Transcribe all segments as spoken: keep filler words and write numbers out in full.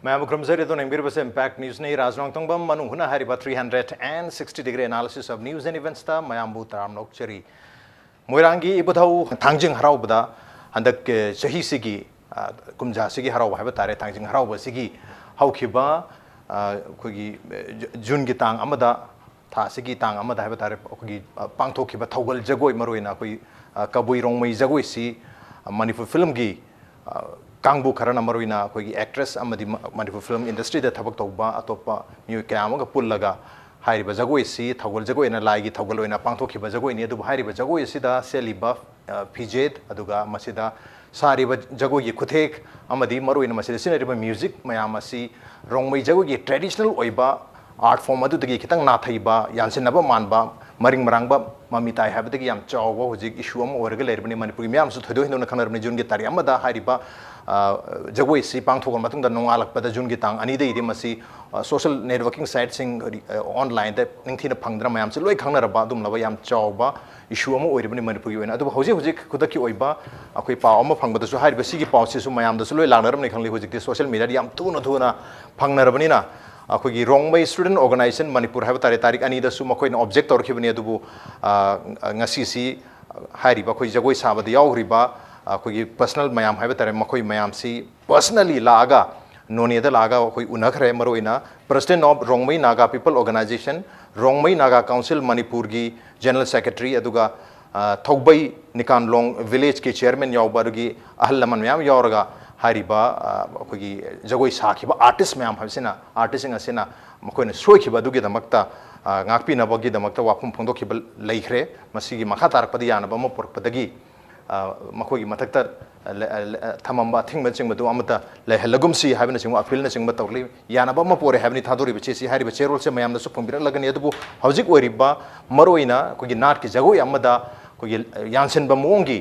ꯃꯌꯥꯝꯕꯨ ꯈꯨꯔꯨꯝꯖꯔꯤ꯫ ꯑꯗꯣ ꯌꯦꯡꯕꯤꯔꯤꯕꯁꯦ Impact News ꯅꯤ꯫ ꯔꯥꯖ ꯅꯣꯡꯊꯣꯡꯕꯝ ꯃꯅꯨꯡ ꯍꯨꯠꯅ ꯍꯥꯏꯔꯤꯕ three hundred and sixty degree analysis of news and events ꯇ ꯃꯌꯥꯝꯕꯨ ꯇꯔꯥꯝꯅ ꯑꯣꯛꯆꯔꯤ꯫ ꯃꯣꯏꯔꯥꯡꯒꯤ ꯏꯕꯨꯙꯧ ꯊꯥꯡꯖꯤꯡ ꯍꯔꯥꯎꯕꯗ ꯍꯟꯗꯛ, ꯑ, ꯆꯍꯤꯁꯤꯒꯤ, ꯑ, ꯀꯨꯝꯖꯥꯁꯤꯒꯤ ꯍꯔꯥꯎꯕ ꯍꯥꯏꯕ ꯇꯥꯔꯦ, ꯊꯥꯡꯖꯤꯡ ꯍꯔꯥꯎꯕꯁꯤꯒꯤ ꯍꯧꯈꯤꯕ, ꯑ, ꯑꯩꯈꯣꯏꯒꯤ, ꯑ, ꯖꯨ-, ꯖꯨꯟꯒꯤ ꯇꯥꯡ ꯑꯃꯗ, ꯊꯥ ꯑꯁꯤꯒꯤ ꯇꯥꯡ ꯑꯃꯗ ꯍꯥꯏꯕ ꯇꯥꯔꯦ, ꯑꯩꯈꯣꯏꯒꯤ, ꯑ, ꯄꯥꯡꯊꯣꯛꯈꯤꯕ ꯊꯧꯒꯜ ꯖꯒꯣꯏ, ꯃꯔꯨꯑꯣꯏꯅ ꯑꯩꯈꯣꯏ, ꯑ, ꯀꯕꯨꯏ ꯔꯣꯡꯃꯩ ꯖꯒꯣꯏꯁꯤ, ꯑ, ꯃꯅꯤꯄꯨꯔ ꯐꯤꯂꯝꯒꯤ, ꯑ, ꯀꯥꯡꯕꯨ ꯈꯔꯅ, ꯃꯔꯨꯑꯣꯏꯅ ꯑꯩꯈꯣꯏꯒꯤ actress ꯑꯃꯗꯤ ꯃ-, ꯃꯅꯤꯄꯨꯔ ꯐꯤꯂꯝ industry ꯗ ꯊꯕꯛ ꯇꯧꯕ ꯑꯇꯣꯞꯄ ꯃꯤꯑꯣꯏ ꯀꯌꯥ ꯑꯃꯒ ꯄꯨꯜꯂꯒ ꯍꯥꯏꯔꯤꯕ ꯖꯒꯣꯏ ꯑꯁꯤ ꯊꯧꯒꯜ ꯖꯒꯣꯏ ꯑꯅ ꯂꯥꯏꯒꯤ ꯊꯧꯒꯜ ꯑꯣꯏꯅ ꯄꯥꯡꯊꯣꯛꯈꯤꯕ ꯖꯒꯣꯏꯅꯤ꯫ ꯑꯗꯨꯕꯨ ꯍꯥꯏꯔꯤꯕ ꯖꯒꯣꯏ ꯑꯁꯤꯗ ꯁꯦꯠꯂꯤꯕ, ꯑ, ꯐꯤꯖꯦꯠ, ꯑꯗꯨꯒ ꯃꯁꯤꯗ ꯁꯥꯔꯤꯕ ꯖꯒꯣꯏꯒꯤ ꯈꯨꯊꯦꯛ ꯑꯃꯗꯤ ꯃꯔꯨꯑꯣꯏꯅ ꯃꯁꯤꯗ ꯁꯤꯖꯤꯟꯅꯔꯤꯕ music ꯃꯌꯥꯝ ꯑꯁꯤ ꯔꯣꯡꯃꯩ ꯖꯒꯣꯏꯒꯤ traditional ꯑꯣꯏꯕ art form ꯑꯗꯨꯗꯒꯤ ꯈꯤꯇꯪ ꯅꯥꯊꯩꯕ, ꯌꯥꯟꯁꯤꯟꯅꯕ ꯃꯥꯟꯕ, ꯃꯔꯤꯡ ꯃꯔꯥꯡꯕ ꯃꯃꯤ ꯇꯥꯏ ꯍꯥꯏꯕꯗꯒꯤ ꯌꯥꯝ ꯆꯥꯎꯕ ꯍꯧꯖꯤꯛ issue ꯑꯃ ꯑꯣꯏꯔꯒ ꯂꯩꯔꯕꯅꯤ꯫ ꯃꯅꯤꯄꯨꯔꯒꯤ ꯃꯤꯌꯥꯝꯁꯨ ꯊꯣꯏꯗꯣꯛ ꯍꯦꯟꯗꯣꯛꯅ ꯈꯪꯅꯔꯕꯅꯤ꯫ ꯖꯨꯟꯒꯤ ꯇꯥꯔꯤꯛ ꯑꯃꯗ ꯍꯥꯏꯔꯤꯕ, ꯑ, ꯖꯒꯣꯏꯁꯤ ꯄꯥꯡꯊꯣꯛꯂ ꯃꯇꯨꯡꯗ ꯅꯣꯡꯉꯥꯜꯂꯛꯄꯗ ꯖꯨꯟꯒꯤ ꯇꯥꯡ ꯑꯅꯤꯗꯒꯤꯗꯤ ꯃꯁꯤ, ꯑ, social networking site ꯁꯤꯡ, ꯑ, online ꯗ ꯅꯤꯡꯊꯤꯅ ꯐꯪꯗꯅ ꯃꯌꯥꯝꯁꯦ ꯂꯣꯏ ꯈꯪꯅꯔꯕ ꯑꯗꯨꯝꯂꯕ ꯌꯥꯝ ꯆꯥꯎꯕ issue ꯑꯃ ꯑꯣꯏꯔꯤꯕꯅꯤ ꯃꯅꯤꯄꯨꯔꯒꯤ ꯑꯣꯏꯅ꯫ ꯑꯗꯨꯕꯨ ꯍꯧꯖꯤꯛ ꯍꯧꯖꯤꯛ ꯈꯨꯗꯛꯀꯤ ꯑꯣꯏꯕ ꯑꯩꯈꯣꯏ ꯄꯥꯎ ꯑꯃ ꯐꯪꯕꯗꯁꯨ ꯍꯥꯏꯔꯤꯕ ꯁꯤꯒꯤ ꯄꯥꯎꯁꯤꯁꯨ ꯃꯌꯥꯝꯗꯁꯨ ꯂꯣꯏ ꯂꯥꯛꯅꯔꯕꯅꯤ ꯈꯪꯂꯤ꯫ ꯍꯧꯖꯤꯛꯇꯤ social media ꯗ ꯌꯥꯝ ꯊꯨꯅ ꯊꯨꯅ ꯐꯪꯅꯔꯕꯅꯤꯅ ꯑꯩꯈꯣꯏꯒꯤ ꯔꯣꯡꯃꯩ Student Organisation ꯃꯅꯤꯄꯨꯔ ꯍꯥꯏꯕ ꯇꯥꯔꯦ, ꯇꯥꯔꯤꯛ ꯑꯅꯤꯗꯁꯨ ꯃꯈꯣꯏꯅ object ꯇꯧꯔꯛꯈꯤꯕꯅꯤ꯫ ꯑꯗꯨꯕꯨ, ꯑ, ꯉꯁꯤꯁꯤ ꯍꯥꯏꯔꯤꯕ ꯑꯩꯈꯣꯏ ꯖꯒꯣꯏ ꯁꯥꯕꯗ ꯌꯥꯎꯈ꯭ꯔꯤꯕ ꯑꯩꯈꯣꯏꯒꯤ personal ꯃꯌꯥꯝ ꯍꯥꯏꯕ ꯇꯥꯔꯦ, ꯃꯈꯣꯏ ꯃꯌꯥꯝꯁꯤ personally ꯂꯥꯛꯑꯒ, ꯅꯣꯅꯦꯗ ꯂꯥꯛꯑꯒ ꯑꯩꯈꯣꯏ ꯎꯅꯈ꯭ꯔꯦ꯫ ꯃꯔꯨꯑꯣꯏꯅ President of Rongmei Naga People Organisation, Rongmei Naga Council ꯃꯅꯤꯄꯨꯔꯒꯤ General Secretary, ꯑꯗꯨꯒ, ꯑ, ꯊꯧꯕꯩ ꯅꯤꯀꯥꯟꯂꯣꯡ village ꯀꯤ chairman ꯌꯥꯎꯕ, ꯑꯗꯨꯒꯤ ꯑꯍꯜ ꯂꯃꯟ ꯃꯌꯥꯝ ꯌꯥꯎꯔꯒ ꯍꯥꯏꯔꯤꯕ, ꯑ, ꯑꯩꯈꯣꯏꯒꯤ ꯖꯒꯣꯏ ꯁꯥꯈꯤꯕ artist ꯃꯌꯥꯝ ꯍꯥꯏꯕꯁꯤꯅ, artist ꯁꯤꯡ ꯑꯁꯤꯅ ꯃꯈꯣꯏꯅ ꯁꯣꯏꯈꯤꯕ ꯑꯗꯨꯒꯤꯗꯃꯛꯇ, ꯑ, ꯉꯥꯛꯄꯤꯅꯕꯒꯤꯗꯃꯛꯇ ꯋꯥꯐꯝ ꯐꯣꯡꯗꯣꯛꯈꯤꯕ ꯂꯩꯈ꯭ꯔꯦ꯫ ꯃꯁꯤꯒꯤ ꯃꯈꯥ ꯇꯥꯔꯛꯄꯗ ꯌꯥꯅꯕ ꯑꯃ ꯄꯨꯔꯛꯄꯗꯒꯤ, ꯑ, ꯃꯈꯣꯏꯒꯤ ꯃꯊꯛꯇ ꯂ-, ꯂ-, ꯊꯝꯃꯝꯕ ꯑꯊꯤꯡꯕꯅꯆꯤꯡꯕꯗꯨ ꯑꯃꯠꯇ ꯂꯩꯍꯜꯂꯒꯨꯝꯁꯤ ꯍꯥꯏꯕꯅꯆꯤꯡꯕ appeal ꯅꯆꯤꯡꯕ ꯇꯧꯔꯛꯂꯤ꯫ ꯌꯥꯅꯕ ꯑꯃ ꯄꯨꯔꯛꯑꯦ ꯍꯥꯏꯕꯅꯤ ꯊꯥꯗꯣꯔꯤꯕ ꯆꯦꯁꯤ꯫ ꯍꯥꯏꯔꯤꯕ ꯆꯦꯔꯣꯜꯁꯦ ꯃꯌꯥꯝꯗꯁꯨ ꯐꯣꯡꯕꯤꯔꯛꯂꯒꯅꯤ꯫ ꯑꯗꯨꯕꯨ ꯍꯧꯖꯤꯛ ꯑꯣꯏꯔꯤꯕ ꯃꯔꯨꯑꯣꯏꯅ ꯑꯩꯈꯣꯏꯒꯤ ꯅꯥꯠꯀꯤ ꯖꯒꯣꯏ ꯑꯃꯗ ꯑꯩꯈꯣꯏꯒꯤ ꯌꯥꯟꯁꯤꯟꯕ ꯃꯑꯣꯡꯒꯤ,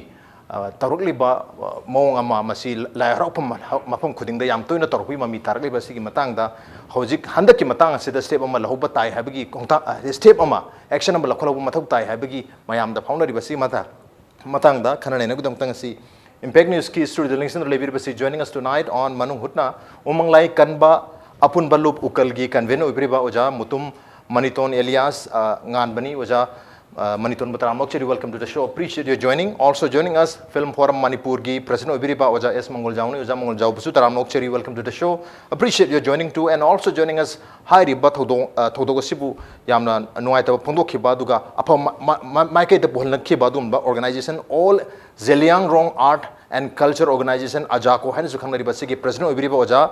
ꯑ, ꯇꯧꯔꯛꯂꯤꯕ, ꯑ, ꯃꯑꯣꯡ ꯑꯃ, ꯃꯁꯤ ꯂꯥꯏ ꯍꯔꯥꯎꯐꯝ ꯃꯐꯝ ꯈꯨꯗꯤꯡꯗ ꯌꯥꯝ ꯇꯣꯏꯅ ꯇꯧꯔꯛꯄꯒꯤ ꯃꯃꯤ ꯇꯥꯔꯛꯂꯤꯕ ꯑꯁꯤꯒꯤ ꯃꯇꯥꯡꯗ ꯍꯧꯖꯤꯛ ꯍꯟꯗꯛꯀꯤ ꯃꯇꯥꯡ ꯑꯁꯤꯗ step ꯑꯃ ꯂꯧꯍꯧꯕ ꯇꯥꯏ ꯍꯥꯏꯕꯒꯤ ꯈꯣꯡꯊꯥꯡ, ꯑ, step ꯑꯃ, action ꯑꯃ ꯂꯧꯈꯠꯍꯧꯕ ꯃꯊꯧ ꯇꯥꯏ ꯍꯥꯏꯕꯒꯤ ꯃꯌꯥꯝꯗ ꯐꯥꯎꯅꯔꯤꯕ ꯑꯁꯤꯒꯤ ꯃꯇꯥꯡ ꯃꯇꯥꯡꯗ ꯈꯟꯅ ꯅꯩꯅꯕꯒꯤꯗꯃꯛꯇ ꯉꯁꯤ Impact Newsꯀꯤ studioꯗ ꯂꯦꯡꯁꯤꯟꯗꯨꯅ ꯂꯩꯕꯤꯔꯤꯕꯁꯤ, joining us tonight on ꯃꯅꯨꯡ ꯍꯨꯠꯅ ꯎꯃꯪꯂꯥꯏ ꯀꯟꯕ ꯑꯄꯨꯟꯕ ꯂꯨꯞ ꯎꯀꯜꯒꯤ convener ꯑꯣꯏꯕꯤꯔꯤꯕ ꯑꯣꯖꯥ ꯃꯨꯇꯨꯝ ꯃꯅꯤꯇꯣꯟ alias, ꯑ, ꯉꯥꯟꯕꯅꯤ꯫ ꯑꯣꯖꯥ, ꯑ, ꯃꯅꯤꯇꯣꯟꯕꯨ ꯇꯔꯥꯝꯅ ꯑꯣꯛꯆꯔꯤ, welcome to the show, appreciate your joining. Also joining us, Film Forum ꯃꯅꯤꯄꯨꯔꯒꯤ president ꯑꯣꯏꯕꯤꯔꯤꯕ ꯑꯣꯖꯥ ꯑꯦꯁ ꯃꯪꯒꯣꯜꯖꯥꯎꯅꯤ꯫ ꯑꯣꯖꯥ ꯃꯪꯒꯣꯜꯖꯥꯎꯕꯨꯁꯨ ꯇꯔꯥꯝꯅ ꯑꯣꯛꯆꯔꯤ, welcome to the show, appreciate your joining too. And also joining us, ꯍꯥꯏꯔꯤꯕ ꯊꯧꯗꯣꯛ, ꯑ, ꯊꯧꯗꯣꯛ ꯑꯁꯤꯕꯨ ꯌꯥꯝꯅ ꯅꯨꯡꯉꯥꯏꯇꯕ ꯐꯣꯡꯗꯣꯛꯈꯤꯕ, ꯑꯗꯨꯒ ꯑꯐꯕ ꯃ-, ꯃ-, ꯃ-, ꯃꯥꯏꯀꯩꯗ ꯄꯨꯍꯜꯂꯛꯈꯤꯕ ꯑꯗꯨꯒꯨꯝꯕ organization, All Zeliangrong Art and Culture Organization, ꯑꯖꯥꯀꯣ ꯍꯥꯏꯅꯁꯨ ꯈꯪꯅꯔꯤꯕ ꯑꯁꯤꯒꯤ president ꯑꯣꯏꯕꯤꯔꯤꯕ ꯑꯣꯖꯥ,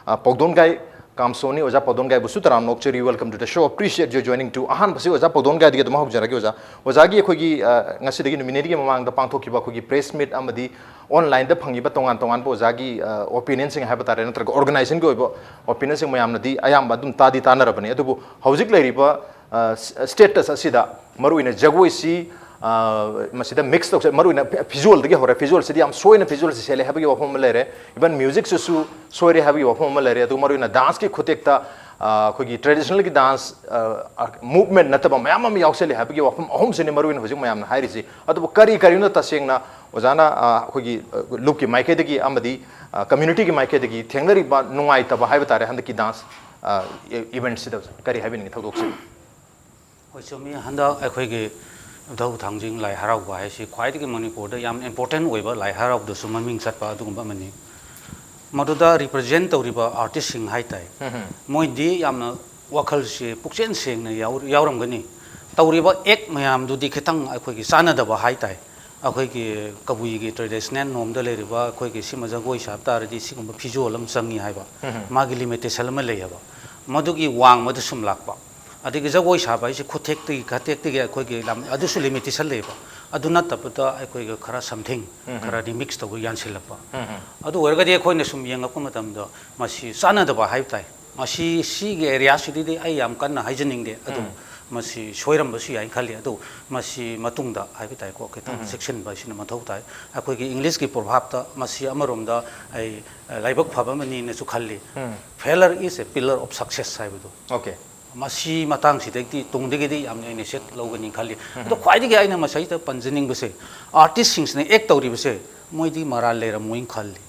ꯑ, ꯄꯧꯗꯣꯟꯒꯥꯏ ꯀꯥꯝꯁꯣꯅꯤ꯫ ꯑꯣꯖꯥ ꯄꯧꯗꯣꯟꯒꯥꯏꯕꯨꯁꯨ ꯇꯔꯥꯝꯅ ꯑꯣꯛꯆꯔꯤ, welcome to the show, appreciate your joining too. ꯑꯍꯥꯟꯕꯁꯤ ꯑꯣꯖꯥ ꯄꯧꯗꯣꯟꯒꯥꯏꯗꯒꯤ ꯑꯗꯨꯝ ꯍꯧꯖꯔꯒꯦ ꯑꯣꯖꯥ꯫ ꯑꯣꯖꯥꯒꯤ ꯑꯩꯈꯣꯏꯒꯤ, ꯑ, ꯉꯁꯤꯗꯒꯤ ꯅꯨꯃꯤꯠ ꯅꯤꯅꯤꯒꯤ ꯃꯃꯥꯡꯗ ꯄꯥꯡꯊꯣꯛꯈꯤꯕ ꯑꯩꯈꯣꯏꯒꯤ press meet ꯑꯃꯗꯤ onlineꯗ ꯐꯪꯉꯤꯕ ꯇꯣꯉꯥꯟ ꯇꯣꯉꯥꯟꯕ ꯑꯣꯖꯥꯒꯤ, ꯑ, opinionꯁꯤꯡ ꯍꯥꯏꯕ ꯇꯥꯔꯦ, ꯅꯠꯇ꯭ꯔꯒ organizationꯒꯤ ꯑꯣꯏꯕ opinionꯁꯤꯡ ꯃꯌꯥꯝꯅꯗꯤ ꯑꯌꯥꯝꯕ ꯑꯗꯨꯝ ꯇꯥꯗꯤ ꯇꯥꯅꯔꯕꯅꯤ꯫ ꯑꯗꯨꯕꯨ ꯍꯧꯖꯤꯛ ꯂꯩꯔꯤꯕ, ꯑ, ꯁ-, status ꯑꯁꯤꯗ ꯃꯔꯨꯑꯣꯏꯅ ꯖꯒꯣꯏꯁꯤ, ꯑ, ꯃꯁꯤꯗ mix ꯇꯧꯁꯦ, ꯃꯔꯨꯑꯣꯏꯅ ꯐꯤ-, visualꯗꯒꯤ ꯍꯧꯔꯦ꯫ Visualꯁꯤꯗꯤ ꯌꯥꯝ ꯁꯣꯏꯅ visualꯁꯤ ꯁꯦꯠꯂꯦ ꯍꯥꯏꯕꯒꯤ ꯋꯥꯐꯝ ꯑꯃ ꯂꯩꯔꯦ, even musicꯁꯤꯁꯨ ꯁꯣꯏꯔꯦ ꯍꯥꯏꯕꯒꯤ ꯋꯥꯐꯝ ꯑꯃ ꯂꯩꯔꯦ꯫ ꯑꯗꯨꯒ ꯃꯔꯨꯑꯣꯏꯅ danceꯀꯤ ꯈꯨꯇꯦꯛꯇ, ꯑ, ꯑꯩꯈꯣꯏꯒꯤ traditionalꯒꯤ dance, ꯑ, ꯑ, movement ꯅꯠꯇꯕ ꯃꯌꯥꯝ ꯑꯃ ꯌꯥꯎꯁꯜꯂꯦ ꯍꯥꯏꯕꯒꯤ ꯋꯥꯐꯝ ꯑꯍꯨꯝꯁꯤꯅꯤ ꯃꯔꯨꯑꯣꯏꯅ ꯍꯧꯖꯤꯛ ꯃꯌꯥꯝꯅ ꯍꯥꯏꯔꯤꯁꯤ꯫ ꯑꯗꯨꯕꯨ ꯀꯔꯤ ꯀꯔꯤꯅꯣ ꯇꯁꯦꯡꯅ ꯑꯣꯖꯥꯅ, ꯑ, ꯑꯩꯈꯣꯏꯒꯤ, ꯑ, ꯂꯨꯞꯀꯤ ꯃꯥꯏꯀꯩꯗꯒꯤ ꯑꯃꯗꯤ, ꯑ, communityꯒꯤ ꯃꯥꯏꯀꯩꯗꯒꯤ ꯊꯦꯡꯅꯔꯤꯕ ꯅꯨꯡꯉꯥꯏꯇꯕ ꯍꯥꯏꯕ ꯇꯥꯔꯦ ꯍꯟꯗꯛꯀꯤ dance, ꯑ, e-, eventꯁꯤꯗ ꯀꯔꯤ ꯍꯥꯏꯕꯤꯅꯤꯡꯉꯤ ꯊꯧꯗꯣꯛꯁꯤ? ꯍꯣꯏ, ꯆꯨꯝꯃꯤ꯫ ꯍꯟꯗꯛ ꯑꯩꯈꯣꯏꯒꯤ ꯏꯙꯧ ꯊꯥꯡꯖꯤꯡ ꯂꯥꯏ ꯍꯔꯥꯎꯕ ꯍꯥꯏꯁꯤ ꯈ꯭ꯋꯥꯏꯗꯒꯤ ꯃꯅꯤꯄꯨꯔꯗ ꯌꯥꯝ important ꯑꯣꯏꯕ ꯂꯥꯏ ꯍꯔꯥꯎꯕꯗꯁꯨ ꯃꯃꯤꯡ ꯆꯠꯄ ꯑꯗꯨꯒꯨꯝꯕ ꯑꯃꯅꯤ꯫ ꯃꯗꯨꯗ represent ꯇꯧꯔꯤꯕ artistꯁꯤꯡ ꯍꯥꯏ ꯇꯥꯏ, ꯎꯝ ꯍꯝ꯫ ꯃꯣꯏꯗꯤ ꯌꯥꯝꯅ ꯋꯥꯈꯜꯁꯦ ꯄꯨꯛꯆꯦꯜ ꯁꯦꯡꯅ ꯌꯥꯎ-, ꯌꯥꯎꯔꯝꯒꯅꯤ꯫ ꯇꯧꯔꯤꯕ act ꯃꯌꯥꯝꯗꯨꯗꯤ ꯈꯤꯇꯪ ꯑꯩꯈꯣꯏꯒꯤ ꯆꯥꯟꯅꯗꯕ ꯍꯥꯏ ꯇꯥꯏ꯫ ꯑꯩꯈꯣꯏꯒꯤ ꯀꯕꯨꯏꯒꯤ traditional ꯅꯣꯝꯗ ꯂꯩꯔꯤꯕ ꯑꯩꯈꯣꯏꯒꯤ ꯁꯤꯃ ꯖꯒꯣꯏ ꯁꯥꯕ ꯇꯥꯔꯗꯤ ꯁꯤꯒꯨꯝꯕ visual ꯑꯃ ꯆꯪꯉꯤ ꯍꯥꯏꯕ, ꯎꯝ ꯍꯝ꯫ ꯃꯥꯒꯤ limitation ꯑꯃ ꯂꯩ ꯍꯥꯏꯕ, ꯃꯗꯨꯒꯤ ꯋꯥꯡꯃꯗ ꯁꯨꯝ ꯂꯥꯛꯄ꯫ ꯑꯗꯒꯤ ꯖꯒꯣꯏ ꯁꯥꯕ ꯍꯥꯏꯁꯦ ꯈꯨꯠꯊꯦꯛꯇꯒꯤ ꯈꯨꯠꯊꯦꯛꯇꯒꯤ ꯑꯩꯈꯣꯏꯒꯤ ꯂꯝ ꯑꯗꯨꯁꯨ limitation ꯂꯩꯕ꯫ ꯑꯗꯨ ꯅꯠꯇꯕꯗ ꯑꯩꯈꯣꯏꯒ ꯈꯔ something, ꯎꯝ ꯍꯝ꯫ ꯈꯔꯗꯤ mix ꯇꯧꯕ ꯌꯥꯟꯁꯤꯜꯂꯛꯄ꯫ ꯎꯝ ꯍꯝ꯫ ꯑꯗꯨ ꯑꯣꯏꯔꯒꯗꯤ ꯑꯩꯈꯣꯏꯅ ꯁꯨꯝ ꯌꯦꯡꯉꯛꯄ ꯃꯇꯝꯗ ꯃꯁꯤ ꯆꯥꯟꯅꯗꯕ ꯍꯥꯏꯕ ꯇꯥꯏ꯫ ꯃꯁꯤ, ꯁꯤꯒꯤ areaꯁꯤꯗꯗꯤ ꯑꯩ ꯌꯥꯝ ꯀꯟꯅ ꯍꯥꯏꯖꯅꯤꯡꯗꯦ, ꯑꯗꯨ ꯎꯝ꯫ ꯃꯁꯤ ꯁꯣꯏꯔꯝꯕꯁꯨ ꯌꯥꯏꯅ ꯈꯜꯂꯤ꯫ ꯑꯗꯨ ꯃꯁꯤ ꯃꯇꯨꯡꯗ ꯍꯥꯏꯕ ꯇꯥꯏꯀꯣ, ꯈꯤꯇꯪ ꯎꯝ꯫ ꯆꯦꯛꯁꯤꯟꯕ ꯑꯁꯤꯅ ꯃꯊꯧ ꯇꯥꯏ꯫ ꯑꯩꯈꯣꯏꯒꯤ Englishꯀꯤ proverbꯇ ꯃꯁꯤ ꯑꯃꯔꯣꯝꯗ ꯑꯩ, ꯑ, ꯂꯥꯏꯕꯛ ꯐꯕ ꯑꯃꯅꯤꯅꯁꯨ ꯈꯜꯂꯤ꯫ ꯎꯝ꯫ "Failure is a pillar of success" ꯍꯥꯏꯕꯗꯨ꯫ Okay꯫ ꯃꯁꯤ ꯃꯇꯥꯡꯁꯤꯗꯒꯤꯗꯤ ꯇꯨꯡꯗꯒꯤꯗꯤ ꯌꯥꯝꯅ ꯏꯅꯤꯁꯤꯌꯦꯠ ꯂꯧꯒꯅꯤ ꯈꯜꯂꯤ꯫ ꯑꯗꯣ ꯈ꯭ꯋꯥꯏꯗꯒꯤ ꯑꯩꯅ ꯃꯁꯤꯗ ꯄꯟꯖꯅꯤꯡꯕꯁꯦ, ꯑꯥꯔꯇꯤꯁꯁꯤꯡꯁꯤꯅ ꯑꯦꯛ ꯇꯧꯔꯤꯕꯁꯦ ꯃꯣꯏꯗꯤ ꯃꯔꯥꯜ ꯂꯩꯔꯝꯃꯣꯏꯅ ꯈꯜꯂꯤ꯫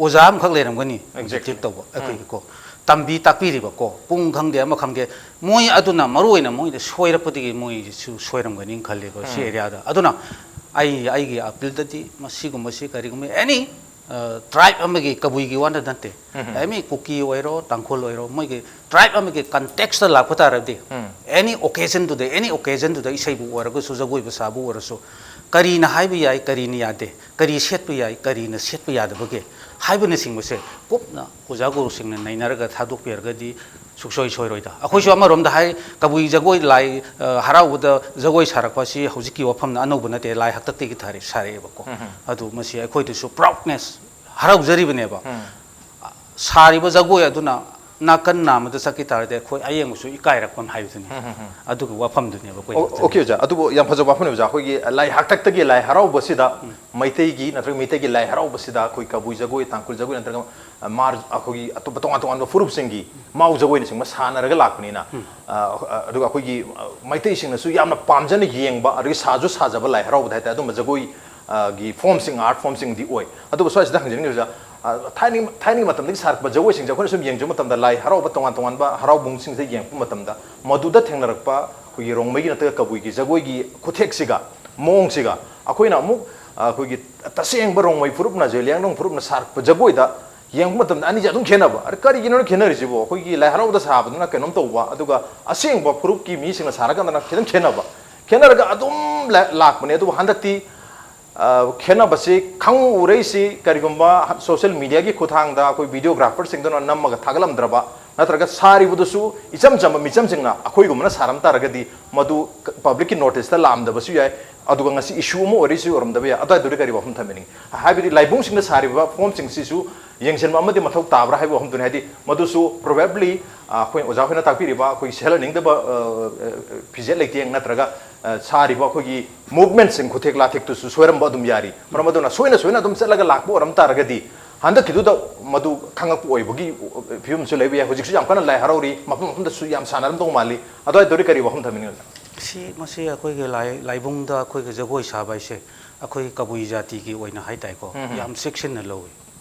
ꯑꯣꯖꯥ ꯑꯃꯈꯛ ꯂꯩꯔꯝꯒꯅꯤ ꯍꯧꯖꯤꯛ ꯇꯦꯛ ꯇꯧꯕ ꯑꯩꯈꯣꯏꯒꯤꯀꯣ, ꯇꯝꯕꯤ ꯇꯥꯛꯄꯤꯔꯤꯕꯀꯣ, ꯄꯨꯡ ꯈꯪꯗꯦ ꯑꯃ ꯈꯪꯗꯦ, ꯃꯣꯏ ꯑꯗꯨꯅ ꯃꯔꯨ ꯑꯣꯏꯅ ꯃꯣꯏꯗ ꯁꯣꯏꯔꯛꯄꯗꯒꯤ ꯃꯣꯏꯁꯨ ꯁꯣꯏꯔꯝꯒꯅꯤ ꯈꯜꯂꯦꯕ ꯁꯤ ꯑꯦꯔꯤꯌꯥꯗ꯫ ꯑꯗꯨꯅ ꯑꯩ ꯑꯩꯒꯤ ꯑꯄꯤꯜꯗꯗꯤ ꯃꯁꯤꯒꯨꯝꯕꯁꯤ ꯀꯔꯤꯒꯨꯝꯕ ꯑꯦꯅꯤ ꯇ꯭ꯔꯥꯏꯕ ꯑꯃꯒꯤ, ꯀꯕꯨꯏꯒꯤ ꯋꯥ ꯅꯠꯇꯦ, ꯑꯦꯅꯤ ꯀꯨꯀꯤ ꯑꯣꯏꯔꯣ, ꯇꯥꯡꯈꯨꯜ ꯑꯣꯏꯔꯣ, ꯃꯣꯏꯒꯤ ꯇ꯭ꯔꯥꯏꯕ ꯑꯃꯒꯤ ꯀꯟꯇꯦꯛꯁꯇ ꯂꯥꯛꯄ ꯇꯥꯔꯗꯤ, ꯑꯦꯅꯤ ꯑꯣꯀꯦꯖꯟꯗꯨꯗ ꯑꯦꯅꯤ ꯑꯣꯀꯦꯖꯟꯗꯨꯗ ꯏꯁꯩꯕꯨ ꯑꯣꯏꯔꯒꯁꯨ, ꯖꯒꯣꯏꯕꯨ ꯁꯥꯕꯨ ꯑꯣꯏꯔꯁꯨ, ꯀꯔꯤꯅ ꯍꯥꯏꯕ ꯌꯥꯏ, ꯀꯔꯤꯅ ꯌꯥꯗꯦ, ꯀꯔꯤ ꯁꯦꯠꯄ ꯌꯥꯏ, ꯀꯔꯤꯅ ꯁꯦꯠꯄ ꯌꯥꯗꯕꯒꯦ ꯍꯥꯏꯕꯅꯆꯤꯡꯕꯁꯦ ꯀꯨꯞꯅ ꯑꯣꯖꯥ ꯒꯨꯔꯨꯁꯤꯡꯅ ꯅꯩꯅꯔꯒ ꯊꯥꯗꯣꯛꯄꯤꯔꯒꯗꯤ ꯁꯨꯛꯁꯣꯏ ꯁꯣꯏꯔꯣꯏꯗ꯫ ꯑꯩꯈꯣꯏꯁꯨ ꯑꯃꯔꯣꯝꯗ ꯍꯥꯏ, ꯀꯕꯨꯏ ꯖꯒꯣꯏ ꯂꯥꯏ, ꯑ, ꯍꯔꯥꯎꯕꯗ ꯖꯒꯣꯏ ꯁꯥꯔꯛꯄ ꯑꯁꯤ ꯍꯧꯖꯤꯛꯀꯤ ꯋꯥꯐꯝꯅ ꯑꯅꯧꯕ ꯅꯠꯇꯦ, ꯂꯥꯏ ꯍꯥꯛꯇꯛꯇꯒꯤ ꯊꯥꯔꯤ-, ꯁꯥꯔꯛꯑꯦꯕꯀꯣ꯫ ꯑꯗꯨ ꯃꯁꯤ ꯑꯩꯈꯣꯏꯗꯁꯨ ꯄ꯭ꯔꯥꯎꯗꯅꯦꯁ, ꯍꯔꯥꯎꯖꯔꯤꯕꯅꯦꯕ꯫ ꯁꯥꯔꯤꯕ ꯖꯒꯣꯏ ꯑꯗꯨꯅ ꯅꯥꯀꯟ ꯅꯥꯝꯃꯗ ꯆꯠꯈꯤ ꯇꯥꯔꯗꯤ ꯑꯩꯈꯣꯏ ꯑꯌꯦꯡꯕꯁꯨ ꯏꯀꯥꯏꯔꯛꯄ ꯍꯥꯏꯕꯗꯨꯅꯤ꯫ ꯑꯗꯨꯒꯤ ꯋꯥꯐꯝꯗꯨꯅꯦꯕ ꯑꯩꯈꯣꯏ ꯑꯣ-, ꯑꯣꯀꯦ ꯑꯣꯖꯥ, ꯑꯗꯨꯕꯨ ꯌꯥꯝ ꯐꯖꯕ ꯋꯥꯐꯝꯅꯤ ꯑꯣꯖꯥ꯫ ꯑꯩꯈꯣꯏꯒꯤ ꯂꯥꯏ ꯍꯥꯛꯇꯛꯇꯒꯤ ꯂꯥꯏ ꯍꯔꯥꯎꯕꯁꯤꯗ, ꯃꯩꯇꯩꯒꯤ ꯅꯠꯇ꯭ꯔꯒ ꯃꯩꯇꯩꯒꯤ ꯂꯥꯏ ꯍꯔꯥꯎꯕꯁꯤꯗ ꯑꯩꯈꯣꯏ ꯀꯕꯨꯏ ꯖꯒꯣꯏ, ꯇꯥꯡꯈꯨꯜ ꯖꯒꯣꯏ ꯅꯠꯇ꯭ꯔꯒ, ꯑ, ꯃꯥꯔ-, ꯑꯩꯈꯣꯏꯒꯤ ꯑꯇꯣꯞꯄ ꯇꯣꯉꯥꯟ ꯇꯣꯉꯥꯟꯕ ꯐꯨꯔꯨꯞꯁꯤꯡꯒꯤ ꯃꯥꯎ ꯖꯒꯣꯏꯅꯆꯤꯡꯕ ꯁꯥꯟꯅꯔꯒ ꯂꯥꯛꯄꯅꯤꯅ, ꯑ, ꯑ, ꯑꯗꯨꯒ ꯑꯩꯈꯣꯏꯒꯤ, ꯑ, ꯃꯩꯇꯩꯁꯤꯡꯅꯁꯨ ꯌꯥꯝꯅ ꯄꯥꯝꯖꯅ ꯌꯦꯡꯕ ꯑꯗꯒꯤ ꯁꯥꯁꯨ ꯁꯥꯖꯕ ꯂꯥꯏ ꯍꯔꯥꯎꯕꯗ ꯍꯥꯏꯇꯥꯔꯦ ꯑꯗꯨꯝꯕ ꯖꯒꯣꯏ, ꯑ, ꯒꯤ ꯐꯣꯝꯁꯤꯡ, ꯑꯥꯔꯠ ꯐꯣꯝꯁꯤꯡꯗꯤ ꯑꯣꯏ꯫ ꯑꯗꯨꯕꯨ ꯁ꯭ꯋꯥꯏꯁꯤꯗ ꯍꯪꯖꯅꯤꯡꯉꯤꯕꯁꯦ, ꯑ, ꯊꯥꯏꯅꯒꯤ, ꯊꯥꯏꯅꯒꯤ ꯃꯇꯝꯗꯒꯤ ꯁꯥꯔꯛꯄ ꯖꯒꯣꯏꯁꯤꯡꯁꯦ ꯑꯩꯈꯣꯏꯅ ꯁꯨꯝ ꯌꯦꯡꯖꯕ ꯃꯇꯝꯗ ꯂꯥꯏ ꯍꯔꯥꯎꯕ ꯇꯣꯉꯥꯟ ꯇꯣꯉꯥꯟꯕ ꯍꯔꯥꯎꯕꯨꯡꯁꯤꯡꯁꯤꯗ ꯌꯦꯡꯉꯛꯄ ꯃꯇꯝꯗ ꯃꯗꯨꯗ ꯊꯦꯡꯅꯔꯛꯄ ꯑꯩꯈꯣꯏꯒꯤ ꯔꯣꯡꯃꯩꯒꯤ ꯅꯠꯇ꯭ꯔꯒ ꯀꯕꯨꯏꯒꯤ ꯖꯒꯣꯏꯒꯤ ꯈꯨꯊꯦꯛꯁꯤꯒ ꯃꯑꯣꯡꯁꯤꯒ ꯑꯩꯈꯣꯏꯅ ꯑꯃꯨꯛ, ꯑ, ꯑꯩꯈꯣꯏꯒꯤ ꯇꯁꯦꯡꯕ ꯔꯣꯡꯃꯩ ꯐꯨꯔꯨꯞꯅ, ꯖꯦꯂꯤꯌꯥꯡꯔꯣꯡ ꯐꯨꯔꯨꯞꯅ ꯁꯥꯔꯛꯄ ꯖꯒꯣꯏꯗ ꯌꯦꯡꯕ ꯃꯇꯝꯗ ꯑꯅꯤꯁꯦ ꯑꯗꯨꯝ ꯈꯦꯠꯅꯕ꯫ ꯑꯗ ꯀꯔꯤꯒꯤꯅꯣ ꯈꯦꯠꯅꯔꯤꯁꯤꯕꯣ? ꯑꯩꯈꯣꯏꯒꯤ ꯂꯥꯏ ꯍꯔꯥꯎꯕꯗ ꯁꯥꯕꯗꯨꯅ ꯀꯩꯅꯣꯝ ꯇꯧꯕ, ꯑꯗꯨꯒ ꯑꯁꯦꯡꯕ ꯐꯨꯔꯨꯞꯀꯤ ꯃꯤꯁꯤꯡꯅ ꯁꯥꯔꯀꯥꯟꯗꯅ ꯈꯤꯇꯪ ꯈꯦꯠꯅꯕ꯫ ꯈꯦꯠꯅꯔꯒ ꯑꯗꯨꯝ ꯂꯥ-, ꯂꯥꯛꯄꯅꯦ꯫ ꯑꯗꯨꯕꯨ ꯍꯟꯗꯛꯇꯤ, ꯑ, ꯈꯦꯠꯅꯕꯁꯤ ꯈꯪꯎꯔꯛꯏꯁꯤ ꯀꯔꯤꯒꯨꯝꯕ ꯁꯣꯁꯤꯌꯦꯜ ꯃꯤꯗꯤꯌꯥꯒꯤ ꯈꯨꯠꯊꯥꯡꯗ ꯑꯩꯈꯣꯏ ꯚꯤꯗꯤꯑꯣꯒ꯭ꯔꯥꯐꯔꯁꯤꯡꯗꯨꯅ ꯅꯝꯃꯒ ꯊꯥꯒꯠꯂꯝꯗ꯭ꯔꯕ, ꯅꯠꯇ꯭ꯔꯒ ꯁꯥꯔꯤꯕꯗꯨꯁꯨ ꯏꯆꯝ ꯆꯝꯕ ꯃꯤꯆꯝꯁꯤꯡꯅ ꯑꯩꯈꯣꯏꯒꯨꯝꯕꯅ ꯁꯥꯔꯝ ꯇꯥꯔꯒꯗꯤ ꯃꯗꯨ ꯄꯕ꯭ꯂꯤꯛꯀꯤ ꯅꯣꯇꯤꯁꯇ ꯂꯥꯛꯑꯝꯗꯕꯁꯨ ꯌꯥꯏ꯫ ꯑꯗꯨꯒ ꯉꯁꯤ ꯏꯁꯨ ꯑꯃ ꯑꯣꯏꯔꯛꯏꯁꯨ ꯑꯣꯏꯔꯝꯗꯕ ꯌꯥꯏ꯫ ꯑꯗꯨꯋꯥꯏꯗꯨꯗꯤ ꯀꯔꯤ ꯋꯥꯐꯝ ꯊꯝꯕꯤꯅꯤꯡꯉꯤ? ꯍꯥꯏꯕꯗꯤ ꯂꯥꯏꯕꯨꯡꯁꯤꯡꯗ ꯁꯥꯔꯤꯕ ꯐꯣꯝꯁꯤꯡꯁꯤꯁꯨ ꯌꯦꯡꯁꯤꯟꯕ ꯑꯃꯗꯤ ꯃꯊꯧ ꯇꯥꯕ꯭ꯔꯥ ꯍꯥꯏꯕ ꯋꯥꯐꯝꯗꯨꯅꯤ꯫ ꯍꯥꯏꯗꯤ ꯃꯗꯨꯁꯨ ꯄ꯭ꯔꯣꯕꯦꯕ꯭ꯂꯤ ꯑꯩꯈꯣꯏ ꯑꯣꯖꯥ ꯍꯣꯏꯅ ꯇꯥꯛꯄꯤꯔꯤꯕ ꯑꯩꯈꯣꯏ ꯁꯦꯠꯍꯟꯅꯤꯡꯗꯕ, ꯑ, ꯑ, ꯐꯤꯖꯦꯠ ꯂꯩꯇꯦꯡ ꯅꯠꯇ꯭ꯔꯒ, ꯑ, ꯁꯥꯔꯤꯕ ꯑꯩꯈꯣꯏꯒꯤ ꯃꯨꯚꯃꯦꯟꯠꯁꯤꯡ, ꯈꯨꯊꯦꯛ ꯂꯥꯊꯦꯛꯇꯨꯁꯨ ꯁꯣꯏꯔꯝꯕ ꯑꯗꯨꯝ ꯌꯥꯔꯤ꯫ ꯃꯔꯝ ꯑꯗꯨꯅ ꯁꯣꯏꯅ ꯁꯣꯏꯅ ꯑꯗꯨꯝ ꯆꯠꯂꯒ ꯂꯥꯛꯄ ꯑꯣꯏꯔꯝ ꯇꯥꯔꯒꯗꯤ ꯍꯟꯗꯛꯀꯤꯗꯨꯗ ꯃꯗꯨ ꯈꯪꯉꯛꯄ ꯑꯣꯏꯕꯒꯤ ꯐꯤꯕꯝꯁꯨ ꯂꯩꯕ ꯌꯥꯏ꯫ ꯍꯧꯖꯤꯛꯁꯨ ꯌꯥꯝ ꯀꯟꯅ ꯂꯥꯏ ꯍꯔꯥꯎꯔꯤ, ꯃꯐꯝ ꯃꯐꯝꯗꯁꯨ ꯌꯥꯝ ꯁꯥꯟꯅꯔꯝꯗꯧ ꯃꯥꯜꯂꯤ꯫ ꯑꯗꯨꯋꯥꯏꯗꯧꯗꯤ ꯀꯔꯤ ꯋꯥꯐꯝ ꯊꯝꯕꯤꯅꯤꯡꯉꯤ? ꯁꯤ, ꯃꯁꯤ ꯑꯩꯈꯣꯏꯒꯤ ꯂꯥꯏ, ꯂꯥꯏꯕꯨꯡꯗ ꯑꯩꯈꯣꯏꯒꯤ ꯖꯒꯣꯏ ꯁꯥꯕ ꯍꯥꯏꯁꯦ ꯑꯩꯈꯣꯏ ꯀꯕꯨꯏ ꯖꯥꯇꯤꯒꯤ ꯑꯣꯏꯅ ꯍꯥꯏ ꯇꯥꯏꯀꯣ, ꯎꯝ, ꯎꯝ꯫ ꯌꯥꯝ ꯆꯦꯛꯁꯤꯟꯅ ꯂꯧꯏ꯫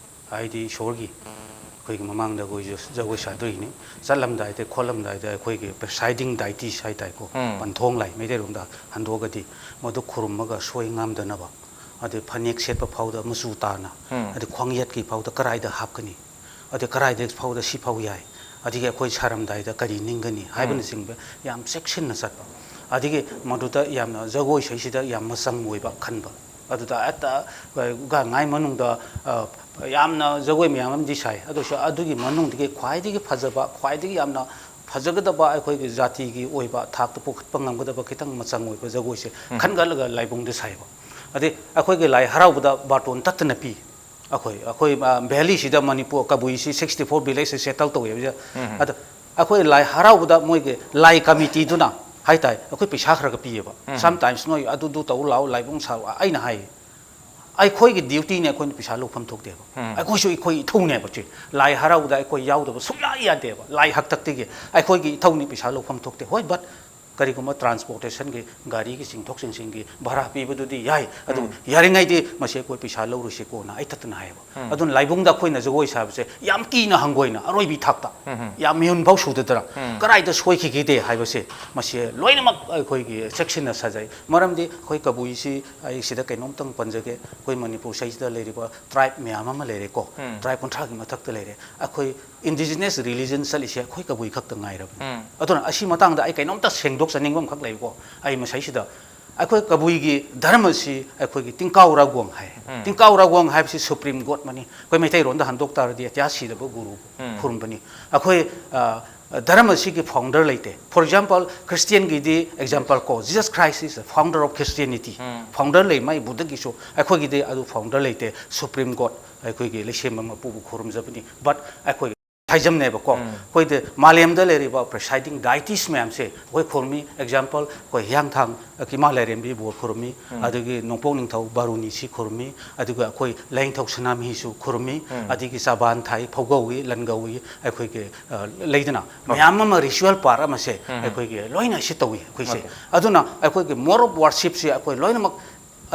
ꯍꯥꯏꯗꯤ ꯏꯁꯣꯔꯒꯤ ꯑꯩꯈꯣꯏꯒꯤ ꯃꯃꯥꯡꯗ ꯑꯩꯈꯣꯏꯁꯨ ꯖꯒꯣꯏ ꯁꯥꯗꯣꯏꯅꯤ꯫ ꯆꯠꯂꯝꯗꯥꯏꯗ, ꯈꯣꯠꯂꯝꯗꯥꯏꯗ ꯑꯩꯈꯣꯏꯒꯤ presiding deities ꯍꯥꯏ ꯇꯥꯏꯀꯣ, ꯎꯝ꯫ ꯄꯟꯊꯣꯡ ꯂꯥꯏ ꯃꯩꯇꯩꯔꯣꯝꯗ ꯍꯟꯗꯣꯛꯑꯒꯗꯤ ꯃꯗꯨ ꯈꯨꯔꯨꯝꯃꯒ ꯁꯣꯏ ꯉꯥꯝꯗꯅꯕ, ꯑꯗꯩ ꯐꯅꯦꯛ ꯁꯦꯠꯄ ꯐꯥꯎꯗ ꯃꯆꯨ ꯇꯥꯅ, ꯎꯝ꯫ ꯑꯗꯩ ꯈ꯭ꯋꯥꯡ ꯌꯦꯠꯀꯤ ꯐꯥꯎꯗ ꯀꯔꯥꯏꯗ ꯍꯥꯞꯀꯅꯤ, ꯑꯗꯩ ꯀꯔꯥꯏꯗ ꯐꯥꯎꯗ ꯁꯤ ꯐꯥꯎ ꯌꯥꯏ, ꯑꯗꯒꯤ ꯑꯩꯈꯣꯏ ꯁꯥꯔꯝꯗꯥꯏꯗ ꯀꯔꯤ ꯅꯤꯡꯒꯅꯤ ꯎꯝ꯫ ꯍꯥꯏꯕꯅꯆꯤꯡꯕ ꯌꯥꯝ ꯆꯦꯛꯁꯤꯟꯅ ꯆꯠꯄ꯫ ꯑꯗꯒꯤ ꯃꯗꯨꯗ ꯌꯥꯝꯅ ꯖꯒꯣꯏ ꯏꯁꯩꯁꯤꯗ ꯌꯥꯝ ꯃꯆꯪ ꯑꯣꯏꯕ ꯈꯟꯕ꯫ ꯑꯗꯨꯗ ꯍꯦꯛꯇ ꯒꯥꯡꯉꯥꯏ ꯃꯅꯨꯡꯗ, ꯑ, ꯌꯥꯝꯅ ꯖꯒꯣꯏ ꯃꯌꯥꯝ ꯑꯃꯗꯤ ꯁꯥꯏ꯫ ꯑꯗꯨꯁꯨ ꯑꯗꯨꯒꯤ ꯃꯅꯨꯡꯗꯒꯤ ꯈ꯭ꯋꯥꯏꯗꯒꯤ ꯐꯖꯕ, ꯈ꯭ꯋꯥꯏꯗꯒꯤ ꯌꯥꯝꯅ ꯐꯖꯒꯗꯕ, ꯑꯩꯈꯣꯏꯒꯤ ꯖꯥꯇꯤꯒꯤ ꯑꯣꯏꯕ ꯊꯥꯛꯇ ꯄꯨꯈꯠꯄ ꯉꯝꯒꯗꯕ ꯈꯤꯇꯪ ꯃꯆꯪ ꯑꯣꯏꯕ ꯖꯒꯣꯏꯁꯦ ꯎꯝ꯫ ꯈꯟꯒꯠꯂꯒ ꯂꯥꯏꯕꯨꯡꯗ ꯁꯥꯏꯕ꯫ ꯑꯗꯩ ꯑꯩꯈꯣꯏꯒꯤ ꯂꯥꯏ ꯍꯔꯥꯎꯕꯗ ꯕꯥꯔꯇꯣꯟ ꯇꯠꯇꯅ ꯄꯤ꯫ ꯑꯩꯈꯣꯏ, ꯑꯩꯈꯣꯏ, ꯑ, valley ꯁꯤꯗ ꯃꯅꯤꯄꯨꯔ ꯀꯕꯨꯏꯁꯤ sixty four village ꯁꯦ settle ꯇꯧꯋꯦꯕ꯫ ꯎꯝ꯫ ꯑꯗ ꯑꯩꯈꯣꯏ ꯂꯥꯏ ꯍꯔꯥꯎꯕꯗ ꯃꯣꯏꯒꯤ ꯂꯥꯏ committee ꯗꯨꯅ ꯍꯥꯏ ꯇꯥꯏ, ꯑꯩꯈꯣꯏ ꯄꯩꯁꯥ ꯈꯔ ꯈꯔ ꯄꯤꯌꯦꯕ꯫ ꯎꯝ꯫ Sometimes ꯅꯣꯏ ꯑꯗꯨꯗꯨ ꯇꯧ ꯂꯥꯛꯑꯣ, ꯂꯥꯏꯕꯨꯡ ꯁꯥꯔꯣ, ꯑꯩꯅ ꯍꯥꯏ, ꯑꯩꯈꯣꯏꯒꯤ duty ꯅꯦ, ꯑꯩꯈꯣꯏꯅ ꯄꯩꯁꯥ ꯂꯧꯐꯝ ꯊꯣꯛꯇꯦꯕ꯫ ꯎꯝ꯫ ꯑꯩꯈꯣꯏꯁꯨ ꯑꯩꯈꯣꯏ ꯏꯊꯧꯅꯦꯕ ꯁꯤ꯫ ꯂꯥꯏ ꯍꯔꯥꯎꯕꯗ ꯑꯩꯈꯣꯏ ꯌꯥꯎꯗꯕ ꯁꯨꯡꯌꯥ ꯌꯥꯗꯦꯕ꯫ ꯂꯥꯏ ꯍꯥꯛꯇꯛꯇꯒꯤ ꯑꯩꯈꯣꯏꯒꯤ ꯏꯊꯧꯅꯤ, ꯄꯩꯁꯥ ꯂꯧꯐꯝ ꯊꯣꯛꯇꯦ꯫ ꯍꯣꯏ, but ꯀꯔꯤꯒꯨꯝꯕ transportation ꯒꯤ, ꯒꯥꯔꯤꯒꯤ ꯆꯤꯡꯊꯣꯛ ꯆꯤꯡꯁꯤꯟꯒꯤ ꯚꯔꯥ ꯄꯤꯕꯗꯨꯗꯤ ꯌꯥꯏ, ꯑꯗꯨ ꯎꯝ꯫ ꯌꯥꯔꯤꯉꯩꯗꯤ ꯃꯁꯤ ꯑꯩꯈꯣꯏ ꯄꯩꯁꯥ ꯂꯧꯔꯨꯁꯤꯀꯣꯅ ꯑꯩ ꯇꯠꯇꯅ ꯍꯥꯏꯌꯦꯕ꯫ ꯎꯝ꯫ ꯑꯗꯨꯅ ꯂꯥꯏꯕꯨꯡꯗ ꯑꯩꯈꯣꯏꯅ ꯖꯒꯣꯏ ꯁꯥꯕꯁꯦ ꯌꯥꯝ ꯀꯤꯅ ꯍꯪꯒꯣꯏꯅ ꯑꯔꯣꯏꯕꯤ ꯊꯥꯛꯇ, ꯎꯝ꯫ ꯌꯥꯝ ꯃꯤꯍꯨꯟ ꯐꯥꯎ ꯁꯨꯗꯗꯅ ꯎꯝ꯫ ꯀꯗꯥꯏꯗ ꯁꯣꯏꯈꯤꯒꯦꯗꯦ ꯍꯥꯏꯕꯁꯦ, ꯃꯁꯤ ꯂꯣꯏꯅꯃꯛ ꯑꯩꯈꯣꯏꯒꯤ ꯆꯦꯛꯁꯤꯟꯅ ꯁꯥꯖꯩ꯫ ꯃꯔꯝꯗꯤ ꯑꯩꯈꯣꯏ ꯀꯕꯨꯏꯁꯤ, ꯑꯩ ꯁꯤꯗ ꯀꯩꯅꯣꯝꯇꯪ ꯄꯟꯖꯒꯦ, ꯑꯩꯈꯣꯏ ꯃꯅꯤꯄꯨꯔ ꯁꯤꯗꯩꯁꯤꯗ ꯂꯩꯔꯤꯕ tribe ꯃꯌꯥꯝ ꯑꯃ ꯂꯩꯔꯦꯀꯣ, ꯎꯝ꯫ Tribe ꯀꯨꯟꯊ꯭ꯔꯥꯒꯤ ꯃꯊꯛꯇ ꯂꯩꯔꯦ꯫ ꯑꯩꯈꯣꯏ indigenous religion ꯆꯠꯂꯤꯁꯦ ꯑꯩꯈꯣꯏ ꯀꯕꯨꯏ ꯈꯛꯇ ꯉꯥꯏꯔꯕꯅꯤ꯫ ꯎꯝ꯫ ꯑꯗꯨꯅ ꯑꯁꯤ ꯃꯇꯥꯡꯗ ꯑꯩ ꯀꯩꯅꯣꯝꯇ ꯁꯦꯡꯗꯣꯛꯆꯅꯤꯡꯕ ꯑꯃꯈꯛ ꯂꯩꯕꯀꯣ꯫ ꯑꯩ ꯃꯁꯤꯁꯤꯗ ꯑꯩꯈꯣꯏ ꯀꯕꯨꯏꯒꯤ ꯙꯔꯃꯁꯤ ꯑꯩꯈꯣꯏꯒꯤ ꯇꯤꯡꯀꯥꯎ ꯔꯥꯒꯣꯡ ꯍꯥꯏ꯫ ꯎꯝ꯫ ꯇꯤꯡꯀꯥꯎ ꯔꯥꯒꯣꯡ ꯍꯥꯏꯕꯁꯤ supreme god ꯑꯃꯅꯤ꯫ ꯑꯩꯈꯣꯏ ꯃꯩꯇꯩꯔꯣꯟꯗ ꯍꯟꯗꯣꯛ ꯇꯥꯔꯗꯤ ꯑꯇꯤꯌꯥ ꯁꯤꯗꯕ ꯒꯨꯔꯨ ꯎꯝ꯫ ꯈꯨꯔꯨꯝꯕꯅꯤ꯫ ꯑꯩꯈꯣꯏ, ꯑ, ꯙꯔꯃꯁꯤꯒꯤ founder ꯂꯩꯇꯦ꯫ For example, Christian ꯒꯤꯗꯤ example ꯀꯣ, Jesus Christ is the founder of Christianity꯫ Um. Founder ꯂꯩ, ꯃꯥꯏ ꯕꯨꯙꯒꯤꯁꯨ꯫ ꯑꯩꯈꯣꯏꯒꯤꯗꯤ ꯑꯗꯨ founder ꯂꯩꯇꯦ꯫ Supreme god ꯑꯩꯈꯣꯏꯒꯤ ꯂꯩꯁꯦꯝꯕ ꯃꯄꯨꯕꯨ ꯈꯨꯔꯨꯝꯖꯕꯅꯤ꯫ But ꯑꯩꯈꯣꯏ ꯊꯥꯏꯖꯝꯅꯦꯕꯀꯣ꯫ ꯑꯩꯈꯣꯏꯗꯤ ꯃꯥꯂꯦꯝꯗ ꯂꯩꯔꯤꯕ presiding deities ꯃꯌꯥꯝꯁꯦ ꯑꯩꯈꯣꯏ ꯈꯨꯔꯨꯝꯃꯤ꯫ Example, ꯑꯩꯈꯣꯏ ꯍꯤꯌꯥꯡꯊꯥꯡ, ꯑ, ꯏꯃꯥ ꯂꯥꯏꯔꯦꯝꯕꯤ ꯕꯣꯔ ꯈꯨꯔꯨꯝꯃꯤ, ꯑꯗꯒꯤ ꯅꯣꯡꯄꯣꯛ ꯅꯤꯡꯊꯧ ꯕꯥꯔꯨꯅꯤꯁꯤ ꯈꯨꯔꯨꯝꯃꯤ, ꯑꯗꯨꯒ ꯑꯩꯈꯣꯏ ꯂꯥꯏꯅꯤꯡꯊꯧ ꯁꯅꯥꯃꯍꯤꯁꯨ ꯈꯨꯔꯨꯝꯃꯤ, ꯑꯗꯒꯤ ꯆꯥꯕꯥꯟ ꯊꯥꯏ, ꯐꯧꯒꯧꯏ, ꯂꯟꯒꯧꯏ, ꯑꯩꯈꯣꯏꯒꯤ, ꯑ, ꯂꯩꯗꯅ, ꯃꯌꯥꯝ ꯑꯃ ritual part ꯑꯃꯁꯦ ꯑꯩꯈꯣꯏꯒꯤ ꯂꯣꯏꯅ ꯁꯤ ꯇꯧꯏ ꯑꯩꯈꯣꯏꯁꯦ꯫ ꯑꯗꯨꯅ ꯑꯩꯈꯣꯏꯒꯤ mode of worshipꯁꯦ ꯑꯩꯈꯣꯏ ꯂꯣꯏꯅꯃꯛ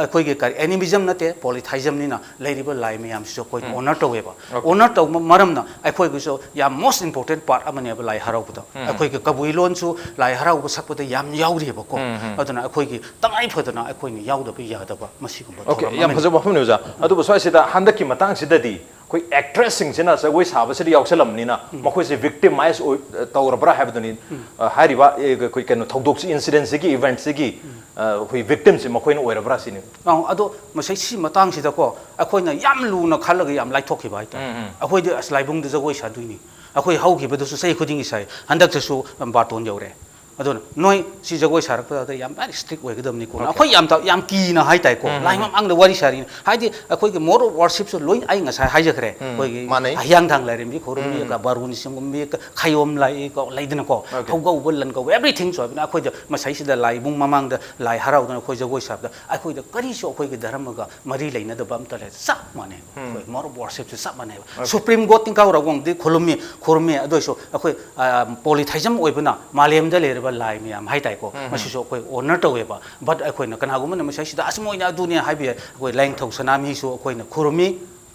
ꯑꯩꯈꯣꯏꯒꯤ ꯀꯔꯤ animism ꯅꯠꯇꯦ, polytheismꯅꯤꯅ ꯂꯩꯔꯤꯕ ꯂꯥꯏ ꯃꯌꯥꯝꯁꯤꯁꯨ ꯑꯩꯈꯣꯏꯅ honor ꯇꯧꯋꯦꯕ꯫ Honor ꯇꯧꯕ ꯃꯔꯝꯅ ꯑꯩꯈꯣꯏꯒꯤꯁꯨ ꯌꯥꯝ most important part ꯑꯃꯅꯦꯕ ꯂꯥꯏ ꯍꯔꯥꯎꯕꯗ꯫ ꯑꯩꯈꯣꯏꯒꯤ ꯀꯕꯨꯏ ꯂꯣꯟꯁꯨ ꯂꯥꯏ ꯍꯔꯥꯎꯕ ꯁꯛꯄꯗ ꯌꯥꯝ ꯌꯥꯎꯔꯤꯕꯀꯣ꯫ ꯑꯗꯨꯅ ꯑꯩꯈꯣꯏꯒꯤ ꯇꯉꯥꯏ ꯐꯗꯅ ꯑꯩꯈꯣꯏꯅ ꯌꯥꯎꯗꯕ ꯌꯥꯗꯕ ꯃꯁꯤꯒꯨꯝꯕ Okay, ꯊꯧꯔꯝ ꯌꯥꯝ ꯑꯃꯅꯤ꯫ ꯐꯖꯕ ꯋꯥꯐꯝꯅꯤ ꯑꯣꯖꯥ꯫ ꯑꯗꯨꯕꯨ ꯁ꯭ꯋꯥꯏꯁꯤꯗ ꯍꯟꯗꯛꯀꯤ ꯃꯇꯥꯡꯁꯤꯗꯗꯤ ꯑꯩꯈꯣꯏ actressꯁꯤꯡꯁꯤꯅ ꯖꯒꯣꯏ ꯁꯥꯕꯁꯤꯗ ꯌꯥꯎꯁꯜꯂꯝꯕꯅꯤꯅ ꯃꯈꯣꯏꯁꯦ victimize ꯑꯣꯏ-, ꯇꯧꯔꯕ꯭ꯔꯥ ꯍꯥꯏꯕꯗꯨꯅꯤ꯫ ꯑ, ꯍꯥꯏꯔꯤꯕ, ꯑꯦ, ꯑꯩꯈꯣꯏ ꯀꯩꯅꯣ ꯊꯧꯗꯣꯛꯁꯤ, incidentsꯁꯤꯒꯤ, eventꯁꯤꯒꯤ, ꯑ, ꯑꯩꯈꯣꯏ victimꯁꯤ ꯃꯈꯣꯏꯅ ꯑꯣꯏꯔꯕ꯭ꯔꯥ ꯁꯤꯅꯤ꯫ ꯑꯧ, ꯑꯗꯣ ꯃꯁꯤ ꯁꯤ ꯃꯇꯥꯡꯁꯤꯗꯀꯣ ꯑꯩꯈꯣꯏꯅ ꯌꯥꯝ ꯂꯨꯅ ꯈꯜꯂꯒ ꯌꯥꯝ ꯂꯥꯏꯊꯣꯛꯈꯤꯕ ꯍꯥꯏꯇꯥꯔꯦ꯫ ꯑꯩꯈꯣꯏꯗꯤ ꯑꯁ ꯂꯥꯏꯕꯨꯡꯗ ꯖꯒꯣꯏ ꯁꯥꯗꯣꯏꯅꯤ, ꯑꯩꯈꯣꯏ ꯍꯧꯈꯤꯕꯗꯁꯨ ꯆꯍꯤ ꯈꯨꯗꯤꯡꯒꯤ ꯁꯥꯏ, ꯍꯟꯗꯛꯇꯁꯨ ꯕꯥꯔꯇꯣꯟ ꯌꯧꯔꯦ꯫ ꯑꯗꯨꯅ ꯅꯣꯏ ꯁꯤ ꯖꯒꯣꯏ ꯁꯥꯔꯛꯄꯗ ꯌꯥꯝ very strict ꯑꯣꯏꯒꯗꯕꯅꯤꯀꯣ꯫ Okay. ꯑꯩꯈꯣꯏ ꯌꯥꯝ ꯇ-, ꯌꯥꯝ ꯀꯤꯅ ꯍꯥꯏꯇꯥꯔꯦꯀꯣ꯫ ꯂꯥꯏ ꯃꯃꯥꯡꯗ ꯋꯥꯔꯤ ꯁꯥꯔꯤꯅꯤ꯫ ꯍꯥꯏꯗꯤ ꯑꯩꯈꯣꯏꯒꯤ mode of worshipꯁꯨ ꯂꯣꯏ ꯑꯩ ꯉꯁꯥꯏ ꯍꯥꯏꯖꯈ꯭ꯔꯦ꯫ ꯑꯩꯈꯣꯏꯒꯤ ꯃꯥꯟꯅꯩ꯫ ꯍꯤꯌꯥꯡꯊꯥꯡ ꯂꯥꯏꯔꯦꯝꯕꯤ ꯈꯨꯔꯨꯝꯕꯤ, ꯕꯥꯔꯨꯅꯤ ꯆꯤꯡꯒꯨꯝꯕꯤ, ꯈꯥꯌꯣꯝ ꯂꯥꯏ ꯀꯣ, ꯂꯩꯗꯅꯀꯣ꯫ Okay. ꯊꯧꯒꯧꯕ, ꯂꯟꯒꯧꯕ, everythingꯁꯨ ꯍꯥꯏꯕꯅ ꯑꯩꯈꯣꯏꯗ ꯃꯁꯩꯁꯤꯗ ꯂꯥꯏꯕꯨꯡ ꯃꯃꯥꯡꯗ ꯂꯥꯏ ꯍꯔꯥꯎꯗꯅ ꯑꯩꯈꯣꯏ ꯖꯒꯣꯏ ꯁꯥꯕꯗ ꯑꯩꯈꯣꯏꯗ ꯀꯔꯤꯁꯨ ꯑꯩꯈꯣꯏꯒꯤ ꯙꯔꯃꯒ ꯃꯔꯤ ꯂꯩꯅꯗꯕ ꯑꯝꯇ ꯂꯩꯇꯦ꯫ ꯆꯞ ꯃꯥꯟꯅꯩ꯫ ꯑꯩꯈꯣꯏ mode of worshipꯁꯦ ꯆꯞ ꯃꯥꯟꯅꯩꯕ꯫ Supreme God ꯇꯤꯡꯀꯥꯎ ꯔꯥꯎꯕꯣꯡꯗꯤ ꯈꯨꯔꯨꯝꯃꯤ, ꯈꯨꯔꯨꯝꯃꯤ꯫ ꯑꯗꯨ ꯑꯣꯏꯔꯁꯨ ꯑꯩꯈꯣꯏ, ꯑ, polytheism ꯑꯣꯏꯕꯅ ꯃꯥꯂꯦꯝꯗ ꯂꯩꯔꯤꯕ ꯂꯥꯏ ꯃꯌꯥꯝ ꯍꯥꯏꯇꯥꯔꯦꯀꯣ, ꯃꯁꯤꯁꯨ ꯑꯩꯈꯣꯏ honor ꯇꯧꯋꯦꯕ꯫ But ꯑꯩꯈꯣꯏꯅ ꯀꯅꯥꯒꯨꯝꯕꯅ ꯃꯁꯤꯁꯤꯗ "ꯑꯁ ꯃꯣꯏꯅ ꯑꯗꯨꯅꯦ" ꯍꯥꯏꯕ ꯌꯥꯏ꯫ ꯑꯩꯈꯣꯏ ꯂꯥꯏꯅꯤꯡꯊꯧ ꯁꯅꯥꯃꯍꯤꯁꯨ ꯑꯩꯈꯣꯏꯅ ꯈꯨꯔꯨꯝꯃꯤ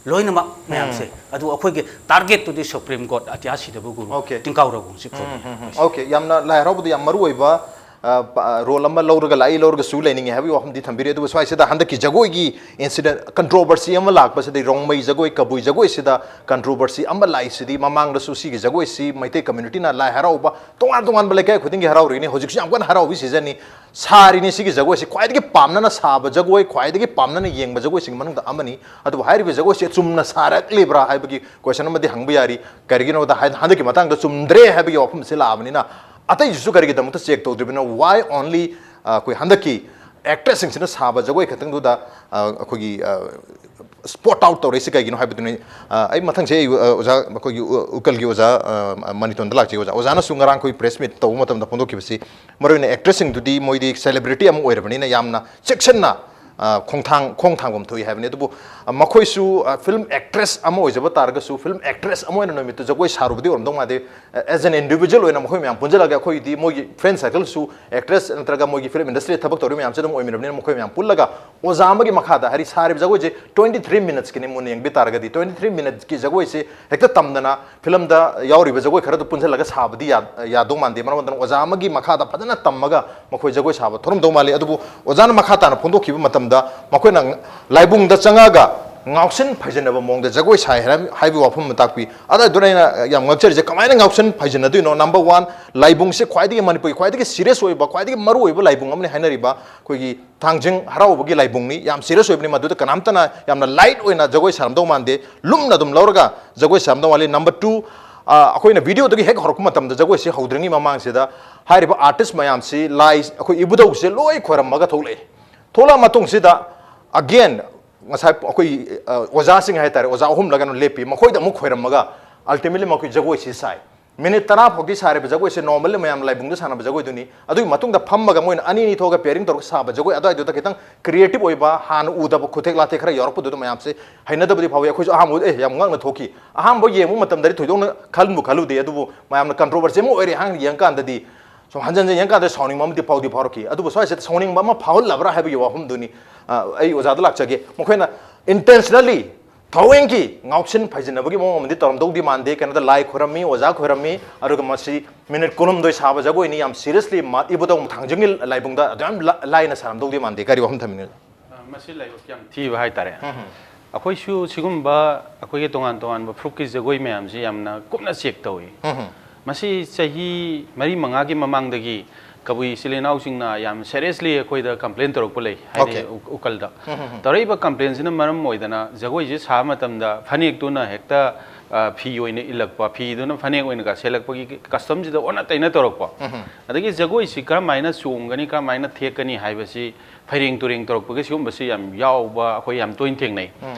ꯂꯣꯏꯅꯃꯛ ꯃꯌꯥꯝꯁꯦ꯫ ꯑꯗꯨ ꯑꯩꯈꯣꯏꯒꯤ targetꯇꯨꯗꯤ Supreme God, ꯑꯇꯤꯌꯥ ꯁꯤꯗꯕ ꯒꯨꯔꯨ, Okay. ꯇꯤꯡꯀꯥꯎ ꯔꯥꯎꯕꯣꯡꯁꯤ ꯈꯨꯔꯨꯝꯃꯤ꯫ Okay, ꯌꯥꯝꯅ ꯂꯥꯏ ꯍꯔꯥꯎꯕꯗ ꯌꯥꯝ ꯃꯔꯨ ꯑꯣꯏꯕ, ꯑ, ꯄ-, ꯑ, role ꯑꯃ ꯂꯧꯔꯒ ꯂꯥꯛꯏ, ꯂꯧꯔꯒꯁꯨ ꯂꯩꯅꯤꯡꯉꯤ ꯍꯥꯏꯕꯒꯤ ꯋꯥꯐꯝꯗꯤ ꯊꯝꯕꯤꯔꯤ꯫ ꯑꯗꯨꯕꯨ ꯁ꯭ꯋꯥꯏꯁꯤꯗ ꯍꯟꯗꯛꯀꯤ ꯖꯒꯣꯏꯒꯤ incident, controversy ꯑꯃ ꯂꯥꯛꯄꯁꯤꯗ, ꯔꯣꯡꯃꯩ ꯖꯒꯣꯏ, ꯀꯕꯨꯏ ꯖꯒꯣꯏꯁꯤꯗ controversy ꯑꯃ ꯂꯥꯛꯏꯁꯤꯗꯤ ꯃꯃꯥꯡꯗꯁꯨ ꯁꯤꯒꯤ ꯖꯒꯣꯏꯁꯤ ꯃꯩꯇꯩ communityꯅ ꯂꯥꯏ ꯍꯔꯥꯎꯕ ꯇꯣꯉꯥꯟ ꯇꯣꯉꯥꯟꯕ ꯂꯩꯀꯥꯏ ꯈꯨꯗꯤꯡꯒꯤ ꯍꯔꯥꯎꯔꯤꯅꯤ, ꯍꯧꯖꯤꯛꯁꯨ ꯌꯥꯝ ꯀꯟꯅ ꯍꯔꯥꯎꯕꯒꯤ seasonꯅꯤ꯫ ꯁꯥꯔꯤꯅꯤ ꯁꯤꯒꯤ ꯖꯒꯣꯏꯁꯤ, ꯈ꯭ꯋꯥꯏꯗꯒꯤ ꯄꯥꯝꯅꯅ ꯁꯥꯕ ꯖꯒꯣꯏ, ꯈ꯭ꯋꯥꯏꯗꯒꯤ ꯄꯥꯝꯅꯅ ꯌꯦꯡꯕ ꯖꯒꯣꯏꯁꯤꯡꯒꯤ ꯃꯅꯨꯡꯗ ꯑꯃꯅꯤ꯫ ꯑꯗꯨꯕꯨ ꯍꯥꯏꯔꯤꯕ ꯖꯒꯣꯏꯁꯤ ꯆꯨꯝꯅ ꯁꯥꯔꯛꯂꯤꯕ꯭ꯔꯥ ꯍꯥꯏꯕꯒꯤ question ꯑꯃꯗꯤ ꯍꯪꯕ ꯌꯥꯔꯤ꯫ ꯀꯔꯤꯒꯤꯅꯣꯗ ꯍꯥꯏ-, ꯍꯟꯗꯛꯀꯤ ꯃꯇꯥꯡꯗ ꯆꯨꯝꯗ꯭ꯔꯦ ꯍꯥꯏꯕꯒꯤ ꯋꯥꯐꯝꯁꯤ ꯂꯥꯛꯑꯕꯅꯤꯅ, ꯑꯇꯩꯁꯤꯁꯨ ꯀꯔꯤꯒꯤꯗꯃꯛꯇ check ꯇꯧꯗ꯭ꯔꯤꯕꯅꯣ? Why only, ꯑ, ꯑꯩꯈꯣꯏ ꯍꯟꯗꯛꯀꯤ actressꯁꯤꯡꯁꯤꯅ ꯁꯥꯕ ꯖꯒꯣꯏ ꯈꯛꯇꯪꯗꯨꯗ, ꯑ, ꯑꯩꯈꯣꯏꯒꯤ, ꯑ, spot out ꯇꯧꯔꯛꯏꯁꯦ ꯀꯩꯒꯤꯅꯣ ꯍꯥꯏꯕꯗꯨꯅꯤ꯫ ꯑ, ꯑꯩ ꯃꯊꯪꯁꯦ ꯑꯩ, ꯑ, ꯑꯣꯖꯥ, ꯑꯩꯈꯣꯏꯒꯤ ꯎ-, ꯎꯀꯜꯒꯤ ꯑꯣꯖꯥ, ꯑ, ꯃꯅꯤꯇꯣꯟꯗ ꯂꯥꯛꯆꯒꯦ꯫ ꯑꯣꯖꯥ, ꯑꯣꯖꯥꯅꯁꯨ ꯉꯔꯥꯡ ꯑꯩꯈꯣꯏ press meet ꯇꯧꯕ ꯃꯇꯝꯗ ꯐꯣꯡꯗꯣꯛꯈꯤꯕꯁꯤ, ꯃꯔꯨꯑꯣꯏꯅ actressꯁꯤꯡꯗꯨꯗꯤ ꯃꯣꯏꯗꯤ celebrity ꯑꯃ ꯑꯣꯏꯔꯕꯅꯤꯅ ꯌꯥꯝꯅ ꯆꯦꯛꯁꯤꯟꯅ, ꯑ, ꯈꯣꯡꯊꯥꯡ, ꯈꯣꯡ ꯊꯥꯡꯕ ꯑꯃ ꯊꯣꯛꯏ ꯍꯥꯏꯕꯅꯤ꯫ ꯑꯗꯨꯕꯨ, ꯑ, ꯃꯈꯣꯏꯁꯨ, ꯑ, film actress ꯑꯃ ꯑꯣꯏꯖꯕ ꯇꯥꯔꯒꯁꯨ, film actress ꯑꯃ ꯑꯣꯏꯅ ꯅꯨꯃꯤꯠꯇꯨ ꯖꯒꯣꯏ ꯁꯥꯔꯨꯕꯗꯤ ꯑꯣꯏꯔꯝꯗꯧ ꯃꯥꯟꯗꯦ꯫ ꯑ, as an individual ꯑꯣꯏꯅ ꯃꯈꯣꯏ ꯃꯌꯥꯝ ꯄꯨꯟꯁꯤꯜꯂꯒ, ꯑꯩꯈꯣꯏꯗꯤ ꯃꯣꯏꯒꯤ friend circleꯁꯨ actress ꯅꯠꯇ꯭ꯔꯒ ꯃꯣꯏꯒꯤ film industryꯗ ꯊꯕꯛ ꯇꯧꯔꯤꯕ ꯃꯌꯥꯝꯁꯦ ꯑꯗꯨꯝ ꯑꯣꯏꯃꯤꯟꯅꯕꯅꯤꯅ, ꯃꯈꯣꯏ ꯃꯌꯥꯝ ꯄꯨꯜꯂꯒ ꯑꯣꯖꯥ ꯑꯃꯒꯤ ꯃꯈꯥꯗ, ꯍꯥꯏꯗꯤ ꯁꯥꯔꯤꯕ ꯖꯒꯣꯏꯁꯦ twenty three minutesꯀꯤꯅꯤ꯫ ꯃꯨꯟꯅ ꯌꯦꯡꯕꯤ ꯇꯥꯔꯒꯗꯤ twenty three minutesꯀꯤ ꯖꯒꯣꯏꯁꯦ ꯍꯦꯛꯇ ꯇꯝꯗꯅ filmꯗ ꯌꯥꯎꯔꯤꯕ ꯖꯒꯣꯏ ꯈꯔꯗꯨ ꯄꯨꯟꯁꯤꯜꯂꯒ ꯁꯥꯕꯗꯤ ꯌꯥ-, ꯌꯥꯗꯧ ꯃꯥꯟꯗꯦ꯫ ꯃꯔꯝ ꯑꯗꯨꯅ ꯑꯣꯖꯥ ꯑꯃꯒꯤ ꯃꯈꯥꯗ ꯐꯖꯅ ꯇꯝꯃꯒ ꯃꯈꯣꯏ ꯖꯒꯣꯏ ꯁꯥꯕ ꯊꯣꯔꯝꯗꯧ ꯃꯥꯜꯂꯤ꯫ ꯑꯗꯨꯕꯨ ꯑꯣꯖꯥꯅ ꯃꯈꯥ ꯇꯥꯅ ꯐꯣꯡꯗꯣꯛꯈꯤꯕ ꯃꯇꯝꯗ ꯃꯈꯣꯏꯅ ꯂꯥꯏꯕꯨꯡꯗ ꯆꯪꯉꯒ ꯉꯥꯎꯁꯤꯟ ꯐꯩꯖꯤꯟꯅꯕ ꯃꯑꯣꯡꯗ ꯖꯒꯣꯏ ꯁꯥꯏ ꯍꯥꯏꯔ-, ꯍꯥꯏꯕꯒꯤ ꯋꯥꯐꯝ ꯑꯃ ꯇꯥꯛꯄꯤ꯫ ꯑꯗꯨꯗꯨꯅ ꯑꯩꯅ ꯌꯥꯝ ꯉꯛꯆꯔꯤꯁꯦ, ꯀꯃꯥꯏꯅ ꯉꯥꯎꯁꯤꯟ ꯐꯩꯖꯤꯟꯅꯗꯣꯏꯅꯣ? Number one, ꯂꯥꯏꯕꯨꯡꯁꯦ ꯈ꯭ꯋꯥꯏꯗꯒꯤ ꯃꯅꯤꯄꯨꯔꯒꯤ ꯈ꯭ꯋꯥꯏꯗꯒꯤ serious ꯑꯣꯏꯕ, ꯈ꯭ꯋꯥꯏꯗꯒꯤ ꯃꯔꯨ ꯑꯣꯏꯕ ꯂꯥꯏꯕꯨꯡ ꯑꯃꯅꯤ ꯍꯥꯏꯅꯔꯤꯕ ꯑꯩꯈꯣꯏꯒꯤ ꯊꯥꯡꯖꯤꯡ ꯍꯔꯥꯎꯕꯒꯤ ꯂꯥꯏꯕꯨꯡꯅꯤ꯫ ꯌꯥꯝ serious ꯑꯣꯏꯕꯅꯤ, ꯃꯗꯨꯗ ꯀꯅꯥꯝꯇꯅ ꯌꯥꯝꯅ light ꯑꯣꯏꯅ ꯖꯒꯣꯏ ꯁꯥꯔꯝꯗꯧ ꯃꯥꯟꯗꯦ, ꯂꯨꯝꯅ ꯑꯗꯨꯝ ꯂꯧꯔꯒ ꯖꯒꯣꯏ ꯁꯥꯔꯝꯗꯧ ꯃꯥꯜꯂꯤ꯫ Number two, ꯑ, ꯑꯩꯈꯣꯏꯅ videoꯗꯒꯤ ꯍꯦꯛ ꯍꯧꯔꯛꯄ ꯃꯇꯝꯗ ꯖꯒꯣꯏꯁꯤ ꯍꯧꯗ꯭ꯔꯤꯉꯩ ꯃꯃꯥꯡꯁꯤꯗ ꯍꯥꯏꯔꯤꯕ artist ꯃꯌꯥꯝꯁꯤ ꯂꯥꯏ, ꯑꯩꯈꯣꯏ ꯏꯕꯨꯙꯧꯁꯦ ꯂꯣꯏ ꯈꯣꯏꯔꯝꯃꯒ ꯊꯣꯛꯂꯛꯑꯦ꯫ ꯊꯣꯛꯂꯛꯑ ꯃꯇꯨꯡꯁꯤꯗ again ꯉꯁꯥꯏ ꯑꯩꯈꯣꯏ, ꯑ, ꯑꯣꯖꯥꯁꯤꯡ ꯍꯥꯏꯇꯥꯔꯦ, ꯑꯣꯖꯥ ꯑꯍꯨꯝꯂ ꯀꯩꯅꯣ ꯂꯦꯞꯄꯤ, ꯃꯈꯣꯏꯗ ꯑꯃꯨꯛ ꯈꯣꯏꯔꯝꯃꯒ ultimately ꯃꯈꯣꯏ ꯖꯒꯣꯏꯁꯤ ꯁꯥꯏ꯫ Minute ꯇꯔꯥ ꯐꯥꯎꯗꯤ ꯁꯥꯔꯤꯕ ꯖꯒꯣꯏꯁꯦ normally ꯃꯌꯥꯝ ꯂꯥꯏꯕꯨꯡꯗ ꯁꯥꯟꯅꯕ ꯖꯒꯣꯏꯗꯨꯅꯤ꯫ ꯑꯗꯨꯒꯤ ꯃꯇꯨꯡꯗ ꯐꯝꯃꯒ ꯃꯣꯏꯅ ꯑꯅꯤ ꯑꯅꯤ ꯊꯣꯛꯑꯒ pairing ꯇꯧꯔꯒ ꯁꯥꯕ ꯖꯒꯣꯏ ꯑꯗꯨꯋꯥꯏꯗꯨꯗ ꯈꯤꯇꯪ creative ꯑꯣꯏꯕ, ꯍꯥꯟꯅ ꯎꯗꯕ ꯈꯨꯠꯊꯦꯛ ꯂꯥꯊꯦꯛ ꯈꯔ ꯌꯥꯎꯔꯛꯄꯗꯨꯗ ꯃꯌꯥꯝꯁꯦ ꯍꯩꯅꯗꯕꯗꯤ ꯐꯥꯎꯏ꯫ ꯑꯩꯈꯣꯏꯁꯨ ꯑꯍꯥꯟꯕ ꯎꯕꯗ, "ꯑꯦ, ꯌꯥꯝ ꯉꯛꯅ ꯊꯣꯛꯈꯤ"꯫ ꯑꯍꯥꯟꯕ ꯌꯦꯡꯕ ꯃꯇꯝꯗꯗꯤ ꯊꯣꯏꯗꯣꯛꯅ ꯈꯟꯕꯨ ꯈꯜꯂꯨꯗꯦ, ꯑꯗꯨꯕꯨ ꯃꯌꯥꯝꯅ controversy ꯑꯃ ꯑꯣꯏꯔꯦ ꯍꯥꯏꯅ ꯌꯦꯡꯀꯥꯟꯗꯗꯤ, ꯁꯨꯝ ꯍꯟꯖꯟ ꯍꯟꯖꯟ ꯌꯦꯡꯀꯥꯟꯗ ꯁꯥꯎꯅꯤꯡꯕ ꯑꯃꯗꯤ ꯐꯥꯎꯗꯤ ꯐꯥꯎꯔꯛꯈꯤ꯫ ꯑꯗꯨꯕꯨ ꯁ꯭ꯋꯥꯏꯁꯤꯗ ꯁꯥꯎꯅꯤꯡꯕ ꯑꯃ ꯐꯥꯎꯍꯜꯂꯕ꯭ꯔꯥ ꯍꯥꯏꯕꯒꯤ ꯋꯥꯐꯝꯗꯨꯅꯤ, ꯑ, ꯑꯩ ꯑꯣꯖꯥꯗ ꯂꯥꯛꯆꯒꯦ꯫ ꯃꯈꯣꯏꯅ intentionally, ꯊꯑꯣꯏꯒꯤ ꯉꯥꯎꯁꯤꯟ ꯐꯩꯖꯤꯟꯅꯕꯒꯤ ꯃꯑꯣꯡ ꯑꯃꯗꯤ ꯇꯧꯔꯝꯗꯧꯗꯤ ꯃꯥꯟꯗꯦ꯫ ꯀꯩꯅꯣꯗ ꯂꯥꯏ ꯈꯣꯏꯔꯝꯃꯤ, ꯑꯣꯖꯥ ꯈꯣꯏꯔꯝꯃꯤ, ꯑꯗꯨꯒ ꯃꯁꯤ minute ꯀꯨꯟꯍꯨꯝꯗꯣꯏ ꯁꯥꯕ ꯖꯒꯣꯏꯅꯤ, ꯌꯥꯝ seriously ꯃꯥ-, ꯏꯕꯨꯙꯧ ꯊꯥꯡꯖꯤꯡꯒꯤ ꯂꯥꯏꯕꯨꯡꯗ ꯑꯗꯨꯌꯥꯝ ꯂꯥ-, ꯂꯥꯏꯅ ꯁꯥꯔꯝꯗꯧꯗꯤ ꯃꯥꯟꯗꯦ꯫ ꯀꯔꯤ ꯋꯥꯐꯝ ꯊꯝꯕꯤꯅꯤꯡꯉꯤ? ꯑ, ꯃꯁꯤ ꯂꯥꯏꯕꯛ ꯌꯥꯝ ꯊꯤꯕ ꯍꯥꯏꯇꯥꯔꯦ꯫ ꯎꯝ ꯍꯝ꯫ ꯑꯩꯈꯣꯏꯁꯨ ꯁꯤꯒꯨꯝꯕ ꯑꯩꯈꯣꯏꯒꯤ ꯇꯣꯉꯥꯟ ꯇꯣꯉꯥꯟꯕ ꯐꯨꯔꯨꯞꯀꯤ ꯖꯒꯣꯏ ꯃꯌꯥꯝꯁꯤ ꯌꯥꯝꯅ ꯀꯨꯞꯅ check ꯇꯧꯏ꯫ ꯎꯝ ꯍꯝ꯫ ꯃꯁꯤ ꯆꯍꯤ ꯃꯔꯤ ꯃꯉꯥꯒꯤ ꯃꯃꯥꯡꯗꯒꯤ ꯀꯕꯨꯏ ꯏꯆꯤꯜ ꯏꯅꯥꯎꯁꯤꯡꯅ ꯌꯥꯝ seriously ꯑꯩꯈꯣꯏꯗ complain ꯇꯧꯔꯛꯄ ꯂꯩ, ꯍꯥꯏꯗꯤ Okay. ꯎ-, ꯎꯀꯜꯗ꯫ ꯎꯝ ꯍꯝ ꯍꯝ꯫ ꯇꯧꯔꯛꯏꯕ complainꯁꯤꯅ ꯃꯔꯝ ꯑꯣꯏꯗꯅ ꯖꯒꯣꯏꯁꯤ ꯁꯥꯕ ꯃꯇꯝꯗ ꯐꯅꯦꯛꯇꯨꯅ ꯍꯦꯛꯇ, ꯑ, ꯐꯤ ꯑꯣꯏꯅ ꯏꯜꯂꯛꯄ, ꯐꯤꯗꯨꯅ ꯐꯅꯦꯛ ꯑꯣꯏꯅꯒ ꯁꯦꯠꯂꯛꯄꯒꯤ customꯁꯤꯗ ꯑꯣꯟꯅ ꯇꯩꯅ ꯇꯧꯔꯛꯄ꯫ ꯎꯝ ꯍꯝ꯫ ꯑꯗꯒꯤ ꯖꯒꯣꯏꯁꯤ ꯀꯔꯝꯍꯥꯏꯅ ꯆꯣꯡꯒꯅꯤ, ꯀꯔꯝꯍꯥꯏꯅ ꯊꯦꯛꯀꯅꯤ ꯍꯥꯏꯕꯁꯤ ꯐꯩꯔꯦꯡ ꯇꯨꯔꯦꯡ ꯇꯧꯔꯛꯄꯒꯤ ꯁꯤꯒꯨꯝꯕꯁꯤ ꯌꯥꯝ ꯌꯥꯎꯕ ꯑꯩꯈꯣꯏ ꯌꯥꯝ ꯇꯣꯏꯅ ꯊꯦꯡꯅꯩ꯫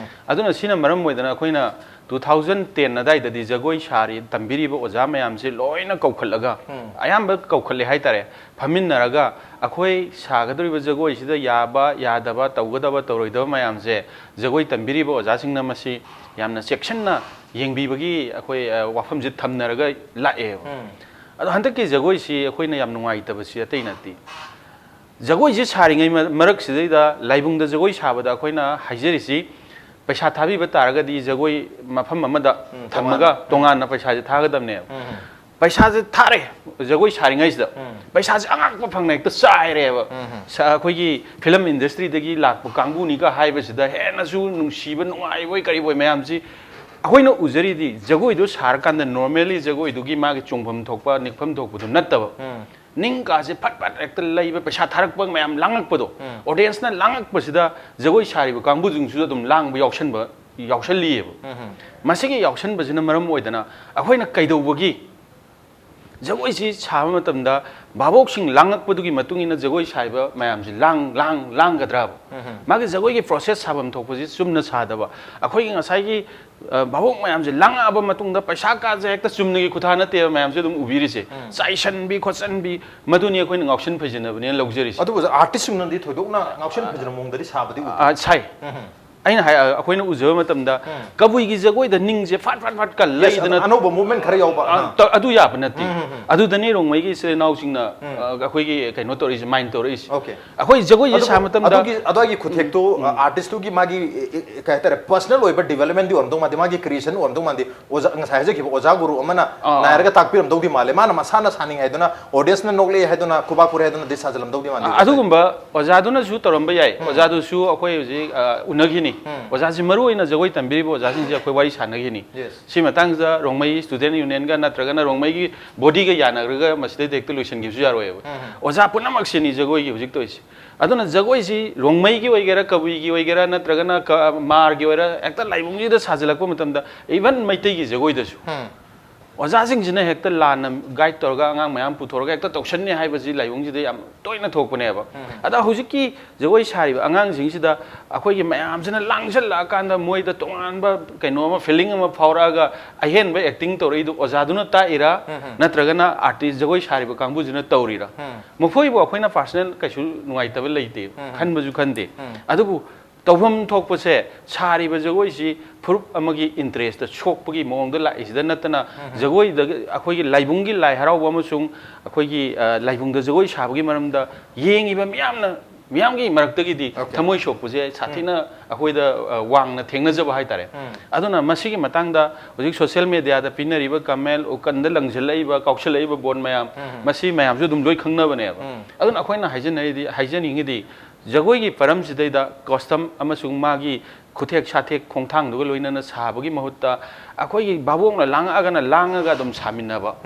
ꯑꯗꯨꯅ ꯁꯤꯅ ꯃꯔꯝ ꯑꯣꯏꯗꯅ ꯑꯩꯈꯣꯏꯅ two thousand ten ꯑꯗꯥꯏꯗꯗꯤ ꯖꯒꯣꯏ ꯁꯥꯔꯤ ꯇꯝꯕꯤꯔꯤꯕ ꯑꯣꯖꯥ ꯃꯌꯥꯝꯁꯦ ꯂꯣꯏꯅ ꯀꯧꯈꯠꯂꯒ, ꯑꯌꯥꯝꯕ ꯀꯧꯈꯠꯂꯦ ꯍꯥꯏꯇꯥꯔꯦ, ꯐꯝꯃꯤꯟꯅꯔꯒ ꯑꯩꯈꯣꯏ ꯁꯥꯒꯗꯧꯔꯤꯕ ꯖꯒꯣꯏꯁꯤꯗ ꯌꯥꯕ ꯌꯥꯗꯕ, ꯇꯧꯒꯗꯕ ꯇꯧꯔꯣꯏꯗꯕ ꯃꯌꯥꯝꯁꯦ ꯖꯒꯣꯏ ꯇꯝꯕꯤꯔꯤꯕ ꯑꯣꯖꯥꯁꯤꯡꯅ ꯃꯁꯤ ꯌꯥꯝꯅ ꯆꯦꯛꯁꯤꯟꯅ ꯌꯦꯡꯕꯤꯕꯒꯤ ꯑꯩꯈꯣꯏ, ꯑ, ꯋꯥꯐꯝꯁꯦ ꯊꯝꯅꯔꯒ ꯂꯥꯛꯑꯦꯕ꯫ ꯑꯗꯣ ꯍꯟꯗꯛꯀꯤ ꯖꯒꯣꯏꯁꯤ ꯑꯩꯈꯣꯏꯅ ꯌꯥꯝ ꯅꯨꯡꯉꯥꯏꯇꯕꯁꯤ ꯑꯇꯩ ꯅꯠꯇꯦ꯫ ꯖꯒꯣꯏꯁꯤ ꯁꯥꯔꯤꯉꯩ ꯃ-, ꯃꯔꯛꯁꯤꯗꯩꯗ ꯂꯥꯏꯕꯨꯡꯗ ꯖꯒꯣꯏ ꯁꯥꯕꯗ ꯑꯩꯈꯣꯏꯅ ꯍꯥꯏꯖꯔꯤꯁꯤ, ꯄꯩꯁꯥ ꯊꯥꯕꯤꯕ ꯇꯥꯔꯒꯗꯤ ꯖꯒꯣꯏ ꯃꯐꯝ ꯑꯃꯗ ꯎꯝ, ꯊꯝꯃꯒ ꯇꯣꯉꯥꯟꯅ꯫ ꯇꯣꯉꯥꯟꯅ ꯄꯩꯁꯥꯁꯦ ꯊꯥꯒꯗꯕꯅꯦꯕ꯫ ꯎꯝ, ꯎꯝ꯫ ꯄꯩꯁꯥꯁꯦ ꯊꯥꯔꯦ, ꯖꯒꯣꯏ ꯁꯥꯔꯤꯉꯩꯁꯤꯗ ꯎꯝ꯫ ꯄꯩꯁꯥꯁꯦ ꯑꯉꯥꯛꯄ ꯐꯪꯅ ꯍꯦꯛꯇ ꯆꯥꯏꯔꯦꯕ꯫ ꯎꯝ, ꯎꯝ꯫ ꯁ-, ꯑꯩꯈꯣꯏꯒꯤ ꯐꯤꯂꯝ ꯏꯟꯗꯁꯇ꯭ꯔꯤꯗꯒꯤ ꯂꯥꯛꯄ ꯀꯥꯡꯕꯨꯅꯤꯒ ꯍꯥꯏꯕꯁꯤꯗ ꯍꯦꯟꯅꯁꯨ ꯅꯨꯡꯁꯤꯕ, ꯅꯨꯡꯉꯥꯏꯕꯣꯏ ꯀꯔꯤꯕꯣꯏ ꯃꯌꯥꯝꯁꯤ ꯑꯩꯈꯣꯏꯅ ꯎꯖꯔꯤꯗꯤ ꯖꯒꯣꯏꯗꯣ ꯁꯥꯔꯀꯥꯟꯗ normally ꯖꯒꯣꯏꯗꯨꯒꯤ ꯃꯥꯒꯤ ꯆꯣꯡꯐꯝ ꯊꯣꯛꯄ, ꯅꯤꯛꯐꯝ ꯊꯣꯛꯄꯗꯨ ꯅꯠꯇꯕ꯫ ꯎꯝ꯫ ꯅꯤꯡꯀꯥꯁꯦ ꯐꯠ ꯐꯠ ꯍꯦꯛꯇ ꯂꯩꯕ, ꯄꯩꯁꯥ ꯊꯥꯔꯛꯄ ꯃꯌꯥꯝ ꯂꯥꯡꯉꯛꯄꯗꯣ, ꯎꯝ꯫ Audienceꯅ ꯂꯥꯡꯉꯛꯄꯁꯤꯗ ꯖꯒꯣꯏ ꯁꯥꯔꯤꯕ ꯀꯥꯡꯕꯨꯁꯤꯡꯁꯨ ꯑꯗꯨꯝ ꯂꯥꯡꯕ ꯌꯥꯎꯁꯟꯕ, ꯌꯥꯎꯁꯜꯂꯤꯑꯕ꯫ ꯎꯝ, ꯎꯝ꯫ ꯃꯁꯤꯒꯤ ꯌꯥꯎꯁꯟꯕꯁꯤꯅ ꯃꯔꯝ ꯑꯣꯏꯗꯅ ꯑꯩꯈꯣꯏꯅ ꯀꯩꯗꯧꯕꯒꯤ ꯖꯒꯣꯏꯁꯤ ꯁꯥꯕ ꯃꯇꯝꯗ ꯚꯥꯕꯣꯛꯁꯤꯡ ꯂꯥꯡꯉꯛꯄꯗꯨꯒꯤ ꯃꯇꯨꯡ ꯏꯟꯅ ꯖꯒꯣꯏ ꯁꯥꯔꯤꯕ ꯃꯌꯥꯝꯁꯤ ꯂꯥꯡ-, ꯂꯥꯡ-, ꯂꯥꯡꯒꯗ꯭ꯔꯥꯕ? ꯎꯝ, ꯎꯝ꯫ ꯃꯥꯒꯤ ꯖꯒꯣꯏꯒꯤ process ꯁꯥꯐꯝ ꯊꯣꯛꯄꯁꯤ ꯆꯨꯝꯅ ꯁꯥꯗꯕ, ꯑꯩꯈꯣꯏꯒꯤ ꯉꯁꯥꯏꯒꯤ, ꯑ, ꯚꯥꯕꯣꯛ ꯃꯌꯥꯝꯁꯦ ꯂꯥꯡꯉꯛꯑꯕ ꯃꯇꯨꯡꯗ ꯄꯩꯁꯥ ꯀꯥꯁꯦ ꯍꯦꯛꯇ ꯆꯨꯝꯅꯒꯤ ꯈꯨꯊꯥ ꯅꯠꯇꯦꯕ ꯃꯌꯥꯝꯁꯦ ꯑꯗꯨꯝ ꯎꯕꯤꯔꯤꯁꯦ꯫ ꯎꯝ꯫ ꯆꯥꯏꯁꯟꯕꯤ ꯈꯣꯠꯆꯟꯕꯤ, ꯃꯗꯨꯅꯤ ꯑꯩꯈꯣꯏꯅ ꯉꯥꯎꯁꯟ ꯐꯩꯖꯟꯅꯕꯅꯦꯅ ꯂꯧꯖꯔꯤꯁꯦ꯫ ꯑꯗꯨꯕꯨ ꯑꯥꯔꯇꯤꯁꯁꯤꯡꯅꯗꯤ ꯊꯣꯏꯗꯣꯛꯅ ꯉꯥꯎꯁꯟ ꯐꯩꯖꯟꯅ ꯃꯑꯣꯡꯗꯗꯤ ꯁꯥꯕꯗꯤ ꯎꯗꯦ꯫ ꯑ, ꯁꯥꯏ꯫ ꯎꯝ, ꯎꯝ꯫ ꯑꯩꯅ ꯍꯥꯏ, ꯑꯩꯈꯣꯏꯅ ꯎꯖꯕ ꯃꯇꯝꯗ ꯎꯝ꯫ ꯀꯕꯨꯏꯒꯤ ꯖꯒꯣꯏꯗ ꯅꯤꯡꯁꯦ ꯐꯥꯠ ꯐꯥꯠ ꯐꯥꯠ ꯀ Yes, ꯂꯩꯗꯅ ꯑꯅꯧꯕ movement ꯈꯔ ꯌꯥꯎꯕ꯫ ꯑ, ꯑꯥ꯫ ꯇ-, ꯑꯗꯨ ꯌꯥꯕ ꯅꯠꯇꯦ꯫ ꯎꯝ, ꯎꯝ, ꯎꯝ꯫ ꯑꯗꯨꯗꯅꯦ ꯔꯣꯡꯃꯩꯒꯤ ꯏꯆꯤꯜ ꯏꯅꯥꯎꯁꯤꯡꯅ, ꯎꯝ꯫ ꯑ, ꯑꯩꯈꯣꯏꯒꯤ ꯀꯩꯅꯣ ꯇꯧꯔꯛꯏꯁꯦ, mind ꯇꯧꯔꯛꯏꯁꯦ꯫ Okay꯫ ꯑꯩꯈꯣꯏ ꯖꯒꯣꯏꯁꯦ ꯑꯗꯨꯕꯨ ꯁꯥꯕ ꯃꯇꯝꯗ ꯑꯗꯨꯒꯤ, ꯑꯗꯨꯒꯤ ꯈꯨꯊꯦꯛꯇꯣ, ꯎꯝ꯫ ꯑ, artistꯇꯨꯒꯤ ꯃꯥꯒꯤ, ꯑꯦ, ꯑꯦ, ꯀꯩ ꯍꯥꯏꯇꯥꯔꯦ, personal ꯑꯣꯏꯕ developmentꯗꯤ ꯑꯣꯏꯔꯝꯗꯧ ꯃꯥꯟꯗꯦ, ꯃꯥꯒꯤ creationꯗꯤ ꯑꯣꯏꯔꯝꯗꯧ ꯃꯥꯟꯗꯦ꯫ ꯑꯣꯖꯥ, ꯉꯁꯥꯏ ꯍꯥꯏꯖꯈꯤꯕ ꯑꯣꯖꯥ ꯒꯨꯔꯨ ꯑꯃꯅ ꯑꯥ, ꯑꯥ꯫ ꯅꯥꯏꯔꯒ ꯇꯥꯛꯄꯤꯔꯝꯗꯧꯗꯤ ꯃꯥꯜꯂꯦ꯫ ꯃꯥꯅ ꯃꯁꯥꯅ ꯁꯥꯅꯤꯡꯉꯦ ꯍꯥꯏꯗꯨꯅ, audienceꯅ ꯅꯣꯛꯂꯛꯑꯦ ꯍꯥꯏꯗꯨꯅ, ꯈꯨꯕꯥꯛ ꯈꯨꯔꯦ ꯍꯥꯏꯗꯨꯅꯗꯤ ꯁꯥꯖꯜꯂꯝꯗꯧꯗꯤ ꯃꯥꯟꯗꯦ꯫ ꯑ, ꯑꯗꯨꯒꯨꯝꯕ ꯑꯣꯖꯥꯗꯨꯅꯁꯨ ꯇꯧꯔꯝꯕ ꯌꯥꯏ꯫ ꯎꯝ꯫ ꯑꯣꯖꯥꯗꯨꯁꯨ ꯑꯩꯈꯣꯏ ꯍꯧꯖꯤꯛ, ꯑ, ꯎꯅꯈꯤꯅꯤ꯫ ꯎꯝ꯫ ꯑꯣꯖꯥꯁꯤ ꯃꯔꯨ ꯑꯣꯏꯅ ꯖꯒꯣꯏ ꯇꯝꯕꯤꯔꯤꯕ ꯑꯣꯖꯥꯁꯤꯡꯁꯦ ꯑꯩꯈꯣꯏ ꯋꯥꯔꯤ ꯁꯥꯟꯅꯈꯤꯅꯤ꯫ Yes꯫ ꯁꯤ ꯃꯇꯥꯡꯁꯤꯗ ꯔꯣꯡꯃꯩ student unionꯒ ꯅꯠꯇ꯭ꯔꯒꯅ ꯔꯣꯡꯃꯩꯒꯤ bodyꯒ ꯌꯥꯅꯔꯒ ꯃꯁꯤꯗꯩꯗ ꯍꯦꯛꯇ ꯂꯣꯏꯁꯤꯟꯈꯤꯕꯁꯨ ꯌꯥꯔꯣꯏꯕ꯫ ꯎꯝ, ꯎꯝ꯫ ꯑꯣꯖꯥ ꯄꯨꯝꯅꯃꯛꯁꯤꯅꯤ ꯖꯒꯣꯏꯒꯤ ꯍꯧꯖꯤꯛ ꯇꯧꯔꯤꯁꯦ꯫ ꯑꯗꯨꯅ ꯖꯒꯣꯏꯁꯤ ꯔꯣꯡꯃꯩꯒꯤ ꯑꯣꯏꯒꯦꯔꯥ, ꯀꯕꯨꯏꯒꯤ ꯑꯣꯏꯒꯦꯔꯥ, ꯅꯠꯇ꯭ꯔꯒꯅ ꯀ-, ꯃꯥꯔꯒꯤ ꯑꯣꯏꯔꯥ, ꯍꯦꯛꯇ ꯂꯥꯏꯕꯨꯡꯁꯤꯗ ꯁꯥꯖꯤꯜꯂꯛꯄ ꯃꯇꯝꯗ, even ꯃꯩꯇꯩꯒꯤ ꯖꯒꯣꯏꯗꯁꯨ ꯎꯝ꯫ ꯑꯣꯖꯥꯁꯤꯡꯁꯤꯅ ꯍꯦꯛꯇ ꯂꯥꯟꯅ ꯒꯥꯏꯗ ꯇꯧꯔꯒ ꯑꯉꯥꯡ ꯃꯌꯥꯝ ꯄꯨꯊꯣꯔꯒ ꯍꯦꯛꯇ ꯇꯧꯁꯟꯅꯤ ꯍꯥꯏꯕꯁꯤ ꯂꯥꯏꯕꯨꯡꯁꯤꯗ ꯌꯥꯝ ꯇꯣꯏꯅ ꯊꯣꯛꯄꯅꯦꯕ꯫ ꯑꯗ ꯍꯧꯖꯤꯛꯀꯤ ꯖꯒꯣꯏ ꯁꯥꯔꯤꯕ ꯑꯉꯥꯡꯁꯤꯡꯁꯤꯗ ꯑꯩꯈꯣꯏꯒꯤ ꯃꯌꯥꯝꯁꯤꯅ ꯂꯥꯡꯁꯤꯜꯂꯛꯑꯀꯥꯟꯗ ꯃꯣꯏꯗ ꯇꯣꯉꯥꯟꯕ ꯀꯩꯅꯣ ꯑꯃ, ꯐꯤꯂꯤꯡ ꯑꯃ ꯐꯥꯎꯔꯛꯑꯒ ꯑꯍꯦꯟꯕ ꯑꯦꯛꯇꯤꯡ ꯇꯧꯔꯛꯏꯗꯨ ꯑꯣꯖꯥꯗꯨꯅ ꯇꯥꯛꯏꯔꯥ, ꯅꯠꯇ꯭ꯔꯒꯅ ꯑꯥꯔꯇꯤꯁ ꯖꯒꯣꯏ ꯁꯥꯔꯤꯕ ꯀꯥꯡꯕꯨꯁꯤꯅ ꯇꯧꯔꯤꯔꯥ? ꯃꯈꯣꯏꯕꯨ ꯑꯩꯈꯣꯏꯅ ꯄꯥꯔꯁꯅꯦꯜ ꯀꯩꯁꯨ ꯅꯨꯡꯉꯥꯏꯇꯕ ꯂꯩꯇꯦ, ꯈꯟꯕꯁꯨ ꯈꯟꯗꯦ꯫ ꯑꯗꯨꯕꯨ ꯇꯧꯐꯝ ꯊꯣꯛꯄꯁꯦ, ꯁꯥꯔꯤꯕ ꯖꯒꯣꯏꯁꯤ ꯐꯨꯔꯨꯞ ꯑꯃꯒꯤ ꯏꯟꯇꯔꯦꯁꯇ ꯁꯣꯛꯄꯒꯤ ꯃꯑꯣꯡꯗ ꯂꯥꯛꯏꯁꯤꯗ ꯅꯠꯇꯅ, ꯖꯒꯣꯏꯗ ꯑꯩꯈꯣꯏꯒꯤ ꯂꯥꯏꯕꯨꯡꯒꯤ ꯂꯥꯏ ꯍꯔꯥꯎꯕ ꯑꯃꯁꯨꯡ ꯑꯩꯈꯣꯏꯒꯤ, ꯑ, ꯂꯥꯏꯕꯨꯡꯗ ꯖꯒꯣꯏ ꯁꯥꯕꯒꯤ ꯃꯔꯝꯗ ꯌꯦꯡꯉꯤꯕ ꯃꯤꯌꯥꯝꯅ, ꯃꯤꯌꯥꯝꯒꯤ ꯃꯔꯛꯇꯒꯤꯗꯤ ꯊꯃꯣꯏ ꯁꯣꯛꯄꯁꯦ ꯁꯥꯊꯤꯅ ꯑꯩꯈꯣꯏꯗ, ꯑ, ꯋꯥꯡꯅ ꯊꯦꯡꯅꯖꯕ ꯍꯥꯏꯇꯥꯔꯦ꯫ ꯑꯗꯨꯅ ꯃꯁꯤꯒꯤ ꯃꯇꯥꯡꯗ ꯍꯧꯖꯤꯛ ꯁꯣꯁꯤꯌꯦꯜ ꯃꯦꯗꯤꯌꯥꯗ ꯄꯤꯅꯔꯤꯕ ꯀꯃꯦꯟ, ꯎꯀꯟꯗ ꯂꯪꯁꯤꯜꯂꯛꯏꯕ, ꯀꯥꯎꯁꯜꯂꯛꯏꯕ ꯕꯣꯟ ꯃꯌꯥꯝ, ꯃꯁꯤ ꯃꯌꯥꯝꯁꯨ ꯑꯗꯨꯝ ꯂꯣꯏ ꯈꯪꯅꯕꯅꯦꯕ꯫ ꯑꯗꯨꯅ ꯑꯩꯈꯣꯏꯅ ꯍꯥꯏꯖꯅꯔꯤꯗꯤ, ꯍꯥꯏꯖꯅꯤꯡꯉꯤꯗꯤ, ꯖꯒꯣꯏꯒꯤ ꯄꯔꯝꯁꯤꯗꯩꯗ ꯀꯣꯁꯇꯝ ꯑꯃꯁꯨꯡ ꯃꯥꯒꯤ ꯈꯨꯊꯦꯛ ꯁꯥꯊꯦꯛ ꯈꯣꯡꯊꯥꯡꯗꯨꯒ ꯂꯣꯏꯅꯅ ꯁꯥꯕꯒꯤ ꯃꯍꯨꯠꯇ, ꯑꯩꯈꯣꯏꯒꯤ ꯚꯥꯕꯣꯛꯅ ꯂꯥꯡꯉꯛꯑꯒꯅ ꯂꯥꯡꯉꯒ ꯑꯗꯨꯝ ꯁꯥꯃꯤꯟꯅꯕ,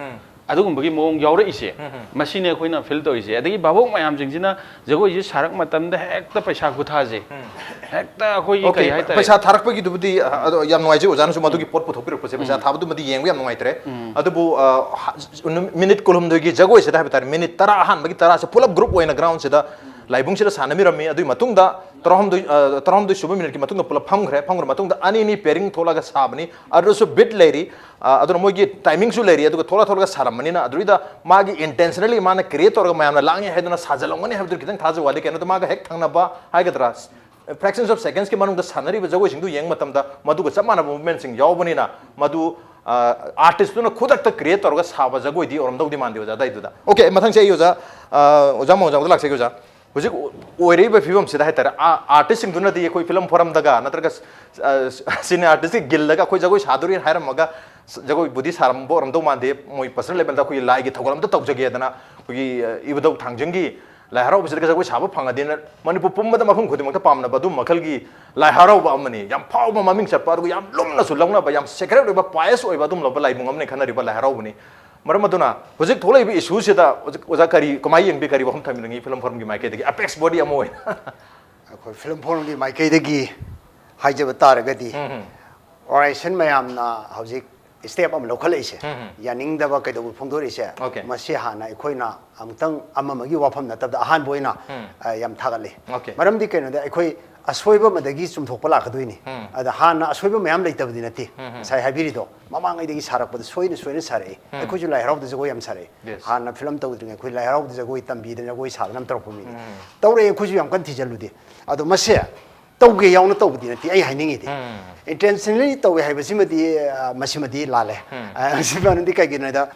ꯑꯗꯨꯒꯨꯝꯕꯒꯤ ꯃꯑꯣꯡ ꯌꯥꯎꯔꯛꯏꯁꯦ, ꯃꯁꯤꯅꯦ ꯑꯩꯈꯣꯏꯅ ꯐꯤꯜ ꯇꯧꯔꯤꯁꯦ꯫ ꯑꯗꯒꯤ ꯚꯥꯕꯣꯛ ꯃꯌꯥꯝꯁꯤꯡꯁꯤꯅ ꯖꯒꯣꯏꯁꯤ ꯁꯥꯔꯛ ꯃꯇꯝꯗ ꯍꯦꯛꯇ ꯄꯩꯁꯥ ꯈꯨꯊꯥꯁꯦ, ꯍꯦꯛꯇ ꯑꯩꯈꯣꯏꯒꯤ, ꯀꯔꯤ ꯍꯥꯏꯇꯥꯔꯦ? ꯄꯩꯁꯥ ꯊꯥꯔꯛꯄꯒꯤꯗꯨꯕꯨꯗꯤ, ꯑ, ꯑꯗꯣ ꯌꯥꯝ ꯅꯨꯡꯉꯥꯏꯖꯩ ꯑꯣꯖꯥꯅꯁꯨ ꯃꯗꯨꯒꯤ ꯄꯣꯠ ꯄꯨꯊꯣꯛꯄꯤꯔꯛꯄꯁꯦ꯫ ꯄꯩꯁꯥ ꯊꯥꯕꯗꯨꯃꯗꯤ ꯌꯦꯡꯕ ꯌꯥꯝ ꯅꯨꯡꯉꯥꯏꯇ꯭ꯔꯦ꯫ ꯑꯗꯨꯕꯨ, ꯑ, ꯍ-, ꯅꯨ-, ꯃꯤꯅꯤꯠ ꯀꯨꯟꯍꯨꯝꯗꯣꯏꯒꯤ ꯖꯒꯣꯏꯁꯤꯗ ꯍꯥꯏꯕ ꯇꯥꯔꯦ, ꯃꯤꯅꯤꯠ ꯇꯔꯥ, ꯑꯍꯥꯟꯕꯒꯤ ꯇꯔꯥꯁꯦ ꯄꯨꯂꯞ ꯒ꯭ꯔꯨꯞ ꯑꯣꯏꯅ ꯒ꯭ꯔꯥꯎꯟꯁꯤꯗ ꯂꯥꯏꯕꯨꯡꯁꯤꯗ ꯁꯥꯟꯅꯃꯤꯔꯝꯃꯤ꯫ ꯑꯗꯨꯒꯤ ꯃꯇꯨꯡꯗ ꯇꯔꯥꯍꯨꯝꯗꯣꯏ, ꯑ, ꯇꯔꯥꯍꯨꯝꯗꯣꯏ ꯁꯨꯕ ꯃꯤꯅꯤꯠꯀꯤ ꯃꯇꯨꯡꯗ ꯄꯨꯂꯞ ꯐꯝꯈ꯭ꯔꯦ꯫ ꯐꯝꯈ꯭ꯔ ꯃꯇꯨꯡꯗ ꯑꯅꯤ ꯑꯅꯤ ꯄꯦꯔꯤꯡ ꯊꯣꯛꯂꯒ ꯁꯥꯕꯅꯤ꯫ ꯑꯗꯨꯁꯨ ꯕꯤꯠ ꯂꯩꯔꯤ꯫ ꯑ, ꯑꯗꯨꯅ ꯃꯣꯏꯒꯤ ꯇꯥꯏꯃꯤꯡꯁꯨ ꯂꯩꯔꯤ꯫ ꯑꯗꯨꯒ ꯊꯣꯛꯂꯛ ꯊꯣꯛꯂꯒ ꯁꯥꯔꯝꯕꯅꯤꯅ, ꯑꯗꯨꯏꯗ ꯃꯥꯒꯤ ꯏꯟꯇꯦꯟꯁꯅꯦꯜꯂꯤ ꯃꯥꯅ ꯀ꯭ꯔꯤꯌꯦꯠ ꯇꯧꯔꯒ ꯃꯌꯥꯝꯅ ꯂꯥꯡꯉꯦ ꯍꯥꯏꯗꯨꯅ ꯁꯥꯖꯜꯂꯝꯒꯅꯤ ꯍꯥꯏꯕꯗꯨ ꯈꯤꯇꯪ ꯊꯥꯖꯕ ꯋꯥꯠꯂꯤ꯫ ꯀꯩꯅꯣꯗ ꯃꯥꯒ ꯍꯦꯛ ꯊꯪꯅꯕ ꯍꯥꯏꯒꯗ꯭ꯔꯥ, fraction of seconds ꯀꯤ ꯃꯅꯨꯡꯗ ꯁꯥꯟꯅꯔꯤꯕ ꯖꯒꯣꯏꯁꯤꯡꯗꯨ ꯌꯦꯡꯕ ꯃꯇꯝꯗ ꯃꯗꯨꯒ ꯆꯞ ꯃꯥꯟꯅꯕ ꯃꯨꯞꯃꯦꯟꯁꯤꯡ ꯌꯥꯎꯕꯅꯤꯅ, ꯃꯗꯨ, ꯑ, ꯑꯥꯔꯇꯤꯁꯇꯨꯅ ꯈꯨꯗꯛꯇ ꯀ꯭ꯔꯤꯌꯦꯠ ꯇꯧꯔꯒ ꯁꯥꯕ ꯖꯒꯣꯏꯗꯤ ꯑꯣꯏꯔꯝꯗꯧꯗꯤ ꯃꯥꯟꯗꯦ ꯑꯣꯖꯥ ꯑꯗꯥꯏꯗꯨꯗ꯫ ꯑꯣꯀꯦ, ꯃꯊꯪꯁꯦ ꯑꯩ ꯑꯣꯖꯥ, ꯑ, ꯑꯣꯖꯥ ꯃꯉꯣꯟꯗ ꯂꯥꯛꯆꯒꯦ ꯑꯣꯖꯥ꯫ ꯍꯧꯖꯤꯛ ꯑꯣꯏꯔꯛꯏꯕ ꯐꯤꯕꯝꯁꯤꯗ ꯍꯥꯏꯇꯥꯔꯦ, ꯑꯥ, ꯑꯥꯔꯇꯤꯁꯁꯤꯡꯗꯨꯅꯗꯤ ꯑꯩꯈꯣꯏ ꯐꯤꯂꯝ ꯐꯣꯔꯝꯗꯒ ꯅꯠꯇ꯭ꯔꯒ, ꯑ, ꯁꯤꯅꯦ ꯑꯥꯔꯇꯤꯁꯀꯤ ꯒꯤꯜꯗꯒ ꯑꯩꯈꯣꯏ ꯖꯒꯣꯏ ꯁꯥꯗꯣꯔꯤꯅ ꯍꯥꯏꯔꯝꯃꯒ, ꯖꯒꯣꯏꯕꯨꯗꯤ ꯁꯥꯔꯝꯕ ꯑꯣꯏꯔꯝꯗꯧ ꯃꯥꯟꯗꯦ, ꯃꯣꯏ ꯄꯔꯁꯅꯦꯜ ꯂꯦꯕꯦꯜꯗ ꯑꯩꯈꯣꯏꯒꯤ ꯂꯥꯏꯒꯤ ꯊꯧꯒꯜ ꯑꯝꯇ ꯇꯧꯖꯒꯦꯗꯅ ꯑꯩꯈꯣꯏꯒꯤ, ꯑ, ꯏꯕꯨꯙꯧ ꯊꯥꯡꯖꯤꯡꯒꯤ ꯂꯥꯏ ꯍꯔꯥꯎꯕꯁꯤꯗꯒ ꯖꯒꯣꯏ ꯁꯥꯕ ꯐꯪꯉꯗꯤꯅ ꯃꯅꯤꯄꯨꯔ ꯄꯨꯝꯕꯗ ꯃꯐꯝ ꯈꯨꯗꯤꯡꯃꯛꯇ ꯄꯥꯝꯅꯕ ꯑꯗꯨꯝ ꯃꯈꯜꯒꯤ ꯂꯥꯏ ꯍꯔꯥꯎꯕ ꯑꯃꯅꯤ꯫ ꯌꯥꯝ ꯐꯥꯎꯕ, ꯃꯃꯤꯡ ꯆꯠꯄ, ꯑꯗꯨꯒ ꯌꯥꯝ ꯂꯨꯝꯅꯁꯨ ꯂꯧꯅꯕ, ꯌꯥꯝ ꯁꯦꯀ꯭ꯔꯦꯠ ꯑꯣꯏꯕ, ꯄꯥꯏꯁ ꯑꯣꯏꯕ ꯑꯗꯨꯝꯂꯕ ꯂꯥꯏꯕꯨꯡ ꯑꯃꯅꯤ ꯈꯟꯅꯔꯤꯕ ꯂꯥꯏ ꯍꯔꯥꯎꯕꯅꯤ꯫ ꯃꯔꯝ ꯑꯗꯨꯅ ꯍꯧꯖꯤꯛ ꯊꯣꯛꯂꯛꯏꯕ ꯏꯁꯨꯁꯤꯗ ꯍꯧꯖꯤꯛ ꯑꯣꯖꯥ ꯀꯔꯤ, ꯀꯃꯥꯏꯅ ꯌꯦꯡꯕꯤ, ꯀꯔꯤ ꯋꯥꯐꯝ ꯊꯝꯕꯤꯅꯤꯡꯉꯤ ꯐꯤꯂꯝ ꯐꯣꯔꯝꯒꯤ ꯃꯥꯏꯀꯩꯗꯒꯤ, ꯑꯄꯦꯛꯁ ꯕꯣꯗꯤ ꯑꯃ ꯑꯣꯏꯅ? ꯑꯩꯈꯣꯏ ꯐꯤꯂꯝ ꯐꯣꯔꯝꯒꯤ ꯃꯥꯏꯀꯩꯗꯒꯤ ꯍꯥꯏꯖꯕ ꯇꯥꯔꯒꯗꯤ, ꯑꯣꯔꯒꯅꯥꯏꯖꯦꯁꯟ ꯃꯌꯥꯝꯅ ꯍꯧꯖꯤꯛ step ꯑꯃ ꯂꯧꯈꯠꯂꯛꯏꯁꯦ, ꯎꯝ. ꯌꯥꯅꯤꯡꯗꯕ ꯀꯩꯗꯧꯕ ꯐꯣꯡꯗꯣꯔꯛꯏꯁꯦ, Okay. ꯃꯁꯤ ꯍꯥꯟꯅ ꯑꯩꯈꯣꯏꯅ ꯑꯃꯨꯛꯇꯪ ꯑꯃ ꯑꯃꯒꯤ ꯋꯥꯐꯝ ꯅꯠꯇꯕꯗ ꯑꯍꯥꯟꯕ ꯑꯣꯏꯅ ꯎꯝ. ꯑ, ꯌꯥꯝ ꯊꯥꯒꯠꯂꯤ꯫ Okay. ꯃꯔꯝꯗꯤ ꯀꯩꯅꯣꯗ ꯑꯩꯈꯣꯏ ꯑꯁꯣꯏꯕ ꯑꯃꯗꯒꯤ ꯆꯨꯝꯊꯣꯛꯄ ꯂꯥꯛꯀꯗꯣꯏꯅꯤ꯫ ꯎꯝ. ꯑꯗ ꯍꯥꯟꯅ ꯑꯁꯣꯏꯕ ꯃꯌꯥꯝ ꯂꯩꯇꯕꯗꯤ ꯅꯠꯇꯦ꯫ ꯎꯝ. ꯉꯁꯥꯏ ꯍꯥꯏꯕꯤꯔꯤꯗꯣ ꯃꯃꯥꯡꯉꯩꯗꯒꯤ ꯁꯥꯔꯛꯄꯗ ꯁꯣꯏꯅ ꯁꯣꯏꯅ ꯁꯥꯔꯛꯏ꯫ ꯎꯝ. ꯑꯩꯈꯣꯏꯁꯨ ꯂꯥꯏ ꯍꯔꯥꯎꯕꯗ ꯖꯒꯣꯏ ꯌꯥꯝ ꯁꯥꯔꯛꯏ꯫ Yes. ꯍꯥꯟꯅ ꯐꯤꯂꯝ ꯇꯧꯗ꯭ꯔꯤꯉꯩ ꯑꯩꯈꯣꯏ ꯂꯥꯏ ꯍꯔꯥꯎꯕꯗ ꯖꯒꯣꯏ ꯇꯝꯕꯤꯗꯅ ꯖꯒꯣꯏ ꯁꯥꯗꯅ ꯑꯃ ꯇꯧꯔꯛꯄ ꯃꯤꯅꯤ꯫ ꯎꯝ. ꯇꯧꯔꯛꯑꯦ, ꯑꯩꯈꯣꯏꯁꯨ ꯌꯥꯝ ꯀꯟꯅ ꯊꯤꯖꯤꯜꯂꯨꯗꯦ꯫ ꯑꯗꯣ ꯃꯁꯦ ꯇꯧꯒꯦ ꯌꯥꯎꯅ ꯇꯧꯕꯗꯤ ꯅꯠꯇꯦ ꯑꯩ ꯍꯥꯏꯅꯤꯡꯉꯤꯗꯤ꯫ ꯎꯝ. Intentionally ꯇꯧꯋꯦ ꯍꯥꯏꯕꯁꯤꯃꯗꯤ ꯑ, ꯃꯁꯤꯃꯗꯤ ꯂꯥꯜꯂꯦ꯫ ꯎꯝ. ꯑ, ꯁꯤ ꯃꯔꯝꯗꯤ ꯀꯩꯒꯤꯅꯣ ꯍꯥꯏꯗ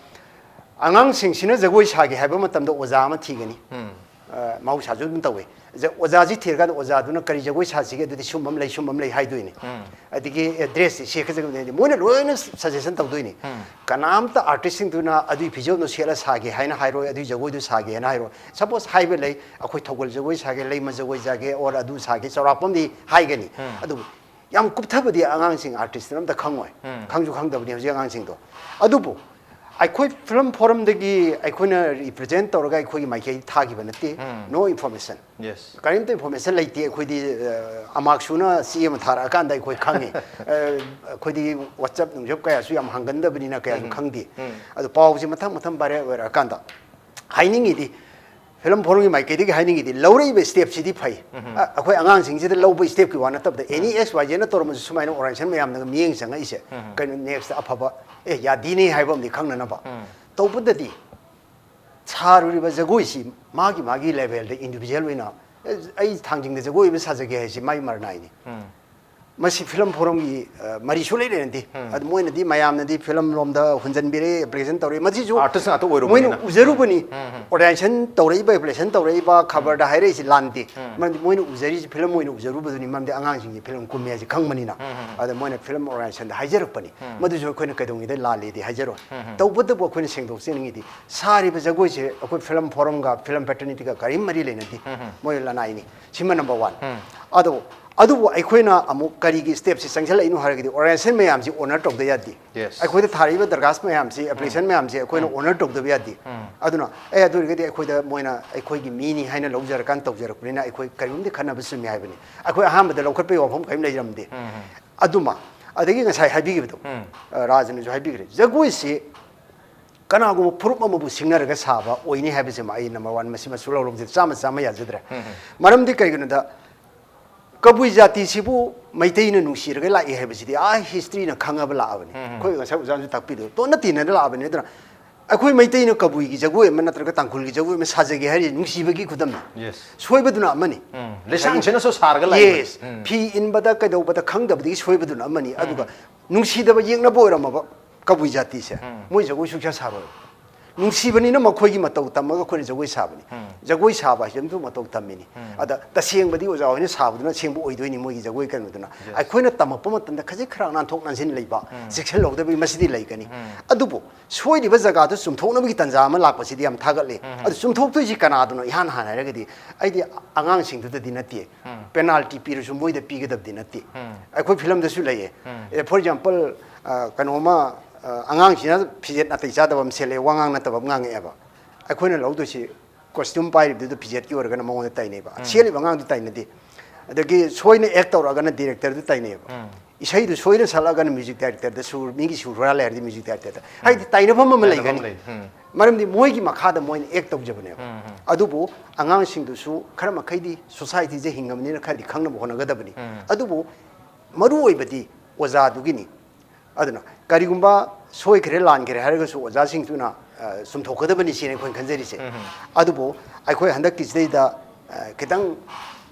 ꯑꯉꯥꯡꯁꯤꯡꯁꯤꯅ ꯖꯒꯣꯏ ꯁꯥꯒꯦ ꯍꯥꯏꯕ ꯃꯇꯝꯗ ꯑꯣꯖꯥ ꯑꯃ ꯊꯤꯒꯅꯤ꯫ ꯎꯝ. ꯑ, ꯃꯍꯧꯁꯥꯁꯨ ꯑꯗꯨꯝ ꯇꯧꯋꯤ꯫ ꯖ-, ꯑꯣꯖꯥꯁꯤ ꯊꯤꯔꯀꯥꯟꯗ ꯑꯣꯖꯥꯗꯨꯅ ꯀꯔꯤ ꯖꯒꯣꯏ ꯁꯥꯁꯤꯒꯦ, ꯑꯗꯨꯗꯤ ꯁꯨꯝꯕ ꯑꯃ ꯂꯩ, ꯁꯨꯝꯕ ꯑꯃ ꯂꯩ ꯍꯥꯏꯗꯣꯏꯅꯤ꯫ ꯎꯝ. ꯑꯗꯒꯤ ꯑꯦ, ꯗ꯭ꯔꯦꯁꯁꯤ ꯁꯦꯠꯀꯗꯕꯅꯤ, ꯃꯣꯏꯅ ꯂꯣꯏꯅ ꯁꯖꯦꯁꯟ ꯇꯧꯗꯣꯏꯅꯤ꯫ ꯎꯝ. ꯀꯅꯥꯝꯇ ꯑꯥꯔꯇꯤꯁꯁꯤꯡꯗꯨꯅ ꯑꯗꯨꯒꯤ ꯐꯤꯖꯣꯜꯗꯣ ꯁꯦꯠꯂ ꯁꯥꯒꯦ ꯍꯥꯏꯅ ꯍꯥꯏꯔꯣꯏ, ꯑꯗꯨꯒꯤ ꯖꯒꯣꯏꯗꯨ ꯁꯥꯒꯦ ꯍꯥꯏꯅ ꯍꯥꯏꯔꯣꯏ꯫ ꯁꯄꯣꯁ ꯍꯥꯏꯕ ꯂꯩ, ꯑꯩꯈꯣꯏ ꯊꯧꯒꯜ ꯖꯒꯣꯏ ꯁꯥꯒꯦ, ꯂꯩꯃ ꯖꯒꯣꯏ ꯁꯥꯒꯦ, ꯑꯣꯔ ꯑꯗꯨ ꯁꯥꯒꯦ, ꯆꯥꯎꯔꯥꯛꯄ ꯑꯃꯗꯤ ꯍꯥꯏꯒꯅꯤ꯫ ꯎꯝ. ꯑꯗꯨꯕꯨ ꯌꯥꯝ ꯀꯨꯞꯊꯕꯗꯤ ꯑꯉꯥꯡꯁꯤꯡ ꯑꯥꯔꯇꯤꯁꯇꯨꯅ ꯑꯝꯇ ꯈꯪꯉꯣꯏ꯫ ꯎꯝ. ꯈꯪꯁꯨ ꯈꯪꯗꯕꯅꯤ ꯍꯧꯖꯤꯛ ꯑꯉꯥꯡꯁꯤꯡꯗꯣ꯫ ꯑꯗꯨꯕꯨ ꯑꯩꯈꯣꯏ ꯐꯤꯂꯝ ꯐꯣꯔꯝꯗꯒꯤ ꯑꯩꯈꯣꯏꯅ ꯔꯤꯄ꯭ꯔꯖꯦꯟ ꯇꯧꯔꯒ ꯑꯩꯈꯣꯏꯒꯤ ꯃꯥꯏꯀꯩ ꯊꯥꯈꯤꯕ ꯅꯠꯇꯦ꯫ ꯎꯝ. No information꯫ Yes. ꯀꯔꯤꯝꯇ ꯏꯟꯐꯣꯔꯃꯦꯁꯟ ꯂꯩꯇꯦ ꯑꯩꯈꯣꯏꯗꯤ꯫ ꯑ, ꯑꯃꯥꯛꯁꯨꯅ ꯆꯦ ꯑꯃ ꯊꯥꯔꯛꯑꯀꯥꯟꯗ ꯑꯩꯈꯣꯏ ꯈꯪꯉꯤ꯫ ꯑ, ꯑꯩꯈꯣꯏꯗꯤ ꯋꯥꯆꯞ ꯅꯨꯡꯆꯞ ꯀꯌꯥꯁꯨ ꯌꯥꯝ ꯍꯥꯡꯒꯟꯗꯕꯅꯤꯅ ꯀꯌꯥꯁꯨ ꯎꯝ. ꯈꯪꯗꯦ꯫ ꯎꯝ. ꯑꯗꯣ ꯄꯥꯎꯁꯦ ꯃꯊꯪ ꯃꯊꯪ ꯚꯥꯏꯔꯦꯜ ꯑꯣꯏꯔꯛꯑꯀꯥꯟꯗ ꯍꯥꯏꯅꯤꯡꯉꯤꯗꯤ, ꯐꯤꯂꯝ ꯐꯣꯔꯝꯒꯤ ꯃꯥꯏꯀꯩꯗꯒꯤ ꯍꯥꯏꯅꯤꯡꯉꯤꯗꯤ, ꯂꯧꯔꯛꯏꯕ ꯁ꯭ꯇꯦꯞꯁꯤꯗꯤ ꯐꯩ꯫ ꯎꯝ. ꯑ, ꯑꯩꯈꯣꯏ ꯑꯉꯥꯡꯁꯤꯡꯁꯤꯗ ꯂꯧꯕ ꯁ꯭ꯇꯦꯞꯀꯤ ꯋꯥ ꯅꯠꯇꯕꯗ ꯑꯦꯅꯤ ꯑꯦꯛꯁ ꯋꯥꯏ ꯖꯦꯅ ꯇꯧꯔꯝꯃꯁꯨ ꯁꯨꯃꯥꯏꯅ ꯑꯣꯔꯒꯅꯥꯏꯖꯦꯁꯟ ꯃꯌꯥꯝꯅꯒ ꯃꯤꯠꯌꯦꯡ ꯆꯪꯉꯛꯏꯁꯦ꯫ ꯎꯝ. ꯀꯩꯅꯣ ꯅꯦꯛꯁꯇ ꯑꯐꯕ ꯑꯦ ꯌꯥꯗꯤꯅꯦ ꯍꯥꯏꯕ ꯑꯃꯗꯤ ꯈꯪꯅꯅꯕ꯫ ꯎꯝ. ꯇꯧꯕꯗꯗꯤ ꯁꯥꯔꯨꯔꯤꯕ ꯖꯒꯣꯏꯁꯤ ꯃꯥꯒꯤ ꯃꯥꯒꯤ ꯂꯦꯚꯦꯜꯗ ꯏꯟꯗꯤꯚꯤꯖꯨꯋꯦꯜ ꯑꯣꯏꯅ, "ꯑꯦ, ꯑꯩ ꯊꯥꯡꯖꯤꯡꯗ ꯖꯒꯣꯏ ꯑꯃ ꯁꯥꯖꯒꯦ" ꯍꯥꯏꯁꯤ ꯃꯥꯒꯤ ꯃꯔꯅꯥꯏꯅꯤ꯫ ꯎꯝ. ꯃꯁꯤ ꯐꯤꯂꯝ ꯐꯣꯔꯝꯒꯤ, ꯑ, ꯃꯔꯤ ꯁꯨꯡꯂꯩ ꯂꯩꯅꯗꯦ꯫ ꯎꯝ. ꯑꯗꯨ ꯃꯣꯏꯅꯗꯤ ꯃꯌꯥꯝꯅꯗꯤ ꯐꯤꯂꯝ ꯂꯣꯝꯗ ꯍꯨꯟꯖꯟꯕꯤꯔꯦ, ꯑꯦꯄ꯭ꯂꯤꯀꯦꯁꯟ ꯇꯧꯔꯦ, ꯃꯁꯤꯁꯨ ꯑꯥꯔꯇꯤꯁ ꯉꯥꯛꯇ ꯑꯣꯏꯔꯨꯕꯅꯤꯅ꯫ ꯃꯣꯏꯅ ꯎꯖꯔꯨꯕꯅꯤ꯫ ꯎꯝ, ꯎꯝ. Organisation ꯇꯧꯔꯛꯏꯕ, application ꯇꯧꯔꯛꯏꯕ, ꯈꯕꯔꯗ ꯍꯥꯏꯔꯛꯏꯁꯤ ꯂꯥꯟꯗꯦ꯫ ꯎꯝ. ꯃꯔꯝꯗꯤ ꯃꯣꯏꯅ ꯎꯖꯔꯤꯁꯤ ꯐꯤꯂꯝ ꯑꯣꯏꯅ ꯎꯖꯔꯨꯕꯗꯨꯅꯤ, ꯃꯔꯝꯗꯤ ꯑꯉꯥꯡꯁꯤꯡꯒꯤ ꯐꯤꯂꯝ ꯀꯨꯝꯃꯦ ꯍꯥꯏꯁꯦ ꯈꯪꯕꯅꯤꯅ꯫ ꯎꯝ, ꯎꯝ. ꯑꯗ ꯃꯣꯏꯅ ꯐꯤꯂꯝ ꯑꯣꯔꯒꯅꯥꯏꯖꯦꯁꯟꯗ ꯍꯥꯏꯖꯔꯛꯄꯅꯤ꯫ ꯎꯝ. ꯃꯗꯨꯁꯨ ꯑꯩꯈꯣꯏꯅ ꯀꯩꯗꯧꯉꯩꯗ ꯂꯥꯜꯂꯤꯗꯤ ꯍꯥꯏꯖꯔꯣꯏ꯫ ꯎꯝ, ꯎꯝ. ꯇꯧꯕꯇꯕꯨ ꯑꯩꯈꯣꯏꯅ ꯁꯦꯡꯗꯣꯛꯆꯅꯤꯡꯉꯤꯗꯤ ꯁꯥꯔꯤꯕ ꯖꯒꯣꯏꯁꯦ ꯑꯩꯈꯣꯏ ꯐꯤꯂꯝ ꯐꯣꯔꯝꯒ ꯐꯤꯂꯝ ꯐ꯭ꯔꯦꯇꯔꯅꯤꯇꯤꯒ ꯀꯔꯤꯝ ꯃꯔꯤ ꯂꯩꯅꯗꯦ꯫ ꯎꯝ, ꯎꯝ. ꯃꯣꯏ ꯂꯅꯥꯏꯅꯤ꯫ ꯁꯤꯃ ꯅꯝꯕꯔ ꯋꯥꯟ꯫ ꯎꯝ. ꯑꯗꯣ ꯑꯗꯨꯕꯨ ꯑꯩꯈꯣꯏꯅ ꯑꯃꯨꯛ ꯀꯔꯤꯒꯤ ꯁ꯭ꯇꯦꯞꯁꯤ ꯆꯪꯁꯤꯜꯂꯛꯏꯅꯣ ꯍꯥꯏꯔꯒꯗꯤ ꯑꯣꯔꯒꯅꯥꯏꯖꯦꯁꯟ ꯃꯌꯥꯝꯁꯤ ꯑꯣꯅꯔ ꯇꯧꯗ ꯌꯥꯗꯦ꯫ Yes. ꯑꯩꯈꯣꯏꯗ ꯊꯥꯔꯛꯏꯕ ꯗꯔꯈꯥꯁ ꯃꯌꯥꯝꯁꯤ, ꯑꯦꯄ꯭ꯂꯤꯀꯦꯁꯟ ꯃꯌꯥꯝꯁꯤ ꯑꯩꯈꯣꯏꯅ ꯑꯣꯅꯔ ꯇꯧꯗꯕ ꯌꯥꯗꯦ꯫ ꯎꯝ. ꯑꯗꯨꯅ ꯑꯦ ꯑꯗꯨ ꯑꯣꯏꯔꯒꯗꯤ ꯑꯩꯈꯣꯏꯗ ꯃꯣꯏꯅ ꯑꯩꯈꯣꯏꯒꯤ ꯃꯤꯅꯤ ꯍꯥꯏꯅ ꯂꯧꯖꯔꯀꯥꯟ ꯇꯧꯖꯔꯛꯄꯅꯤꯅ ꯑꯩꯈꯣꯏ ꯀꯔꯤꯒꯨꯝꯕꯗꯤ ꯈꯟꯅꯕ ꯆꯨꯝꯃꯤ ꯍꯥꯏꯕꯅꯤ꯫ ꯑꯩꯈꯣꯏ ꯑꯍꯥꯟꯕꯗ ꯂꯧꯈꯠꯄꯒꯤ ꯋꯥꯐꯝ ꯀꯔꯤꯝ ꯂꯩꯔꯝꯗꯦ꯫ ꯎꯝ. ꯑꯗꯨꯃ ꯑꯗꯒꯤ ꯉꯁꯥꯏ ꯍꯥꯏꯕꯤꯈꯤꯕꯗꯣ, ꯎꯝ꯫ ꯑ, ꯔꯥꯖꯅꯁꯨ ꯍꯥꯏꯕꯤꯈ꯭ꯔꯦ, ꯖꯒꯣꯏꯁꯤ ꯀꯅꯥꯒꯨꯝꯕ ꯐꯨꯔꯨꯞ ꯑꯃꯕꯨ ꯁꯤꯡꯅꯔꯒ ꯁꯥꯕ ꯑꯣꯏꯅꯤ ꯍꯥꯏꯕꯁꯤꯃ ꯑꯩ number one, ꯃꯁꯤꯃ ꯁꯨꯛꯂꯧ ꯂꯧꯖꯗꯦ, ꯆꯥꯝꯃ ꯆꯥꯝꯃ ꯌꯥꯖꯗ꯭ꯔꯦ꯫ ꯎꯝ, ꯎꯝ꯫ ꯃꯔꯝꯗꯤ ꯀꯩꯒꯤꯅꯣꯗ, ꯀꯕꯨꯏ ꯖꯥꯇꯤꯁꯤꯕꯨ ꯃꯩꯇꯩꯅ ꯅꯨꯡꯁꯤꯔꯒ ꯂꯥꯛꯏ ꯍꯥꯏꯕꯁꯤꯗꯤ ꯑꯥ historyꯅ ꯈꯪꯉꯕ ꯂꯥꯛꯑꯕꯅꯤ꯫ ꯎꯝ, ꯎꯝ꯫ ꯑꯩꯈꯣꯏ ꯉꯁꯥꯏ ꯑꯣꯖꯥꯅꯁꯨ ꯇꯥꯛꯄꯤꯗꯣ, ꯇꯣꯠꯅ ꯇꯤꯟꯅꯅ ꯂꯥꯛꯑꯕꯅꯤ꯫ ꯑꯗꯨꯅ ꯑꯩꯈꯣꯏ ꯃꯩꯇꯩꯅ ꯀꯕꯨꯏꯒꯤ ꯖꯒꯣꯏ ꯑꯃ ꯅꯠꯇ꯭ꯔꯒ ꯇꯥꯡꯈꯨꯜꯒꯤ ꯖꯒꯣꯏ ꯑꯃ ꯁꯥꯖꯒꯦ ꯍꯥꯏꯔꯤ, ꯅꯨꯡꯁꯤꯕꯒꯤ ꯈꯨꯗꯝꯅꯤ꯫ Yes꯫ ꯁꯣꯏꯕꯗꯨꯅ ꯑꯃꯅꯤ꯫ ꯎꯝ, ꯂꯤꯁꯥꯡꯁꯤꯅꯁꯨ ꯁꯥꯔꯒ ꯂꯥꯛꯏꯕꯅꯤ꯫ Yes꯫ ꯎꯝ꯫ ꯐꯤ ꯏꯟꯕꯗ ꯀꯩꯗꯧꯕꯗ ꯈꯪꯗꯕꯗꯒꯤ ꯁꯣꯏꯕꯗꯨꯅ ꯑꯃꯅꯤ꯫ ꯎꯝ꯫ ꯑꯗꯨꯒ ꯅꯨꯡꯁꯤꯗꯕ ꯌꯦꯛꯅꯕ ꯑꯣꯏꯔꯝꯃꯕ ꯀꯕꯨꯏ ꯖꯥꯇꯤꯁꯦ, ꯎꯝ꯫ ꯃꯣꯏ ꯖꯒꯣꯏ ꯁꯨꯡꯁꯥ ꯁꯥꯔꯣꯏ꯫ ꯅꯨꯡꯁꯤꯕꯅꯤꯅ ꯃꯈꯣꯏꯒꯤ ꯃꯇꯧ ꯇꯝꯃꯒ ꯑꯩꯈꯣꯏꯅ ꯖꯒꯣꯏ ꯁꯥꯕꯅꯤ꯫ ꯎꯝ꯫ ꯖꯒꯣꯏ ꯁꯥꯕ ꯍꯥꯏꯁꯤꯃꯁꯨ ꯃꯇꯧ ꯇꯝꯃꯤꯅꯤ꯫ ꯎꯝ꯫ ꯑꯗ ꯇꯁꯦꯡꯕꯗꯤ ꯑꯣꯖꯥ ꯍꯣꯏꯅ ꯁꯥꯕꯗꯨꯅ ꯑꯁꯦꯡꯕ ꯑꯣꯏꯗꯣꯏꯅꯤ, ꯃꯣꯏꯒꯤ ꯖꯒꯣꯏ ꯀꯩꯅꯣꯗꯨꯅ꯫ Yes꯫ ꯑꯩꯈꯣꯏꯅ ꯇꯝꯃꯛꯄ ꯃꯇꯝꯗ ꯈꯖꯤꯛ ꯈꯔ ꯅꯥꯟꯊꯣꯛ ꯅꯥꯟꯁꯤꯟ ꯂꯩꯕ, ꯎꯝ꯫ ꯆꯦꯛꯁꯤꯜꯍꯧꯗꯕꯒꯤ ꯃꯁꯤꯗꯤ ꯂꯩꯒꯅꯤ꯫ ꯎꯝ꯫ ꯑꯗꯨꯕꯨ ꯁꯣꯏꯔꯤꯕ ꯖꯒꯥꯗꯨ ꯆꯨꯝꯊꯣꯛꯅꯕꯒꯤ ꯇꯥꯟꯖꯥ ꯑꯃ ꯂꯥꯛꯄꯁꯤꯗꯤ ꯌꯥꯝ ꯊꯥꯒꯠꯂꯤ꯫ ꯎꯝ꯫ ꯑꯗꯨ ꯆꯨꯝꯊꯣꯛꯇꯣꯏꯁꯤ ꯀꯅꯥꯗꯅꯣ? ꯏꯍꯥꯟ ꯍꯥꯟꯅ ꯍꯥꯏꯔꯒꯗꯤ ꯑꯩꯗꯤ ꯑꯉꯥꯡꯁꯤꯡꯗꯨꯗꯗꯤ ꯅꯠꯇꯦ꯫ ꯎꯝ꯫ Penalty ꯄꯤꯔꯁꯨ ꯃꯣꯏꯗ ꯄꯤꯒꯗꯕꯗꯤ ꯅꯠꯇꯦ꯫ ꯎꯝ꯫ ꯑꯩꯈꯣꯏ ꯐꯤꯂꯝꯗꯁꯨ ꯂꯩꯌꯦ꯫ ꯎꯝ꯫ ꯑꯦ, for example, ꯑ, ꯀꯩꯅꯣꯝꯃ, ꯑ, ꯑꯉꯥꯡꯁꯤꯅ ꯐꯤꯖꯦꯠ ꯅꯥꯇꯩ ꯆꯥꯗꯕ ꯑꯃ ꯁꯦꯠꯂꯛꯑꯦ, ꯋꯥꯉꯥꯡ ꯅꯠꯇꯕ ꯑꯃ ꯉꯥꯡꯉꯛꯑꯦꯕ꯫ ꯑꯩꯈꯣꯏꯅ ꯂꯧꯗꯣꯏꯁꯤ costume ꯄꯥꯏꯔꯤꯕꯗꯨꯗ ꯐꯤꯖꯦꯠꯀꯤ ꯑꯣꯏꯔꯒꯅ ꯃꯉꯣꯟꯗ ꯇꯥꯏꯅꯩꯕ꯫ ꯎꯝ꯫ ꯁꯦꯠꯂꯤꯕ ꯑꯉꯥꯡꯗꯨ ꯇꯥꯏꯅꯗꯦ꯫ ꯑꯗꯒꯤ ꯁꯣꯏꯅ act ꯇꯧꯔꯛꯑꯒꯅ directorꯗꯨ ꯇꯥꯏꯅꯩꯕ꯫ ꯎꯝ꯫ ꯏꯁꯩꯗꯨ ꯁꯣꯏꯅ ꯁꯛꯂꯛꯑꯒꯅ music directorꯗ, ꯁꯨꯔ, ꯃꯤꯒꯤ ꯁꯨꯔ ꯍꯨꯔꯥꯜꯂꯦ ꯍꯥꯏꯔꯗꯤ music directorꯗ꯫ ꯍꯥꯏꯗꯤ ꯎꯝ꯫ ꯇꯥꯏꯅꯐꯝ ꯑꯃ ꯇꯥꯏꯅꯐꯝ ꯂꯩꯒꯅꯤ꯫ ꯂꯩ꯫ ꯎꯝ꯫ ꯃꯔꯝꯗꯤ ꯃꯣꯏꯒꯤ ꯃꯈꯥꯗ ꯃꯣꯏꯅ act ꯇꯧꯖꯕꯅꯦꯕ꯫ ꯎꯝ, ꯎꯝ꯫ ꯑꯗꯨꯕꯨ ꯑꯉꯥꯡꯁꯤꯡꯗꯨꯁꯨ ꯈꯔ ꯃꯈꯩꯗꯤ societyꯁꯦ ꯍꯤꯡꯉꯕꯅꯤꯅ ꯈꯔꯗꯤ ꯈꯪꯅꯕ ꯍꯣꯠꯅꯒꯗꯕꯅꯤ꯫ ꯎꯝ꯫ ꯑꯗꯨꯕꯨ ꯃꯔꯨ ꯑꯣꯏꯕꯗꯤ ꯑꯣꯖꯥꯗꯨꯒꯤꯅꯤ꯫ ꯑꯗꯨꯅ ꯀꯔꯤꯒꯨꯝꯕ ꯁꯣꯏꯈ꯭ꯔꯦ, ꯂꯥꯟꯈ꯭ꯔꯦ ꯍꯥꯏꯔꯒꯁꯨ ꯑꯣꯖꯥꯁꯤꯡꯗꯨꯅ, ꯑ, ꯆꯨꯝꯊꯣꯛꯀꯗꯕꯅꯤ ꯁꯤꯅꯤ ꯑꯩꯈꯣꯏꯅ ꯈꯟꯖꯔꯤꯁꯦ꯫ ꯎꯝ, ꯎꯝ꯫ ꯑꯗꯨꯕꯨ ꯑꯩꯈꯣꯏ ꯍꯟꯗꯛꯀꯤꯁꯤꯗꯩꯗ, ꯑ, ꯈꯤꯇꯪ,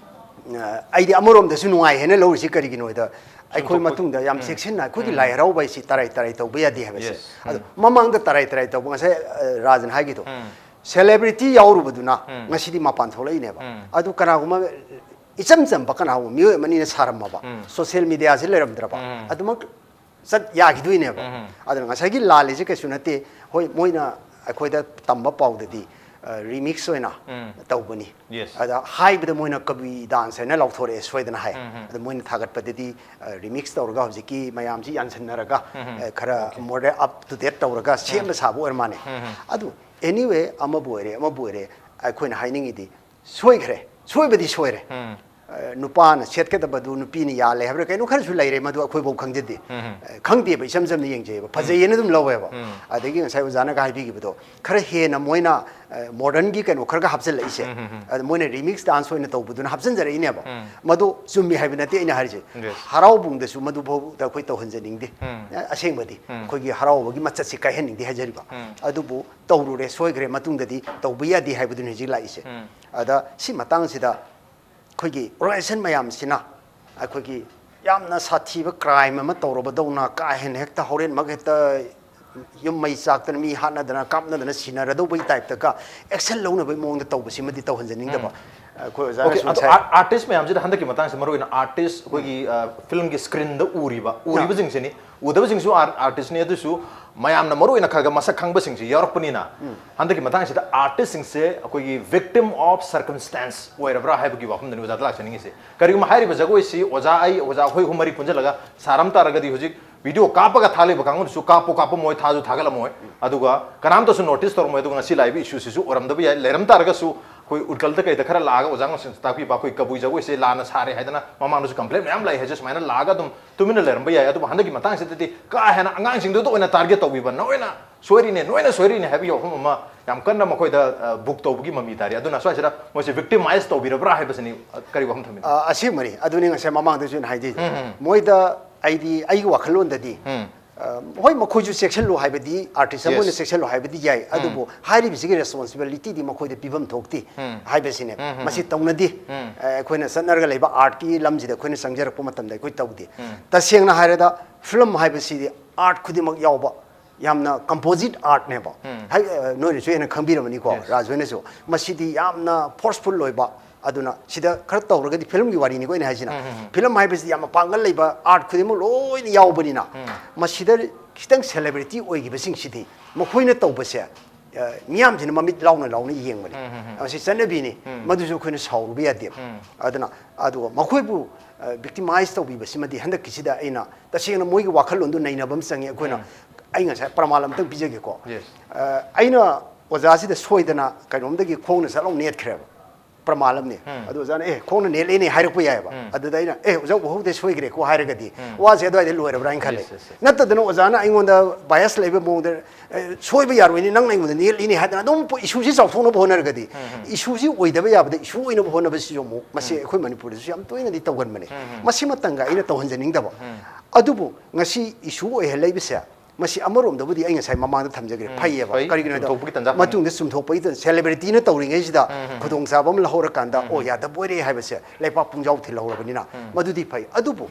ꯑ, ꯑꯩꯗꯤ ꯑꯃꯔꯣꯝꯗꯁꯨ ꯅꯨꯡꯉꯥꯏ ꯍꯥꯏꯅ ꯂꯧꯔꯤꯁꯤ ꯀꯔꯤꯒꯤꯅꯣꯗ, ꯑꯩꯈꯣꯏ ꯆꯨꯝꯊꯣꯛꯄ-, ꯃꯇꯨꯡꯗ ꯌꯥꯝ ꯎꯝ꯫ ꯆꯦꯛꯁꯤꯟꯅ ꯑꯩꯈꯣꯏꯒꯤ ꯎꯝ꯫ ꯂꯥꯏ ꯍꯔꯥꯎꯕ ꯍꯥꯏꯁꯤ ꯇꯔꯥꯏ ꯇꯔꯥꯏ ꯇꯧꯕ ꯌꯥꯗꯦ ꯍꯥꯏꯕꯁꯦ꯫ Yes꯫ ꯑꯗꯣ ꯎꯝ꯫ ꯃꯃꯥꯡꯗ ꯇꯔꯥꯏ ꯇꯔꯥꯏ ꯇꯧꯕ, ꯉꯁꯥꯏ, ꯑ, ꯔꯥꯖꯟ ꯍꯥꯏꯒꯤꯗꯣ, ꯎꯝ꯫ Celebrity ꯌꯥꯎꯔꯨꯕꯗꯨꯅ ꯎꯝ꯫ ꯉꯁꯤꯗꯤ ꯃꯄꯥꯟ ꯊꯣꯛꯂꯛꯏꯅꯦꯕ꯫ ꯎꯝ꯫ ꯑꯗꯨ ꯀꯅꯥꯒꯨꯝꯕ ꯏꯆꯝ ꯆꯝꯕ ꯀꯅꯥꯒꯨꯝꯕ ꯃꯤꯑꯣꯏ ꯑꯃꯅꯤꯅ ꯁꯥꯔꯝꯃꯕ, ꯎꯝ꯫ Social mediaꯁꯦ ꯂꯩꯔꯝꯗ꯭ꯔꯕ, ꯎꯝ꯫ ꯑꯗꯨꯃꯛ ꯆꯠ ꯌꯥꯈꯤꯗꯣꯏꯅꯦꯕ꯫ ꯎꯝ꯫ ꯑꯗꯨꯅ ꯉꯁꯥꯏꯒꯤ ꯂꯥꯜꯂꯤꯁꯦ ꯀꯩꯁꯨ ꯅꯠꯇꯦ꯫ ꯍꯣꯏ, ꯃꯣꯏꯅ ꯑꯩꯈꯣꯏꯗ ꯇꯝꯕ ꯄꯥꯎꯗꯗꯤ, ꯑ, remix ꯑꯣꯏꯅ ꯎꯝ꯫ ꯇꯧꯕꯅꯤ꯫ Yes꯫ ꯑꯗ ꯍꯥꯏꯕꯗ ꯃꯣꯏꯅ ꯀꯕꯨꯏ dance ꯍꯥꯏꯅ ꯂꯥꯎꯊꯣꯔꯛꯑꯦ ꯁꯣꯏꯗꯅ ꯍꯥꯏ꯫ ꯎꯝ, ꯎꯝ꯫ ꯑꯗ ꯃꯣꯏꯅ ꯊꯥꯒꯠꯄꯗꯗꯤ, ꯑ, remix ꯇꯧꯔꯒ ꯍꯧꯖꯤꯛꯀꯤ ꯃꯌꯥꯝꯁꯤ ꯌꯥꯟꯁꯤꯟꯅꯔꯒ, ꯎꯝ, ꯎꯝ꯫ ꯑ, ꯈꯔ Okay꯫ More up to date ꯇꯧꯔꯒ ꯁꯦꯝꯕ ꯎꯝ꯫ ꯁꯥꯕ ꯑꯣꯏꯔ ꯃꯥꯜꯂꯦ꯫ ꯎꯝ, ꯎꯝ꯫ ꯑꯗꯨ anyway, ꯑꯃꯕꯨ ꯑꯣꯏꯔꯦ, ꯑꯃꯕꯨ ꯑꯣꯏꯔꯦ, ꯑꯩꯈꯣꯏꯅ ꯍꯥꯏꯅꯤꯡꯉꯤꯗꯤ ꯁꯣꯏꯈ꯭ꯔꯦ, ꯁꯣꯏꯕꯗꯤ ꯁꯣꯏꯔꯦ꯫ ꯎꯝ꯫ ꯑ, ꯅꯨꯄꯥꯅ ꯁꯦꯠꯀꯗꯕꯗꯨ ꯅꯨꯄꯤꯅ ꯌꯥꯜꯂꯦ ꯍꯥꯏꯕ꯭ꯔꯥ ꯀꯩꯅꯣ ꯈꯔꯁꯨ ꯂꯩꯔꯦ, ꯃꯗꯨ ꯑꯩꯈꯣꯏꯐꯥꯎ ꯈꯪꯖꯗꯦ꯫ ꯑ, ꯈꯪꯗꯦꯕ, ꯏꯆꯝ ꯆꯝꯅ ꯌꯦꯡꯖꯩꯑꯕ, ꯐꯖꯩꯌꯦꯅ ꯑꯗꯨꯝ ꯂꯧꯋꯦꯕ꯫ ꯑꯗꯒꯤ ꯉꯁꯥꯏ ꯑꯣꯖꯥꯅꯒ ꯍꯥꯏꯕꯤꯈꯤꯕꯗꯣ, ꯈꯔ ꯍꯦꯟꯅ ꯃꯣꯏꯅ, ꯑ, ꯃꯣꯗꯔꯟꯒꯤ ꯀꯩꯅꯣ ꯈꯔꯒ ꯍꯥꯞꯆꯤꯜꯂꯛꯏꯁꯦ, ꯑꯗ ꯃꯣꯏꯅ ꯔꯤꯃꯤꯛꯁ ꯗꯥꯟꯁ ꯑꯣꯏꯅ ꯇꯧꯕꯗꯨꯅ ꯍꯥꯞꯆꯤꯟꯖꯔꯛꯏꯅꯦꯕ꯫ ꯃꯗꯨ ꯆꯨꯝꯃꯤ ꯍꯥꯏꯕ ꯅꯠꯇꯦ ꯑꯩꯅ ꯍꯥꯏꯔꯤꯁꯦ꯫ ꯍꯔꯥꯎꯕꯨꯡꯗꯁꯨ ꯃꯗꯨꯐꯥꯎꯗ ꯑꯩꯈꯣꯏ ꯇꯧꯍꯟꯖꯅꯤꯡꯗꯦ꯫ ꯑ, ꯑꯁꯦꯡꯕꯗꯤ ꯑꯩꯈꯣꯏꯒꯤ ꯍꯔꯥꯎꯕꯒꯤ ꯃꯆꯠꯁꯦ ꯀꯥꯏꯍꯟꯅꯤꯡꯗꯦ ꯍꯥꯏꯖꯔꯤꯕ꯫ ꯑꯗꯨꯕꯨ ꯇꯧꯔꯨꯔꯦ, ꯁꯣꯏꯈ꯭ꯔꯦ, ꯃꯇꯨꯡꯗꯗꯤ ꯇꯧꯕ ꯌꯥꯗꯦ ꯍꯥꯏꯕꯗꯨꯅꯤ ꯍꯧꯖꯤꯛ ꯂꯥꯛꯏꯁꯦ꯫ ꯑꯗ ꯁꯤ ꯃꯇꯥꯡꯁꯤꯗ ꯑꯩꯈꯣꯏꯒꯤ ꯑꯣꯔꯒꯅꯥꯏꯖꯦꯁꯟ ꯃꯌꯥꯝꯁꯤꯅ ꯑꯩꯈꯣꯏꯒꯤ ꯌꯥꯝꯅ ꯁꯥꯊꯤꯕ ꯀ꯭ꯔꯥꯏꯝ ꯑꯃ ꯇꯧꯔꯕꯗꯧꯅ, ꯀꯥ ꯍꯦꯟꯅ ꯍꯦꯛꯇ ꯍꯣꯔꯦꯟꯃꯛ ꯍꯦꯛꯇ ꯌꯨꯝ ꯃꯩ ꯆꯥꯛꯇꯅ, ꯃꯤ ꯍꯥꯠꯅꯗꯅ, ꯀꯥꯞꯅꯗꯅ ꯁꯤꯅꯔꯗꯧꯕꯒꯤ ꯇꯥꯏꯞꯇꯒ ꯑꯦꯛꯁꯟ ꯂꯧꯅꯕꯒꯤ ꯃꯑꯣꯡꯗ ꯇꯧꯕꯁꯤꯃꯗꯤ ꯇꯧꯍꯟꯖꯅꯤꯡꯗꯕ꯫ ꯑꯩꯈꯣꯏ ꯑꯣꯖꯥꯅꯁꯨ ꯉꯁꯥꯏ ꯑꯥꯔꯇꯤꯁ ꯃꯌꯥꯝꯁꯤꯗ ꯍꯟꯗꯛꯀꯤ ꯃꯇꯥꯡꯁꯤ, ꯃꯔꯨꯑꯣꯏꯅ ꯑꯥꯔꯇꯤꯁ ꯑꯩꯈꯣꯏꯒꯤ, ꯑ, ꯐꯤꯂꯝꯒꯤ ꯁ꯭ꯀ꯭ꯔꯤꯟꯗ ꯎꯔꯤꯕ, ꯎꯔꯤꯕꯁꯤꯡꯁꯤꯅꯤ, ꯎꯗꯕꯁꯤꯡꯁꯨ ꯑꯥꯔ-, ꯑꯥꯔꯇꯤꯁꯅꯤ꯫ ꯑꯗꯨꯁꯨ ꯃꯌꯥꯝꯅ ꯃꯔꯨꯑꯣꯏꯅ ꯈꯔ ꯈꯔ ꯃꯁꯛ ꯈꯪꯕꯁꯤꯡꯁꯤ ꯌꯥꯎꯔꯛꯄꯅꯤꯅ, ꯍꯟꯗꯛꯀꯤ ꯃꯇꯥꯡꯁꯤꯗ ꯑꯥꯔꯇꯤꯁꯁꯤꯡꯁꯦ ꯑꯩꯈꯣꯏꯒꯤ ꯚꯤꯛꯇꯤꯝ ꯑꯣꯐ ꯁꯔꯀꯝꯁꯇꯥꯟꯁ ꯑꯣꯏꯔꯕ꯭ꯔꯥ ꯍꯥꯏꯕꯒꯤ ꯋꯥꯐꯝꯗꯅꯤ ꯑꯣꯖꯥꯗ ꯂꯥꯛꯆꯅꯤꯡꯉꯤꯁꯦ꯫ ꯀꯔꯤꯒꯨꯝꯕ ꯍꯥꯏꯔꯤꯕ ꯖꯒꯣꯏꯁꯤ ꯑꯣꯖꯥ ꯑꯩ, ꯑꯣꯖꯥ ꯑꯩꯈꯣꯏ ꯑꯍꯨꯝ ꯃꯔꯤ ꯄꯨꯟꯁꯤꯜꯂꯒ ꯁꯥꯔꯝ ꯇꯥꯔꯒꯗꯤ, ꯍꯧꯖꯤꯛ ꯚꯤꯗꯤꯑꯣ ꯀꯥꯞꯄꯒ ꯊꯥꯒꯠꯂꯤꯕ ꯀꯥꯡꯕꯨꯗꯨꯁꯨ ꯀꯥꯞꯄꯨ ꯀꯥꯞꯄꯝꯃꯣꯏ, ꯊꯥꯁꯨ ꯊꯥꯒꯠꯂꯝꯃꯣꯏ, ꯑꯗꯨꯒ ꯀꯅꯥꯝꯇꯁꯨ ꯅꯣꯇꯤꯁ ꯇꯧꯔꯝꯃꯣꯏ꯫ ꯑꯗꯨꯒ ꯉꯁꯤ ꯂꯥꯛꯏꯕ ꯏꯁꯨꯁꯤꯁꯨ ꯑꯣꯏꯔꯝꯗꯕ ꯌꯥꯏ꯫ ꯂꯩꯔꯝ ꯇꯥꯔꯒꯁꯨ ꯑꯩꯈꯣꯏ ꯎꯠꯀꯜꯗ ꯀꯩꯗ ꯈꯔ ꯂꯥꯛꯑꯒ ꯑꯣꯖꯥ ꯉꯣꯁꯤꯟ ꯇꯥꯛꯄꯤꯕ, ꯑꯩꯈꯣꯏ ꯀꯕꯨꯏ ꯖꯒꯣꯏꯁꯦ ꯂꯥꯟꯅ ꯁꯥꯔꯦ ꯍꯥꯏꯗꯅ ꯃꯃꯥꯡꯗꯁꯨ ꯀꯝꯄ꯭ꯂꯦꯟ ꯃꯌꯥꯝ ꯂꯥꯛꯏ ꯍꯥꯏꯁꯦ, ꯁꯨꯃꯥꯏꯅ ꯂꯥꯛꯑꯒ ꯑꯗꯨꯝ ꯇꯨꯃꯤꯟꯅ ꯂꯩꯔꯝꯕ ꯌꯥꯏ꯫ ꯑꯗꯨꯕꯨ ꯍꯟꯗꯛꯀꯤ ꯃꯇꯥꯡꯁꯤꯗꯗꯤ ꯀꯥ ꯍꯦꯟꯅ ꯑꯉꯥꯡꯁꯤꯡꯗꯨꯗ ꯑꯣꯏꯅ ꯇꯥꯔꯒꯦꯠ ꯇꯧꯕꯤꯕ, ꯅꯣꯏꯅ ꯁꯣꯏꯔꯤꯅꯦ, ꯅꯣꯏꯅ ꯁꯣꯏꯔꯤꯅꯦ ꯍꯥꯏꯕꯒꯤ ꯋꯥꯐꯝ ꯑꯃ ꯌꯥꯝ ꯀꯟꯅ ꯃꯈꯣꯏꯗ, ꯑ, ꯕꯨꯛ ꯇꯧꯕꯒꯤ ꯃꯃꯤ ꯇꯥꯔꯤ꯫ ꯑꯗꯨꯅ ꯁ꯭ꯋꯥꯏꯁꯤꯗ ꯃꯣꯏꯁꯦ ꯚꯤꯛꯇꯤꯃꯥꯏꯁ ꯇꯧꯕꯤꯔꯕ꯭ꯔꯥ ꯍꯥꯏꯕꯁꯤꯅꯤ, ꯑ, ꯀꯔꯤ ꯋꯥꯐꯝ ꯊꯝꯕꯤꯅꯣ? ꯑ, ꯑꯁꯦꯡꯕꯅꯤ꯫ ꯑꯗꯨꯅꯤ ꯉꯁꯥꯏ ꯃꯃꯥꯡꯗꯁꯨ ꯑꯩꯅ ꯍꯥꯏꯖꯩꯗꯣ꯫ ꯃꯣꯏꯗ ꯑꯩꯗꯤ, ꯑꯩꯒꯤ ꯋꯥꯈꯜꯂꯣꯟꯗꯗꯤ, ꯑ, ꯍꯣꯏ, ꯃꯈꯣꯏꯁꯨ ꯆꯦꯛꯁꯤꯜꯂꯨ ꯍꯥꯏꯕꯗꯤ, ꯑꯥꯔꯇꯤꯁ ꯑꯃ ꯑꯣꯏꯅ ꯆꯦꯛꯁꯤꯜꯂꯨ ꯍꯥꯏꯕꯗꯤ ꯌꯥꯏ, ꯑꯗꯨꯕꯨ ꯍꯥꯏꯔꯤꯕꯁꯤꯒꯤ ꯔꯦꯁꯄꯣꯟꯁꯤꯕꯤꯂꯤꯇꯤꯗꯤ ꯃꯈꯣꯏꯗ ꯄꯤꯐꯝ ꯊꯣꯛꯇꯦ ꯍꯥꯏꯕꯁꯤꯅꯦ꯫ ꯃꯁꯤ ꯇꯧꯅꯗꯦ꯫ ꯑ, ꯑꯩꯈꯣꯏꯅ ꯆꯠꯅꯔꯒ ꯂꯩꯕ ꯑꯥꯔꯠꯀꯤ ꯂꯝꯁꯤꯗ ꯑꯩꯈꯣꯏꯅ ꯆꯪꯖꯔꯛꯄ ꯃꯇꯝꯗ ꯑꯩꯈꯣꯏ ꯇꯧꯗꯦ꯫ ꯇꯁꯦꯡꯅ ꯍꯥꯏꯔꯗ, ꯐꯤꯂꯝ ꯍꯥꯏꯕꯁꯤꯗꯤ ꯑꯥꯔꯠ ꯈꯨꯗꯤꯡꯃꯛ ꯌꯥꯎꯕ ꯌꯥꯝꯅ ꯀꯝꯄꯣꯖꯤꯠ ꯑꯥꯔꯠꯅꯦꯕ꯫ ꯍꯥꯏ-, ꯑ, ꯅꯣꯏꯅꯁꯨ ꯍꯦꯟꯅ ꯈꯪꯕꯤꯔꯝꯃꯅꯤꯀꯣ, ꯔꯥꯖ ꯍꯣꯏꯅꯁꯨ꯫ ꯃꯁꯤꯗꯤ ꯌꯥꯝꯅ ꯐꯣꯔꯁꯐꯨꯜ ꯑꯣꯏꯕ, ꯑꯗꯨꯅ ꯁꯤꯗ ꯈꯔ ꯇꯧꯔꯒꯗꯤ, ꯐꯤꯂꯝꯒꯤ ꯋꯥꯔꯤꯅꯤꯀꯣ ꯑꯩꯅ ꯍꯥꯏꯁꯤꯅ, ꯐꯤꯂꯝ ꯍꯥꯏꯕꯁꯤꯗꯤ ꯌꯥꯝ ꯃꯄꯥꯡꯒꯜ ꯂꯩꯕ, ꯑꯥꯔꯠ ꯈꯨꯗꯤꯡꯃꯛ ꯂꯣꯏꯅ ꯌꯥꯎꯕꯅꯤꯅ, ꯃꯁꯤꯗ ꯈꯤꯇꯪ ꯁꯦꯂꯦꯕ꯭ꯔꯤꯇꯤ ꯑꯣꯏꯈꯤꯕꯁꯤꯡꯁꯤꯗꯤ ꯃꯈꯣꯏꯅ ꯇꯧꯕꯁꯦ, ꯑ, ꯃꯤꯌꯥꯝꯁꯤꯅ ꯃꯃꯤꯠ ꯂꯥꯎꯅ ꯂꯥꯎꯅ ꯌꯦꯡꯕꯅꯤ꯫ ꯃꯁꯤ ꯆꯠꯅꯕꯤꯅꯤ꯫ ꯃꯗꯨꯁꯨ ꯑꯩꯈꯣꯏꯅ ꯁꯥꯎꯔꯨꯕ ꯌꯥꯗꯦꯕ꯫ ꯑꯗꯨꯅ, ꯑꯗꯨꯒ ꯃꯈꯣꯏꯕꯨ, ꯑ, ꯚꯤꯛꯇꯤꯃꯥꯏꯁ ꯇꯧꯕꯤꯕꯁꯤꯃꯗꯤ ꯍꯟꯗꯛꯀꯤꯁꯤꯗ ꯑꯩꯅ ꯇꯁꯦꯡꯅ ꯃꯣꯏꯒꯤ ꯋꯥꯈꯜꯂꯣꯟꯗꯨ ꯅꯩꯅꯕ ꯑꯃ ꯆꯪꯉꯤ꯫ ꯑꯩꯈꯣꯏꯅ, ꯑꯩ ꯉꯁꯥꯏ ꯄ꯭ꯔꯃꯥꯟ ꯑꯃꯇꯪ ꯄꯤꯖꯒꯦꯀꯣ꯫ ꯑ, ꯑꯩꯅ ꯑꯣꯖꯥꯁꯤꯗ ꯁꯣꯏꯗꯅ ꯀꯩꯅꯣꯝꯗꯒꯤ ꯈꯣꯡꯅ ꯆꯠꯂꯥꯎ ꯅꯦꯠꯈ꯭ꯔꯦꯕ꯫ ꯄ꯭ꯔꯃꯥꯟ ꯑꯃꯅꯤ꯫ ꯑꯗꯨ ꯑꯣꯖꯥꯅ, "ꯑꯦ, ꯈꯣꯡꯅ ꯅꯦꯠꯂꯤꯅꯦ" ꯍꯥꯏꯔꯛꯄ ꯌꯥꯏꯑꯕ꯫ ꯑꯗꯨꯗ ꯑꯩꯅ, "ꯑꯦ, ꯑꯣꯖꯥ, ꯎꯍꯧꯗꯦ, ꯁꯣꯏꯈ꯭ꯔꯦꯀꯣ" ꯍꯥꯏꯔꯒꯗꯤ ꯋꯥꯁꯦ ꯑꯗꯨꯋꯥꯏꯗ ꯂꯣꯏꯔꯕ꯭ꯔꯥ ꯍꯥꯏꯅ ꯈꯜꯂꯦ꯫ Yes, yes, yes. ꯅꯠꯇꯗꯅ ꯑꯣꯖꯥꯅ ꯑꯩꯉꯣꯟꯗ bias ꯂꯩꯕ ꯃꯑꯣꯡꯗ, "ꯑꯦ, ꯁꯣꯏꯕ ꯌꯥꯔꯣꯏꯅꯦ, ꯅꯪꯅ ꯑꯩꯉꯣꯟꯗ ꯅꯦꯠꯂꯤꯅꯦ" ꯍꯥꯏꯗꯅ ꯑꯗꯨꯝ ꯏꯁꯨꯁꯤ ꯆꯥꯎꯊꯣꯛꯅꯕ ꯍꯣꯠꯅꯔꯒꯗꯤ, ꯏꯁꯨꯁꯤ ꯑꯣꯏꯗꯕ ꯌꯥꯕꯗ ꯏꯁꯨ ꯑꯣꯏꯅꯕ ꯍꯣꯠꯅꯕꯁꯤꯁꯨ ꯑꯃꯨꯛ ꯃꯁꯤ ꯑꯩꯈꯣꯏ ꯃꯅꯤꯄꯨꯔꯗꯁꯨ ꯌꯥꯝ ꯇꯣꯏꯅꯗꯤ ꯇꯧꯒꯟꯕꯅꯦ꯫ ꯃꯁꯤꯃꯇꯪꯒ ꯑꯩꯅ ꯇꯧꯍꯟꯖꯅꯤꯡꯗꯕ꯫ ꯑꯗꯨꯕꯨ ꯉꯁꯤ ꯏꯁꯨ ꯑꯣꯏꯍꯜꯂꯛꯏꯕꯁꯦ, ꯃꯁꯤ ꯑꯃꯔꯣꯝꯗꯕꯨꯗꯤ ꯑꯩ ꯉꯁꯥꯏ ꯃꯃꯥꯡꯗ ꯊꯝꯖꯈ꯭ꯔꯦ, ꯐꯩꯌꯦꯕ꯫ ꯐꯩ꯫ ꯀꯔꯤꯒꯤꯅꯣ ꯍꯥꯏꯗ ꯆꯨꯝꯊꯣꯛꯄꯒꯤ ꯇꯟꯖꯥ ꯐꯪꯉꯤ꯫ ꯃꯇꯨꯡꯗ ꯆꯨꯝꯊꯣꯛꯄꯒꯤ ꯇꯟ-, celebrityꯅ ꯇꯧꯔꯤꯉꯩꯁꯤꯗ ꯈꯨꯗꯣꯡꯆꯥꯕ ꯑꯃ ꯂꯧꯍꯧꯔꯀꯥꯟꯗ, "ꯑꯣ, ꯌꯥꯗꯕ ꯑꯣꯏꯔꯦ" ꯍꯥꯏꯕꯁꯦ ꯂꯩꯄꯥꯛ ꯄꯨꯡꯖꯥꯎ ꯊꯤꯜꯍꯧꯔꯕꯅꯤꯅ, ꯃꯗꯨꯗꯤ ꯐꯩ꯫ ꯑꯗꯨꯕꯨ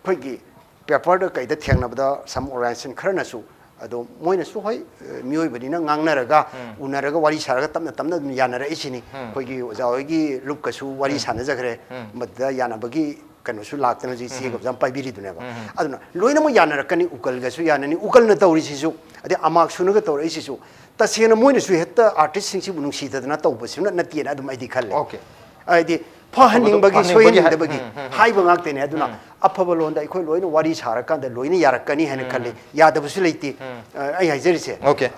ꯑꯩꯈꯣꯏꯒꯤ paperꯗ ꯀꯩꯗ ꯊꯦꯡꯅꯕꯗ some organization ꯈꯔꯅꯁꯨ, ꯑꯗꯣ ꯃꯣꯏꯅꯁꯨ, ꯍꯣꯏ, ꯃꯤꯑꯣꯏꯕꯅꯤꯅ ꯉꯥꯡꯅꯔꯒ, ꯎꯅꯔꯒ, ꯋꯥꯔꯤ ꯁꯥꯔꯒ ꯇꯞꯅ ꯇꯞꯅ ꯑꯗꯨꯝ ꯌꯥꯅꯔꯛꯏꯁꯤꯅꯤ꯫ ꯑꯩꯈꯣꯏꯒꯤ ꯑꯣꯖꯥ ꯍꯣꯏꯒꯤ ꯂꯨꯞꯀꯁꯨ ꯋꯥꯔꯤ ꯁꯥꯟꯅꯖꯈ꯭ꯔꯦ, ꯃꯗꯨꯗ ꯌꯥꯅꯕꯒꯤ ꯀꯩꯅꯣꯁꯨ ꯂꯥꯛꯇꯅ ꯍꯧꯖꯤꯛ ꯏꯆꯦꯒ ꯑꯣꯖꯥ ꯄꯥꯏꯕꯤꯔꯤꯗꯨꯅꯦꯕ꯫ ꯑꯗꯨꯅ ꯂꯣꯏꯅꯃꯛ ꯌꯥꯅꯔꯛꯀꯅꯤ, ꯎꯀꯜꯒꯁꯨ ꯌꯥꯅꯅꯤ, ꯎꯀꯜꯅ ꯇꯧꯔꯤꯁꯤꯁꯨ, ꯑꯗꯩ ꯑꯃꯥꯛꯁꯨꯅꯒ ꯇꯧꯔꯛꯏꯁꯤꯁꯨ, ꯇꯁꯦꯡꯅ ꯃꯣꯏꯅꯁꯨ ꯍꯦꯛꯇ artistꯁꯤꯡꯁꯤꯕꯨ ꯅꯨꯡꯁꯤꯗꯗꯅ ꯇꯧꯕꯁꯤꯅ ꯅꯠꯇꯦꯅ ꯑꯗꯨꯝ ꯑꯩꯗꯤ ꯈꯜꯂꯦ꯫ Okay꯫ ꯍꯥꯏꯗꯤ ꯐꯍꯟꯅꯤꯡꯕꯒꯤ, ꯐꯍꯟꯅꯤꯡꯕꯒꯤ ꯍꯥꯏ-, ꯁꯣꯏꯍꯟꯅꯤꯡꯗꯕꯒꯤ ꯎꯝ, ꯎꯝ, ꯎꯝ꯫ ꯍꯥꯏꯕ ꯉꯥꯛꯇꯅꯦ꯫ ꯑꯗꯨꯅ ꯑꯐꯕ ꯂꯣꯟꯗ ꯑꯩꯈꯣꯏ ꯂꯣꯏꯅ ꯋꯥꯔꯤ ꯁꯥꯔꯀꯥꯟꯗ ꯂꯣꯏꯅ ꯌꯥꯔꯛꯀꯅꯤ ꯍꯥꯏꯅ ꯈꯜꯂꯤ꯫ ꯌꯥꯗꯕꯁꯨ ꯂꯩꯇꯦ꯫ ꯑ, ꯑꯩ ꯍꯥꯏꯖꯔꯤꯁꯦ꯫ Okay꯫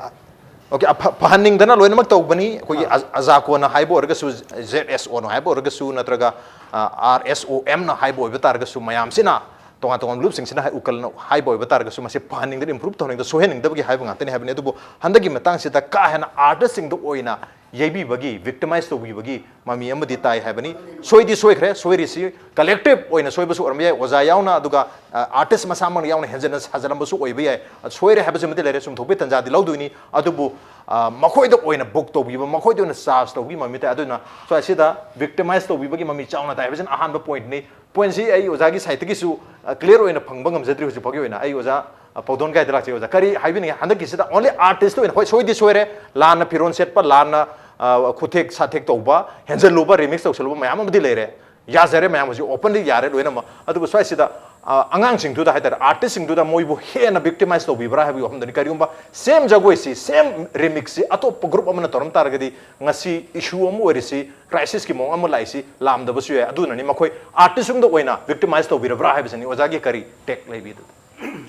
Okay, ꯑꯐ-, ꯐꯍꯟꯅꯤꯡꯗꯅ ꯂꯣꯏꯅꯃꯛ ꯇꯧꯕꯅꯤ꯫ ꯑꯩꯈꯣꯏꯒꯤ ꯑꯥ꯫ ꯑꯖ-, ꯑꯖꯥꯀꯣꯅ ꯍꯥꯏꯕ ꯑꯣꯏꯔꯒꯁꯨ, ZSOꯅ ꯍꯥꯏꯕ ꯑꯣꯏꯔꯒꯁꯨ, ꯅꯠꯇ꯭ꯔꯒ, ꯑ, RSOMꯅ ꯍꯥꯏꯕ ꯑꯣꯏꯕ ꯇꯥꯔꯒꯁꯨ, ꯃꯌꯥꯝꯁꯤꯅ ꯇꯣꯉꯥꯟ ꯇꯣꯉꯥꯟꯕ ꯂꯨꯞꯁꯤꯡꯁꯤꯅ ꯍꯥꯏ-, ꯎꯀꯜꯅ ꯍꯥꯏꯕ ꯑꯣꯏꯕ ꯇꯥꯔꯒꯁꯨ, ꯃꯁꯤ ꯐꯍꯟꯅꯤꯡꯗꯅ, improve ꯇꯧꯍꯟꯅꯤꯡꯗꯅ, ꯁꯣꯏꯍꯟꯅꯤꯡꯗꯕꯒꯤ ꯍꯥꯏꯕ ꯉꯥꯛꯇꯅꯤ ꯍꯥꯏꯕꯅꯤ꯫ ꯑꯗꯨꯕꯨ ꯍꯟꯗꯛꯀꯤ ꯃꯇꯥꯡꯁꯤꯗ ꯀꯥ ꯍꯦꯟꯅ artistꯁꯤꯡꯗ ꯑꯣꯏꯅ ꯌꯩꯕꯤꯕꯒꯤ, victimize ꯇꯧꯕꯤꯕꯒꯤ ꯃꯃꯤ ꯑꯃꯗꯤ ꯇꯥꯏ ꯍꯥꯏꯕꯅꯤ꯫ ꯁꯣꯏꯗꯤ ꯁꯣꯏꯈ꯭ꯔꯦ, ꯁꯣꯏꯔꯤꯁꯤ collective ꯑꯣꯏꯅ ꯁꯣꯏꯕꯁꯨ ꯑꯣꯏꯔꯝꯕ ꯌꯥꯏ, ꯑꯣꯖꯥ ꯌꯥꯎꯅ, ꯑꯗꯨꯒ, ꯑ, artist ꯃꯁꯥꯃꯛꯅ ꯌꯥꯎꯅ ꯍꯦꯟꯖꯟꯅ ꯁꯥꯖꯜꯂꯝꯕꯁꯨ ꯑꯣꯏꯕ ꯌꯥꯏ꯫ ꯑ, ꯁꯣꯏꯔꯦ ꯍꯥꯏꯕꯁꯤꯃꯗꯤ ꯂꯩꯔꯦ, ꯆꯨꯝꯊꯣꯛꯄꯒꯤ ꯇꯟꯖꯥꯗꯤ ꯂꯧꯗꯣꯏꯅꯤ꯫ ꯑꯗꯨꯕꯨ, ꯑ, ꯃꯈꯣꯏꯗ ꯑꯣꯏꯅ book ꯇꯧꯕꯤꯕ, ꯃꯈꯣꯏꯗ ꯑꯣꯏꯅ charge ꯇꯧꯕꯒꯤ ꯃꯃꯤ ꯇꯥꯏ꯫ ꯑꯗꯨꯅ ꯁ꯭ꯋꯥꯏꯁꯤꯗ victimize ꯇꯧꯕꯤꯕꯒꯤ ꯃꯃꯤ ꯆꯥꯎꯅ ꯇꯥꯏ ꯍꯥꯏꯕꯁꯤꯅ ꯑꯍꯥꯟꯕ pointꯅꯤ꯫ Pointꯁꯤ ꯑꯩ ꯑꯣꯖꯥꯒꯤ sideꯇꯒꯤꯁꯨ, ꯑ, clear ꯑꯣꯏꯅ ꯐꯪꯕ ꯉꯝꯖꯗ꯭ꯔꯤ ꯍꯧꯖꯤꯛ ꯐꯥꯎꯒꯤ ꯑꯣꯏꯅ꯫ ꯑꯩ ꯑꯣꯖꯥ, ꯑ, ꯄꯥꯎꯗꯣꯟ ꯒꯥꯏꯗ ꯂꯥꯛꯆꯩ꯫ ꯑꯣꯖꯥ, ꯀꯔꯤ ꯍꯥꯏꯕꯤꯅꯤꯡꯉꯤ? ꯍꯟꯗꯛꯀꯤꯁꯤꯗ only artistꯇ ꯑꯣꯏꯅ, ꯍꯣꯏ, ꯁꯣꯏꯗꯤ ꯁꯣꯏꯔꯦ, ꯂꯥꯟꯅ ꯐꯤꯔꯣꯜ ꯁꯦꯠꯄ, ꯂꯥꯟꯅ, ꯑ, ꯈꯨꯊꯦꯛ ꯁꯥꯊꯦꯛ ꯇꯧꯕ, ꯍꯦꯟꯖꯜꯂꯨꯕ, remix ꯇꯧꯁꯜꯂꯨꯕ ꯃꯌꯥꯝ ꯑꯃꯗꯤ ꯂꯩꯔꯦ꯫ ꯌꯥꯖꯔꯦ ꯃꯌꯥꯝ, ꯍꯧꯖꯤꯛ openly ꯌꯥꯔꯦ ꯂꯣꯏꯅꯃꯛ꯫ ꯑꯗꯨꯕꯨ ꯁ꯭ꯋꯥꯏꯁꯤꯗ, ꯑ, ꯑꯉꯥꯡꯁꯤꯡꯗꯨꯗ ꯍꯥꯏꯇꯥꯔꯦ, artistꯁꯤꯡꯗꯨꯗ ꯃꯣꯏꯕꯨ ꯍꯦꯟꯅ victimize ꯇꯧꯕꯤꯕ꯭ꯔꯥ ꯍꯥꯏꯕꯒꯤ ꯋꯥꯐꯝꯗꯨꯅꯤ꯫ ꯀꯔꯤꯒꯨꯝꯕ same ꯖꯒꯣꯏꯁꯤ, same remixꯁꯤ ꯑꯇꯣꯞꯄ group ꯑꯃꯅ ꯇꯧꯔꯝ ꯇꯥꯔꯒꯗꯤ ꯉꯁꯤ issue ꯑꯃ ꯑꯣꯏꯔꯤꯁꯤ, crisisꯀꯤ ꯃꯑꯣꯡ ꯑꯃ ꯂꯥꯛꯏꯁꯤ ꯂꯥꯝꯗꯕꯁꯨ ꯌꯥꯏ꯫ ꯑꯗꯨꯅꯅꯤ ꯃꯈꯣꯏ artistꯔꯣꯝꯗ ꯑꯣꯏꯅ victimize ꯇꯧꯕꯤꯔꯕ꯭ꯔꯥ ꯍꯥꯏꯕꯁꯤꯅꯤ꯫ ꯑꯣꯖꯥꯒꯤ ꯀꯔꯤ take ꯂꯩꯕꯤꯗꯨ?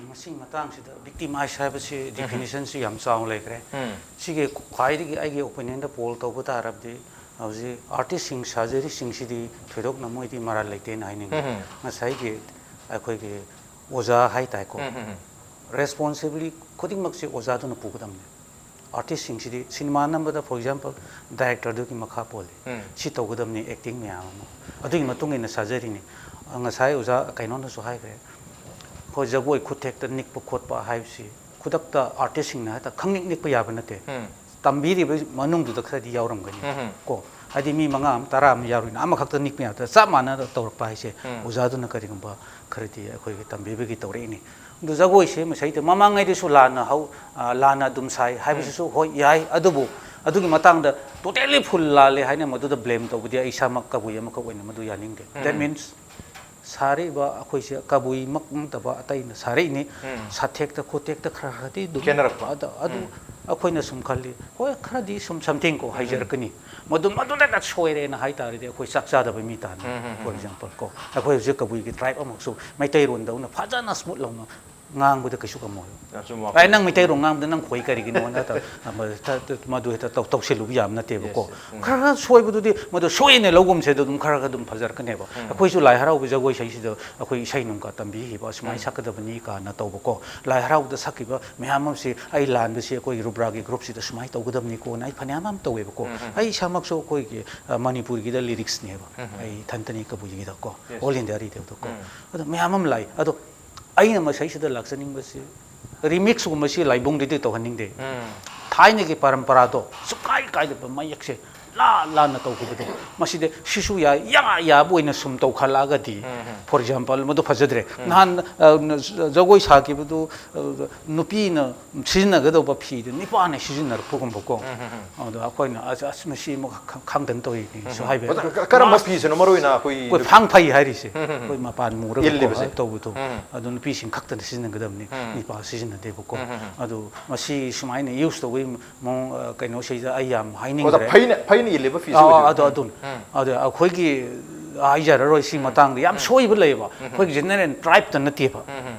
ꯃꯁꯤꯒꯤ ꯃꯇꯥꯡꯁꯤꯗ victimize ꯍꯥꯏꯕꯁꯤ definitionꯁꯤ ꯌꯥꯝ ꯆꯥꯎꯅ ꯂꯩꯈ꯭ꯔꯦ꯫ ꯎꯝ꯫ ꯁꯤꯒꯤ ꯈ꯭ꯋꯥꯏꯗꯒꯤ ꯑꯩꯒꯤ opinionꯗ poll ꯇꯧꯕ ꯇꯥꯔꯕꯗꯤ, ꯍꯧꯖꯤꯛ ꯑꯥꯔꯇꯤꯁꯁꯤꯡ, ꯁꯔꯖꯔꯤꯁꯤꯡꯁꯤꯗꯤ ꯊꯣꯏꯗꯣꯛꯅ ꯃꯣꯏꯗꯤ ꯃꯔꯥꯜ ꯂꯩꯇꯦꯅ ꯍꯥꯏꯅꯤꯡꯉꯤ꯫ ꯎꯝ, ꯎꯝ, ꯎꯝ꯫ ꯉꯁꯥꯏꯒꯤ ꯑꯩꯈꯣꯏꯒꯤ ꯑꯣꯖꯥ ꯍꯥꯏ ꯇꯥꯏꯀꯣ, ꯎꯝ, ꯎꯝ, ꯎꯝ꯫ ꯔꯦꯁꯄꯣꯟꯁꯤꯕꯤꯂꯤ ꯈꯨꯗꯤꯡꯃꯛꯁꯦ ꯑꯣꯖꯥꯗꯨꯅ ꯄꯨꯒꯗꯕꯅꯤ꯫ ꯑꯥꯔꯇꯤꯁꯁꯤꯡꯁꯤꯗꯤ ꯁꯤꯅꯦꯃꯥ ꯅꯝꯕꯗ, ꯐꯣꯔ ꯑꯦꯛꯖꯥꯝꯄꯜ, ꯗꯥꯏꯔꯦꯛꯇꯔꯗꯨꯒꯤ ꯃꯈꯥ ꯄꯣꯜꯂꯤ꯫ ꯎꯝ꯫ ꯁꯤ ꯇꯧꯒꯗꯕꯅꯤ, ꯑꯦꯛꯇꯤꯡ ꯃꯌꯥꯝ ꯑꯃ꯫ ꯑꯗꯨꯒꯤ ꯃꯇꯨꯡ ꯏꯟꯅ ꯁꯔꯖꯔꯤꯅꯤ꯫ ꯉꯁꯥꯏ ꯑꯣꯖꯥ ꯀꯩꯅꯣꯅꯁꯨ ꯍꯥꯏꯈ꯭ꯔꯦ, ꯑꯩꯈꯣꯏ ꯖꯒꯣꯏ ꯈꯨꯠꯊꯦꯛꯇ ꯅꯤꯛꯄ ꯈꯣꯠꯄ ꯍꯥꯏꯕꯁꯤ ꯈꯨꯗꯛꯇ ꯑꯥꯔꯇꯤꯁꯁꯤꯡꯅ ꯍꯦꯛꯇ ꯈꯪꯅꯤꯡ ꯅꯤꯛꯄ ꯌꯥꯕ ꯅꯠꯇꯦ꯫ ꯎꯝ꯫ ꯇꯝꯕꯤꯔꯤꯕ ꯃꯅꯨꯡꯗꯨꯗ ꯈꯔꯗꯤ ꯌꯥꯎꯔꯝꯒꯅꯤ꯫ ꯎꯝ, ꯎꯝ꯫ ꯀꯣ, ꯍꯥꯏꯗꯤ ꯃꯤ ꯃꯉꯥ ꯑꯃ, ꯇꯔꯥ ꯑꯃ ꯌꯥꯎꯔꯤꯅ ꯑꯃꯈꯛꯇ ꯅꯤꯛꯄ ꯌꯥꯗ, ꯆꯞ ꯃꯥꯟꯅꯅ ꯇꯧꯔꯛꯄ ꯍꯥꯏꯁꯦ ꯎꯝ꯫ ꯑꯣꯖꯥꯗꯨꯅ ꯀꯔꯤꯒꯨꯝꯕ ꯈꯔꯗꯤ ꯑꯩꯈꯣꯏꯒꯤ ꯇꯝꯕꯤꯕꯒꯤ ꯇꯧꯔꯛꯏꯅꯤ꯫ ꯑꯗꯨ ꯖꯒꯣꯏꯁꯦ ꯃꯁꯩꯗ ꯃꯃꯥꯡꯉꯩꯗꯁꯨ ꯂꯥꯟꯅ ꯍꯧ-, ꯑ, ꯂꯥꯟꯅ ꯑꯗꯨꯝ ꯁꯥꯏ ꯍꯥꯏꯕꯁꯤꯁꯨ ꯎꯝ꯫ ꯍꯣꯏ ꯌꯥꯏ, ꯑꯗꯨꯕꯨ ꯑꯗꯨꯒꯤ ꯃꯇꯥꯡꯗ ꯇꯣꯇꯦꯂꯤ ꯐꯨꯜ ꯂꯥꯜꯂꯦ ꯍꯥꯏꯅ ꯃꯗꯨꯗ ꯕ꯭ꯂꯦꯝ ꯇꯧꯕꯗꯤ ꯑꯩ ꯏꯁꯥꯃꯛ ꯀꯕꯨꯏ ꯑꯃꯈꯛ ꯑꯣꯏꯅ ꯃꯗꯨ ꯌꯥꯅꯤꯡꯗꯦ꯫ That um. Means ꯁꯥꯔꯛꯏꯕ ꯑꯩꯈꯣꯏꯁꯦ ꯀꯕꯨꯏꯃꯛ ꯅꯠꯇꯕ ꯑꯇꯩꯅ ꯁꯥꯔꯛꯏꯅꯤ꯫ ꯎꯝ꯫ ꯁꯥꯊꯦꯛꯇ ꯈꯣꯇꯦꯛꯇ ꯈꯔ ꯈꯔꯗꯤ ꯑꯗꯨꯝ ꯈꯦꯠꯅꯔꯛꯄ꯫ ꯑꯗ-, ꯑꯗꯨ ꯎꯝ꯫ ꯑꯩꯈꯣꯏꯅ ꯁꯨꯝ ꯈꯜꯂꯤ, ꯍꯣꯏ, ꯈꯔꯗꯤ ꯁꯨꯝ something ꯀꯣ ꯎꯝ꯫ ꯍꯥꯏꯖꯔꯛꯀꯅꯤ꯫ ꯃꯗꯨ, ꯃꯗꯨꯗ ꯁꯣꯏꯔꯦꯅ ꯍꯥꯏ ꯇꯥꯔꯗꯤ ꯑꯩꯈꯣꯏ ꯆꯥꯛ ꯆꯥꯗꯕ ꯃꯤ ꯇꯥꯅꯤ꯫ ꯎꯝ, ꯎꯝ, ꯎꯝ꯫ For example ꯀꯣ, ꯑꯩꯈꯣꯏ ꯍꯧꯖꯤꯛ ꯀꯕꯨꯏꯒꯤ ꯇ꯭ꯔꯥꯏꯕ ꯑꯃꯈꯛꯁꯨ ꯃꯩꯇꯩꯔꯣꯟꯗꯧꯅ ꯐꯖꯅ ꯁ꯭ꯃꯨꯠ ꯂꯥꯎꯅ ꯉꯥꯡꯕꯗ ꯀꯩꯁꯨ ꯀꯝꯃꯣꯏ꯫ ꯑꯆꯨꯝꯕ ꯚꯥꯏ, ꯋꯥꯐꯝ꯫ ꯅꯪ ꯃꯩꯇꯩꯔꯣꯟ ꯉꯥꯡꯕꯗ ꯅꯪ ꯈꯣꯏ ꯀꯔꯤꯒꯤꯅꯣ ꯅꯠꯇ꯭ꯔ ꯃꯗꯨ ꯍꯦꯛꯇ ꯇꯧ-, ꯇꯧꯁꯤꯜꯂꯨꯕ ꯌꯥꯕ ꯅꯠꯇꯦꯕꯀꯣ꯫ Yes, yes. ꯎꯝ꯫ ꯈꯔ ꯈꯔ ꯁꯣꯏꯕꯗꯨꯗꯤ ꯃꯗꯨ ꯁꯣꯏꯅ ꯂꯧꯒꯨꯝꯁꯦ, ꯑꯗꯨ ꯑꯗꯨꯝ ꯈꯔ ꯈꯔ ꯑꯗꯨꯝ ꯐꯖꯔꯛꯀꯅꯦꯕ꯫ ꯎꯝ꯫ ꯑꯩꯈꯣꯏꯁꯨ ꯂꯥꯏ ꯍꯔꯥꯎꯕ ꯖꯒꯣꯏ ꯏꯁꯩꯁꯤꯗ ꯑꯩꯈꯣꯏ ꯏꯁꯩ ꯅꯨꯡꯒ ꯇꯝꯕꯤꯈꯤꯕ, ꯑꯁꯨꯃꯥꯏꯅ ꯎꯝ꯫ ꯁꯛꯀꯗꯕꯅꯤ ꯀꯥꯏꯅ ꯇꯧꯕꯀꯣ꯫ ꯂꯥꯏ ꯍꯔꯥꯎꯕꯗ ꯁꯛꯈꯤꯕ ꯃꯌꯥꯝ ꯑꯃꯁꯤ ꯑꯩ ꯂꯥꯟꯕꯁꯤ ꯑꯩꯈꯣꯏꯒꯤ ꯔꯨꯕ꯭ꯔꯥꯒꯤ ꯒ꯭ꯔꯨꯞꯁꯤꯗ ꯁꯨꯃꯥꯏꯅ ꯇꯧꯒꯗꯕꯅꯤꯀꯣꯅ ꯑꯩ ꯐꯅꯌꯥꯝ ꯑꯃ ꯇꯧꯋꯦꯕꯀꯣ꯫ ꯎꯝ, ꯎꯝ꯫ ꯑꯩ ꯏꯁꯥꯃꯛꯁꯨ ꯑꯩꯈꯣꯏꯒꯤ, ꯑ, ꯃꯅꯤꯄꯨꯔꯒꯤꯗ ꯂꯤꯔꯤꯛꯁꯅꯦꯕ꯫ ꯎꯝ, ꯎꯝ꯫ ꯑꯩ ꯏꯊꯟꯇꯅꯤ ꯀꯕꯨꯏꯒꯤꯗꯀꯣ꯫ Yes. All India Radioꯗꯀꯣ꯫ ꯎꯝ꯫ ꯑꯗꯣ ꯃꯌꯥꯝ ꯑꯃ ꯂꯥꯛꯏ꯫ ꯑꯗꯣ ꯑꯩꯅ ꯃꯁꯩꯁꯤꯗ ꯂꯥꯛꯆꯅꯤꯡꯕꯁꯤ ꯔꯤꯃꯤꯛꯁꯀꯨꯝꯕꯁꯤ ꯂꯥꯏꯕꯨꯡꯗꯗꯤ ꯇꯧꯍꯟꯅꯤꯡꯗꯦ꯫ ꯎꯝ꯫ ꯊꯥꯏꯅꯒꯤ ꯄꯔꯝꯄꯔꯥꯗꯣ ꯁꯨꯛꯀꯥꯏ ꯀꯥꯏꯗꯕ ꯃꯌꯦꯛꯁꯦ ꯂꯥ ꯂꯥꯟꯅ ꯇꯧꯈꯤꯕꯗꯣ, ꯃꯁꯤꯗꯤ ꯁꯤꯁꯨ ꯌꯥꯏ, ꯌꯥ ꯌꯥꯕ ꯑꯣꯏꯅ ꯁꯨꯝ ꯇꯧꯈꯠꯂꯛꯑꯒꯗꯤ, ꯎꯝ, ꯎꯝ꯫ For example, ꯃꯗꯨ ꯐꯖꯗ꯭ꯔꯦ꯫ ꯎꯝ꯫ ꯅꯍꯥꯟ, ꯑ, ꯖꯒꯣꯏ ꯁꯥꯈꯤꯕꯗꯨ, ꯑ, ꯅꯨꯄꯤꯅ ꯁꯤꯖꯤꯟꯅꯒꯗꯧꯕ ꯐꯤꯗꯨ ꯅꯨꯄꯥꯅ ꯁꯤꯖꯤꯟꯅꯔꯛꯄꯒꯨꯝꯕꯀꯣ꯫ ꯎꯝ, ꯎꯝ, ꯎꯝ꯫ ꯑꯗꯣ ꯑꯩꯈꯣꯏꯅ ꯑꯁ, ꯑꯁ, ꯃꯁꯤ ꯑꯃꯨꯛ ꯈ-, ꯈꯪꯗꯅ ꯇꯧꯔꯤꯅꯤꯁꯨ ꯎꯝ, ꯎꯝ꯫ ꯍꯥꯏꯕ ꯌꯥꯏ꯫ ꯑꯗꯣ ꯀ-, ꯀꯔꯝꯕ ꯃꯥꯁ-, ꯐꯤꯁꯤꯅꯣ ꯃꯔꯨ ꯑꯣꯏꯅ ꯑꯩꯈꯣꯏ ꯑꯩꯈꯣꯏ ꯅꯨꯄꯤ ꯐꯥꯡ ꯐꯩ ꯍꯥꯏꯔꯤꯁꯦ꯫ ꯎꯝ, ꯎꯝ, ꯎꯝ꯫ ꯑꯩꯈꯣꯏ ꯃꯄꯥꯟ ꯃꯨꯔꯒ ꯏꯜꯂꯤꯕꯁꯦ꯫ ꯇꯧꯕꯗꯣ꯫ ꯎꯝ, ꯎꯝ꯫ ꯑꯗꯣ ꯅꯨꯄꯤꯁꯤꯡ ꯈꯛꯇꯅ ꯁꯤꯖꯤꯟꯅꯒꯗꯕꯅꯤ, ꯎꯝ꯫ ꯅꯨꯄꯥ ꯁꯤꯖꯤꯟꯅꯗꯦꯕꯀꯣ꯫ ꯎꯝ, ꯎꯝ, ꯎꯝ꯫ ꯑꯗꯣ ꯃꯁꯤ ꯁꯨꯃꯥꯏꯅ ꯌꯨꯁ ꯇꯧꯕꯒꯤ ꯃꯑꯣꯡ, ꯑ, ꯀꯩꯅꯣꯁꯤꯗ ꯑꯩ ꯌꯥꯝ ꯑꯣꯖꯥ, ꯍꯥꯏꯅꯤꯡꯗ꯭ꯔꯦ꯫ ꯐꯩꯅ, ꯐꯩꯅ ꯏꯜꯂꯤꯕ ꯐꯤꯁꯨ ꯑꯥ, ꯑꯣꯏꯗꯣꯏꯕ꯫ ꯑꯗꯣ ꯎꯝ, ꯑꯗꯨꯝ, ꯎꯝ꯫ ꯑꯗꯣ ꯑꯩꯈꯣꯏꯒꯤ ꯍꯥꯏꯖꯔꯔꯣꯏ ꯁꯤ ꯎꯝ꯫ ꯃꯇꯥꯡꯗ꯫ ꯌꯥꯝ ꯎꯝ꯫ ꯁꯣꯏꯕ ꯂꯩꯌꯦꯕ꯫ ꯎꯝ꯫ ꯑꯩꯈꯣꯏꯒꯤ ꯖꯦꯅꯔꯦꯜ ꯇ꯭ꯔꯥꯏꯞꯇ ꯅꯠꯇꯦꯕ꯫ ꯎꯝ, ꯎꯝ꯫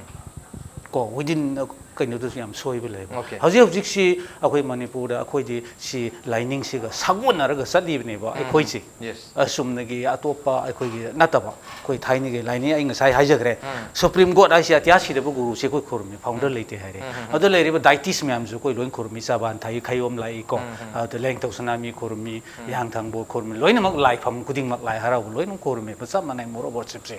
ꯀꯣ, within, ꯑ, ꯀꯩꯅꯣꯗꯨꯁꯨ ꯌꯥꯝ ꯁꯣꯏꯕ ꯂꯩꯕ꯫ Okay. ꯍꯧꯖꯤꯛ ꯍꯧꯖꯤꯛꯁꯤ ꯑꯩꯈꯣꯏ ꯃꯅꯤꯄꯨꯔꯗ ꯑꯩꯈꯣꯏꯗꯤ ꯁꯤ ꯂꯥꯏꯅꯤꯡꯁꯤꯒ ꯁꯥꯒꯣꯟꯅꯔꯒ ꯆꯠꯂꯤꯕꯅꯦꯕ ꯑꯩꯈꯣꯏꯁꯤ꯫ Yes. ꯑ, ꯆꯨꯝꯅꯒꯤ ꯑꯇꯣꯞꯄ ꯑꯩꯈꯣꯏꯒꯤ ꯅꯠꯇꯕ ꯑꯩꯈꯣꯏ ꯊꯥꯏꯅꯒꯤ ꯂꯥꯏꯅꯤꯡ ꯑꯩ ꯉꯁꯥꯏ ꯍꯥꯏꯖꯈ꯭ꯔꯦ꯫ Supreme God ꯍꯥꯏꯁꯤ ꯑꯇꯤꯌꯥ ꯁꯤꯗꯕ ꯒꯨꯔꯨꯁꯤ ꯑꯩꯈꯣꯏ ꯈꯨꯔꯨꯝꯃꯤ, founder ꯂꯩꯇꯦ ꯍꯥꯏꯔꯦ꯫ ꯑꯗ ꯂꯩꯔꯤꯕ deities ꯃꯌꯥꯝꯁꯨ ꯑꯩꯈꯣꯏ ꯂꯣꯏ ꯈꯨꯔꯨꯝꯃꯤ, ꯆꯥꯕꯥꯟ ꯊꯥꯏ, ꯈꯩꯌꯣꯝ ꯂꯥꯛꯏꯀꯣ, ꯑꯗ ꯂꯦꯡꯊꯧ ꯁꯅꯥꯃꯤ ꯈꯨꯔꯨꯝꯃꯤ, ꯍꯤꯌꯥꯡꯊꯥꯡꯕ ꯈꯨꯔꯨꯝꯃꯤ, ꯂꯣꯏꯅꯃꯛ ꯂꯥꯏꯐꯝ ꯈꯨꯗꯤꯡꯃꯛ ꯂꯥꯏ ꯍꯔꯥꯎꯕ ꯂꯣꯏꯅꯃꯛ ꯈꯨꯔꯨꯝꯃꯦꯕ, ꯆꯞ ꯃꯥꯟꯅꯩ moral worshipꯁꯦ꯫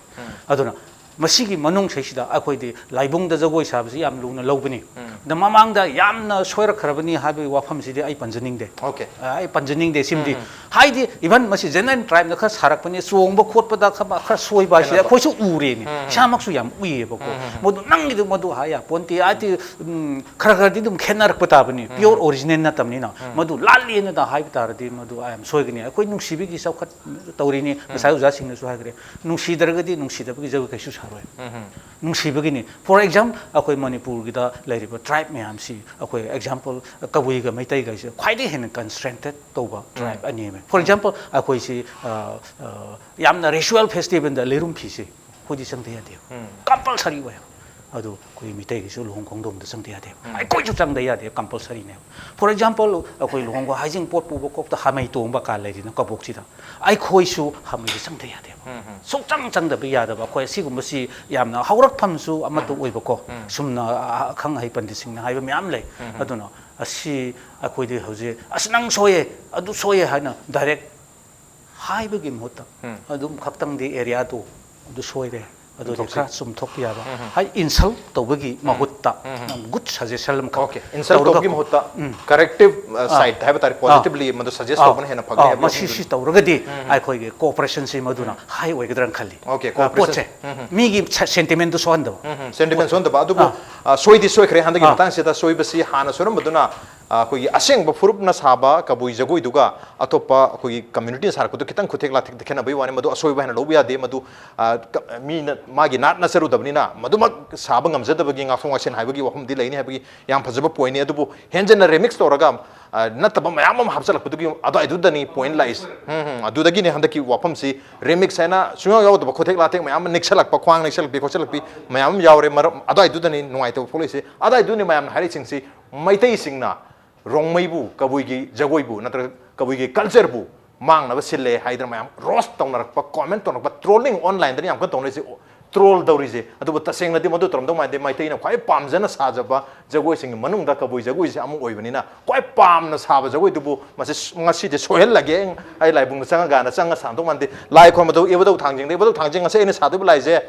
ꯑꯗꯨꯅ ꯃꯁꯤꯒꯤ ꯃꯅꯨꯡꯁꯤꯗ ꯑꯩꯈꯣꯏꯗꯤ ꯂꯥꯏꯕꯨꯡꯗ ꯖꯒꯣꯏ ꯁꯥꯕꯁꯤ ꯌꯥꯝ ꯂꯨꯅ ꯂꯧꯕꯅꯤ꯫ ꯑꯗ ꯃꯃꯥꯡꯗ ꯌꯥꯝꯅ ꯁꯣꯏꯔꯛꯈ꯭ꯔꯕꯅꯤ ꯍꯥꯏꯕꯒꯤ ꯋꯥꯐꯝꯁꯤꯗꯤ ꯑꯩ ꯄꯟꯖꯅꯤꯡꯗꯦ꯫ Okay. ꯑ, ꯑꯩ ꯄꯟꯖꯅꯤꯡꯗꯦ ꯁꯤꯃꯗꯤ꯫ ꯍꯥꯏꯗꯤ even ꯃꯁꯤ general tribeꯅ ꯈꯔ ꯁꯥꯔꯛꯄꯅꯤ, ꯆꯣꯡꯕ ꯈꯣꯠꯄꯗ ꯈꯔ ꯈꯔ ꯁꯣꯏꯕ ꯍꯥꯏꯁꯤꯗꯤ ꯈꯦꯠꯅꯕ꯫ ꯑꯩꯈꯣꯏꯁꯨ ꯎꯔꯦꯅꯤ, ꯏꯁꯥꯃꯛꯁꯨ ꯌꯥꯝ ꯎꯏꯌꯦꯕꯀꯣ꯫ ꯃꯗꯨ ꯅꯪꯒꯤꯗꯨ ꯃꯗꯨ ꯍꯥꯏ ꯌꯥꯄꯣꯟꯇꯦ꯫ ꯍꯥꯏꯗꯤ ꯎꯝ, ꯈꯔ ꯈꯔꯗꯤ ꯑꯗꯨꯝ ꯈꯦꯠꯅꯔꯛꯄ ꯇꯥꯕꯅꯤ, pure original ꯅꯠꯇꯕꯅꯤꯅ꯫ ꯃꯗꯨ ꯂꯥꯜꯂꯦꯅꯗ ꯍꯥꯏꯕ ꯇꯥꯔꯗꯤ ꯃꯗꯨ ꯑꯩ ꯌꯥꯝ ꯁꯣꯏꯒꯅꯤ꯫ ꯑꯩꯈꯣꯏ ꯅꯨꯡꯁꯤꯕꯒꯤ ꯆꯥꯎꯈꯠ ꯇꯧꯔꯤꯅꯤ, ꯉꯁꯥꯏ ꯑꯣꯖꯥꯁꯤꯡꯅꯁꯨ ꯍꯥꯏꯈ꯭ꯔꯦ, ꯅꯨꯡꯁꯤꯗ꯭ꯔꯒꯗꯤ ꯅꯨꯡꯁꯤꯗꯕꯒꯤ ꯖꯒꯣꯏ ꯀꯩꯁꯨ ꯁꯥꯔꯣꯏ꯫ ꯅꯨꯡꯁꯤꯕꯒꯤꯅꯤ꯫ For example ꯑꯩꯈꯣꯏ ꯃꯅꯤꯄꯨꯔꯒꯤꯗ ꯂꯩꯔꯤꯕ tribe ꯃꯌꯥꯝꯁꯤ ꯑꯩꯈꯣꯏ example ꯀꯕꯨꯏꯒ ꯃꯩꯇꯩꯒꯩꯁꯦ ꯈ꯭ꯋꯥꯏꯗꯒꯤ ꯍꯦꯟꯅ concentrated ꯇꯧꯕ tribe ꯑꯅꯤꯅꯤ꯫ For example ꯑꯩꯈꯣꯏꯁꯤ ꯑ, ꯑ, ꯌꯥꯝꯅ ritual festivalꯗ ꯂꯩꯔꯨꯝ ꯐꯤꯁꯤ ꯑꯩꯈꯣꯏꯗꯤ ꯆꯪꯗ ꯌꯥꯗꯦꯕ꯫ Compulsory ꯑꯣꯏ꯫ ꯑꯗꯨ ꯑꯩꯈꯣꯏ ꯃꯤꯇꯩꯒꯤꯁꯨ ꯂꯨꯍꯣꯡ ꯈꯣꯡꯗꯣꯡꯕꯗ ꯆꯪꯗ ꯌꯥꯗꯦꯕ꯫ ꯑꯩꯈꯣꯏꯁꯨ ꯆꯪꯗ ꯌꯥꯗꯦ, compulsoryꯅꯦꯕ꯫ For example ꯑꯩꯈꯣꯏ ꯂꯨꯍꯣꯡꯕ ꯍꯩꯖꯤꯡ ꯄꯣꯠ ꯄꯨꯕ ꯈꯣꯠꯄꯗ ꯍꯥꯃꯩ ꯇꯣꯡꯕ ꯀꯥ ꯂꯩꯔꯤꯅ ꯀꯕꯣꯛꯁꯤꯗ ꯑꯩꯈꯣꯏꯁꯨ ꯍꯥꯃꯩꯁꯦ ꯆꯪꯗ ꯌꯥꯗꯦꯕ꯫ ꯁꯨꯡꯆꯪ ꯆꯪꯗꯕ ꯌꯥꯗꯕ ꯑꯩꯈꯣꯏ ꯑꯁꯤꯒꯨꯝꯕꯁꯤ ꯌꯥꯝꯅ ꯍꯧꯔꯛꯐꯝꯁꯨ ꯑꯃꯠꯇ ꯑꯣꯏꯕꯀꯣ꯫ ꯁꯨꯝꯅ ꯑ-, ꯑꯈꯪ ꯑꯍꯩ ꯄꯟꯗꯤꯠꯁꯤꯡꯅ ꯍꯥꯏꯕ ꯃꯌꯥꯝ ꯂꯩ꯫ ꯑꯗꯨꯅ ꯑꯁꯤ ꯑꯩꯈꯣꯏꯗꯤ ꯍꯧꯖꯤꯛ "ꯑꯁ ꯅꯪ ꯁꯣꯏꯌꯦ, ꯑꯗꯨ ꯁꯣꯏꯌꯦ" ꯍꯥꯏꯅ direct ꯍꯥꯏꯕꯒꯤ ꯃꯍꯨꯠꯇ ꯑꯗꯨꯝ ꯈꯛꯇꯪꯗꯤ areaꯗꯨ ꯑꯗꯨ ꯁꯣꯏꯔꯦ, ꯑꯗꯨꯗꯤ ꯆꯨꯝꯊꯣꯛꯁꯤ꯫ ꯈꯔ ꯆꯨꯝꯊꯣꯛꯄ ꯌꯥꯕ꯫ ꯍꯥꯏ insult ꯇꯧꯕꯒꯤ ꯃꯍꯨꯠꯇ good suggestion ꯑꯃꯈꯛ Okay. Insult ꯇꯧꯔꯒ ꯇꯧꯕꯒꯤ ꯃꯍꯨꯠꯇ corrective side ꯍꯥꯏꯕ ꯇꯥꯔꯦ, positively ꯃꯗꯨ suggest ꯑꯥ, ꯇꯧꯕꯅ ꯍꯦꯟꯅ ꯐꯒꯅꯤ ꯑꯥ, ꯍꯥꯏꯕꯒꯤ ꯃꯁꯤ ꯋꯥꯐꯝꯗꯨꯅꯤ꯫ ꯁꯤ ꯇꯧꯔꯒꯗꯤ ꯑꯩꯈꯣꯏꯒꯤ cooperation ꯁꯤ ꯃꯗꯨꯅ high ꯑꯣꯏꯒꯗ꯭ꯔꯅ ꯈꯜꯂꯤ꯫ Okay, ꯑꯥ, cooperation. ꯄꯣꯠꯁꯦ ꯃꯤꯒꯤ sentimentꯗꯨ ꯁꯣꯛꯍꯟꯗꯕ꯫ Sentiment ꯁꯣꯟꯗꯕ ꯑꯗꯨꯕꯨ ꯑ, ꯁꯣꯏꯗꯤ ꯁꯣꯏꯈ꯭ꯔꯦ ꯍꯟꯗꯛꯀꯤ ꯑꯥ꯫ ꯃꯇꯥꯡꯁꯤꯗ꯫ ꯁꯣꯏꯕꯁꯤ ꯍꯥꯟꯅ ꯁꯣꯏꯔꯝꯕꯗꯨꯅ ꯑ, ꯑꯩꯈꯣꯏꯒꯤ ꯑꯁꯦꯡꯕ ꯐꯨꯔꯨꯞꯅ ꯁꯥꯕ ꯀꯕꯨꯏ ꯖꯒꯣꯏꯗꯨꯒ ꯑꯇꯣꯞꯄ ꯑꯩꯈꯣꯏꯒꯤ communityꯅ ꯁꯥꯔꯛꯄꯗꯨ ꯈꯤꯇꯪ ꯈꯨꯊꯦꯛ ꯂꯥꯊꯦꯛꯇ ꯈꯦꯠꯅꯕꯒꯤ ꯋꯥꯅꯤ꯫ ꯃꯗꯨ ꯑꯁꯣꯏꯕ ꯍꯥꯏꯅ ꯂꯧꯕ ꯌꯥꯗꯦ꯫ ꯃꯗꯨ ꯑ, ꯀ-, ꯃꯤꯅ ꯃꯥꯒꯤ ꯅꯥꯠ ꯅꯠꯆꯔꯨꯗꯕꯅꯤꯅ ꯃꯗꯨꯃꯛ ꯁꯥꯕ ꯉꯝꯖꯗꯕꯒꯤ ꯉꯥꯛꯊꯣꯛ ꯉꯥꯛꯁꯤꯟ ꯍꯥꯏꯕꯒꯤ ꯋꯥꯐꯝꯗꯤ ꯂꯩꯅꯤ ꯍꯥꯏꯕꯒꯤ ꯌꯥꯝ ꯐꯖꯕ pointꯅꯤ꯫ ꯑꯗꯨꯕꯨ ꯍꯦꯟꯖꯟꯅ remix ꯇꯧꯔꯒ ꯑ, ꯅꯠꯇꯕ ꯃꯌꯥꯝ ꯑꯃ ꯍꯥꯞꯆꯤꯜꯂꯛꯄꯗꯨꯒꯤ ꯑꯗꯨꯋꯥꯏꯗꯨꯗꯅꯤ point ꯂꯥꯛꯏꯁꯦ꯫ ꯎꯝ, ꯎꯝ, ꯑꯗꯨꯗꯒꯤꯅꯤ ꯍꯟꯗꯛꯀꯤ ꯋꯥꯐꯝꯁꯤ remix ꯍꯥꯏꯅ ꯁꯨꯡꯌꯥꯎ ꯌꯥꯎꯗꯕ ꯈꯨꯠꯊꯦꯛ ꯂꯥꯊꯦꯛ ꯃꯌꯥꯝ ꯑꯃ ꯅꯤꯛꯁꯜꯂꯛꯄ, ꯈ꯭ꯋꯥꯡ ꯅꯤꯛꯁꯜꯂꯛꯄꯤ ꯈꯣꯠꯆꯜꯂꯛꯄꯤ ꯃꯌꯥꯝ ꯑꯃ ꯌꯥꯎꯔꯦ꯫ ꯃꯔꯝ ꯑꯗꯨꯋꯥꯏꯗꯨꯗꯅꯤ ꯅꯨꯡꯉꯥꯏꯇꯕ ꯊꯣꯛꯂꯛꯏꯁꯦ꯫ ꯑꯗꯨꯋꯥꯏꯗꯨꯅꯤ ꯃꯌꯥꯝꯅ ꯍꯥꯏꯔꯤꯁꯤꯡꯁꯤ ꯃꯩꯇꯩꯁꯤꯡꯅ ꯔꯣꯡꯃꯩꯕꯨ, ꯀꯕꯨꯏꯒꯤ ꯖꯒꯣꯏꯕꯨ ꯅꯠꯇ꯭ꯔꯒ ꯀꯕꯨꯏꯒꯤ cultureꯕꯨ ꯃꯥꯡꯅꯕ ꯁꯤꯜꯂꯦ ꯍꯥꯏꯗꯅ ꯃꯌꯥꯝ roast ꯇꯧꯅꯔꯛꯄ, comment ꯇꯧꯅꯔꯛꯄ, trolling onlineꯗꯅꯤ ꯌꯥꯝ ꯀꯟꯅ ꯇꯧꯅꯔꯤꯁꯦ꯫ Troll ꯇꯧꯔꯤꯁꯦ꯫ ꯑꯗꯨꯕꯨ ꯇꯁꯦꯡꯅꯗꯤ ꯃꯗꯨ ꯇꯧꯔꯝꯗꯧ ꯃꯥꯟꯗꯦ꯫ ꯃꯩꯇꯩꯅ ꯈ꯭ꯋꯥꯏ ꯄꯥꯝꯖꯅ ꯁꯥꯖꯕ ꯖꯒꯣꯏꯁꯤꯡꯒꯤ ꯃꯅꯨꯡꯗ ꯀꯕꯨꯏ ꯖꯒꯣꯏꯁꯦ ꯑꯃ ꯑꯣꯏꯕꯅꯤꯅ, ꯈ꯭ꯋꯥꯏ ꯄꯥꯝꯅ ꯁꯥꯕ ꯖꯒꯣꯏꯗꯨꯕꯨ ꯃꯁꯤ ꯉꯁꯤꯗꯤ ꯁꯣꯏꯍꯜꯂꯒꯦ, ꯑꯩ ꯂꯥꯏꯕꯨꯡꯗ ꯆꯪꯉꯀꯥꯟꯗ ꯆꯪꯉ ꯁꯥꯗꯧ ꯃꯥꯟꯗꯦ꯫ ꯂꯥꯏ ꯈꯣꯏꯔꯝꯕꯗꯧ ꯏꯕꯨꯙꯧ ꯊꯥꯡꯖꯤꯡꯗ, "ꯏꯕꯨꯙꯧ ꯊꯥꯡꯖꯤꯡ, ꯉꯁꯤ ꯑꯩꯅ ꯁꯥꯗꯣꯏꯕ ꯂꯥꯏꯁꯦ,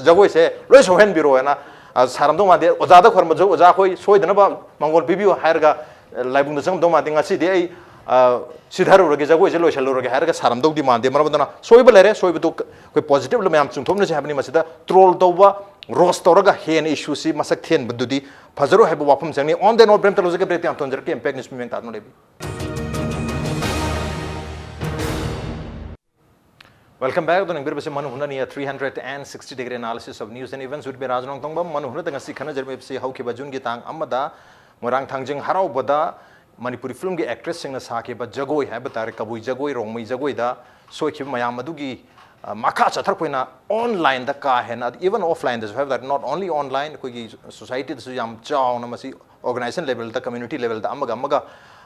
ꯖꯒꯣꯏꯁꯦ ꯂꯣꯏ ꯁꯣꯏꯍꯟꯕꯤꯔꯣꯅ", ꯑ, ꯁꯥꯔꯝꯗꯧ ꯃꯥꯟꯗꯦ꯫ ꯑꯣꯖꯥꯗ ꯈꯣꯏꯔꯝꯕꯁꯨ, "ꯑꯣꯖꯥ, ꯑꯩꯈꯣꯏ ꯁꯣꯏꯗꯅꯕ ꯃꯪꯒꯣꯜ ꯄꯤꯕꯤꯌꯨ" ꯍꯥꯏꯔꯒ, ꯑ, ꯂꯥꯏꯕꯨꯡꯗ ꯆꯪꯉꯝꯗꯧ ꯃꯥꯟꯗꯦ꯫ ꯉꯁꯤꯗꯤ ꯑꯩ, ꯑ, ꯁꯤꯊꯔꯨꯔꯒꯦ, ꯖꯒꯣꯏꯁꯦ ꯂꯣꯏꯁꯤꯜꯂꯨꯔꯒꯦ ꯍꯥꯏꯔꯒ ꯁꯥꯔꯝꯗꯧꯗꯤ ꯃꯥꯟꯗꯦ꯫ ꯃꯔꯝ ꯑꯗꯨꯅ ꯁꯣꯏꯕ ꯂꯩꯔꯦ, ꯁꯣꯏꯕꯗꯨ ꯑꯩꯈꯣꯏ positive ꯂꯣꯝ ꯃꯌꯥꯝ ꯆꯨꯝꯊꯣꯛꯅꯁꯤ ꯍꯥꯏꯕꯅꯤ꯫ ꯃꯁꯤꯗ troll ꯇꯧꯕ, roast ꯇꯧꯔꯒ ꯍꯦꯟꯅ issueꯁꯤ ꯃꯁꯛ ꯊꯦꯟꯕꯗꯨꯗꯤ ꯐꯖꯔꯣꯏ ꯍꯥꯏꯕ ꯋꯥꯐꯝ ꯆꯪꯉꯤ꯫ On that note, break ꯑꯃꯇ ꯂꯧꯖꯒꯦ, break ꯌꯥꯝ ꯊꯣꯟꯖꯔꯛꯀꯦ꯫ Impact News ꯃꯤꯃꯦꯟ ꯇꯥꯗꯨꯅ ꯂꯩꯕꯤꯌꯨ꯫ Welcome back. ꯑꯗꯨꯅ ꯌꯦꯡꯕꯤꯔꯤꯕꯁꯤ ꯃꯅꯨ ꯍꯨꯅꯅꯤ, a three hundred and sixty degree analysis of news and events with me, ꯔꯥꯖ ꯅꯣꯡꯊꯣꯡꯕꯝ꯫ ꯃꯅꯨ ꯍꯨꯅꯗ ꯉꯁꯤ ꯈꯟꯅꯖꯔꯤꯕꯁꯤ ꯍꯧꯈꯤꯕ Juneꯒꯤ ꯇꯥꯡ ꯑꯃꯗ ꯃꯣꯏꯔꯥꯡ ꯊꯥꯡꯖꯤꯡ ꯍꯔꯥꯎꯕꯗ ꯃꯅꯤꯄꯨꯔꯤ filmꯒꯤ actressꯁꯤꯡꯅ ꯁꯥꯈꯤꯕ ꯖꯒꯣꯏ ꯍꯥꯏꯕ ꯇꯥꯔꯦ, ꯀꯕꯨꯏ ꯖꯒꯣꯏ, ꯔꯣꯡꯃꯩ ꯖꯒꯣꯏꯗ ꯁꯣꯏꯈꯤꯕ ꯃꯌꯥꯝ ꯑꯗꯨꯒꯤ, ꯑ, ꯃꯈꯥ ꯆꯠꯊꯔꯛꯄ ꯑꯣꯏꯅ onlineꯗ ꯀꯥ ꯍꯦꯟꯅ, even offlineꯗꯁꯨ ꯍꯥꯏꯕ ꯇꯥꯔꯦ, not only online, ꯑꯩꯈꯣꯏꯒꯤ societyꯗꯁꯨ ꯌꯥꯝ ꯆꯥꯎꯅ ꯃꯁꯤ organization levelꯗ, community levelꯗ ꯑꯃꯒ ꯑꯃꯒ,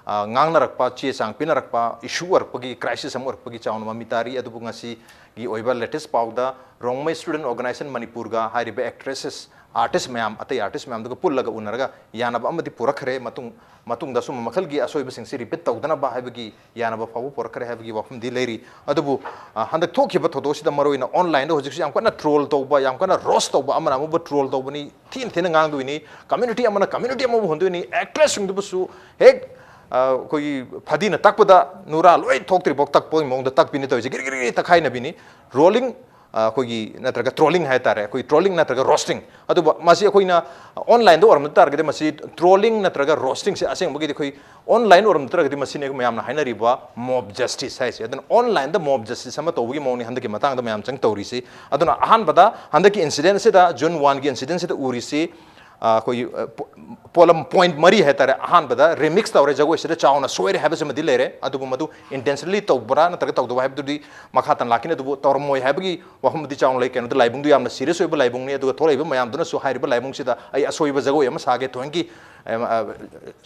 ꯑ, ꯉꯥꯡꯅꯔꯛꯄ, ꯆꯦ ꯆꯥꯡ ꯄꯤꯅꯔꯛꯄ, issue ꯑꯣꯏꯔꯛꯄꯒꯤ, crisis ꯑꯃ ꯑꯣꯏꯔꯛꯄꯒꯤ ꯆꯥꯎꯅ ꯃꯃꯤ ꯇꯥꯔꯤ꯫ ꯑꯗꯨꯕꯨ ꯉꯁꯤꯒꯤ ꯑꯣꯏꯕ latest ꯄꯥꯎꯗ ꯔꯣꯡꯃꯩ Student Organisation ꯃꯅꯤꯄꯨꯔꯒ ꯍꯥꯏꯔꯤꯕ actresses, artist ꯃꯌꯥꯝ, ꯑꯇꯩ artist ꯃꯌꯥꯝꯗꯨꯒ ꯄꯨꯜꯂꯒ ꯎꯅꯔꯒ ꯌꯥꯅꯕ ꯑꯃꯗꯤ ꯄꯨꯔꯛꯈ꯭ꯔꯦ꯫ ꯃꯇꯨꯡ, ꯃꯇꯨꯡꯗ ꯑꯁꯨꯝꯕ ꯃꯈꯜꯒꯤ ꯑꯁꯣꯏꯕꯁꯤꯡꯁꯤ repeat ꯇꯧꯗꯅꯕ ꯍꯥꯏꯕꯒꯤ ꯌꯥꯅꯕ ꯐꯥꯎꯕ ꯄꯨꯔꯛꯈ꯭ꯔꯦ ꯍꯥꯏꯕꯒꯤ ꯋꯥꯐꯝꯗꯤ ꯂꯩꯔꯤ꯫ ꯑꯗꯨꯕꯨ, ꯑ, ꯍꯟꯗꯛ ꯊꯣꯛꯈꯤꯕ ꯊꯧꯗꯣꯛꯁꯤꯗ ꯃꯔꯨꯑꯣꯏꯅ onlineꯗ ꯍꯧꯖꯤꯛꯁꯨ ꯌꯥꯝ ꯀꯟꯅ troll ꯇꯧꯕ, ꯌꯥꯝ ꯀꯟꯅ roast ꯇꯧꯕ, ꯑꯃꯅ ꯑꯃꯕꯨ troll ꯇꯧꯕꯅꯤ, ꯊꯤꯅ ꯊꯤꯅ ꯉꯥꯡꯗꯣꯏꯅꯤ, community ꯑꯃꯅ community ꯑꯃꯕꯨ ꯍꯨꯟꯗꯣꯏꯅꯤ, actressꯁꯤꯡꯗꯨꯕꯨꯁꯨ ꯍꯦꯛ, ꯑ, ꯑꯩꯈꯣꯏꯒꯤ ꯐꯗꯤꯅ ꯇꯛꯄꯗ ꯅꯨꯔꯥ ꯂꯣꯏ ꯊꯣꯛꯇ꯭ꯔꯤꯐꯥꯎ ꯇꯛꯄꯒꯤ ꯃꯑꯣꯡꯗ ꯇꯛꯄꯤꯅꯤ ꯇꯧꯔꯤꯁꯦ, ꯒꯤꯔꯤ ꯒꯤꯔꯤ ꯒꯤꯔꯤ ꯇꯛꯈꯥꯏꯅꯕꯤꯅꯤ꯫ Rolling, ꯑ, ꯑꯩꯈꯣꯏꯒꯤ ꯅꯠꯇ꯭ꯔꯒ trolling ꯍꯥꯏ ꯇꯥꯔꯦ, ꯑꯩꯈꯣꯏ trolling ꯅꯠꯇ꯭ꯔꯒ roasting꯫ ꯑꯗꯨꯕꯨ ꯃꯁꯤ ꯑꯩꯈꯣꯏꯅ onlineꯗ ꯑꯣꯏꯔꯝꯕ ꯇꯥꯔꯒꯗꯤ ꯃꯁꯤ trolling ꯅꯠꯇ꯭ꯔꯒ roastingꯁꯦ ꯑꯁꯦꯡꯕꯒꯤꯗꯤ ꯑꯩꯈꯣꯏ online ꯑꯣꯏꯔꯝꯕ ꯇꯥꯔꯒꯗꯤ ꯃꯁꯤꯅꯦ ꯃꯌꯥꯝꯅ ꯍꯥꯏꯅꯔꯤꯕ mob justice ꯍꯥꯏꯁꯦ꯫ ꯑꯗꯨꯅ onlineꯗ mob justice ꯑꯃ ꯇꯧꯕꯒꯤ ꯃꯑꯣꯡꯅꯤ ꯍꯟꯗꯛꯀꯤ ꯃꯇꯥꯡꯗ ꯃꯌꯥꯝ ꯆꯪ ꯇꯧꯔꯤꯁꯤ꯫ ꯑꯗꯨꯅ ꯑꯍꯥꯟꯕꯗ ꯍꯟꯗꯛꯀꯤ incidentꯁꯤꯗ, June oneꯒꯤ incidentꯁꯤꯗ ꯎꯔꯤꯁꯤ, ꯑꯩꯈꯣꯏꯒꯤ ꯄꯣꯠꯂꯝ ꯄꯣꯏꯟꯠ ꯃꯔꯤ ꯍꯥꯏꯇꯥꯔꯦ꯫ ꯑꯍꯥꯟꯕꯗ ꯔꯤꯃꯤꯛꯁ ꯇꯧꯔꯦ, ꯖꯒꯣꯏꯁꯤꯗ ꯆꯥꯎꯅ ꯁꯣꯏꯔꯦ ꯍꯥꯏꯕꯁꯤꯃꯗꯤ ꯂꯩꯔꯦ꯫ ꯑꯗꯨꯕꯨ ꯃꯗꯨ ꯏꯟꯇꯦꯟꯁꯅꯦꯜꯂꯤ ꯇꯧꯕ꯭ꯔꯥ ꯅꯠꯇ꯭ꯔꯒ ꯇꯧꯗꯕ ꯍꯥꯏꯕꯗꯨꯗꯤ ꯃꯈꯥ ꯇꯥꯅ ꯂꯥꯛꯈꯤꯅꯤ꯫ ꯑꯗꯨꯕꯨ ꯇꯧꯔꯝꯃꯣꯏ ꯍꯥꯏꯕꯒꯤ ꯋꯥꯐꯝꯗꯤ ꯆꯥꯎꯅ ꯂꯩ꯫ ꯀꯩꯅꯣꯗ ꯂꯥꯏꯕꯨꯡꯗꯨ ꯌꯥꯝꯅ ꯁꯤꯔꯤꯌꯁ ꯑꯣꯏꯕ ꯂꯥꯏꯕꯨꯡꯅꯤ꯫ ꯑꯗꯨꯒ ꯊꯣꯛꯂꯛꯏꯕ ꯃꯌꯥꯝꯗꯨꯅꯁꯨ ꯍꯥꯏꯔꯤꯕ ꯂꯥꯏꯕꯨꯡꯁꯤꯗ ꯑꯩ ꯑꯁꯣꯏꯕ ꯖꯒꯣꯏ ꯑꯃ ꯁꯥꯒꯦ, ꯊꯣꯏꯅꯒꯤ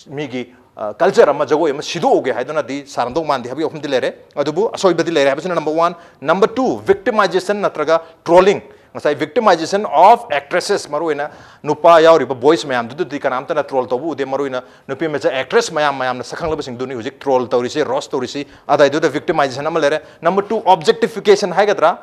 ꯃꯤꯒꯤ ꯀꯜꯆꯔ ꯑꯃ, ꯖꯒꯣꯏ ꯑꯃ ꯁꯤꯗꯣꯛꯎꯒꯦ ꯍꯥꯏꯗꯨꯅꯗꯤ ꯁꯥꯔꯝꯗꯧ ꯃꯥꯟꯗꯦ ꯍꯥꯏꯕꯒꯤ ꯋꯥꯐꯝꯗꯤ ꯂꯩꯔꯦ꯫ ꯑꯗꯨꯕꯨ ꯑꯁꯣꯏꯕꯗꯤ ꯂꯩꯔꯦ ꯍꯥꯏꯕꯁꯤꯅ number one꯫ Number two, victimization ꯅꯠꯇ꯭ꯔꯒ trolling꯫ ꯉꯁꯥꯏ victimization of actresses, ꯃꯔꯨꯑꯣꯏꯅ ꯅꯨꯄꯥ ꯌꯥꯎꯔꯤꯕ ꯕꯣꯏꯁ ꯃꯌꯥꯝꯗꯨꯗꯗꯤ ꯀꯅꯥꯝꯇꯅ ꯇ꯭ꯔꯣꯜ ꯇꯧꯕ ꯎꯗꯦ꯫ ꯃꯔꯨꯑꯣꯏꯅ ꯅꯨꯄꯤ ꯃꯆꯥ ꯑꯦꯛꯇ꯭ꯔꯦꯁ ꯃꯌꯥꯝ, ꯃꯌꯥꯝꯅ ꯁꯛꯈꯪꯂꯕꯁꯤꯡꯗꯨꯅꯤ ꯍꯧꯖꯤꯛ ꯇ꯭ꯔꯣꯜ ꯇꯧꯔꯤꯁꯦ, ꯔꯣꯁ ꯇꯧꯔꯤꯁꯤ꯫ ꯑꯗꯥꯏꯗꯨꯗ ꯚꯤꯛꯇꯤꯃꯥꯏꯖꯦꯁꯟ ꯑꯃ ꯂꯩꯔꯦ꯫ Number two, objectification ꯍꯥꯏꯒꯗ꯭ꯔꯥ,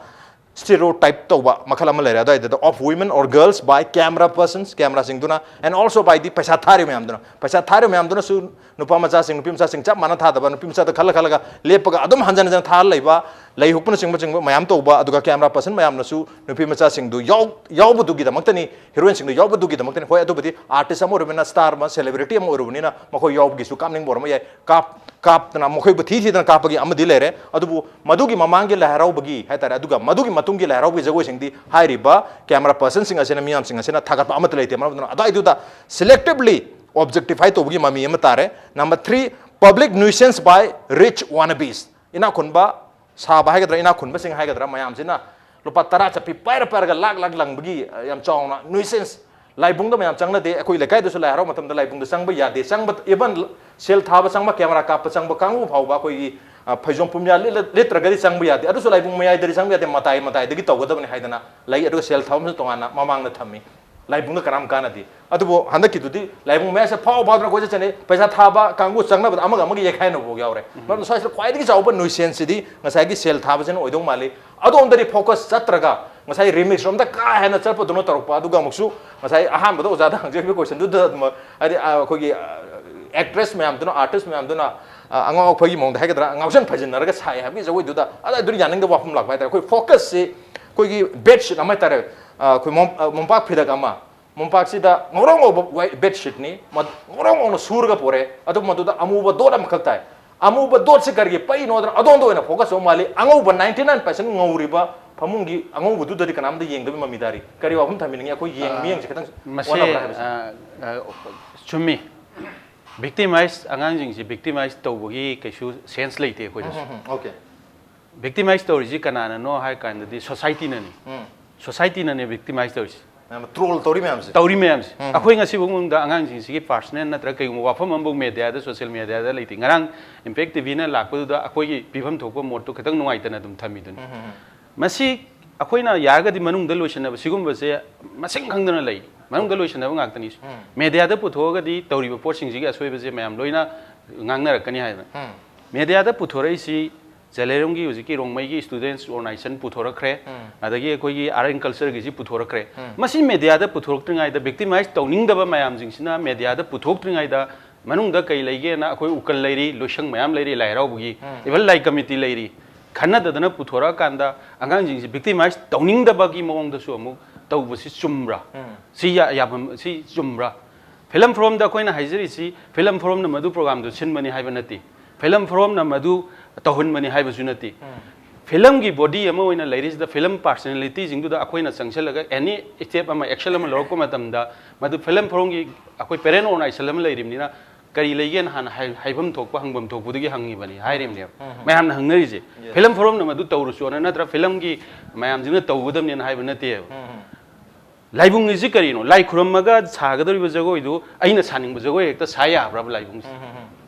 ꯁ꯭ꯇꯤꯔꯤꯌꯣ ꯇꯥꯏꯞ ꯇꯧꯕ ꯃꯈꯜ ꯑꯃ ꯂꯩꯔꯦ ꯑꯗꯨꯋꯥꯏꯗꯨꯗ, of women or girls by camera persons, ꯀꯦꯃꯦꯔꯥꯁꯤꯡꯗꯨꯅ, and also by the ꯄꯩꯁꯥ ꯊꯥꯔꯤꯕ ꯃꯌꯥꯝꯗꯨꯅ꯫ ꯄꯩꯁꯥ ꯊꯥꯔꯤꯕ ꯃꯌꯥꯝꯗꯨꯅꯁꯨ ꯅꯨꯄꯥ ꯃꯆꯥꯁꯤꯡ, ꯅꯨꯄꯤ ꯃꯆꯥꯁꯤꯡ ꯆꯞ ꯃꯥꯟꯅ ꯊꯥꯗꯕ, ꯅꯨꯄꯤ ꯃꯆꯥꯗ ꯈꯜꯂ ꯈꯜꯂꯒ ꯂꯦꯞꯄꯒ ꯑꯗꯨꯝ ꯍꯟꯖꯟ ꯍꯟꯖꯟ ꯊꯥꯔ ꯂꯩꯕ, ꯂꯩ ꯍꯨꯛꯄꯅꯆꯤꯡꯕ ꯆꯤꯡꯕ ꯃꯌꯥꯝ ꯇꯧꯕ꯫ ꯑꯗꯨꯒ ꯀꯦꯃꯦꯔꯥ ꯄꯔꯁꯟ ꯃꯌꯥꯝꯅꯁꯨ ꯅꯨꯄꯤ ꯃꯆꯥꯁꯤꯡꯗꯨ ꯌꯥꯎ-, ꯌꯥꯎꯕꯗꯨꯒꯤꯗꯃꯛꯇꯅꯤ, ꯍꯤꯔꯣꯏꯟꯁꯤꯡꯗꯨ ꯌꯥꯎꯕꯗꯨꯒꯤꯗꯃꯛꯇꯅꯤ꯫ ꯍꯣꯏ, ꯑꯗꯨꯕꯨꯗꯤ ꯑꯥꯔꯇꯤꯁ ꯑꯃ ꯑꯣꯏꯔꯕꯅꯤꯅ, ꯁ꯭ꯇꯥꯔ ꯑꯃ, ꯁꯦꯂꯦꯕ꯭ꯔꯤꯇꯤ ꯑꯃ ꯑꯣꯏꯔꯕꯅꯤꯅ ꯃꯈꯣꯏ ꯌꯥꯎꯕꯒꯤꯁꯨ ꯀꯥꯞꯅꯤꯡꯕ ꯑꯣꯏꯔꯝꯕ ꯌꯥꯏ꯫ ꯀꯥꯞ-, ꯀꯥꯞꯇꯅ, ꯃꯈꯣꯏꯕꯨ ꯊꯤ ꯊꯤꯗꯅ ꯀꯥꯞꯄꯒꯤ ꯑꯃꯗꯤ ꯂꯩꯔꯦ꯫ ꯑꯗꯨꯕꯨ ꯃꯗꯨꯒꯤ ꯃꯃꯥꯡꯒꯤ ꯂꯥꯏ ꯍꯔꯥꯎꯕꯒꯤ ꯍꯥꯏꯇꯥꯔꯦ, ꯑꯗꯨꯒ ꯃꯗꯨꯒꯤ ꯃꯇꯨꯡꯒꯤ ꯂꯥꯏ ꯍꯔꯥꯎꯕꯒꯤ ꯖꯒꯣꯏꯁꯤꯡꯗꯤ ꯍꯥꯏꯔꯤꯕ ꯀꯦꯃꯦꯔꯥ ꯄꯔꯁꯟꯁꯤꯡ ꯑꯁꯤꯅ, ꯃꯤꯌꯥꯝꯁꯤꯡ ꯑꯁꯤꯅ ꯊꯥꯒꯠꯄ ꯑꯃꯠꯇ ꯂꯩꯇꯦ꯫ ꯃꯔꯝ ꯑꯗꯨꯅ ꯑꯗꯨꯋꯥꯏꯗꯨꯗ ꯁꯦꯂꯦꯛꯇꯤꯚꯂꯤ ꯑꯣꯕꯖꯦꯛꯇꯤꯐꯥꯏ ꯇꯧꯕꯒꯤ ꯃꯃꯤ ꯑꯃ ꯇꯥꯔꯦ꯫ Number three, public nuisance by rich wannabes. ꯏꯅꯥꯛ ꯈꯨꯟꯕ ꯁꯥꯕ ꯍꯥꯏꯒꯗ꯭ꯔꯥ, ꯏꯅꯥꯛ ꯈꯨꯟꯕꯁꯤꯡ ꯍꯥꯏꯒꯗ꯭ꯔꯥ, ꯃꯌꯥꯝꯁꯤꯅ ꯂꯨꯄꯥ ꯇꯔꯥ ꯆꯠꯄꯤ ꯄꯥꯏꯔ ꯄꯥꯏꯔꯒ ꯂꯥꯛ ꯂꯥꯛ ꯂꯪꯕꯒꯤ, ꯑ, ꯌꯥꯝ ꯆꯥꯎꯅ ꯅꯨꯏꯁꯦꯟꯁ꯫ ꯂꯥꯏꯕꯨꯡꯗ ꯃꯌꯥꯝ ꯆꯪꯅꯗꯦ꯫ ꯑꯩꯈꯣꯏ ꯂꯩꯀꯥꯏꯗꯁꯨ ꯂꯥꯏ ꯍꯔꯥꯎ ꯃꯇꯝꯗ ꯂꯥꯏꯕꯨꯡꯗ ꯆꯪꯕ ꯌꯥꯗꯦ꯫ ꯆꯪꯕ, ꯏꯚꯟ ꯁꯦꯜ ꯊꯥꯕ ꯆꯪꯕ, ꯀꯦꯃꯦꯔꯥ ꯀꯥꯞꯄ ꯆꯪꯕ ꯀꯥꯡꯕꯨ ꯐꯥꯎꯕ ꯑꯩꯈꯣꯏꯒꯤ, ꯑ, ꯐꯩꯖꯣꯝ ꯄꯨꯝꯌꯥ ꯂꯤꯠꯂ-, ꯂꯤꯠꯇ꯭ꯔꯒꯗꯤ ꯆꯪꯕ ꯌꯥꯗꯦ꯫ ꯑꯗꯨꯁꯨ ꯂꯥꯏꯕꯨꯡ ꯃꯌꯥꯏꯗꯗꯤ ꯆꯪꯕ ꯌꯥꯗꯦ, ꯃꯇꯥꯏ ꯃꯇꯥꯏꯗꯒꯤ ꯇꯧꯒꯗꯕꯅꯤ ꯍꯥꯏꯗꯅ ꯂꯩ꯫ ꯑꯗꯨꯒ ꯁꯦꯜ ꯊꯥꯐꯝꯁꯨ ꯇꯣꯉꯥꯟꯅ ꯃꯃꯥꯡꯗ ꯊꯝꯃꯤ꯫ ꯂꯥꯏꯕꯨꯡꯗ ꯀꯅꯥꯝ ꯀꯥꯟꯅꯗꯦ꯫ ꯑꯗꯨꯕꯨ ꯍꯟꯗꯛꯀꯤꯗꯨꯗꯤ ꯂꯥꯏꯕꯨꯡ ꯃꯌꯥꯏꯁꯦ ꯐꯥꯎ ꯐꯥꯎꯗꯅ ꯀꯣꯏꯆꯠ ꯆꯠꯅꯩ꯫ ꯄꯩꯁꯥ ꯊꯥꯕ ꯀꯥꯡꯕꯨ ꯆꯪꯅꯕꯗ ꯑꯃꯒ ꯑꯃꯒ ꯌꯩꯈꯥꯏꯅꯕꯐꯥꯎ ꯌꯥꯎꯔꯦ꯫ ꯃꯔꯝꯅ ꯁ꯭ꯋꯥꯏꯁꯤꯗ ꯈ꯭ꯋꯥꯏꯗꯒꯤ ꯆꯥꯎꯕ ꯅꯨꯏꯁꯦꯟꯁꯁꯤꯗꯤ ꯉꯁꯥꯏꯒꯤ ꯁꯦꯜ ꯊꯥꯕꯁꯤꯅ ꯑꯣꯏꯗꯧ ꯃꯥꯜꯂꯤ꯫ ꯑꯗꯣꯝꯗꯗꯤ ꯐꯣꯀꯁ ꯆꯠꯇ꯭ꯔꯒ ꯉꯁꯥꯏ ꯔꯤꯃꯤꯛꯁ ꯔꯣꯝꯗ ꯀꯥ ꯍꯦꯟꯅ ꯆꯠꯄꯗꯧꯅ ꯇꯧꯔꯛꯄ꯫ ꯑꯗꯨꯒ ꯑꯃꯨꯛꯁꯨ ꯉꯁꯥꯏ ꯑꯍꯥꯟꯕꯗ ꯑꯣꯖꯥꯗ ꯍꯪꯖꯈꯤꯕ ꯀꯣꯏꯁꯟꯗꯨꯗ ꯑꯗꯨꯝ, ꯍꯥꯏꯗꯤ, ꯑ, ꯑꯩꯈꯣꯏꯒꯤ, ꯑ, ꯑꯦꯛꯇ꯭ꯔꯦꯁ ꯃꯌꯥꯝꯗꯨꯅ, ꯑꯥꯔꯇꯤꯁ ꯃꯌꯥꯝꯗꯨꯅ, ꯑ, ꯑꯉꯥꯎ ꯑꯐꯩꯒꯤ ꯃꯑꯣꯡꯗ ꯍꯥꯏꯒꯗ꯭ꯔꯥ, ꯉꯥꯎꯁꯟ ꯐꯩꯖꯤꯟꯅꯔꯒ ꯁꯥꯏ ꯍꯥꯏꯕꯒꯤ ꯖꯒꯣꯏꯗꯨꯗ, ꯑꯗꯨ, ꯑꯗꯨꯅ ꯌꯥꯅꯤꯡꯗꯕ ꯋꯥꯐꯝ ꯂꯥꯛꯄ ꯍꯥꯏꯇꯥꯔꯦ꯫ ꯑꯩꯈꯣꯏ ꯐꯣꯀꯁꯁꯤ ꯑꯩꯈꯣꯏꯒꯤ ꯕꯦꯗꯁꯤꯠ ꯑꯃ ꯍꯥꯏꯇꯥꯔꯦ, ꯑ, ꯑꯩꯈꯣꯏ ꯃꯣꯝ-, ꯑ, ꯃꯣꯝꯄꯥꯛ ꯐꯤꯗꯛ ꯑꯃ, ꯃꯣꯝꯄꯥꯛꯁꯤꯗ ꯉꯧꯔꯣꯛ ꯉꯧꯕ ꯋꯥꯏ-, ꯕꯦꯗꯁꯤꯠꯅꯤ, ꯃ-, ꯉꯧꯔꯣꯛ ꯉꯧꯅ ꯁꯨꯔꯒ ꯄꯨꯔꯛꯑꯦ꯫ ꯑꯗꯨ ꯃꯗꯨꯗ ꯑꯃꯨꯕ ꯗꯣꯠ ꯑꯃꯈꯛ ꯇꯥꯏ꯫ ꯑꯃꯨꯕ ꯗꯣꯠꯁꯤ ꯀꯔꯤꯒꯤ ꯄꯛꯏꯅꯣꯗꯅ ꯑꯗꯣꯝꯗ ꯑꯣꯏꯅ ꯐꯣꯀꯁ ꯇꯧꯕ ꯃꯥꯜꯂꯤ꯫ ꯑꯉꯧꯕ ninety nine percent ꯉꯧꯔꯤꯕ ꯐꯃꯨꯡꯒꯤ ꯑꯉꯧꯕꯗꯨꯗꯗꯤ ꯀꯅꯥꯝꯇ ꯌꯦꯡꯗꯕꯤ ꯃꯃꯤ ꯇꯥꯔꯤ꯫ ꯀꯔꯤ ꯋꯥꯐꯝ ꯊꯝꯕꯤꯅꯤꯡꯉꯤ? ꯑꯩꯈꯣꯏ ꯌꯦꯡ ꯃꯤꯠꯌꯦꯡꯁꯦ ꯈꯤꯇꯪ ꯃꯁꯤ ꯑꯣꯟꯅꯕ꯭ꯔꯥ ꯍꯥꯏꯕꯁꯦ? ꯑ, ꯑ, ꯆꯨꯝꯃꯤ꯫ ꯚꯤꯛꯇꯤꯃꯥꯏꯁ, ꯑꯉꯥꯡꯁꯤꯡꯁꯤ ꯚꯤꯛꯇꯤꯃꯥꯏꯁ ꯇꯧꯕꯒꯤ ꯀꯩꯁꯨ ꯁꯦꯟꯁ ꯂꯩꯇꯦ ꯑꯩꯈꯣꯏꯗꯁꯨ꯫ ꯎꯝ, ꯎꯝ, okay. ꯚꯤꯛꯇꯤꯃꯥꯏꯁ ꯇꯧꯔꯤꯁꯤ ꯀꯅꯥꯅꯅꯣ ꯍꯥꯏ ꯀꯥꯟꯗꯗꯤ ꯁꯣꯁꯥꯏꯇꯤꯅꯅꯤ꯫ ꯎꯝ. ꯁꯣꯁꯥꯏꯇꯤꯅꯅꯦ ꯚꯤꯛꯇꯤꯃꯥꯏꯁ ꯇꯧꯔꯤꯁꯤ꯫ ꯃꯌꯥꯝꯅ ꯇ꯭ꯔꯣꯜ ꯇꯧꯔꯤ ꯃꯌꯥꯝꯁꯦ꯫ ꯇꯧꯔꯤ ꯃꯌꯥꯝꯁꯦ꯫ ꯑꯩꯈꯣꯏ ꯉꯁꯤꯐꯥꯎ ꯃꯅꯨꯡꯗ ꯑꯉꯥꯡꯁꯤꯡꯁꯤꯒꯤ ꯄꯥꯔꯁꯅꯦꯜ ꯅꯠꯇ꯭ꯔꯒ ꯀꯩꯒꯨꯝꯕ ꯋꯥꯐꯝ ꯑꯃꯐꯥꯎ ꯃꯦꯗꯤꯌꯥꯗ, ꯁꯣꯁꯤꯌꯦꯜ ꯃꯦꯗꯤꯌꯥꯗ ꯂꯩꯇꯦ꯫ ꯉꯔꯥꯡ ꯏꯝꯄꯦꯛ ꯇꯤꯚꯤꯅ ꯂꯥꯛꯄꯗꯨꯗ ꯑꯩꯈꯣꯏꯒꯤ ꯄꯤꯐꯝ ꯊꯣꯛꯄ ꯃꯣꯠꯇꯨ ꯈꯤꯇꯪ ꯅꯨꯡꯉꯥꯏꯇꯅ ꯑꯗꯨꯝ ꯊꯝꯃꯤꯗꯨꯅꯤ꯫ ꯃꯁꯤ ꯑꯩꯈꯣꯏꯅ ꯌꯥꯔꯒꯗꯤ ꯃꯅꯨꯡꯗ ꯂꯣꯏꯁꯤꯟꯅꯕ, ꯁꯤꯒꯨꯝꯕꯁꯦ ꯃꯁꯤꯡ ꯈꯪꯗꯅ ꯂꯩ꯫ ꯃꯅꯨꯡꯗ ꯂꯣꯏꯁꯤꯟꯅꯕ ꯉꯥꯛꯇꯅꯤ꯫ ꯃꯦꯗꯤꯌꯥꯗ ꯄꯨꯊꯣꯛꯑꯒꯗꯤ ꯇꯧꯔꯤꯕ ꯄꯣꯠꯁꯤꯡꯁꯤꯒꯤ ꯑꯁꯣꯏꯕꯁꯦ ꯃꯌꯥꯝ ꯂꯣꯏꯅ ꯉꯥꯡꯅꯔꯛꯀꯅꯤ ꯍꯥꯏꯕ꯫ ꯃꯦꯗꯤꯌꯥꯗ ꯄꯨꯊꯣꯔꯛꯏꯁꯤ ꯖꯂꯦꯔꯣꯡꯒꯤ ꯍꯧꯖꯤꯛꯀꯤ ꯔꯣꯡꯃꯩꯒꯤ ꯁ꯭ꯇꯨꯗꯦꯟꯠꯁ ꯑꯣꯔꯒꯅꯥꯏꯖꯦꯁꯟ ꯄꯨꯊꯣꯔꯛꯈ꯭ꯔꯦ, ꯑꯗꯒꯤ ꯑꯩꯈꯣꯏꯒꯤ ꯑꯥꯔꯠ ꯑꯦꯟ ꯀꯜꯆꯔꯒꯤꯁꯤ ꯄꯨꯊꯣꯔꯛꯈ꯭ꯔꯦ꯫ ꯃꯁꯤ ꯃꯦꯗꯤꯌꯥꯗ ꯄꯨꯊꯣꯔꯛꯇ꯭ꯔꯤꯉꯩꯗ, ꯚꯤꯛꯇꯤꯃꯥꯏꯁ ꯇꯧꯅꯤꯡꯗꯕ ꯃꯌꯥꯝꯁꯤꯡꯁꯤꯅ ꯃꯦꯗꯤꯌꯥꯗ ꯄꯨꯊꯣꯛꯇ꯭ꯔꯤꯉꯩꯗ, ꯃꯅꯨꯡꯗ ꯀꯩ ꯂꯩꯒꯦꯅ ꯑꯩꯈꯣꯏ ꯎꯀꯜ ꯂꯩꯔꯤ, ꯂꯣꯏꯁꯪ ꯃꯌꯥꯝ ꯂꯩꯔꯤ, ꯂꯥꯏ ꯍꯔꯥꯎꯕꯒꯤ, ꯏꯚꯟ ꯂꯥꯏ ꯀꯃꯤꯇꯤ ꯂꯩꯔꯤ, ꯈꯟꯅꯗꯗꯅ ꯄꯨꯊꯣꯔꯛꯑꯀꯥꯟꯗ ꯑꯉꯥꯡꯁꯤꯡꯁꯤ ꯚꯤꯛꯇꯤꯃꯥꯏꯁ ꯇꯧꯅꯤꯡꯗꯕꯒꯤ ꯃꯑꯣꯡꯗꯁꯨ ꯑꯃꯨꯛ ꯇꯧꯕꯁꯤ ꯆꯨꯝꯕ꯭ꯔꯥ? ꯁꯤ ꯌꯥ-, ꯌꯥꯐꯝ, ꯁꯤ ꯆꯨꯝꯕ꯭ꯔꯥ? ꯐꯤꯂꯝ ꯐꯣꯔꯝꯗ ꯑꯩꯈꯣꯏꯅ ꯍꯥꯏꯖꯔꯤꯁꯤ, ꯐꯤꯂꯝ ꯐꯣꯔꯝꯅ ꯃꯗꯨ ꯄ꯭ꯔꯣꯒꯥꯝꯗꯨ ꯁꯤꯟꯕꯅꯤ ꯍꯥꯏꯕ ꯅꯠꯇꯦ꯫ ꯐꯤꯂꯝ ꯐꯣꯔꯝꯅ ꯃꯗꯨ ꯇꯧꯍꯟꯕꯅꯤ ꯍꯥꯏꯕꯁꯨ ꯅꯠꯇꯦ꯫ ꯐꯤꯂꯝꯒꯤ ꯕꯣꯗꯤ ꯑꯃ ꯑꯣꯏꯅ ꯂꯩꯔꯤꯁꯤꯗ, ꯐꯤꯂꯝ ꯄꯥꯔꯁꯅꯦꯂꯤꯇꯤꯁꯤꯡꯗꯨꯗ ꯑꯩꯈꯣꯏꯅ ꯆꯪꯁꯤꯜꯂꯒ ꯑꯦꯅꯤ ꯁ꯭ꯇꯦꯞ ꯑꯃ, ꯑꯦꯛꯁꯟ ꯑꯃ ꯂꯧꯔꯛꯄ ꯃꯇꯝꯗ, ꯃꯗꯨ ꯐꯤꯂꯝ ꯐꯣꯔꯝꯒꯤ ꯑꯩꯈꯣꯏ ꯄꯦꯔꯦꯟ ꯑꯣꯔꯒꯅꯥꯏꯖꯦꯁꯟ ꯑꯃ ꯂꯩꯔꯤꯕꯅꯤꯅ, ꯀꯔꯤ ꯂꯩꯒꯦꯅ ꯍꯥꯟꯅ ꯍꯥꯏ-, ꯍꯥꯏꯐꯝ ꯊꯣꯛꯄ, ꯍꯪꯐꯝ ꯊꯣꯛꯄꯗꯨꯒꯤ ꯍꯪꯉꯤꯕꯅꯤ, ꯍꯥꯏꯔꯤꯕꯅꯦꯕ꯫ ꯃꯌꯥꯝꯅ ꯍꯪꯅꯔꯤꯁꯦ, ꯐꯤꯂꯝ ꯐꯣꯔꯝꯅ ꯃꯗꯨ ꯇꯧꯔꯨꯆꯣꯅ, ꯅꯠꯇ꯭ꯔ ꯐꯤꯂꯝꯒꯤ ꯃꯌꯥꯝꯁꯤꯡꯅ ꯇꯧꯒꯗꯕꯅꯦꯅ ꯍꯥꯏꯕ ꯅꯠꯇꯦꯕ꯫ ꯂꯥꯏꯕꯨꯡ ꯑꯁꯤ ꯀꯔꯤꯅꯣ? ꯂꯥꯏ ꯈꯨꯔꯝꯃꯒ ꯁꯥꯒꯗꯧꯔꯤꯕ ꯖꯒꯣꯏꯗꯨ ꯑꯩꯅ ꯁꯥꯅꯤꯡꯕ ꯖꯒꯣꯏ ꯍꯦꯛꯇ ꯁꯥ ꯌꯥꯕ꯭ꯔꯕ ꯂꯥꯏꯕꯨꯡꯁꯦ?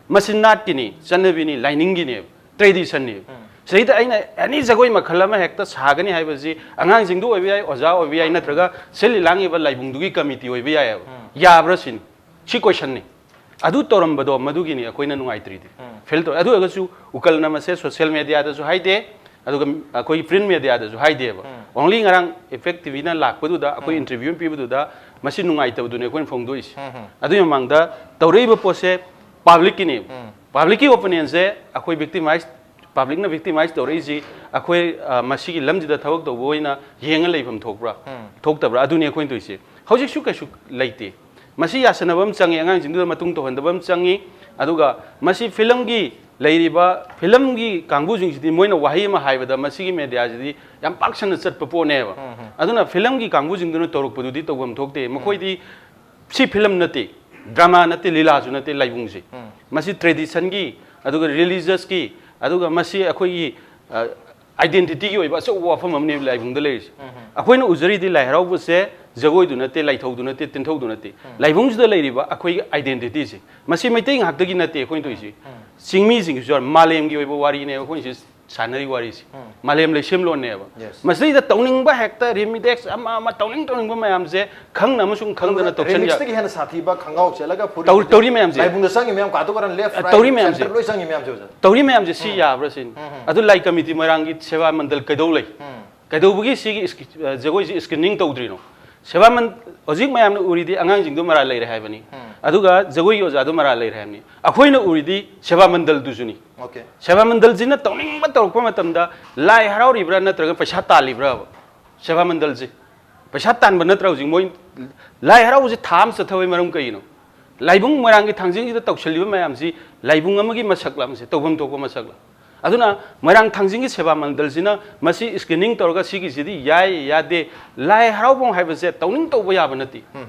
ꯃꯁꯤ ꯅꯥꯠꯀꯤꯅꯤ, ꯆꯠꯅꯕꯤꯅꯤ, ꯂꯥꯏꯅꯤꯡꯒꯤꯅꯦꯕ, ꯇ꯭ꯔꯦꯗꯤꯁꯟꯅꯦꯕ꯫ ꯁꯤꯗꯩꯗ ꯑꯩꯅ ꯑꯦꯅꯤ ꯖꯒꯣꯏ ꯃꯈꯜ ꯑꯃ ꯍꯦꯛꯇ ꯁꯥꯒꯅꯤ ꯍꯥꯏꯕꯁꯤ ꯑꯉꯥꯡꯁꯤꯡꯗꯨ ꯑꯣꯏꯕ ꯌꯥꯏ, ꯑꯣꯖꯥ ꯑꯣꯏꯕ ꯌꯥꯏ, ꯅꯠꯇ꯭ꯔꯒ ꯁꯤꯜꯂꯤ ꯂꯥꯡꯉꯤꯕ ꯂꯥꯏꯕꯨꯡꯗꯨꯒꯤ ꯀꯃꯤꯇꯤ ꯑꯣꯏꯕ ꯌꯥꯏꯑꯕ꯫ ꯌꯥꯕ꯭ꯔꯥ ꯁꯤꯅꯤ꯫ ꯁꯤ ꯀꯣꯏꯁꯟꯅꯤ꯫ ꯑꯗꯨ ꯇꯧꯔꯝꯕꯗꯣ ꯃꯗꯨꯒꯤꯅꯤ ꯑꯩꯈꯣꯏꯅ ꯅꯨꯡꯉꯥꯏꯇ꯭ꯔꯤꯗꯤ꯫ ꯐꯦꯜ ꯇꯧꯔꯦ꯫ ꯑꯗꯨ ꯑꯣꯏꯔꯒꯁꯨ ꯎꯀꯜꯅ ꯃꯁꯦ ꯁꯣꯁꯤꯌꯦꯜ ꯃꯦꯗꯤꯌꯥꯗꯁꯨ ꯍꯥꯏꯗꯦ, ꯑꯗꯨꯒ ꯑꯩꯈꯣꯏꯒꯤ ꯄ꯭ꯔꯤꯟ ꯃꯦꯗꯤꯌꯥꯗꯁꯨ ꯍꯥꯏꯗꯦꯕ꯫ ꯑꯣꯡꯂꯤ ꯉꯔꯥꯡ ꯏꯝꯄꯦꯛ ꯇꯤꯚꯤꯅ ꯂꯥꯛꯄꯗꯨꯗ, ꯑꯩꯈꯣꯏ ꯏꯟꯇꯔꯚ꯭ꯌꯨ ꯑꯃ ꯄꯤꯕꯗꯨꯗ ꯃꯁꯤ ꯅꯨꯡꯉꯥꯏꯇꯕꯗꯨꯅꯦ ꯑꯩꯈꯣꯏꯅ ꯐꯣꯡꯗꯣꯛꯏꯁꯦ꯫ ꯑꯗꯨꯒꯤ ꯃꯃꯥꯡꯗ ꯇꯧꯔꯛꯏꯕ ꯄꯣꯠꯁꯦ ꯄꯥꯕ꯭ꯂꯤꯛꯀꯤꯅꯦꯕ꯫ ꯄꯥꯕ꯭ꯂꯤꯛꯀꯤ ꯑꯣꯄꯤꯅꯤꯌꯟꯁꯦ ꯑꯩꯈꯣꯏ ꯚꯤꯛꯇꯤꯃꯥꯏꯁ, ꯄꯥꯕ꯭ꯂꯤꯛꯅ ꯚꯤꯛꯇꯤꯃꯥꯏꯁ ꯇꯧꯔꯛꯏꯁꯤ ꯑꯩꯈꯣꯏ, ꯑ, ꯃꯁꯤꯒꯤ ꯂꯝꯁꯤꯗ ꯊꯕꯛ ꯇꯧꯕ ꯑꯣꯏꯅ ꯌꯦꯡꯉ ꯂꯩꯐꯝ ꯊꯣꯛꯄ꯭ꯔꯥ? ꯊꯣꯛꯇꯕ꯭ꯔꯥ? ꯑꯗꯨꯅꯤ ꯑꯩꯈꯣꯏꯅ ꯇꯧꯔꯤꯁꯦ꯫ ꯍꯧꯖꯤꯛꯁꯨ ꯀꯩꯁꯨ ꯂꯩꯇꯦ꯫ ꯃꯁꯤ ꯌꯥꯁꯟꯅꯕ ꯑꯃ ꯆꯪꯉꯤ, ꯑꯉꯥꯡꯁꯤꯡꯗꯨꯗ ꯃꯇꯨꯡ ꯇꯧꯍꯟꯗꯕ ꯑꯃ ꯆꯪꯉꯤ꯫ ꯑꯗꯨꯒ ꯃꯁꯤ ꯐꯤꯂꯝꯒꯤ ꯂꯩꯔꯤꯕ ꯐꯤꯂꯝꯒꯤ ꯀꯥꯡꯕꯨꯁꯤꯡꯁꯤꯗꯤ ꯃꯣꯏꯅ ꯋꯥꯍꯩ ꯑꯃ ꯍꯥꯏꯕꯗ ꯃꯁꯤꯒꯤ ꯃꯦꯗꯤꯌꯥꯁꯤꯗꯤ ꯌꯥꯝ ꯄꯥꯛ ꯁꯟꯅ ꯆꯠꯄ ꯄꯣꯠꯅꯦꯕ꯫ ꯑꯗꯨꯅ ꯐꯤꯂꯝꯒꯤ ꯀꯥꯡꯕꯨꯁꯤꯡꯗꯨꯅ ꯇꯧꯔꯛꯄꯗꯨꯗꯤ ꯇꯧꯐꯝ ꯊꯣꯛꯇꯦ꯫ ꯃꯈꯣꯏꯗꯤ ꯁꯤ ꯐꯤꯂꯝ ꯅꯠꯇꯦ, ꯗ꯭ꯔꯃꯥ ꯅꯠꯇꯦ, ꯂꯤꯂꯥꯁꯨ ꯅꯠꯇꯦ, ꯂꯥꯏꯕꯨꯡꯁꯦ꯫ ꯃꯁꯤ ꯇ꯭ꯔꯦꯗꯤꯁꯟꯒꯤ, ꯑꯗꯨꯒ ꯔꯤꯂꯤꯖꯁꯀꯤ, ꯑꯗꯨꯒ ꯃꯁꯤ ꯑꯩꯈꯣꯏꯒꯤ ꯑꯥꯏꯗꯦꯟꯇꯤꯇꯤꯒꯤ ꯑꯣꯏꯕ ꯑꯆꯧꯕ ꯋꯥꯐꯝ ꯑꯃꯅꯦꯕ ꯂꯥꯏꯕꯨꯡꯗ ꯂꯩꯔꯤꯁꯦ꯫ ꯑꯩꯈꯣꯏꯅ ꯎꯖꯔꯤꯗꯤ ꯂꯥꯏ ꯍꯔꯥꯎꯕꯁꯦ ꯖꯒꯣꯏꯗꯨ ꯅꯠꯇꯦ, ꯂꯥꯏꯊꯧꯗꯨ ꯅꯠꯇꯦ, ꯇꯤꯟꯊꯧꯗꯨ ꯅꯠꯇꯦ꯫ ꯂꯥꯏꯕꯨꯡꯁꯤꯗ ꯂꯩꯔꯤꯕ ꯑꯩꯈꯣꯏꯒꯤ ꯑꯥꯏꯗꯦꯟꯇꯤꯇꯤꯁꯦ, ꯃꯁꯤ ꯃꯩꯇꯩ ꯉꯥꯛꯇꯒꯤ ꯅꯠꯇꯦ ꯑꯩꯈꯣꯏꯅ ꯇꯧꯔꯤꯁꯦ꯫ ꯆꯤꯡꯃꯤꯁꯤꯡꯒꯤꯁꯨ ꯌꯥꯎꯔꯦ, ꯃꯥꯂꯦꯝꯒꯤ ꯑꯣꯏꯕ ꯋꯥꯔꯤꯅꯦꯕ ꯑꯩꯈꯣꯏꯅ ꯁꯤ ꯁꯥꯟꯅꯔꯤ ꯋꯥꯔꯤꯁꯦ꯫ ꯃꯥꯂꯦꯝ ꯂꯩꯁꯦꯝꯂꯣꯟꯅꯦꯕ꯫ Yes. ꯃꯁꯤꯗꯩꯗ ꯇꯧꯅꯤꯡꯕ ꯍꯦꯛꯇ ꯔꯤꯃꯤꯗꯦꯛꯁ ꯑꯃ ꯑꯃ ꯇꯧꯅꯤꯡ ꯇꯧꯅꯤꯡꯕ ꯃꯌꯥꯝꯁꯦ ꯈꯪꯅ ꯑꯃꯁꯨꯡ ꯈꯪꯗꯅ ꯑꯗꯨꯒ ꯇꯧꯁꯟ ꯌꯥ- ꯔꯤꯃꯤꯛꯁꯇꯒꯤ ꯍꯦꯟꯅ ꯁꯥꯊꯤꯕ ꯈꯪꯒꯥꯎ ꯁꯦꯠꯂꯒ ꯐꯨꯔꯤꯠ ꯇꯧ-, ꯇꯧꯔꯤ ꯃꯌꯥꯝꯁꯦ꯫ ꯂꯥꯏꯕꯨꯡꯗ ꯆꯪꯉꯤ ꯃꯌꯥꯝ ꯀꯥꯇꯨ ꯀꯥꯔꯟ ꯂꯦꯐ ꯑ, ꯔꯥꯏꯠ ꯇꯧꯔꯤ ꯃꯌꯥꯝꯁꯦ꯫ ꯁꯦꯟꯇꯔ ꯂꯣꯏ ꯆꯪꯉꯤ ꯃꯌꯥꯝꯁꯦ ꯑꯣꯖꯥ꯫ ꯇꯧꯔꯤ ꯃꯌꯥꯝꯁꯦ ꯁꯤ ꯌꯥꯕ꯭ꯔꯥ ꯁꯤꯅꯤ꯫ ꯑꯗꯨ ꯂꯥꯏ ꯀꯃꯤꯇꯤ ꯃꯣꯏꯔꯥꯡꯒꯤ ꯁꯦꯕꯥ ꯃꯟꯗꯜ ꯀꯩꯗꯧ ꯂꯩ? ꯀꯩꯗꯧꯕꯒꯤ ꯁꯤꯒꯤ ꯏꯁꯀꯤ-, ꯑ, ꯖꯒꯣꯏꯁꯤ ꯁ꯭ꯀ꯭ꯔꯤꯅꯤꯡ ꯇꯧꯗ꯭ꯔꯤꯅꯣ? ꯁꯦꯕꯥ ꯃꯟ-, ꯍꯧꯖꯤꯛ ꯃꯌꯥꯝꯅ ꯎꯔꯤꯗꯤ ꯑꯉꯥꯡꯁꯤꯡꯗꯣ ꯃꯔꯥꯜ ꯂꯩꯔꯦ ꯍꯥꯏꯕꯅꯤ꯫ ꯑꯗꯨꯒ ꯖꯒꯣꯏꯒꯤ ꯑꯣꯖꯥꯗꯣ ꯃꯔꯥꯜ ꯂꯩꯔꯦ ꯍꯥꯏꯕꯅꯤ꯫ ꯑꯩꯈꯣꯏꯅ ꯎꯔꯤꯗꯤ ꯁꯦꯕꯥ ꯃꯟꯗꯜꯗꯨꯁꯨꯅꯤ꯫ ꯑꯣꯀꯦ꯫ ꯁꯦꯕꯥ ꯃꯟꯗꯜꯁꯤꯅ ꯇꯧꯅꯤꯡꯕ ꯇꯧꯔꯛꯄ ꯃꯇꯝꯗ ꯂꯥꯏ ꯍꯔꯥꯎꯔꯤꯕ꯭ꯔꯥ ꯅꯠꯇ꯭ꯔꯒ ꯄꯩꯁꯥ ꯇꯥꯜꯂꯤꯕ꯭ꯔꯥꯕ? ꯁꯦꯕꯥ ꯃꯟꯗꯜꯁꯤ ꯄꯩꯁꯥ ꯇꯥꯟꯕ ꯅꯠꯇ꯭ꯔꯥ? ꯍꯧꯖꯤꯛ ꯃꯣꯏ ꯂꯥꯏ ꯍꯔꯥꯎꯕꯁꯤ ꯊꯥ ꯑꯃ ꯆꯠꯊꯕꯒꯤ ꯃꯔꯝ ꯀꯩꯒꯤꯅꯣ? ꯂꯥꯏꯕꯨꯡ ꯃꯣꯏꯔꯥꯡꯒꯤ ꯊꯥꯡꯖꯤꯡꯁꯤꯗ ꯇꯧꯁꯜꯂꯤꯕ ꯃꯌꯥꯝꯁꯤ ꯂꯥꯏꯕꯨꯡ ꯑꯃꯒꯤ ꯃꯁꯛꯂ, ꯃꯁꯤ ꯇꯧꯐꯝ ꯊꯣꯛꯄ ꯃꯁꯛꯂ? ꯑꯗꯨꯅ ꯃꯣꯏꯔꯥꯡ ꯊꯥꯡꯖꯤꯡꯒꯤ ꯁꯦꯕꯥ ꯃꯟꯗꯜꯁꯤꯅ ꯃꯁꯤ ꯁ꯭ꯀ꯭ꯔꯤꯅꯤꯡ ꯇꯧꯔꯒ ꯁꯤꯒꯤꯁꯤꯗꯤ ꯌꯥꯏ ꯌꯥꯗꯦ, ꯂꯥꯏ ꯍꯔꯥꯎꯐꯝ ꯍꯥꯏꯕꯁꯦ ꯇꯧꯅꯤꯡ ꯇꯧꯕ ꯌꯥꯕ ꯅꯠꯇꯦ꯫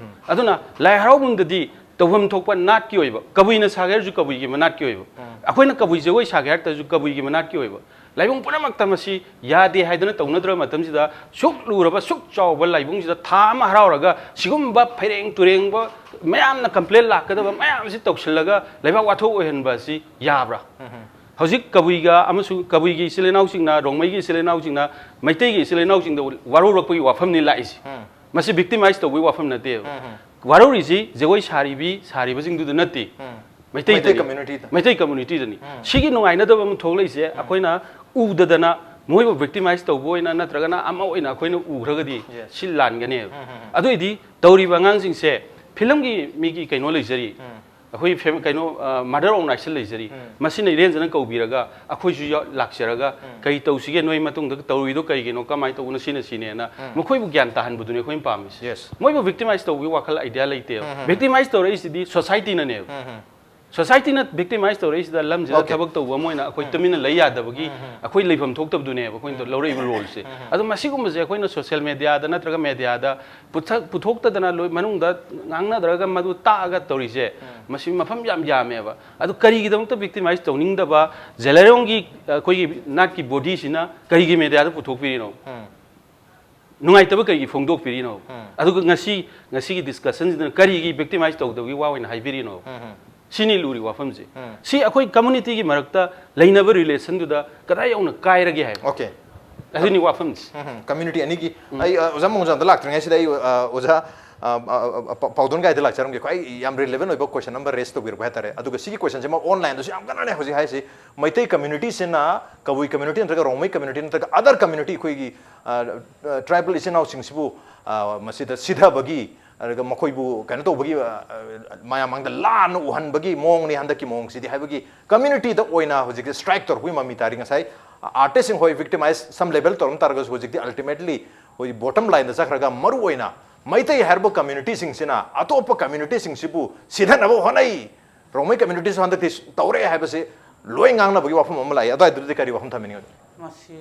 ꯑꯗꯨꯅ ꯂꯥꯏ ꯍꯔꯥꯎꯐꯝꯗꯗꯤ ꯇꯧꯐꯝ ꯊꯣꯛꯄ ꯅꯥꯠꯀꯤ ꯑꯣꯏꯕ, ꯀꯕꯨꯏꯅ ꯁꯥꯒꯦ ꯍꯥꯏꯔꯁꯨ ꯀꯕꯨꯏꯒꯤ ꯃꯅꯥꯠꯀꯤ ꯑꯣꯏꯕ, ꯑꯩꯈꯣꯏꯅ ꯀꯕꯨꯏ ꯖꯒꯣꯏ ꯁꯥꯒꯦ ꯍꯥꯏꯔꯛꯇꯁꯨ ꯀꯕꯨꯏꯒꯤ ꯃꯅꯥꯠꯀꯤ ꯑꯣꯏꯕ, ꯂꯥꯏꯕꯨꯡ ꯄꯨꯝꯅꯃꯛꯇ ꯃꯁꯤ ꯌꯥꯗꯦ ꯍꯥꯏꯗꯨꯅ ꯇꯧꯅꯗ꯭ꯔꯕ ꯃꯇꯝꯁꯤꯗ, ꯁꯨꯛ ꯂꯨꯔꯕ, ꯁꯨꯛ ꯆꯥꯎꯕ ꯂꯥꯏꯕꯨꯡꯁꯤꯗ ꯊꯥ ꯑꯃ ꯍꯔꯥꯎꯔꯒ ꯁꯤꯒꯨꯝꯕ ꯐꯩꯔꯦꯡ ꯇꯨꯔꯦꯡꯕ ꯃꯌꯥꯝꯅ ꯀꯝꯄ꯭ꯂꯦꯟ ꯂꯥꯛꯀꯗꯕ ꯃꯌꯥꯝꯁꯤ ꯇꯧꯁꯤꯜꯂꯒ ꯂꯩꯕꯥꯛ ꯋꯥꯊꯣꯛ ꯑꯣꯏꯍꯟꯕ ꯑꯁꯤ ꯌꯥꯕ꯭ꯔꯥ? ꯍꯧꯖꯤꯛ ꯀꯕꯨꯏꯒ ꯑꯃꯁꯨꯡ ꯀꯕꯨꯏꯒꯤ ꯏꯆꯤꯜ ꯏꯅꯥꯎꯁꯤꯡꯅ, ꯔꯣꯡꯃꯩꯒꯤ ꯏꯆꯤꯜ ꯏꯅꯥꯎꯁꯤꯡꯅ, ꯃꯩꯇꯩꯒꯤ ꯏꯆꯤꯜ ꯏꯅꯥꯎꯁꯤꯡꯗ ꯋꯥꯔꯧꯔꯛꯄꯒꯤ ꯋꯥꯐꯝꯅꯤ ꯂꯥꯛꯏꯁꯦ꯫ ꯃꯁꯤ ꯚꯤꯛꯇꯤꯃꯥꯏꯁ ꯇꯧꯕꯒꯤ ꯋꯥꯐꯝ ꯅꯠꯇꯦꯕ꯫ ꯋꯥꯔꯧꯔꯤꯁꯤ ꯖꯒꯣꯏ ꯁꯥꯔꯤꯕꯤ, ꯁꯥꯔꯤꯕꯁꯤꯡꯗꯨꯗ ꯅꯠꯇꯦ꯫ ꯃꯩꯇꯩꯗꯅꯤ꯫ ꯃꯩꯇꯩ communityꯗ꯫ ꯃꯩꯇꯩ communityꯗꯅꯤ꯫ ꯁꯤꯒꯤ ꯅꯨꯡꯉꯥꯏꯅꯗꯕ ꯑꯃ ꯊꯣꯛꯂꯛꯏꯁꯦ ꯑꯩꯈꯣꯏꯅ ꯎꯗꯗꯅ ꯃꯣꯏꯕꯨ victimize ꯇꯧꯕ ꯑꯣꯏꯅ ꯅꯠꯇ꯭ꯔꯒꯅ ꯑꯃ ꯑꯣꯏꯅ ꯑꯩꯈꯣꯏꯅ ꯎꯈ꯭ꯔꯒꯗꯤ Yes. ꯁꯤ ꯂꯥꯟꯒꯅꯦꯕ꯫ ꯑꯗꯨꯏꯗꯤ ꯇꯧꯔꯤꯕ ꯑꯉꯥꯡꯁꯤꯡꯁꯦ ꯐꯤꯂꯝꯒꯤ ꯃꯤꯒꯤ ꯀꯩꯅꯣ ꯂꯩꯖꯔꯤ꯫ ꯑꯩꯈꯣꯏ ꯐꯦꯝ-, ꯀꯩꯅꯣ, ꯑ, mother organization ꯂꯩꯖꯔꯤ꯫ ꯃꯁꯤꯅ ꯏꯔꯦꯟꯖꯅ ꯀꯧꯕꯤꯔꯒ ꯑꯩꯈꯣꯏꯁꯨ ꯌꯥꯎ-, ꯂꯥꯛꯆꯔꯒ ꯀꯩ ꯇꯧꯁꯤꯒꯦ, ꯅꯣꯏ ꯃꯇꯨꯡꯗ ꯇꯧꯔꯤꯗꯣ ꯀꯩꯒꯤꯅꯣ, ꯀꯃꯥꯏꯅ ꯇꯧꯕꯅꯣ, ꯁꯤꯅ ꯁꯤꯅꯦꯅ ꯃꯈꯣꯏꯕꯨ ꯒ꯭ꯌꯥꯟ ꯇꯥꯍꯟꯕꯗꯨꯅꯤ ꯑꯩꯈꯣꯏꯅ ꯄꯥꯝꯃꯤꯁꯦ꯫ Yes. ꯃꯣꯏꯕꯨ victimize ꯇꯧꯕꯒꯤ ꯋꯥꯈꯜ idea ꯂꯩꯇꯦꯕ꯫ Victimize ꯇꯧꯔꯛꯏꯁꯤꯗꯤ societyꯅꯅꯦꯕ꯫ ꯁꯣꯁꯥꯏꯇꯤꯅ ꯚꯤꯛꯇꯤꯃꯥꯏꯁ ꯇꯧꯔꯛꯏꯁꯤꯗ ꯂꯝꯁꯤꯗ Okay. ꯊꯕꯛ ꯇꯧꯕ ꯑꯃ ꯑꯣꯏꯅ ꯑꯩꯈꯣꯏ ꯇꯨꯃꯤꯟꯅ ꯂꯩ ꯌꯥꯗꯕꯒꯤ ꯑꯩꯈꯣꯏ ꯂꯩꯐꯝ ꯊꯣꯛꯇꯕꯗꯨꯅꯦꯕ ꯑꯩꯈꯣꯏꯅ ꯂꯧꯔꯛꯏꯕ ꯔꯣꯜꯁꯦ꯫ ꯑꯗꯣ ꯃꯁꯤꯒꯨꯝꯕꯁꯦ ꯑꯩꯈꯣꯏꯅ ꯁꯣꯁꯤꯌꯦꯜ ꯃꯦꯗꯤꯌꯥꯗ ꯅꯠꯇ꯭ꯔꯒ ꯃꯦꯗꯤꯌꯥꯗ ꯄꯨꯊꯛ ꯄꯨꯊꯣꯛꯇꯗꯅ ꯂꯣꯏ ꯃꯅꯨꯡꯗ ꯉꯥꯡꯅꯗ꯭ꯔꯒ ꯃꯗꯨ ꯇꯥꯛꯑꯒ ꯇꯧꯔꯤꯁꯦ, ꯃꯁꯤ ꯃꯐꯝ ꯌꯥꯝ ꯌꯥꯝꯃꯦꯕ꯫ ꯑꯗꯨ ꯀꯔꯤꯒꯤꯗꯃꯛꯇ ꯚꯤꯛꯇꯤꯃꯥꯏꯁ ꯇꯧꯅꯤꯡꯗꯕ ꯖꯦꯂꯦꯔꯣꯡꯒꯤ ꯑꯩꯈꯣꯏꯒꯤ ꯅꯥꯠꯀꯤ ꯕꯣꯗꯤꯁꯤꯅ ꯀꯔꯤꯒꯤ ꯃꯦꯗꯤꯌꯥꯗ ꯄꯨꯊꯣꯛꯄꯤꯔꯤꯅꯣ? ꯅꯨꯡꯉꯥꯏꯇꯕ ꯀꯔꯤꯒꯤ ꯐꯣꯡꯗꯣꯛꯄꯤꯔꯤꯅꯣ? ꯑꯗꯨꯒ ꯉꯁꯤ, ꯉꯁꯤꯒꯤ ꯗꯤꯁꯀꯁꯟꯁꯤꯗꯅ ꯀꯔꯤꯒꯤ ꯚꯤꯛꯇꯤꯃꯥꯏꯁ ꯇꯧꯗꯕꯒꯤ ꯋꯥ ꯑꯣꯏꯅ ꯍꯥꯏꯕꯤꯔꯤꯅꯣ? ꯁꯤꯅꯤ ꯂꯨꯔꯤ ꯋꯥꯐꯝꯁꯦ꯫ ꯁꯤ ꯑꯩꯈꯣꯏ ꯀꯝꯃꯨꯅꯤꯇꯤꯒꯤ ꯃꯔꯛꯇ ꯂꯩꯅꯕ ꯔꯤꯂꯦꯁꯟꯗꯨꯗ ꯀꯗꯥꯏ ꯌꯧꯅ ꯀꯥꯏꯔꯒꯦ ꯍꯥꯏꯕ꯫ Okay. ꯑꯗꯨꯅꯤ ꯋꯥꯐꯝꯁꯦ꯫ ꯎꯝ, community ꯑꯅꯤꯒꯤ ꯑꯩ ꯑ, ꯑꯣꯖꯥ ꯃꯣꯡꯖꯥꯝꯗ ꯂꯥꯛꯇ꯭ꯔꯤꯉꯩꯁꯤꯗ ꯑꯩ ꯑ, ꯑꯣꯖꯥ ꯑ, ꯑ, ꯑ, ꯄ- ꯄꯥꯎꯗꯣꯟ ꯒꯥꯏꯗ ꯂꯥꯛꯆꯔꯝꯒꯦ꯫ ꯈ꯭ꯋꯥꯏ ꯌꯥꯝ ꯔꯤꯂꯦꯕꯦꯟ ꯑꯣꯏꯕ ꯀꯣꯏꯁꯟ ꯑꯃ ꯔꯦꯁ ꯇꯧꯕꯤꯔꯛꯄ ꯍꯥꯏꯇꯥꯔꯦ꯫ ꯑꯗꯨꯒ ꯁꯤꯒꯤ ꯀꯣꯏꯁꯟꯁꯤꯃ ꯑꯣꯟꯂꯥꯏꯟꯗꯁꯨ ꯌꯥꯝ ꯀꯟꯅꯅꯦ ꯍꯧꯖꯤꯛ ꯍꯥꯏꯁꯤ꯫ ꯃꯩꯇꯩ ꯀꯝꯃ꯭ꯌꯨꯅꯤꯇꯤꯁꯤꯅ, ꯀꯕꯨꯏ ꯀꯝꯃ꯭ꯌꯨꯅꯤꯇꯤ ꯅꯠꯇ꯭ꯔꯒ ꯔꯣꯡꯃꯩ ꯀꯝꯃ꯭ꯌꯨꯅꯤꯇꯤ ꯅꯠꯇ꯭ꯔꯒ ꯑꯗꯔ ꯀꯝꯃ꯭ꯌꯨꯅꯤꯇꯤ ꯑꯩꯈꯣꯏꯒꯤ ꯇ꯭ꯔꯥꯏꯕꯦꯜ ꯏꯆꯤꯟ ꯏꯅꯥꯎꯁꯤꯡꯁꯤꯕꯨ ꯑ, ꯃꯁꯤꯗ ꯁꯤꯊꯕꯒꯤ, ꯑꯗꯨꯒ ꯃꯈꯣꯏꯕꯨ ꯀꯩꯅꯣ ꯇꯧꯕꯒꯤ, ꯑ, ꯑ, ꯃꯌꯥꯝ ꯃꯥꯡꯗ ꯂꯥꯟꯅ ꯎꯍꯟꯕꯒꯤ ꯃꯑꯣꯡꯅꯤ ꯍꯟꯗꯛꯀꯤ ꯃꯑꯣꯡꯁꯤꯗꯤ ꯍꯥꯏꯕꯒꯤ ꯀꯝꯃ꯭ꯌꯨꯅꯤꯇꯤꯗ ꯑꯣꯏꯅ ꯍꯧꯖꯤꯛꯇꯤ ꯁ꯭ꯇ꯭ꯔꯥꯏꯛ ꯇꯧꯔꯛꯄꯒꯤ ꯃꯃꯤ ꯇꯥꯔꯤ꯫ ꯉꯁꯥꯏ ꯑꯥꯔꯇꯤꯁꯁꯤꯡ ꯍꯣꯏ ꯚꯤꯛꯇꯤꯃꯥꯏꯁ ꯁꯝ ꯂꯦꯕꯦꯜ ꯇꯧꯔꯝ ꯇꯥꯔꯒꯁꯨ ꯍꯧꯖꯤꯛꯇꯤ ꯑꯜꯇꯤꯃꯦꯠꯂꯤ ꯑꯩꯈꯣꯏ ꯕꯣꯇꯝ ꯂꯥꯏꯟꯗ ꯆꯠꯈ꯭ꯔꯒ ꯃꯔꯨ ꯑꯣꯏꯅ ꯃꯩꯇꯩ ꯍꯥꯏꯔꯤꯕ ꯀꯝꯃ꯭ꯌꯨꯅꯤꯇꯤꯁꯤꯡꯁꯤꯅ ꯑꯇꯣꯞꯄ ꯀꯝꯃ꯭ꯌꯨꯅꯤꯇꯤꯁꯤꯡꯁꯤꯕꯨ ꯁꯤꯊꯅꯕ ꯍꯣꯠꯅꯩ꯫ ꯔꯣꯡꯃꯩ ꯀꯝꯃ꯭ꯌꯨꯅꯤꯇꯤꯁꯨ ꯍꯟꯗꯛꯇꯤ ꯇꯧꯔꯦ ꯍꯥꯏꯕꯁꯤ ꯂꯣꯏ ꯉꯥꯡꯅꯕꯒꯤ ꯋꯥꯐꯝ ꯑꯃ ꯂꯥꯛꯏ꯫ ꯑꯗꯨꯋꯥꯏꯗꯨꯗꯤ ꯀꯔꯤ ꯋꯥꯐꯝ ꯊꯝꯕꯤꯅꯤꯡꯉꯤ? ꯃꯁꯤ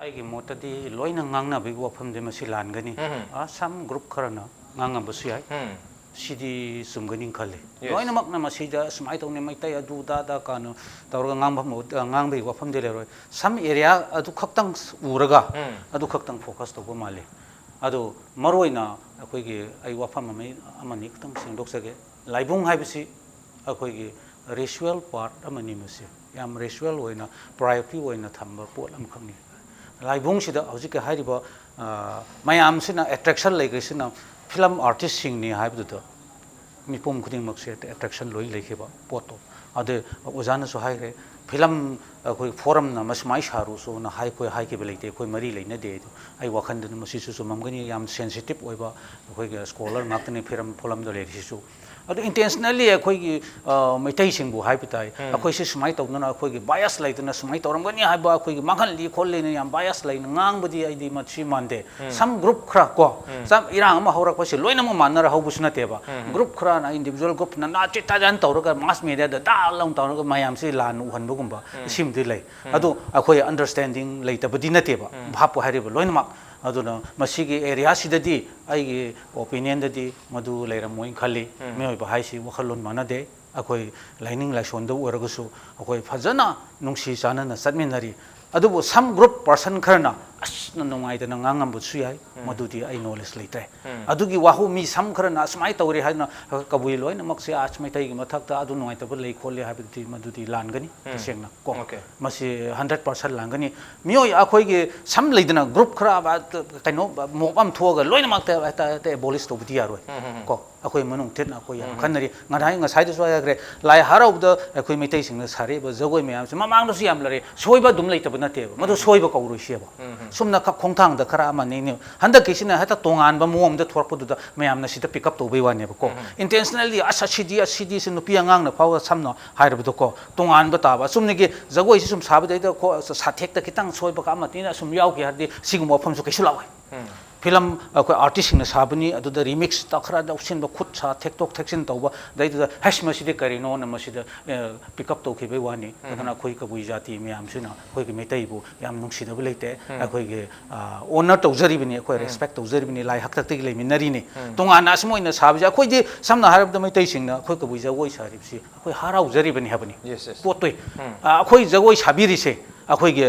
ꯑꯩꯒꯤ ꯃꯣꯠꯇꯗꯤ ꯂꯣꯏꯅ ꯉꯥꯡꯅꯕꯒꯤ ꯋꯥꯐꯝꯗꯤ ꯃꯁꯤ ꯂꯥꯟꯒꯅꯤ꯫ ꯎꯝ꯫ ꯑ, some group ꯈꯔꯅ ꯉꯥꯡꯉꯝꯕꯁꯨ ꯌꯥꯏ꯫ ꯎꯝ꯫ ꯁꯤꯗꯤ ꯆꯨꯝꯒꯅꯤ ꯈꯜꯂꯤ꯫ Yes. ꯂꯣꯏꯅꯃꯛꯅ ꯃꯁꯤꯗ ꯁꯨꯃꯥꯏꯅ ꯇꯧꯅꯤ, ꯃꯩꯇꯩ ꯑꯗꯨ ꯗꯥ ꯗꯥ ꯀꯥꯅꯨ ꯇꯧꯔꯒ ꯉꯥꯡꯐꯝ, ꯉꯥꯡꯕꯒꯤ ꯋꯥꯐꯝꯗꯤ ꯂꯩꯔꯣꯏ꯫ Some area ꯑꯗꯨ ꯈꯛꯇꯪ ꯎꯔꯒ ꯎꯝ꯫ ꯑꯗꯨ ꯈꯛꯇꯪ focus ꯇꯧꯕ ꯃꯥꯜꯂꯤ꯫ ꯑꯗꯨ ꯃꯔꯨꯑꯣꯏꯅ ꯑꯩꯈꯣꯏꯒꯤ ꯑꯩ ꯋꯥꯐꯝ ꯑꯃ, ꯑꯃꯅꯤ ꯈꯛꯇꯪ ꯁꯦꯡꯗꯣꯛꯆꯒꯦ꯫ ꯂꯥꯏꯕꯨꯡ ꯍꯥꯏꯕꯁꯤ ꯑꯩꯈꯣꯏꯒꯤ ritual part ꯑꯃꯅꯤ꯫ ꯃꯁꯤ ꯌꯥꯝ ritual ꯑꯣꯏꯅ priority ꯑꯣꯏꯅ ꯊꯝꯕ ꯄꯣꯠ ꯑꯃꯈꯛꯅꯤ꯫ ꯂꯥꯏꯕꯨꯡꯁꯤꯗ ꯍꯧꯖꯤꯛꯀꯤ ꯍꯥꯏꯔꯤꯕ, ꯑ, ꯃꯌꯥꯝꯁꯤꯅ attraction ꯂꯩꯈ꯭ꯔꯤꯁꯤꯅ film artistꯁꯤꯡꯅꯤ ꯍꯥꯏꯕꯗꯨꯗ ꯃꯤꯄꯨꯝ ꯈꯨꯗꯤꯡꯃꯛꯁꯦ attraction ꯂꯣꯏ ꯂꯩꯈꯤꯕ ꯄꯣꯠꯇꯣ꯫ ꯑꯗꯨ ꯑꯣꯖꯥꯅꯁꯨ ꯍꯥꯏꯈ꯭ꯔꯦ, ꯐꯤꯂꯝ ꯑꯩꯈꯣꯏ ꯐꯣꯔꯝꯅ ꯃꯁꯨꯃꯥꯏ ꯁꯥꯔꯨꯁꯨꯅ ꯍꯥꯏ-, ꯑꯩꯈꯣꯏ ꯍꯥꯏꯈꯤꯕ ꯂꯩꯇꯦ, ꯑꯩꯈꯣꯏ ꯃꯔꯤ ꯂꯩꯅꯗꯦ꯫ ꯑꯗꯨ ꯑꯩ ꯋꯥꯈꯜꯗꯅ ꯃꯁꯤꯁꯨ ꯆꯨꯝꯃꯝꯒꯅꯤ꯫ ꯌꯥꯝ ꯁꯦꯟꯁꯤꯇꯤꯞ ꯑꯣꯏꯕ ꯑꯩꯈꯣꯏꯒꯤ ꯁ꯭ꯀꯣꯂꯔ ꯉꯥꯛꯇꯅꯤ ꯐꯤꯂꯝ ꯐꯣꯂꯝꯗ ꯂꯩꯔꯤꯁꯤꯁꯨ꯫ ꯑꯗꯨ ꯏꯟꯇꯦꯟꯁꯅꯦꯜꯂꯤ ꯑꯩꯈꯣꯏꯒꯤ, ꯑ, ꯃꯩꯇꯩꯁꯤꯡꯕꯨ ꯍꯥꯏꯕ ꯇꯥꯏ, ꯑꯩꯈꯣꯏꯁꯤ ꯁꯨꯃꯥꯏꯅ ꯇꯧꯗꯅ ꯑꯩꯈꯣꯏꯒꯤ ꯕꯥꯏꯁ ꯂꯩꯗꯅ ꯁꯨꯃꯥꯏꯅ ꯇꯧꯔꯝꯒꯅꯤ ꯍꯥꯏꯕ, ꯑꯩꯈꯣꯏꯒꯤ ꯃꯥꯡꯍꯜꯂꯤ ꯈꯣꯠꯂꯤꯅ ꯌꯥꯝ ꯕꯥꯏꯁ ꯂꯩꯅ ꯉꯥꯡꯕꯗꯤ ꯑꯩꯗꯤ ꯃꯁꯤ ꯃꯥꯟꯗꯦ꯫ ꯁꯝ ꯒ꯭ꯔꯨꯞ ꯈꯔ ꯀꯣ, ꯁꯝ ꯏꯔꯥꯡ ꯑꯃ ꯍꯧꯔꯛꯄꯁꯦ ꯂꯣꯏꯅꯃꯛ ꯃꯥꯟꯅꯔ ꯍꯧꯕꯁꯨ ꯅꯠꯇꯦꯕ꯫ ꯒ꯭ꯔꯨꯞ ꯈꯔꯅ, ꯏꯟꯗꯤꯕꯤꯖꯨꯋꯦꯜ ꯒ꯭ꯔꯨꯞꯅ ꯅꯥ ꯆꯤꯠ ꯇꯥꯖꯟ ꯇꯧꯔꯒ ꯃꯥꯁ ꯃꯦꯗꯤꯌꯥꯗ ꯗꯥ ꯂꯥꯎ ꯇꯧꯔꯒ ꯃꯌꯥꯝꯁꯤ ꯂꯥꯟ ꯎꯍꯟꯕꯒꯨꯝꯕ ꯁꯤꯃꯗꯤ ꯂꯩ꯫ ꯑꯗꯣ ꯑꯩꯈꯣꯏ ꯑꯟꯗꯔꯁ꯭ꯇꯦꯟꯗꯤꯡ ꯂꯩꯇꯕꯗꯤ ꯅꯠꯇꯦꯕ, ꯚꯥꯞꯄꯨ ꯍꯥꯏꯔꯤꯕ ꯂꯣꯏꯅꯃꯛ꯫ ꯑꯗꯨꯅ ꯃꯁꯤꯒꯤ ꯑꯦꯔꯤꯌꯥꯁꯤꯗꯗꯤ ꯑꯩꯒꯤ ꯑꯣꯄꯤꯅꯤꯌꯟꯗꯗꯤ ꯃꯗꯨ ꯂꯩꯔꯝꯃꯣꯏꯅ ꯈꯜꯂꯤ꯫ ꯃꯤꯑꯣꯏꯕ ꯍꯥꯏꯁꯤ ꯋꯥꯈꯜꯂꯣꯟ ꯃꯥꯟꯅꯗꯦ꯫ ꯑꯩꯈꯣꯏ ꯂꯥꯏꯅꯤꯡ ꯂꯥꯏꯁꯣꯟꯗ ꯑꯣꯏꯔꯒꯁꯨ ꯑꯩꯈꯣꯏ ꯐꯖꯅ ꯅꯨꯡꯁꯤ ꯆꯥꯟꯅꯅ ꯆꯠꯃꯤꯟꯅꯔꯤ꯫ ꯑꯗꯨꯕꯨ ꯁꯝ ꯒ꯭ꯔꯨꯞ ꯄꯔꯁꯟ ꯈꯔꯅ ꯑꯁ ꯅꯨꯡꯉꯥꯏꯇꯅ ꯉꯥꯡꯉꯝꯕꯁꯨ ꯌꯥꯏ, ꯃꯗꯨꯗꯤ ꯑꯩ ꯅꯣꯂꯦꯖ ꯂꯩꯇ꯭ꯔꯦ꯫ ꯑꯗꯨꯒꯤ ꯋꯥꯍꯧ ꯃꯤ ꯁꯝ ꯈꯔꯅ ꯑꯁꯨꯃꯥꯏꯅ ꯇꯧꯔꯦ ꯍꯥꯏꯗꯅ ꯀꯕꯨꯏ ꯂꯣꯏꯅꯃꯛꯁꯦ ꯑꯁ ꯃꯩꯇꯩꯒꯤ ꯃꯊꯛꯇ ꯑꯗꯨ ꯅꯨꯡꯉꯥꯏꯇꯕ ꯂꯩ ꯈꯣꯠꯂꯤ ꯍꯥꯏꯕꯗꯨꯗꯤ ꯃꯗꯨꯗꯤ ꯂꯥꯟꯒꯅꯤ꯫ ꯇꯁꯦꯡꯅ ꯀꯣ, ꯃꯁꯤ ꯍꯟꯗ꯭ꯔꯦꯠ ꯄꯥꯔꯁꯦꯟ ꯂꯥꯟꯒꯅꯤ꯫ ꯃꯤꯑꯣꯏ ꯑꯩꯈꯣꯏꯒꯤ ꯁꯝ ꯂꯩꯗꯅ ꯒ꯭ꯔꯨꯞ ꯈꯔ ꯀꯩꯅꯣ ꯃꯣꯞ ꯑꯃ ꯊꯣꯛꯑꯒ ꯂꯣꯏꯅꯃꯛꯇ ꯍꯦꯛꯇ ꯑꯦꯕꯣꯂꯤꯁ ꯇꯧꯕꯗꯤ ꯌꯥꯔꯣꯏ ꯀꯣ꯫ ꯑꯩꯈꯣꯏ ꯃꯅꯨꯡ ꯊꯤꯠꯅ ꯑꯩꯈꯣꯏ ꯌꯥꯝ ꯈꯟꯅꯔꯤ꯫ ꯉꯁꯥꯏ, ꯉꯁꯥꯏꯗꯁꯨ ꯍꯥꯏꯈ꯭ꯔꯦ, ꯂꯥꯏ ꯍꯔꯥꯎꯕꯗ ꯑꯩꯈꯣꯏ ꯃꯩꯇꯩꯁꯤꯡꯅ ꯁꯥꯔꯛꯏꯕ ꯖꯒꯣꯏ ꯃꯌꯥꯝꯁꯦ ꯃꯃꯥꯡꯗꯁꯨ ꯌꯥꯝ ꯂꯩꯔꯦ, ꯁꯣꯏꯕ ꯑꯗꯨꯝ ꯂꯩꯇꯕ ꯅꯠꯇꯦꯕ, ꯃꯗꯨ ꯁꯣꯏꯕ ꯀꯧꯔꯣꯏꯁꯦꯕ꯫ ꯁꯨꯝꯅ ꯈꯛ ꯈꯣꯡꯊꯥꯡꯗ ꯈꯔ ꯑꯃꯅꯤꯅꯦ꯫ ꯍꯟꯗꯛꯀꯤꯁꯤꯅ ꯍꯦꯛꯇ ꯇꯣꯉꯥꯟꯕ ꯃꯑꯣꯡꯗ ꯊꯣꯔꯛꯄꯗꯨꯗ ꯃꯌꯥꯝꯅ ꯁꯤꯗ ꯄꯤꯛ ꯑꯞ ꯇꯧꯕꯩ ꯋꯥꯅꯦꯕꯀꯣ꯫ ꯏꯟꯇꯦꯟꯁꯅꯦꯜꯂꯤ ꯑꯁ ꯑꯁꯤꯗꯤ, ꯑꯁꯤꯗꯤ ꯁꯤ ꯅꯨꯄꯤ ꯑꯉꯥꯡꯅ ꯐꯥꯎꯕ ꯁꯝꯅ ꯍꯥꯏꯔꯕꯗꯀꯣ ꯇꯣꯉꯥꯟꯕ ꯇꯥꯕ꯫ ꯑꯁꯨꯝꯅꯒꯤ ꯖꯒꯣꯏꯁꯤ ꯁꯨꯝ ꯁꯥꯕꯗꯩꯗ ꯀꯣ ꯁꯥꯊꯦꯛꯇ ꯈꯤꯇꯪ ꯁꯣꯏꯕ ꯑꯃ ꯑꯁꯨꯝ ꯌꯥꯎꯈꯤ ꯍꯥꯏꯔꯗꯤ ꯁꯤꯒꯨꯝꯕ ꯋꯥꯐꯝꯁꯨ ꯀꯩꯁꯨ ꯂꯥꯛꯑꯣꯏ꯫ ꯐꯤꯂꯝ ꯑꯩꯈꯣꯏ ꯑꯥꯔꯇꯤꯁꯁꯤꯡꯅ ꯁꯥꯕꯅꯤ, ꯑꯗꯨꯗ ꯔꯤꯃꯤꯛꯁꯇ ꯈꯔ ꯂꯧꯁꯤꯟꯕ, ꯈꯨꯠ ꯁꯥ ꯊꯦꯛꯇꯣꯛ ꯊꯦꯛꯆꯤꯟ ꯇꯧꯕ, ꯑꯗꯩꯗꯨꯗ ꯍꯩꯁ ꯃꯁꯤꯗꯤ ꯀꯔꯤꯅꯣꯅ ꯃꯁꯤꯗ ꯄꯤꯛ ꯑꯞ ꯇꯧꯈꯤꯕꯒꯤ ꯋꯥꯅꯤ꯫ ꯑꯗꯨꯅ ꯑꯩꯈꯣꯏ ꯀꯕꯨꯏ ꯖꯥꯇꯤ ꯃꯌꯥꯝꯁꯤꯅ ꯑꯩꯈꯣꯏꯒꯤ ꯃꯩꯇꯩꯕꯨ ꯌꯥꯝ ꯅꯨꯡꯁꯤꯅꯕ ꯂꯩꯇꯦ꯫ ꯑꯩꯈꯣꯏꯒꯤ ꯑꯣꯅꯔ ꯇꯧꯖꯔꯤꯕꯅꯤ, ꯑꯩꯈꯣꯏ ꯔꯦꯁꯄꯦꯛ ꯇꯧꯖꯔꯤꯕꯅꯤ, ꯂꯥꯏ ꯍꯥꯛꯇꯛꯇꯒꯤ ꯂꯩꯃꯤꯟꯅꯔꯤꯅꯤ꯫ ꯇꯣꯉꯥꯟꯅ ꯑꯁꯨꯝ ꯑꯣꯏꯅ ꯁꯥꯕꯁꯦ ꯑꯩꯈꯣꯏꯗꯤ ꯁꯝꯅ ꯍꯥꯏꯔꯕꯗ ꯃꯩꯇꯩꯁꯤꯡꯅ ꯑꯩꯈꯣꯏ ꯀꯕꯨꯏ ꯖꯒꯣꯏ ꯁꯥꯔꯤꯕꯁꯤ ꯑꯩꯈꯣꯏ ꯍꯔꯥꯎꯖꯔꯤꯕꯅꯤ ꯍꯥꯏꯕꯅꯤ꯫ ꯄꯣꯠꯇꯨ ꯑꯩꯈꯣꯏ ꯖꯒꯣꯏ ꯁꯥꯕꯤꯔꯤꯁꯦ ꯑꯩꯈꯣꯏꯒꯤ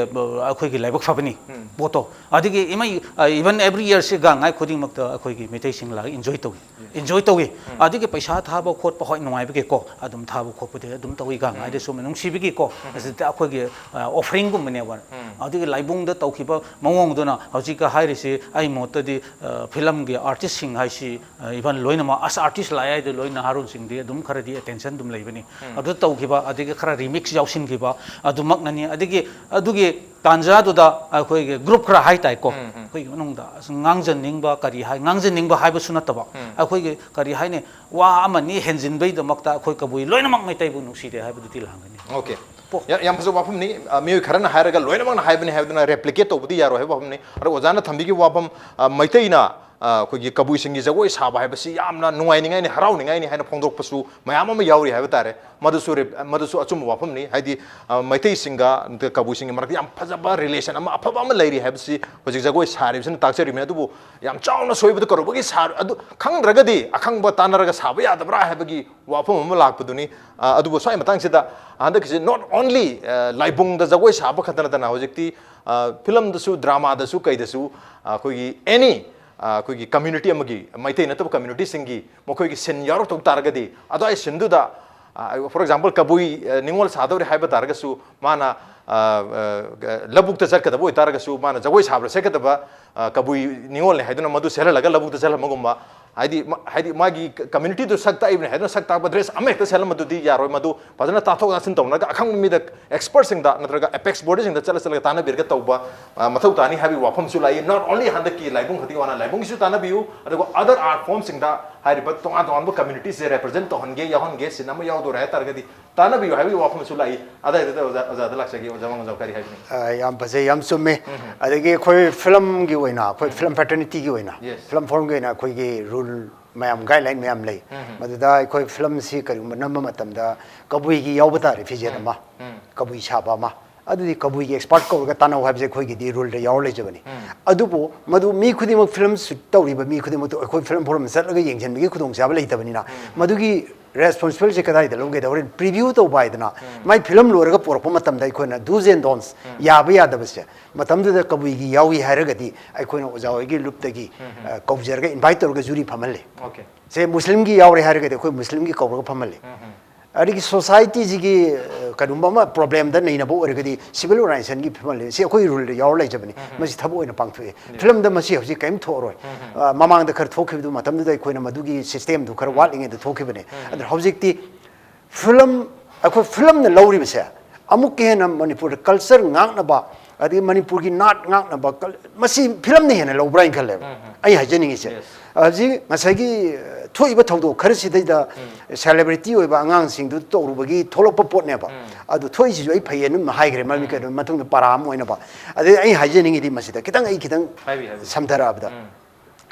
ꯑꯩꯈꯣꯏꯒꯤ ꯂꯥꯏꯕꯛ ꯐꯕꯅꯤ꯫ ꯄꯣꯠꯇꯣ ꯑꯗꯒꯤ ꯏꯃꯩ, even every year ꯁꯤ ꯒꯥꯡ ꯉꯥꯏ ꯈꯨꯗꯤꯡꯃꯛꯇ ꯑꯩꯈꯣꯏꯒꯤ ꯃꯩꯇꯩꯁꯤꯡ ꯂꯥꯛꯑꯒ enjoy ꯇꯧꯏ꯫ Enjoy ꯇꯧꯏ꯫ ꯑꯗꯒꯤ ꯄꯩꯁꯥ ꯊꯥꯕ ꯈꯣꯠꯄ ꯍꯣꯏ ꯅꯨꯡꯉꯥꯏꯕꯒꯤꯀꯣ ꯑꯗꯨꯝ ꯊꯥꯕ ꯈꯣꯠꯄꯗꯤ ꯑꯗꯨꯝ ꯇꯧꯏ ꯒꯥꯡ ꯉꯥꯏꯗꯁꯨ ꯅꯨꯡꯁꯤꯕꯒꯤꯀꯣ꯫ ꯑꯁꯤꯗ ꯑꯩꯈꯣꯏꯒꯤ offering ꯒꯨꯝꯕꯅꯦꯕ꯫ ꯑꯗꯨꯒꯤ ꯂꯥꯏꯕꯨꯡꯗ ꯇꯧꯈꯤꯕ ꯃꯑꯣꯡꯗꯨꯅ ꯍꯧꯖꯤꯛꯀ ꯍꯥꯏꯔꯤꯁꯤ ꯑꯩ ꯃꯣꯠꯇꯗꯤ ꯐꯤꯂꯝꯒꯤ artist ꯁꯤꯡ ꯍꯥꯏꯁꯤ even ꯂꯣꯏꯅꯃꯛ ꯑꯁ artist ꯂꯥꯛꯑꯦ ꯍꯥꯏꯗꯤ ꯂꯣꯏ ꯅꯍꯥꯔꯣꯟꯁꯤꯡꯗꯤ ꯑꯗꯨꯝ ꯈꯔꯗꯤ attention ꯑꯗꯨꯝ ꯂꯩꯕꯅꯤ꯫ ꯑꯗꯨ ꯇꯧꯈꯤꯕ ꯑꯗꯒꯤ ꯈꯔ remix ꯌꯥꯎꯁꯤꯟꯈꯤꯕ ꯑꯗꯨꯃꯛꯅꯅꯤ꯫ ꯑꯗꯒꯤ ꯑꯗꯨꯒꯤ ꯇꯥꯟꯖꯥꯗꯨꯗ ꯑꯩꯈꯣꯏꯒꯤ group ꯈꯔ ꯍꯥꯏꯇꯥꯏꯀꯣ, ꯑꯩꯈꯣꯏꯒꯤ ꯃꯅꯨꯡꯗ ꯑꯁ ꯉꯥꯡꯖꯅꯤꯡꯕ ꯀꯔꯤ ꯍꯥꯏ, ꯉꯥꯡꯖꯅꯤꯡꯕ ꯍꯥꯏꯕꯁꯨ ꯅꯠꯇꯕ, ꯑꯩꯈꯣꯏꯒꯤ ꯀꯔꯤ ꯍꯥꯏꯅꯤ, ꯋꯥ ꯑꯃꯅꯤ ꯍꯦꯟꯖꯤꯟꯕꯩꯗꯃꯛꯇ ꯑꯩꯈꯣꯏ ꯀꯕꯨꯏ ꯂꯣꯏꯅꯃꯛ ꯃꯩꯇꯩꯕꯨ ꯅꯨꯡꯁꯤꯗꯦ ꯍꯥꯏꯕꯗꯨꯗꯤ ꯂꯥꯟꯒꯅꯤ꯫ Okay. ꯌꯥꯝ ꯐꯖꯕ ꯋꯥꯐꯝꯅꯤ꯫ ꯃꯤꯑꯣꯏ ꯈꯔꯅ ꯍꯥꯏꯔꯒ ꯂꯣꯏꯅꯃꯛꯅ ꯍꯥꯏꯕꯅꯤ ꯍꯥꯏꯕꯗꯨꯅ replicate ꯇꯧꯕꯗꯤ ꯌꯥꯔꯣꯏ ꯍꯥꯏꯕ ꯋꯥꯐꯝꯅꯤ꯫ ꯑꯗꯣ ꯑꯣꯖꯥꯅ ꯊꯝꯕꯤꯈꯤꯕ ꯋꯥꯐꯝ, ꯃꯩꯇꯩꯅ ꯑꯩꯈꯣꯏꯒꯤ ꯀꯕꯨꯏꯁꯤꯡꯒꯤ ꯖꯒꯣꯏ ꯁꯥꯕ ꯍꯥꯏꯕꯁꯤ ꯌꯥꯝꯅ ꯅꯨꯡꯉꯥꯏꯅꯤꯡꯉꯥꯏꯅꯤ, ꯍꯔꯥꯎꯅꯤꯡꯉꯥꯏꯅꯤ ꯍꯥꯏꯅ ꯐꯣꯡꯗꯣꯛꯄꯁꯨ ꯃꯌꯥꯝ ꯑꯃ ꯌꯥꯎꯔꯤ ꯍꯥꯏꯕ ꯇꯥꯔꯦ꯫ ꯃꯗꯨꯁꯨ ꯃꯗꯨꯁꯨ ꯑꯆꯨꯝꯕ ꯋꯥꯐꯝꯅꯤ꯫ ꯍꯥꯏꯗꯤ ꯃꯩꯇꯩꯁꯤꯡꯒ ꯀꯕꯨꯏꯁꯤꯡꯒꯤ ꯃꯔꯛꯇ ꯌꯥꯝ ꯐꯖꯕ relation ꯑꯃ, ꯑꯐꯕ ꯑꯃ ꯂꯩꯔꯤ ꯍꯥꯏꯕꯁꯤ ꯍꯧꯖꯤꯛ ꯖꯒꯣꯏ ꯁꯥꯔꯤꯕꯁꯤꯅ ꯇꯥꯛꯆꯔꯤꯕꯅꯤ꯫ ꯑꯗꯨꯕꯨ ꯌꯥꯝ ꯆꯥꯎꯅ ꯁꯣꯏꯕꯗꯨ ꯀꯔꯧꯕꯒꯤ ꯁꯥ-, ꯑꯗꯨ ꯈꯪꯗ꯭ꯔꯒꯗꯤ ꯑꯈꯪꯕ ꯇꯥꯟꯅꯔꯒ ꯁꯥꯕ ꯌꯥꯗꯕ꯭ꯔꯥ ꯍꯥꯏꯕꯒꯤ ꯋꯥꯐꯝ ꯑꯃ ꯂꯥꯛꯄꯗꯨꯅꯤ꯫ ꯑꯗꯨꯕꯨ ꯁ꯭ꯋꯥꯏ ꯃꯇꯥꯡꯁꯤꯗ ꯍꯟꯗꯛꯀꯤꯁꯤ not only ꯂꯥꯏꯕꯨꯡꯗ ꯖꯒꯣꯏ ꯁꯥꯕ ꯈꯛꯇ ꯅꯠꯇꯅ ꯍꯧꯖꯤꯛꯇꯤ ꯐꯤꯂꯝꯗꯁꯨ, drama ꯗꯁꯨ, ꯀꯩꯗꯁꯨ ꯑꯩꯈꯣꯏꯒꯤ any ꯑꯩꯈꯣꯏꯒꯤ community ꯑꯃꯒꯤ, ꯃꯩꯇꯩ ꯅꯠꯇꯕ community ꯁꯤꯡꯒꯤ ꯃꯈꯣꯏꯒꯤ scene ꯌꯥꯎꯔꯛꯇꯧ ꯇꯥꯔꯒꯗꯤ, ꯑꯗꯨꯋꯥꯏ scene ꯗꯨꯗ for example ꯀꯕꯨꯏ ꯅꯤꯉꯣꯜ ꯁꯥꯗꯧꯔꯦ ꯍꯥꯏꯕ ꯇꯥꯔꯒꯁꯨ, ꯃꯥꯅ ꯂꯧꯕꯨꯛꯇ ꯆꯠꯀꯗꯕ ꯑꯣꯏꯇꯥꯔꯒꯁꯨ, ꯃꯥꯅ ꯖꯒꯣꯏ ꯁꯥꯕꯗ ꯁꯦꯠꯀꯗꯕ ꯀꯕꯨꯏ ꯅꯤꯉꯣꯜꯅꯤ ꯍꯥꯏꯗꯨꯅ ꯃꯗꯨ ꯁꯦꯠꯍꯜꯂꯒ ꯂꯧꯕꯨꯛꯇ ꯆꯠꯍꯟꯕꯒꯨꯝꯕ, ꯍꯥꯏꯗꯤ ꯍꯥꯏꯗꯤ ꯃꯥꯒꯤ community ꯗꯨ ꯁꯛ ꯇꯥꯛꯏꯕꯅꯤ ꯍꯥꯏꯗꯨꯅ ꯁꯛ ꯇꯥꯛꯄ dress ꯑꯃ ꯍꯦꯛꯇ ꯁꯦꯠꯍꯟꯕꯗꯨꯗꯤ ꯌꯥꯔꯣꯏ꯫ ꯃꯗꯨ ꯐꯖꯅ ꯇꯥꯊꯣꯛ ꯇꯥꯁꯤꯟ ꯇꯧꯅꯔꯒ ꯑꯈꯪꯕ ꯃꯤꯗ, expert ꯁꯤꯡꯗ ꯅꯠꯇ꯭ꯔꯒ apex body ꯁꯤꯡꯗ ꯆꯠꯂ ꯆꯠꯂꯒ ꯇꯥꯟꯅꯕꯤꯔꯒ ꯇꯧꯕ ꯃꯊꯧ ꯇꯥꯅꯤ ꯍꯥꯏꯕꯒꯤ ꯋꯥꯐꯝꯁꯨ ꯂꯥꯛꯏ꯫ Not only ꯍꯟꯗꯛꯀꯤ ꯂꯥꯏꯕꯨꯡ ꯈꯛꯇꯒꯤ ꯋꯥꯅ, ꯂꯥꯏꯕꯨꯡꯒꯤꯁꯨ ꯇꯥꯟꯅꯕꯤꯌꯨ, ꯑꯗꯨꯒ other art form ꯁꯤꯡꯗ ꯍꯥꯏꯔꯤꯕ ꯇꯣꯉꯥꯟ ꯇꯣꯉꯥꯟꯕ community ꯁꯦ represent ꯇꯧꯍꯟꯒꯦ, ꯌꯥꯎꯍꯟꯒꯦ, scene ꯑꯃ ꯌꯥꯎꯗꯣꯔꯦ ꯍꯥꯏ ꯇꯥꯔꯒꯗꯤ ꯇꯥꯟꯅꯕꯤꯌꯨ ꯍꯥꯏꯕꯒꯤ ꯋꯥꯐꯝꯁꯨ ꯂꯥꯛꯏ꯫ ꯑꯗꯥꯏꯗꯨꯗ ꯑꯣꯖꯥ, ꯑꯣꯖꯥꯗ ꯂꯥꯛꯆꯒꯦ꯫ ꯑꯣꯖꯥ ꯃꯉꯣꯟꯗ ꯀꯔꯤ ꯍꯥꯏꯕꯤꯅꯤꯡꯉꯤ? ꯌꯥꯝ ꯐꯖꯩ, ꯌꯥꯝ ꯆꯨꯝꯃꯦ꯫ ꯑꯗꯒꯤ ꯑꯩꯈꯣꯏ ꯐꯤꯂꯝꯒꯤ ꯑꯣꯏꯅ, ꯑꯩꯈꯣꯏ ꯐꯤꯂꯝ fraternity ꯒꯤ ꯑꯣꯏꯅ, ꯐꯤꯂꯝ ꯐꯣꯔꯝꯒꯤ ꯑꯣꯏꯅ ꯑꯩꯈꯣꯏꯒꯤ rule ꯃꯌꯥꯝ, guideline ꯃꯌꯥꯝ ꯂꯩ꯫ ꯃꯗꯨꯗ ꯑꯩꯈꯣꯏ ꯐꯤꯂꯝꯁꯤ ꯀꯔꯤꯒꯨꯝꯕ ꯅꯝꯕ ꯃꯇꯝꯗ ꯀꯕꯨꯏꯒꯤ ꯌꯥꯎꯕ ꯇꯥꯔꯦ, ꯐꯤꯖꯦꯠ ꯑꯃ, ꯀꯕꯨꯏ ꯁꯥꯕ ꯑꯃ꯫ ꯑꯗꯨꯗꯤ ꯀꯕꯨꯏꯒꯤ ꯑꯦꯛꯁꯄꯥꯔꯠ ꯀꯧꯔꯒ ꯇꯥꯟꯅꯧ ꯍꯥꯏꯕꯁꯦ ꯑꯩꯈꯣꯏꯒꯤꯗꯤ ꯔꯨꯜꯗ ꯌꯥꯎꯔ ꯂꯩꯖꯕꯅꯤ꯫ ꯑꯗꯨꯕꯨ ꯃꯗꯨ ꯃꯤ ꯈꯨꯗꯤꯡꯃꯛ ꯐꯤꯂꯝ ꯁꯨꯠ ꯇꯧꯔꯤꯕ ꯃꯤ ꯈꯨꯗꯤꯡꯃꯛꯇꯨ ꯑꯩꯈꯣꯏ ꯐꯤꯂꯝ ꯐꯣꯔꯝ ꯆꯠꯂꯒ ꯌꯦꯡꯁꯤꯟꯕꯒꯤ ꯈꯨꯗꯣꯡꯆꯥꯕ ꯂꯩꯇꯕꯅꯤꯅ ꯃꯗꯨꯒꯤ ꯔꯦꯁꯄꯣꯟꯁꯤꯕꯜꯁꯦ ꯀꯗꯥꯏꯗ ꯂꯧꯒꯦꯗ ꯍꯣꯔꯦꯟ ꯄ꯭ꯔꯤꯚ꯭ꯌꯨ ꯇꯧꯕ ꯍꯥꯏꯗꯅ ꯃꯥꯏ ꯐꯤꯂꯝ ꯂꯣꯏꯔꯒ ꯄꯨꯔꯛꯄ ꯃꯇꯝꯗ ꯑꯩꯈꯣꯏꯅ ꯗꯨꯁ ꯑꯦꯟ ꯗꯣꯟꯁ, ꯌꯥꯕ ꯌꯥꯗꯕꯁꯦ ꯃꯇꯝꯗꯨꯗ ꯀꯕꯨꯏꯒꯤ ꯌꯥꯎꯏ ꯍꯥꯏꯔꯒꯗꯤ ꯑꯩꯈꯣꯏꯅ ꯑꯣꯖꯥ ꯍꯣꯏꯒꯤ ꯂꯨꯞꯇꯒꯤ ꯑ, ꯀꯧꯖꯔꯒ ꯏꯟꯚꯥꯏꯠ ꯇꯧꯔꯒ ꯖꯨꯔꯤ ꯐꯝꯍꯜꯂꯦ꯫ ꯑꯣꯀꯦ꯫ ꯁꯦ ꯃꯨꯁꯂꯤꯝꯒꯤ ꯌꯥꯎꯔꯦ ꯍꯥꯏꯔꯒꯗꯤ ꯑꯩꯈꯣꯏ ꯃꯨꯁꯂꯤꯝꯒꯤ ꯀꯧꯔꯒ ꯐꯝꯍꯜꯂꯦ꯫ ꯑꯗꯒꯤ ꯁꯣꯁꯥꯏꯇꯤꯁꯤꯒꯤ ꯑ, ꯀꯩꯒꯨꯝꯕ ꯑꯃ ꯄ꯭ꯔꯣꯕ꯭ꯂꯦꯝꯗ ꯅꯩꯅꯕ ꯑꯣꯏꯔꯒꯗꯤ ꯁꯤꯚꯤꯜ ꯑꯣꯔꯒꯅꯥꯏꯖꯦꯁꯟꯒꯤ ꯐꯝꯍꯜꯂꯦ꯫ ꯁꯤ ꯑꯩꯈꯣꯏ ꯔꯨꯜꯗ ꯌꯥꯎꯔ ꯂꯩꯖꯕꯅꯤ꯫ ꯃꯁꯤ ꯊꯕꯛ ꯑꯣꯏꯅ ꯄꯥꯡꯊꯣꯛꯑꯦ꯫ ꯐꯤꯂꯝꯗ ꯃꯁꯤ ꯍꯧꯖꯤꯛ ꯀꯔꯤꯝ ꯊꯣꯛꯑꯔꯣꯏ꯫ ꯑ, ꯃꯃꯥꯡꯗ ꯈꯔ ꯊꯣꯛꯈꯤꯕꯗꯨ ꯃꯇꯝꯗꯨꯗ ꯑꯩꯈꯣꯏꯅ ꯃꯗꯨꯒꯤ ꯁꯤꯁꯇꯦꯝꯗꯨ ꯈꯔ ꯋꯥꯠꯂꯤꯉꯩꯗ ꯊꯣꯛꯈꯤꯕꯅꯦ꯫ ꯑꯗꯨꯅ ꯍꯧꯖꯤꯛꯇꯤ ꯐꯤꯂꯝ, ꯑꯩꯈꯣꯏ ꯐꯤꯂꯝꯅ ꯂꯧꯔꯤꯕꯁꯦ ꯑꯃꯨꯛꯀ ꯍꯦꯟꯅ ꯃꯅꯤꯄꯨꯔꯗ ꯀꯜꯆꯔ ꯉꯥꯛꯅꯕ, ꯑꯗꯒꯤ ꯃꯅꯤꯄꯨꯔꯒꯤ ꯅꯥꯠ ꯉꯥꯛꯅꯕ ꯀꯜ-, ꯃꯁꯤ ꯐꯤꯂꯝꯅ ꯍꯦꯟꯅ ꯂꯧꯕ꯭ꯔꯥ ꯍꯥꯏꯅ ꯈꯜꯂꯦꯕ꯫ ꯑꯩ ꯍꯥꯏꯖꯅꯤꯡꯉꯤꯁꯦ, ꯍꯧꯖꯤꯛ ꯉꯁꯥꯏꯒꯤ ꯑ, ꯊꯣꯛꯏꯕ ꯊꯧꯗꯣꯛ ꯈꯔꯁꯤꯗꯩꯗ ꯁꯦꯂꯦꯕ꯭ꯔꯤꯇꯤ ꯑꯣꯏꯕ ꯑꯉꯥꯡꯁꯤꯡꯗꯨ ꯇꯧꯔꯨꯕꯒꯤ ꯊꯣꯛꯂꯛꯄ ꯄꯣꯠꯅꯦꯕ꯫ ꯑꯗꯨ ꯊꯣꯛꯏꯁꯤꯁꯨ ꯑꯩ ꯐꯩꯌꯦꯅ ꯑꯗꯨꯝ ꯍꯥꯏꯈ꯭ꯔꯦ, ꯃꯔꯝꯗꯤ ꯀꯩꯅꯣ, ꯃꯇꯨꯡꯗ ꯄꯔꯥ ꯑꯃ ꯑꯣꯏꯅꯕ꯫ ꯑꯗꯩ ꯑꯩ ꯍꯥꯏꯖꯅꯤꯡꯉꯤꯗꯤ ꯃꯁꯤꯗ ꯈꯤꯇꯪ, ꯑꯩ ꯈꯤꯇꯪ ꯍꯥꯏꯕꯤꯌꯨ, ꯍꯥꯏꯕꯤꯌꯨ꯫ ꯁꯝꯊꯔꯛꯑꯕꯗ,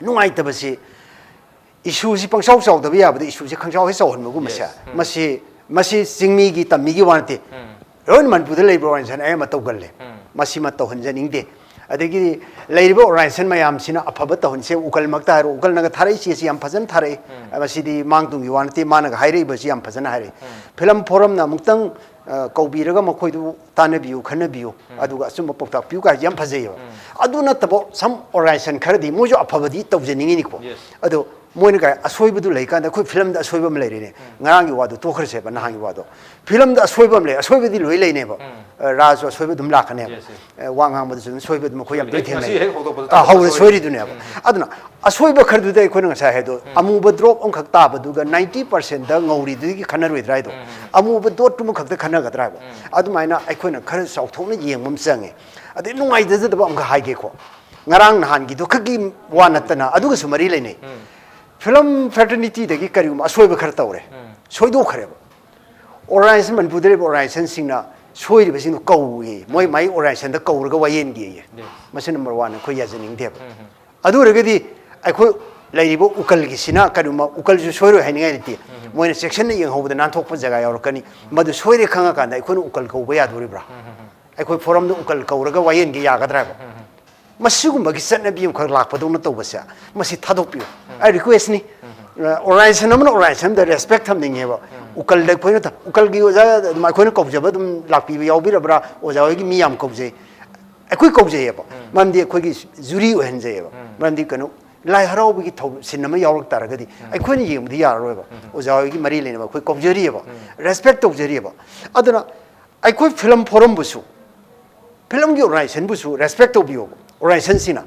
ꯅꯨꯡꯉꯥꯏꯇꯕꯁꯤ, ꯏꯁꯨꯁꯤ ꯄꯪꯆꯥꯎ ꯆꯥꯎꯗꯕ ꯌꯥꯕꯗ ꯏꯁꯨꯁꯤ ꯈꯪꯆꯥꯎ ꯍꯦꯛ ꯆꯥꯎꯍꯟꯕꯒꯨꯝꯕꯁꯦ, Yes. ꯎꯝ꯫ ꯃꯁꯤ, ꯃꯁꯤ ꯆꯤꯡꯃꯤꯒꯤ ꯇꯝꯃꯤꯒꯤ ꯋꯥ ꯅꯠꯇꯦ꯫ ꯂꯣꯏꯅ ꯃꯅꯤꯄꯨꯔꯗ ꯂꯩꯔꯤꯕ ꯑꯣꯔꯒꯅꯥꯏꯖꯦꯁꯟ ꯑꯌꯥꯝꯕ ꯇꯧꯒꯜꯂꯦ꯫ ꯃꯁꯤꯃ ꯇꯧꯍꯟꯖꯅꯤꯡꯗꯦ꯫ ꯑꯗꯒꯤ ꯂꯩꯔꯤꯕ ꯑꯣꯔꯒꯅꯥꯏꯖꯦꯁꯟ ꯃꯌꯥꯝꯁꯤꯅ ꯑꯐꯕ ꯇꯧꯍꯟꯁꯦ꯫ ꯎꯀꯜꯃꯛꯇ ꯍꯥꯏꯔꯣ, ꯎꯀꯜꯅꯒ ꯊꯥꯔꯛꯏꯁꯦ, ꯁꯤ ꯌꯥꯝ ꯐꯖꯅ ꯊꯥꯔꯛꯏ꯫ ꯃꯁꯤꯗꯤ ꯃꯥꯡ ꯇꯨꯡꯒꯤ ꯋꯥ ꯅꯠꯇꯦ, ꯃꯥꯅꯒ ꯍꯥꯏꯔꯛꯏꯕꯁꯤ ꯌꯥꯝ ꯐꯖꯅ ꯍꯥꯏꯔꯛꯏ꯫ ꯐꯤꯂꯝ ꯐꯣꯔꯝꯅ ꯑꯃꯨꯛꯇꯪ ꯑ, ꯀꯧꯕꯤꯔꯒ ꯃꯈꯣꯏꯗꯨ ꯇꯥꯟꯅꯕꯤꯌꯨ, ꯈꯟꯅꯕꯤꯌꯨ, ꯑꯗꯨꯒ ꯑꯆꯨꯝꯕ ꯄꯥꯎꯇꯥꯛ ꯄꯤꯌꯨ ꯀꯥꯏꯁꯦ ꯌꯥꯝ ꯐꯖꯩꯌꯦꯕ꯫ ꯑꯗꯨ ꯅꯠꯇꯕ some organization ꯈꯔꯗꯤ ꯃꯣꯏꯁꯨ ꯑꯐꯕꯗꯤ ꯇꯧꯖꯅꯤꯡꯉꯤꯅꯤꯀꯣ꯫ Yes. ꯑꯗꯣ ꯃꯣꯏꯅ ꯀꯥꯏ ꯑꯁꯣꯏꯕꯗꯨ ꯂꯩꯀꯥꯟꯗ ꯑꯩꯈꯣꯏ ꯐꯤꯂꯝꯗ ꯑꯁꯣꯏꯕ ꯑꯃ ꯂꯩꯔꯦꯅꯦ꯫ ꯉꯔꯥꯡꯒꯤ ꯋꯥꯗꯣ ꯇꯣꯛꯈ꯭ꯔꯁꯦꯕ, ꯅꯍꯥꯟꯒꯤ ꯋꯥꯗꯣ꯫ ꯐꯤꯂꯝꯗ ꯑꯁꯣꯏꯕ ꯑꯃ ꯂꯩ, ꯑꯁꯣꯏꯕꯗꯤ ꯂꯣꯏ ꯂꯩꯅꯦꯕ꯫ ꯑ, ꯔꯥꯖꯁꯨ ꯑꯁꯣꯏꯕ ꯑꯗꯨꯝ ꯂꯥꯛꯀꯅꯦꯕ꯫ Yes, yes. ꯑ, ꯋꯥ ꯉꯥꯡꯕꯗꯁꯨ ꯑꯗꯨꯝ ꯁꯣꯏꯕ ꯑꯗꯨꯝ ꯑꯩꯈꯣꯏ ꯌꯥꯝ ꯇꯣꯏ ꯍꯦꯛ ꯉꯁꯤ ꯊꯦꯡꯅꯩ꯫ ꯍꯦꯛ ꯍꯧꯗꯣꯛꯄꯗ ꯑ, ꯍꯧꯕꯗ ꯁꯣꯏꯔꯤ꯫ ꯁꯣꯏꯔꯤꯗꯨꯅꯦꯕ꯫ ꯑꯗꯨꯅ ꯑꯁꯣꯏꯕ ꯈꯔꯗꯨꯗ ꯑꯩꯈꯣꯏꯅ ꯉꯁꯥꯏ ꯍꯥꯏꯗꯣ, ꯑꯃꯨꯕ ꯗ꯭ꯔꯣꯞ ꯑꯃꯈꯛ ꯇꯥꯕꯗꯨꯒ ꯅꯥꯏꯟꯇꯤ ꯄꯥꯔꯁꯦꯟꯗ ꯉꯧꯔꯤꯗꯨꯒꯤ ꯈꯟꯅꯔꯣꯏꯗ꯭ꯔꯥ ꯍꯥꯏꯗꯣ, ꯑꯃꯨꯕ ꯗꯣꯠꯇꯨꯃ ꯈꯛꯇ ꯈꯟꯅꯒꯗ꯭ꯔꯥ ꯍꯥꯏꯕ꯫ ꯑꯗꯨꯃꯥꯏꯅ ꯑꯩꯈꯣꯏꯅ ꯈꯔ ꯆꯥꯎꯊꯣꯛꯅ ꯌꯦꯡꯕ ꯑꯃ ꯆꯪꯉꯦ꯫ ꯑꯗꯩ ꯅꯨꯡꯉꯥꯏꯖꯗꯕ ꯑꯃꯈꯛ ꯍꯥꯏꯒꯦꯀꯣ, ꯉꯔꯥꯡ ꯅꯍꯥꯟꯒꯤꯗꯨ ꯈꯛꯀꯤ ꯋꯥ ꯅꯠꯇꯅ ꯑꯗꯨꯒꯁꯨ ꯃꯔꯤ ꯂꯩꯅꯩ꯫ ꯐꯤꯂꯝ ꯐ꯭ꯔꯦꯇꯔꯅꯤꯇꯤꯗꯒꯤ ꯀꯔꯤꯒꯨꯝꯕ ꯑꯁꯣꯏꯕ ꯈꯔ ꯇꯧꯔꯦ, ꯁꯣꯏꯗꯣꯛꯈ꯭ꯔꯦꯕ꯫ ꯑꯣꯔꯒꯅꯥꯏꯖꯦꯁꯟ, ꯃꯅꯤꯄꯨꯔꯗ ꯂꯩꯕ ꯑꯣꯔꯒꯅꯥꯏꯖꯦꯁꯟꯁꯤꯡꯅ ꯁꯣꯏꯔꯤꯕꯁꯤꯡꯗꯣ ꯀꯧꯏ, ꯃꯣꯏ ꯃꯥꯏ ꯑꯣꯔꯒꯅꯥꯏꯖꯦꯁꯟꯗ ꯀꯧꯔꯒ ꯋꯥꯌꯦꯟꯒꯦꯌꯦ꯫ ꯃꯁꯤ ꯅꯝꯕꯔ ꯋꯥꯟ ꯑꯩꯈꯣꯏ ꯌꯥꯖꯅꯤꯡꯗꯦꯕ꯫ ꯑꯗꯨ ꯑꯣꯏꯔꯒꯗꯤ ꯑꯩꯈꯣꯏ ꯂꯩꯔꯤꯕ ꯎꯀꯜꯒꯤꯁꯤꯅ ꯀꯔꯤꯒꯨꯝꯕ, ꯎꯀꯜꯁꯨ ꯁꯣꯏꯔꯣꯏ ꯍꯥꯏꯅꯤꯡꯉꯥꯏ ꯂꯩꯇꯦ꯫ ꯃꯣꯏꯅ ꯆꯦꯛꯁꯤꯟꯅ ꯌꯦꯡꯍꯧꯕꯗ ꯅꯥꯟꯊꯣꯛꯄ ꯖꯒꯥ ꯌꯥꯎꯔꯛꯀꯅꯤ꯫ ꯃꯗꯨ ꯁꯣꯏꯔꯦ ꯈꯪꯉꯀꯥꯟꯗ ꯑꯩꯈꯣꯏꯅ ꯎꯀꯜ ꯀꯧꯕ ꯌꯥꯗꯣꯔꯤꯕ꯭ꯔꯥ? ꯑꯩꯈꯣꯏ ꯐꯣꯔꯝꯗ ꯎꯀꯜ ꯀꯧꯔꯒ ꯋꯥꯌꯦꯟꯒꯦ ꯌꯥꯒꯗ꯭ꯔꯥꯕ? ꯃꯁꯤꯒꯨꯝꯕꯒꯤ ꯆꯠꯅꯕꯤ ꯑꯃꯈꯛ ꯂꯥꯛꯄꯗꯧꯅ ꯇꯧꯕꯁꯦ, ꯃꯁꯤ ꯊꯥꯗꯣꯛꯄꯤꯌꯨ꯫ ꯑꯩ ꯔꯤꯀ꯭ꯋꯦꯁꯅꯤ꯫ ꯑꯣꯔꯒꯅꯥꯏꯖꯦꯁꯟ ꯑꯃꯅ ꯑꯣꯔꯒꯅꯥꯏꯖꯦꯁꯟꯗ ꯔꯦꯁꯄꯦꯛ ꯊꯝꯅꯤꯡꯉꯦꯕ꯫ ꯎꯀꯜꯗ ꯑꯩꯈꯣꯏꯅ ꯊ- ꯎꯀꯜꯒꯤ ꯑꯣꯖꯥ ꯑꯗꯨꯝ ꯑꯩꯈꯣꯏꯅ ꯀꯧꯖꯕ ꯑꯗꯨꯝ ꯂꯥꯛꯄꯤꯕ ꯌꯥꯎꯕꯤꯔꯕ꯭ꯔꯥ? ꯑꯣꯖꯥ ꯍꯣꯏꯒꯤ ꯃꯤ ꯌꯥꯝ ꯀꯧꯖꯩ꯫ ꯑꯩꯈꯣꯏ ꯀꯧꯖꯩꯌꯦꯕ, ꯃꯔꯝꯗꯤ ꯑꯩꯈꯣꯏꯒꯤ ꯖꯨꯔꯤ ꯑꯣꯏꯍꯟꯖꯩꯌꯦꯕ꯫ ꯃꯔꯝꯗꯤ ꯀꯩꯅꯣ, ꯂꯥꯏ ꯍꯔꯥꯎꯕꯒꯤ ꯊꯧ ꯁꯤꯟ ꯑꯃ ꯌꯥꯎꯔꯛ ꯇꯥꯔꯒꯗꯤ ꯑꯩꯈꯣꯏꯅ ꯌꯦꯡꯕꯗꯤ ꯌꯥꯔꯔꯣꯏꯕ꯫ ꯑꯣꯖꯥ ꯍꯣꯏꯒꯤ ꯃꯔꯤ ꯂꯩꯅꯕ ꯑꯩꯈꯣꯏ ꯀꯧꯖꯔꯤꯑꯕ, ꯔꯦꯁꯄꯦꯛ ꯇꯧꯖꯔꯤꯑꯕ꯫ ꯑꯗꯨꯅ ꯑꯩꯈꯣꯏ ꯐꯤꯂꯝ ꯐꯣꯔꯝꯕꯨꯁꯨ, ꯐꯤꯂꯝꯒꯤ ꯑꯣꯔꯒꯅꯥꯏꯖꯦꯁꯟꯕꯨꯁꯨ ꯔꯦꯁꯄꯦꯛ ꯇꯧꯕꯤꯌꯣꯕ꯫ ꯑꯣꯔꯒꯅꯥꯏꯖꯦꯁꯟꯁꯤꯅ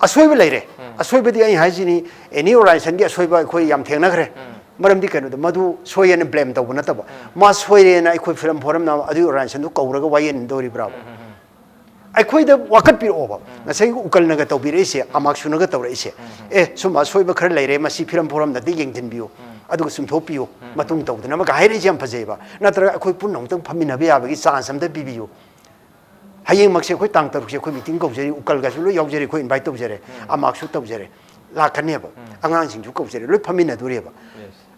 ꯑꯁꯣꯏꯕ ꯂꯩꯔꯦ꯫ ꯑꯁꯣꯏꯕꯗꯤ ꯑꯩ ꯍꯥꯏꯁꯤꯅꯤ, ꯑꯦꯅꯤ ꯑꯣꯔꯒꯅꯥꯏꯖꯦꯁꯟꯒꯤ ꯑꯁꯣꯏꯕ ꯑꯩꯈꯣꯏ ꯌꯥꯝ ꯊꯦꯡꯅꯈ꯭ꯔꯦ꯫ ꯃꯔꯝꯗꯤ ꯀꯩꯅꯣꯗ, ꯃꯗꯨ ꯁꯣꯏ ꯍꯥꯏꯅ ꯕ꯭ꯂꯦꯝ ꯇꯧꯕ ꯅꯠꯇꯕ, ꯃꯥ ꯁꯣꯏꯔꯦꯅ ꯑꯩꯈꯣꯏ ꯐꯤꯂꯝ ꯐꯣꯔꯝꯅ ꯑꯗꯨꯒꯤ ꯑꯣꯔꯒꯅꯥꯏꯖꯦꯁꯟꯗꯨ ꯀꯧꯔꯒ ꯋꯥꯌꯦꯟꯗꯧꯔꯤꯕ꯭ꯔꯥꯕ? ꯑꯩꯈꯣꯏꯗ ꯋꯥꯀꯠꯄꯤꯔꯛꯑꯣꯕ꯫ ꯉꯁꯥꯏꯒꯤ ꯎꯀꯜꯅꯒ ꯇꯧꯕꯤꯔꯛꯏꯁꯦ, ꯑꯃꯥꯛꯁꯨꯅꯒ ꯇꯧꯔꯛꯏꯁꯦ, "ꯑꯦ, ꯁꯨꯝꯕ ꯑꯁꯣꯏꯕ ꯈꯔ ꯂꯩꯔꯦ, ꯃꯁꯤ ꯐꯤꯂꯝ ꯐꯣꯔꯝꯗꯗꯤ ꯌꯦꯡꯁꯤꯟꯕꯤꯌꯨ, ꯑꯗꯨꯒ ꯆꯨꯝꯊꯣꯛꯄꯤꯌꯨ, ꯃꯇꯨꯡ ꯇꯧꯗꯅꯕꯒ" ꯍꯥꯏꯔꯛꯏꯁꯦ ꯌꯥꯝ ꯐꯖꯩꯕ꯫ ꯅꯠꯇ꯭ꯔꯒ ꯑꯩꯈꯣꯏ ꯄꯨꯟꯅ ꯑꯃꯨꯛꯇꯪ ꯐꯝꯃꯤꯟꯅꯕ ꯌꯥꯕꯒꯤ ꯆꯥꯟꯁ ꯑꯝꯇ ꯄꯤꯕꯤꯌꯨ꯫ ꯍꯌꯦꯡꯃꯛꯁꯦ ꯑꯩꯈꯣꯏ ꯇꯥꯡ ꯇꯔꯨꯛꯁꯦ ꯑꯩꯈꯣꯏ ꯃꯤꯇꯤꯡ ꯀꯧꯖꯔꯤ, ꯎꯀꯜꯒꯁꯨ ꯂꯣꯏ ꯌꯥꯎꯖꯔꯤ, ꯑꯩꯈꯣꯏ ꯏꯟꯚꯥꯏꯠ ꯇꯧꯖꯔꯦ, ꯑꯃꯥꯛꯁꯨ ꯇꯧꯖꯔꯦ, ꯂꯥꯛꯀꯅꯦꯕ꯫ ꯑꯉꯥꯡꯁꯤꯡꯁꯨ ꯀꯧꯖꯔꯦ, ꯂꯣꯏ ꯐꯝꯃꯤꯟꯅꯗꯣꯔꯤꯕ꯫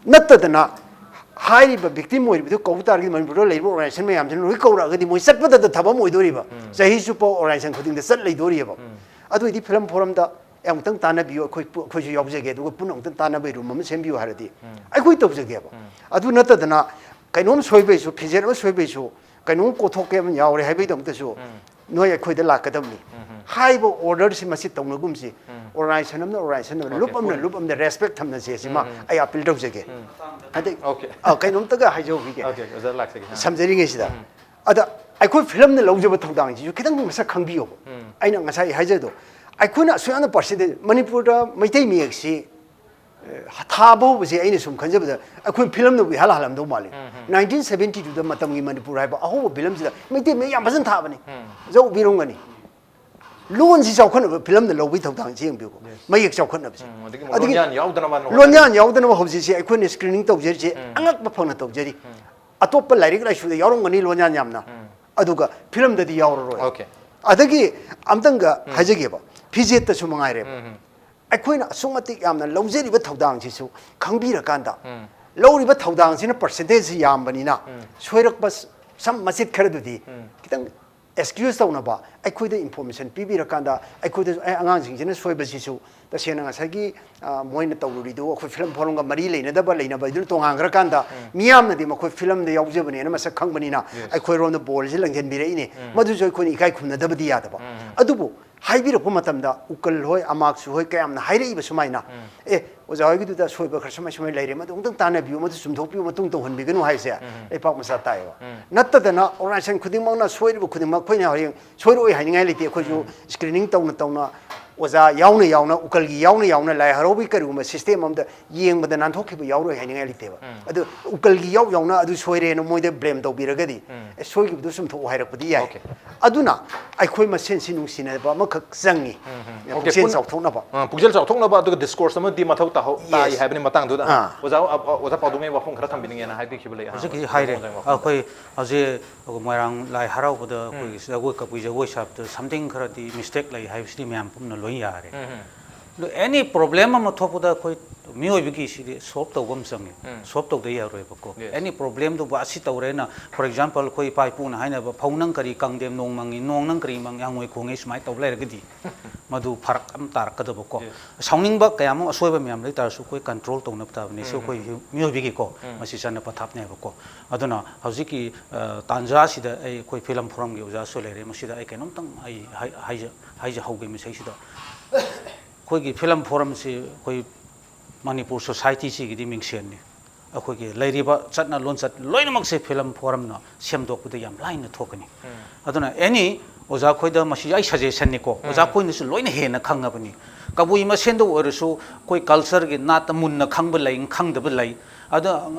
ꯅꯠꯇꯗꯅ ꯍꯥꯏꯔꯤꯕ ꯚꯤꯛꯇꯤꯝ ꯑꯣꯏꯔꯤꯕꯗꯨ ꯀꯧꯕ ꯇꯥꯔꯒꯗꯤ ꯃꯅꯤꯄꯨꯔꯗ ꯂꯩꯔꯤꯕ ꯑꯣꯔꯒꯅꯥꯏꯖꯦꯁꯟ ꯃꯌꯥꯝꯁꯤꯅ ꯂꯣꯏ ꯀꯧꯔꯛꯑꯒꯗꯤ ꯃꯣꯏ ꯆꯠꯄꯗꯗ ꯊꯕꯛ ꯑꯃ ꯑꯣꯏꯗꯣꯔꯤꯕ꯫ ꯆꯍꯤ ꯆꯨꯞꯄ ꯑꯣꯔꯒꯅꯥꯏꯖꯦꯁꯟ ꯈꯨꯗꯤꯡꯗ ꯆꯠ ꯂꯩꯗꯣꯔꯤꯕ꯫ ꯑꯗꯨ ꯑꯣꯏꯗꯤ ꯐꯤꯂꯝ ꯐꯣꯔꯝꯗ ꯑꯃꯨꯛꯇꯪ ꯇꯥꯟꯅꯕꯤꯌꯨ, ꯑꯩꯈꯣꯏ ꯄꯨ-, ꯑꯩꯈꯣꯏꯁꯨ ꯌꯥꯎꯖꯒꯦ, ꯑꯗꯨꯒ ꯄꯨꯟꯅ ꯑꯃꯨꯛꯇꯪ ꯇꯥꯟꯅꯕꯒꯤ ꯔꯨꯝ ꯑꯃ ꯁꯦꯝꯕꯤꯌꯨ ꯍꯥꯏꯔꯗꯤ ꯑꯩꯈꯣꯏ ꯇꯧꯖꯒꯦꯕ꯫ ꯑꯗꯨ ꯅꯠꯇꯗꯅ ꯀꯩꯅꯣꯝ ꯁꯣꯏꯕꯩꯁꯨ, ꯐꯤꯖꯦꯠ ꯑꯃ ꯁꯣꯏꯕꯩꯁꯨ, ꯀꯩꯅꯣꯝ ꯀꯣꯊꯣꯛꯀꯦ ꯑꯃ ꯌꯥꯎꯔꯦ ꯍꯥꯏꯕꯒꯤꯗꯃꯛꯇꯁꯨ ꯅꯣꯏ ꯑꯩꯈꯣꯏꯗ ꯂꯥꯛꯀꯗꯕꯅꯤ ꯍꯥꯏꯕ ꯑꯣꯔꯗꯔꯁꯤ ꯃꯁꯤ ꯇꯧꯅꯒꯨꯝꯁꯤ꯫ ꯑꯣꯔꯒꯅꯥꯏꯖꯦꯁꯟ ꯑꯃꯅ ꯑꯣꯔꯒꯅꯥꯏꯖꯦꯁꯟ ꯑꯃꯅ, ꯂꯨꯞ ꯑꯃꯅ ꯂꯨꯞ ꯑꯃꯗ ꯔꯦꯁꯄꯦꯛ ꯊꯝꯅꯁꯦ, ꯁꯤꯃ ꯑꯩ ꯑꯄꯤꯜ ꯇꯧꯖꯒꯦ꯫ ꯑꯗꯩ, ꯑꯣꯀꯦ꯫ ꯑ, ꯀꯩꯅꯣꯝꯇꯒ ꯍꯥꯏꯖꯍꯧꯈꯤꯒꯦ꯫ ꯑꯣꯀꯦ, ꯑꯣꯖꯥ ꯂꯥꯛꯆꯒꯦ꯫ ꯑ꯫ ꯁꯝꯖꯔꯤꯉꯩꯁꯤꯗ꯫ ꯑꯗ ꯑꯩꯈꯣꯏ ꯐꯤꯂꯝꯅ ꯂꯧꯖꯕ ꯊꯧꯗꯥꯡꯁꯤꯁꯨ ꯈꯤꯇꯪ ꯃꯁꯛ ꯈꯪꯕꯤꯌꯣꯕ꯫ ꯑꯩꯅ ꯉꯁꯥꯏ ꯍꯥꯏꯖꯗꯣ, ꯑꯩꯈꯣꯏꯅ ꯑꯁꯨꯛ ꯌꯥꯝꯅ ꯄꯥꯔꯁꯦꯟꯇꯦꯖ, ꯃꯅꯤꯄꯨꯔꯗ ꯃꯩꯇꯩ ꯃꯌꯦꯛꯁꯤ, ꯑꯦ, ꯊꯥꯕ ꯍꯧꯕꯁꯦ ꯑꯩꯅ ꯁꯨꯝ ꯈꯟꯖꯕꯗ ꯑꯩꯈꯣꯏ ꯐꯤꯂꯝꯅꯕꯨ ꯏꯍꯥꯜ ꯍꯥꯜꯂꯝꯗꯧ ꯃꯥꯜꯂꯤ꯫ ꯅꯥꯏꯟꯇꯤꯟ ꯁꯚꯦꯟꯇꯤ ꯇꯨꯗ ꯃꯇꯝꯒꯤ ꯃꯅꯤꯄꯨꯔ ꯍꯥꯏꯕ ꯑꯍꯧꯕ ꯐꯤꯂꯝꯁꯤꯗ ꯃꯩꯇꯩ ꯃꯌꯦꯛ ꯌꯥꯝ ꯐꯖꯅ ꯊꯥꯕꯅꯤ꯫ ꯎꯝ꯫ ꯖꯧ ꯎꯕꯤꯔꯝꯒꯅꯤ꯫ ꯂꯣꯟꯁꯤ ꯆꯥꯎꯈꯠꯅꯕ ꯐꯤꯂꯝꯗ ꯂꯧꯕꯒꯤ ꯊꯧꯗꯥꯡꯁꯤ ꯌꯦꯡꯕꯤꯌꯨꯀꯣ꯫ ꯃꯌꯦꯛ ꯆꯥꯎꯈꯠꯅꯕꯁꯦ꯫ ꯎꯝ, ꯑꯗꯒꯤ ꯑꯗꯒꯤ ꯂꯣꯟꯌꯥꯟ ꯌꯥꯎꯗꯅꯕ ꯍꯣꯠꯅꯕ꯫ ꯂꯣꯟꯌꯥꯟ ꯌꯥꯎꯗꯅꯕ ꯍꯧꯖꯤꯛꯁꯦ ꯑꯩꯈꯣꯏꯅ ꯁ꯭ꯀ꯭ꯔꯤꯅꯤꯡ ꯇꯧꯖꯔꯤꯁꯦ ꯑꯉꯛꯄ ꯐꯪꯅ ꯇꯧꯖꯔꯤ꯫ ꯑꯇꯣꯞꯄ ꯂꯥꯏꯔꯤꯛ ꯂꯥꯏꯁꯨꯗ ꯌꯥꯎꯔꯝꯒꯅꯤ ꯂꯣꯟꯌꯥꯟ ꯌꯥꯝꯅ꯫ ꯑꯗꯨꯒ ꯐꯤꯂꯝꯗꯗꯤ ꯌꯥꯎꯔꯔꯣꯏ꯫ ꯑꯣꯀꯦ꯫ ꯑꯗꯒꯤ ꯑꯝꯇꯪꯒ ꯍꯥꯏꯖꯒꯦꯕ, ꯐꯤꯖꯦꯠꯇꯁꯨ ꯃꯉꯥꯏꯔꯦꯕ꯫ ꯑꯩꯈꯣꯏꯅ ꯑꯁꯨꯛ ꯃꯇꯤꯛ ꯌꯥꯝꯅ ꯂꯧꯖꯔꯤꯕ ꯊꯧꯗꯥꯡꯁꯤꯁꯨ ꯈꯪꯕꯤꯔꯀꯥꯟꯗ, ꯂꯧꯔꯤꯕ ꯊꯧꯗꯥꯡꯁꯤꯅ ꯄꯥꯔꯁꯦꯟꯇꯦꯖꯁꯤ ꯌꯥꯝꯕꯅꯤꯅ, ꯁꯣꯏꯔꯛꯄ ꯁꯝ ꯃꯆꯤꯠ ꯈꯔꯗꯨꯗꯤ ꯈꯤꯇꯪ ꯑꯦꯛꯁꯀ꯭ꯌꯨꯁ ꯇꯧꯅꯕ, ꯑꯩꯈꯣꯏꯗ ꯏꯟꯐꯣꯔꯃꯦꯁꯟ ꯄꯤꯕꯤꯔꯀꯥꯟꯗ ꯑꯩꯈꯣꯏꯗꯁꯨ, "ꯑꯦ, ꯑꯉꯥꯡꯁꯤꯡꯁꯤꯅ ꯁꯣꯏꯕꯁꯤꯁꯨ ꯇꯁꯦꯡꯅ ꯉꯁꯥꯏꯒꯤ, ꯑ, ꯃꯣꯏꯅ ꯇꯧꯔꯨꯔꯤꯗꯨ ꯑꯩꯈꯣꯏ ꯐꯤꯂꯝ ꯐꯣꯔꯝꯒ ꯃꯔꯤ ꯂꯩꯅꯗꯕ ꯂꯩꯅꯕ ꯍꯥꯏꯗꯨꯅ ꯇꯣꯉꯥꯟꯈ꯭ꯔꯀꯥꯟꯗ ꯃꯤꯌꯥꯝꯅꯗꯤ ꯃꯈꯣꯏ ꯐꯤꯂꯝꯗ ꯌꯥꯎꯖꯕꯅꯦꯅ ꯃꯁꯛ ꯈꯪꯕꯅꯤꯅ ꯑꯩꯈꯣꯏꯔꯣꯝꯗ ꯕꯣꯜꯁꯤ ꯂꯪꯁꯤꯟꯕꯤꯔꯛꯏꯅꯦ꯫ ꯃꯗꯨꯁꯨ ꯑꯩꯈꯣꯏꯅ ꯏꯀꯥꯏ ꯈꯨꯝꯅꯗꯕꯗꯤ ꯌꯥꯗꯕ꯫ ꯑꯗꯨꯕꯨ ꯍꯥꯏꯕꯤꯔꯛꯄ ꯃꯇꯝꯗ ꯎꯀꯜ ꯍꯣꯏ, ꯑꯃꯥꯛꯁꯨ ꯍꯣꯏ, ꯀꯌꯥꯝꯅ ꯍꯥꯏꯔꯛꯏꯕ ꯁꯨꯃꯥꯏꯅ, "ꯑꯦ, ꯑꯣꯖꯥ ꯍꯣꯏꯒꯤꯗꯨꯗ ꯑꯁꯣꯏꯕ ꯈꯔ ꯁꯨꯃꯥꯏ ꯁꯨꯃꯥꯏꯅ ꯂꯩꯔꯦ, ꯃꯗꯨ ꯑꯃꯨꯛꯇꯪ ꯇꯥꯟꯅꯕꯤꯌꯨ, ꯃꯗꯨ ꯆꯨꯝꯊꯣꯛꯄꯤꯌꯨ, ꯃꯇꯨꯡ ꯇꯧꯍꯟꯕꯤꯒꯅꯨ" ꯍꯥꯏꯁꯦ ꯂꯩꯄꯥꯛ ꯃꯆꯥ ꯇꯥꯏꯌꯦꯕ꯫ ꯅꯠꯇꯗꯅ ꯑꯣꯔꯒꯅꯥꯏꯖꯦꯁꯟ ꯈꯨꯗꯤꯡꯃꯛꯅ ꯁꯣꯏꯔꯤꯕ ꯈꯨꯗꯤꯡꯃꯛ ꯑꯩꯈꯣꯏꯅ ꯍꯌꯦꯡ ꯁꯣꯏꯔꯛꯑꯣꯏ ꯍꯥꯏꯅꯤꯡꯉꯥꯏ ꯂꯩꯇꯦ꯫ ꯑꯩꯈꯣꯏꯁꯨ ꯁ꯭ꯀ꯭ꯔꯤꯅꯤꯡ ꯇꯧꯅ ꯇꯧꯅ, ꯑꯣꯖꯥ ꯌꯥꯎꯅ ꯌꯥꯎꯅ, ꯎꯀꯜꯒꯤ ꯌꯥꯎꯅ ꯌꯥꯎꯅ, ꯂꯥꯏ ꯍꯔꯥꯎꯕꯒꯤ ꯀꯔꯤꯒꯨꯝꯕ ꯁꯤꯁꯇꯦꯝ ꯑꯃꯗ ꯌꯦꯡꯕꯗ ꯅꯥꯟꯊꯣꯛꯈꯤꯕ ꯌꯥꯎꯔꯣꯏ ꯍꯥꯏꯅꯤꯡꯉꯥꯏ ꯂꯩꯇꯦꯕ꯫ ꯑꯗꯨ ꯎꯀꯜꯒꯤ ꯌꯥꯎ ꯌꯥꯎꯅ ꯑꯗꯨ ꯁꯣꯏꯔꯦꯅ ꯃꯣꯏꯗ ꯕ꯭ꯂꯦꯝ ꯇꯧꯕꯤꯔꯒꯗꯤ, "ꯑꯦ, ꯁꯣꯏꯈꯤꯕꯗꯨ ꯆꯨꯝꯊꯣꯛꯎ" ꯍꯥꯏꯔꯛꯄꯗꯤ ꯌꯥꯏ꯫ ꯑꯗꯨꯅ ꯑꯩꯈꯣꯏ ꯃꯁꯦꯟꯁꯤ ꯅꯨꯡꯁꯤꯅꯕ ꯑꯃꯈꯛ ꯆꯪꯉꯤ꯫ ꯑꯣꯀꯦ, ꯄꯨꯛꯆꯦꯜ ꯄꯨꯟ-, ꯆꯥꯎꯊꯣꯛꯅꯕ꯫ ꯑ, ꯄꯨꯛꯆꯦꯜ ꯆꯥꯎꯊꯣꯛꯅꯕ, ꯑꯗꯨꯒ ꯗꯤꯁꯀꯣꯔꯁ ꯑꯃꯗꯤ ꯃꯊꯧ ꯇꯥꯍꯧ-, ꯇꯥꯏ ꯍꯥꯏꯕꯅꯤ ꯃꯇꯥꯡꯗꯨꯗ꯫ ꯑꯥ꯫ ꯑꯣꯖꯥ, ꯑ, ꯑ, ꯑꯣꯖꯥ ꯄꯥꯎꯗꯨꯉꯩ ꯋꯥꯐꯝ ꯈꯔ ꯊꯝꯕꯤꯅꯤꯡꯉꯦꯅ ꯍꯥꯏꯕꯤꯈꯤꯕ ꯂꯩ꯫ ꯑꯥ, ꯍꯧꯖꯤꯛꯀꯤ ꯑꯣꯖꯥ ꯍꯥꯏꯔꯦ꯫ ꯄꯥꯎꯗꯨꯉꯩ ꯋꯥꯐꯝ꯫ ꯑꯩꯈꯣꯏ ꯍꯧꯖꯤꯛ ꯃꯣꯏꯔꯥꯡ ꯂꯥꯏ ꯍꯔꯥꯎꯕꯗ ꯑꯩꯈꯣꯏꯒꯤ ꯖꯒꯣꯏ, ꯀꯕꯨꯏ ꯖꯒꯣꯏ ꯁꯥꯕꯗ something ꯈꯔꯗꯤ mistake ꯂꯩ ꯍꯥꯏꯕꯁꯤꯗꯤ ꯃꯌꯥꯝ ꯄꯨꯝꯅ ꯂꯣꯏ ꯌꯥꯔꯦ꯫ ꯑꯗꯣ any problem ꯑꯃ ꯊꯣꯛꯄꯗ ꯑꯩꯈꯣꯏ ꯃꯤꯑꯣꯏꯕꯒꯤ ꯁꯤꯗꯤ solve ꯇꯧꯕ ꯑꯃ ꯆꯪꯉꯦ꯫ Solve ꯇꯧꯗ ꯌꯥꯔꯣꯏꯕꯀꯣ꯫ Yes꯫ Any problemꯗꯨꯕꯨ ꯑꯁꯤ ꯇꯧꯔꯦꯅ, for example, ꯑꯩꯈꯣꯏ ꯏꯄꯥ ꯏꯄꯨꯅ ꯍꯥꯏꯅꯕ, "ꯐꯧ ꯅꯪ ꯀꯔꯤ ꯀꯪꯗꯦꯝ ꯅꯣꯡ ꯃꯪꯉꯤ, ꯅꯣꯡ ꯅꯪ ꯀꯔꯤ ꯃꯪꯉꯤ, ꯍꯪꯉꯣꯏ ꯈꯣꯡꯉꯤ" ꯁꯨꯃꯥꯏꯅ ꯇꯧ ꯂꯩꯔꯒꯗꯤ ꯃꯗꯨ ꯐꯔꯛ ꯑꯃ ꯇꯥꯔꯛꯀꯗꯕꯀꯣ꯫ Yes꯫ ꯁꯥꯎꯅꯤꯡꯕ ꯀꯌꯥ ꯑꯃ, ꯑꯁꯣꯏꯕ ꯃꯌꯥꯝ ꯂꯩ ꯇꯥꯔꯁꯨ ꯑꯩꯈꯣꯏ control ꯇꯧꯅꯕ ꯇꯥꯕꯅꯤ꯫ ꯁꯤ ꯑꯩꯈꯣꯏ ꯃꯤꯑꯣꯏꯕꯒꯤꯀꯣ, ꯃꯁꯤ ꯆꯠꯅ ꯄꯊꯥꯞꯅꯦꯕꯀꯣ꯫ ꯑꯗꯨꯅ ꯍꯧꯖꯤꯛꯀꯤ, ꯑ, ꯇꯥꯟꯖꯥꯁꯤꯗ ꯑꯩ, ꯑꯩꯈꯣꯏ ꯐꯤꯂꯝ ꯐꯣꯔꯝꯒꯤ ꯑꯣꯖꯥꯁꯨ ꯂꯩꯔꯦ, ꯃꯁꯤꯗ ꯑꯩ ꯀꯩꯅꯣꯝꯇꯪ ꯑꯩ ꯍꯥꯏ-, ꯍꯥꯏꯖ-, ꯍꯥꯏꯖꯍꯧꯒꯦ ꯃꯁꯤꯁꯤꯗ꯫ ꯑꯩꯈꯣꯏꯒꯤ ꯐꯤꯂꯝ ꯐꯣꯔꯝꯁꯤ ꯑꯩꯈꯣꯏ ꯃꯅꯤꯄꯨꯔ ꯁꯣꯁꯥꯏꯇꯤꯁꯤꯒꯤꯗꯤ ꯃꯤꯡꯁꯦꯟꯅꯤ꯫ ꯑꯩꯈꯣꯏꯒꯤ ꯂꯩꯔꯤꯕ ꯆꯠꯅ ꯂꯣꯟꯆꯠ ꯂꯣꯏꯅꯃꯛꯁꯦ ꯐꯤꯂꯝ ꯐꯣꯔꯝꯅ ꯁꯦꯝꯗꯣꯛꯄꯗ ꯌꯥꯝ ꯂꯥꯏꯅ ꯊꯣꯛꯀꯅꯤ꯫ ꯑꯗꯨꯅ any ꯑꯣꯖꯥ ꯈꯣꯏꯗ ꯃꯁꯤ ꯑꯩ suggestionꯅꯤꯀꯣ, ꯑꯣꯖꯥ ꯈꯣꯏꯅꯁꯨ ꯂꯣꯏꯅ ꯍꯦꯟꯅ ꯈꯪꯉꯕꯅꯤ꯫ ꯀꯕꯨꯏ ꯃꯁꯦꯟꯗ ꯑꯣꯏꯔꯁꯨ ꯑꯩꯈꯣꯏ cultureꯒꯤ ꯅꯥꯠꯇ ꯃꯨꯟꯅ ꯈꯪꯕ ꯂꯩ, ꯈꯪꯗꯕ ꯂꯩ꯫ ꯑꯗꯣ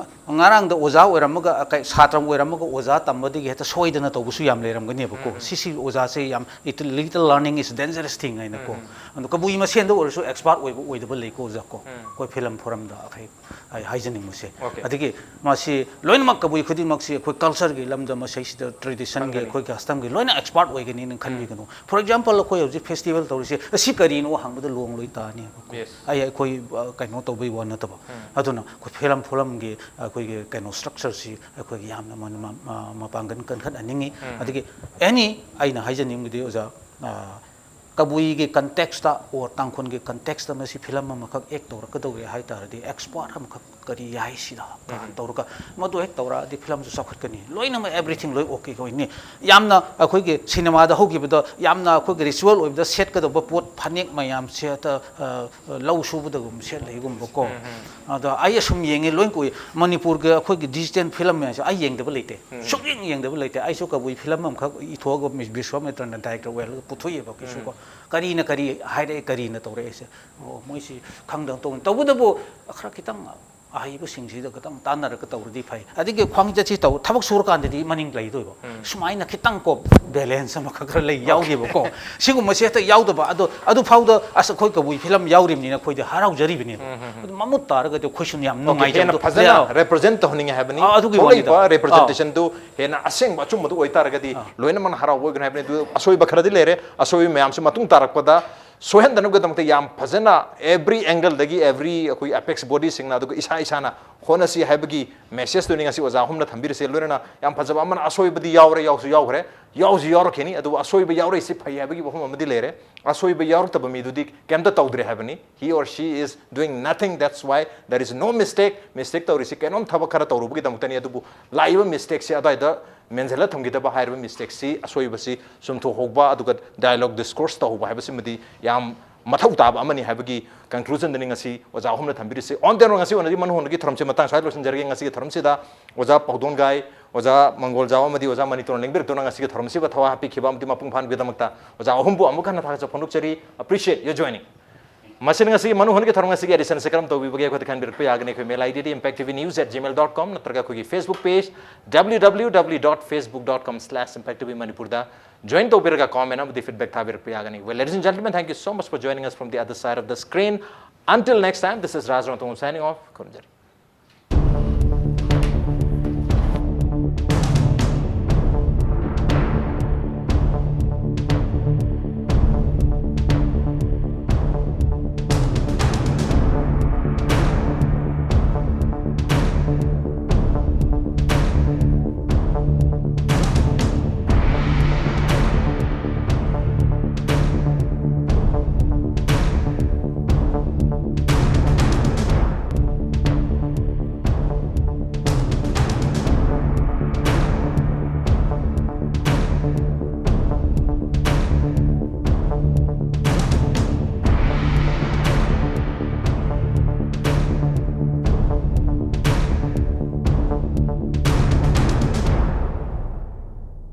ꯉꯔꯥꯡꯗ ꯑꯣꯖꯥ ꯑꯣꯏꯔꯝꯃꯒ, ꯀꯩ, ꯁꯥꯇ꯭ꯔ ꯑꯣꯏꯔꯝꯃꯒ ꯑꯣꯖꯥ ꯇꯝꯕꯗꯒꯤ ꯍꯦꯛꯇ ꯁꯣꯏꯗꯅ ꯇꯧꯕꯁꯨ ꯌꯥꯝ ꯂꯩꯔꯝꯒꯅꯦꯕꯀꯣ꯫ ꯁꯤꯁꯤ ꯑꯣꯖꯥꯁꯦ ꯌꯥꯝ, it, little learning is dangerous thing ꯍꯥꯏꯅꯀꯣ꯫ ꯑꯗꯣ ꯀꯕꯨꯏ ꯃꯁꯦꯟꯗ ꯑꯣꯏꯔꯁꯨ expert ꯑꯣꯏꯕ ꯑꯣꯏꯗꯕ ꯂꯩꯀꯣ ꯑꯣꯖꯥ ꯀꯣ꯫ ꯑꯩꯈꯣꯏ ꯐꯤꯂꯝ ꯐꯣꯔꯝꯗ ꯑꯩꯈꯣꯏ ꯑꯩ ꯍꯥꯏꯖꯅꯤꯡꯕꯁꯦ꯫ ꯑꯣꯀꯦ꯫ ꯑꯗꯒꯤ ꯃꯁꯤ ꯂꯣꯏꯅꯃꯛ ꯀꯕꯨꯏ ꯈꯨꯗꯤꯡꯃꯛꯁꯤ ꯑꯩꯈꯣꯏ cultureꯒꯤ ꯂꯝꯗ, ꯃꯁꯤꯁꯤꯗ traditionꯒꯤ, ꯈꯪꯒꯅꯤ꯫ ꯑꯩꯈꯣꯏ customꯒꯤ ꯂꯣꯏꯅ expert ꯑꯣꯏꯒꯅꯤꯅ ꯈꯟꯕꯤꯒꯅꯨ꯫ For example, ꯑꯩꯈꯣꯏ ꯍꯧꯖꯤꯛ festival ꯇꯧꯔꯤꯁꯦ, "ꯑꯁꯤ ꯀꯔꯤꯅꯣ?" ꯍꯪꯕꯗ ꯂꯣꯡ ꯂꯣꯏ ꯇꯥꯅꯤ꯫ Yes. ꯑꯩ ꯑꯩꯈꯣꯏ ꯑ, ꯀꯩꯅꯣ ꯇꯧꯕꯩ ꯋꯥ ꯅꯠꯇꯕ꯫ ꯑꯗꯨꯅ ꯑꯩꯈꯣꯏ ꯐꯤꯂꯝ ꯐꯣꯂꯝꯒꯤ ꯑꯩꯈꯣꯏꯒꯤ ꯀꯩꯅꯣ ꯁ꯭ꯇ꯭ꯔꯛꯆꯔꯁꯤ ꯑꯩꯈꯣꯏꯒꯤ ꯌꯥꯝꯅ ꯃ- ꯃ- ꯃ- ꯃꯄꯥꯡꯒꯜ ꯀꯟꯈꯠꯍꯟꯅꯤꯡꯉꯤ꯫ ꯑꯗꯒꯤ ꯑꯦꯅꯤ ꯑꯩꯅ ꯍꯥꯏꯖꯅꯤꯡꯕꯗꯤ ꯑꯣꯖꯥ, ꯑ, ꯀꯕꯨꯏꯒꯤ ꯀꯟꯇꯦꯛꯁꯇ ꯑꯣꯔ ꯇꯥꯡꯈꯨꯜꯒꯤ ꯀꯟꯇꯦꯛꯁꯇ ꯃꯁꯤ ꯐꯤꯂꯝ ꯑꯃꯈꯛ ꯑꯦꯛ ꯇꯧꯔꯛꯀꯗꯧꯔꯦ ꯍꯥꯏ ꯇꯥꯔꯗꯤ ꯑꯦꯛꯁꯄꯥꯔꯠ ꯑꯃꯈꯛ ꯀꯔꯤ ꯌꯥꯏ ꯁꯤꯗ ꯄ꯭ꯂꯥꯟ ꯇꯧꯔꯒ ꯃꯗꯨ ꯍꯦꯛ ꯇꯧꯔꯛꯑꯗꯤ ꯐꯤꯂꯝꯁꯨ ꯆꯥꯎꯈꯠꯀꯅꯤ꯫ ꯂꯣꯏꯅꯃꯛ ꯑꯦꯕ꯭ꯔꯤꯊꯤꯡ ꯂꯣꯏ ꯑꯣꯀꯦ ꯑꯣꯏꯅꯤ꯫ ꯌꯥꯝꯅ ꯑꯩꯈꯣꯏꯒꯤ ꯁꯤꯅꯦꯃꯥꯗ ꯍꯧꯈꯤꯕꯗ ꯌꯥꯝꯅ ꯑꯩꯈꯣꯏꯒꯤ ꯔꯤꯆꯨꯋꯦꯜ ꯑꯣꯏꯕꯗ ꯁꯦꯠꯀꯗꯧꯕ ꯄꯣꯠ ꯐꯅꯦꯛ ꯃꯌꯥꯝꯁꯦ ꯑꯇ, ꯑ, ꯂꯧ ꯁꯨꯕꯗꯒꯨꯝ ꯁꯦꯠꯂꯤꯒꯨꯝꯕꯀꯣ꯫ ꯑꯗꯣ ꯑꯩ ꯑꯁꯨꯝ ꯌꯦꯡꯉꯦ ꯂꯣꯏ ꯀꯨꯏ꯫ ꯃꯅꯤꯄꯨꯔꯒꯤ ꯑꯩꯈꯣꯏꯒꯤ ꯗꯤꯖꯤꯇꯦꯜ ꯐꯤꯂꯝ ꯃꯌꯥꯝꯁꯦ ꯑꯩ ꯌꯦꯡꯗꯕ ꯂꯩꯇꯦ꯫ ꯁꯨꯛꯌꯦꯡ ꯌꯦꯡꯗꯕ ꯂꯩꯇꯦ꯫ ꯑꯩꯁꯨ ꯀꯕꯨꯏ ꯐꯤꯂꯝ ꯑꯃꯈꯛ ꯏꯊꯣꯛꯑꯒ ꯃꯤ- ꯕꯤꯁ꯭ꯋꯥꯃꯤꯇ꯭ꯔꯅ ꯗꯥꯏꯔꯦꯛꯇꯔ ꯑꯣꯏꯍꯜꯂꯒ ꯄꯨꯊꯣꯛꯑꯦꯕ ꯀꯩꯁꯨꯀꯣ꯫ ꯀꯔꯤꯅ ꯀꯔꯤ ꯍꯥꯏꯔꯛꯑꯦ, ꯀꯔꯤꯅ ꯇꯧꯔꯛꯑꯦꯁꯦ꯫ ꯑꯣ, ꯃꯣꯏꯁꯤ ꯈꯪꯗꯅ ꯇꯧꯕꯅꯤ꯫ ꯇꯧꯕꯇꯕꯨ ꯈꯔ ꯈꯤꯇꯪ ꯑꯍꯩꯕꯁꯤꯡꯁꯤꯗ ꯈꯤꯇꯪ ꯇꯥꯟꯅꯔꯒ ꯇꯧꯔꯗꯤ ꯐꯩ꯫ ꯑꯗꯒꯤ ꯈ꯭ꯋꯥꯡꯖꯠꯁꯤ ꯇꯧ ꯊꯕꯛ ꯁꯨꯔꯀꯥꯟꯗꯗꯤ ꯃꯅꯤꯡ ꯂꯩꯗꯣꯏꯕ꯫ ꯁꯨꯃꯥꯏꯅ ꯈꯤꯇꯪ ꯀꯣ ꯕꯦꯂꯦꯟꯁ ꯑꯃꯈꯛ ꯈꯔ ꯂꯩ ꯌꯥꯎꯈꯤꯕꯀꯣ꯫ ꯁꯤꯒꯨꯝꯕꯁꯦ ꯍꯦꯛꯇ ꯌꯥꯎꯗꯕ꯫ ꯑꯗꯣ ꯑꯗꯨꯐꯥꯎꯗ ꯑꯁ ꯑꯩꯈꯣꯏ ꯀꯕꯨꯏ ꯐꯤꯂꯝ ꯌꯥꯎꯔꯤꯕꯅꯤꯅ ꯑꯩꯈꯣꯏꯗꯤ ꯍꯔꯥꯎꯖꯔꯤꯕꯅꯤꯅ꯫ ꯑꯗꯨ ꯃꯃꯨꯠ ꯇꯥꯔꯒꯗꯤ ꯑꯩꯈꯣꯏꯁꯨ ꯌꯥꯝ ꯍꯦꯟꯅ ꯅꯨꯡꯉꯥꯏꯖꯕꯗꯣ ꯐꯖꯅ ꯂꯩꯔꯣ꯫ ꯔꯦꯄ꯭ꯔꯖꯦꯟ ꯇꯧꯍꯟꯅꯤꯡꯉꯦ ꯍꯥꯏꯕꯅꯤ꯫ ꯑꯥ, ꯑꯗꯨꯒꯤ ꯋꯥꯅꯤꯗ꯫ ꯊꯣꯛꯂꯛꯏꯕ ꯑꯥ꯫ ꯔꯦꯄ꯭ꯔꯖꯦꯟꯇꯦꯁꯟꯗꯨ ꯍꯦꯟꯅ ꯑꯁꯦꯡꯕ ꯑꯆꯨꯝꯕꯗꯨ ꯑꯣꯏꯇꯥꯔꯒꯗꯤ ꯑꯥ꯫ ꯂꯣꯏꯅꯃꯛꯅ ꯍꯔꯥꯎꯕ ꯑꯣꯏꯒꯅꯤ ꯍꯥꯏꯕꯅꯤ꯫ ꯑꯗꯨ ꯑꯁꯣꯏꯕ ꯈꯔꯗꯤ ꯂꯩꯔꯦ꯫ ꯑꯁꯣꯏꯕ ꯃꯌꯥꯝꯁꯤ ꯃꯇꯨꯡ ꯇꯥꯔꯛꯄꯗ ꯁꯣꯏꯍꯟꯗꯅꯕꯒꯤꯗꯃꯛꯇ ꯌꯥꯝ ꯐꯖꯅ every angle ꯗꯒꯤ every ꯑꯩꯈꯣꯏ ꯑꯦꯄꯦꯛꯁ ꯕꯣꯗꯤꯁꯤꯡꯅ ꯑꯗꯨꯒ ꯏꯁꯥ ꯏꯁꯥꯅ ꯍꯣꯠꯅꯁꯤ ꯍꯥꯏꯕꯒꯤ ꯃꯦꯁꯦꯖꯇꯨꯅꯤ ꯉꯁꯤ ꯑꯣꯖꯥ ꯑꯍꯨꯝꯅ ꯊꯝꯕꯤꯔꯤꯁꯦ꯫ ꯂꯣꯏꯅꯅ ꯌꯥꯝ ꯐꯖꯕ ꯑꯃꯅ ꯑꯁꯣꯏꯕꯗꯤ ꯌꯥꯎꯔꯦ, ꯌꯥꯎꯁꯨ ꯌꯥꯎꯈ꯭ꯔꯦ, ꯌꯥꯎꯁꯨ ꯌꯥꯎꯔꯛꯈꯤꯅꯤ꯫ ꯑꯗꯨꯕꯨ ꯑꯁꯣꯏꯕ ꯌꯥꯎꯔꯛꯏꯁꯤ ꯐꯩ ꯍꯥꯏꯕꯒꯤ ꯋꯥꯐꯝ ꯑꯃꯗꯤ ꯂꯩꯔꯦ꯫ ꯑꯁꯣꯏꯕ ꯌꯥꯎꯔꯛꯇꯕ ꯃꯤꯗꯨꯗꯤ ꯀꯩꯝꯇ ꯇꯧꯗ꯭ꯔꯦ ꯍꯥꯏꯕꯅꯤ꯫ He or she is doing nothing, that's why there is no mistake. Mistake ꯇꯧꯔꯤꯁꯤ ꯀꯩꯅꯣꯝ ꯊꯕꯛ ꯈꯔ ꯇꯧꯔꯨꯕꯒꯤꯗꯃꯛꯇꯅꯤ꯫ ꯑꯗꯨꯕꯨ ꯂꯥꯛꯏꯕ ꯃꯤꯁꯇꯦꯛꯁꯤ ꯑꯗꯨꯋꯥꯏꯗ ꯃꯦꯟꯁꯤꯜꯂ ꯊꯝꯈꯤꯗꯕ ꯍꯥꯏꯔꯤꯕ ꯃꯤꯁꯇꯦꯛꯁꯤ, ꯑꯁꯣꯏꯕꯁꯤ ꯆꯨꯝꯊꯣꯛꯍꯧꯕ, ꯑꯗꯨꯒ ꯗꯥꯏꯂꯣꯒ ꯗꯤꯁꯀꯣꯔꯁ ꯇꯧꯍꯧꯕ ꯍꯥꯏꯕꯁꯤꯃꯗꯤ ꯌꯥꯝ ꯃꯊꯧ ꯇꯥꯕ ꯑꯃꯅꯤ ꯍꯥꯏꯕꯒꯤ ꯀꯟꯀ꯭ꯂꯨꯖꯟꯗꯅꯤ ꯉꯁꯤ ꯑꯣꯖꯥ ꯑꯍꯨꯝꯅ ꯊꯝꯕꯤꯔꯤꯁꯤ꯫ ꯑꯣꯟ ꯇꯦꯟ ꯉꯁꯤ ꯑꯣꯏꯅꯗꯤ ꯃꯅꯨꯡ ꯍꯣꯟꯕꯒꯤ ꯊꯧꯔꯝꯁꯤ ꯃꯇꯥꯡ ꯁ꯭ꯋꯥꯏꯗ ꯂꯣꯏꯁꯤꯟꯖꯔꯒꯦ꯫ ꯉꯁꯤꯒꯤ ꯊꯧꯔꯝꯁꯤꯗ ꯑꯣꯖꯥ ꯄꯥꯎꯗꯣꯟꯒꯥꯏ, ꯑꯣꯖꯥ ꯃꯪꯒꯣꯜꯖꯥꯎ ꯑꯃꯗꯤ ꯑꯣꯖꯥ ꯃꯅꯤꯇꯣꯟꯅ ꯂꯦꯡꯕꯤꯔꯛꯇꯨꯅ ꯉꯁꯤꯒꯤ ꯊꯧꯔꯝꯁꯤꯕꯨ ꯊꯋꯥ ꯍꯥꯞꯄꯤꯈꯤꯕ ꯑꯃꯗꯤ ꯃꯄꯨꯡ ꯐꯥꯍꯟꯕꯒꯤꯗꯃꯛꯇ ꯑꯣꯖꯥ ꯑꯍꯨꯝꯕꯨ ꯑꯃꯨꯛ ꯍꯟꯅ ꯊꯥꯒꯠꯆꯕ ꯐꯣꯡꯗꯣꯛꯆꯔꯤ꯫ Appreciate your joining. ꯃꯁꯤꯅ ꯉꯁꯤꯒꯤ ꯃꯅꯨꯡ ꯍꯣꯟꯒꯤ ꯊꯧꯔꯝ ꯑꯁꯤꯒꯤ ꯑꯦꯗꯤꯁꯟ ꯑꯁꯤ ꯀꯔꯝ ꯇꯧꯕꯤꯕꯒꯦ? ꯑꯩꯈꯣꯏꯗ ꯈꯟꯕꯤꯔꯛꯄ ꯌꯥꯒꯅꯤ꯫ ꯑꯩꯈꯣꯏ ꯃꯦꯜ ꯑꯥꯏ ꯗꯤꯗꯤ impact T V news at gmail dot com ꯅꯠꯇ꯭ꯔꯒ ꯑꯩꯈꯣꯏꯒꯤ Facebook page W W W dot facebook dot com slash impact T V Manipur ꯗ join ꯇꯧꯕꯤꯔꯒ comment ꯑꯃꯗꯤ feedback ꯊꯥꯕꯤꯔꯛꯄ ꯌꯥꯒꯅꯤ꯫ Well, ladies and gentlemen, thank you so much for joining us from the other side of the screen. Until next time, this is Raj Ramatung signing off. ꯈꯨꯔꯨꯝꯖꯔꯤ꯫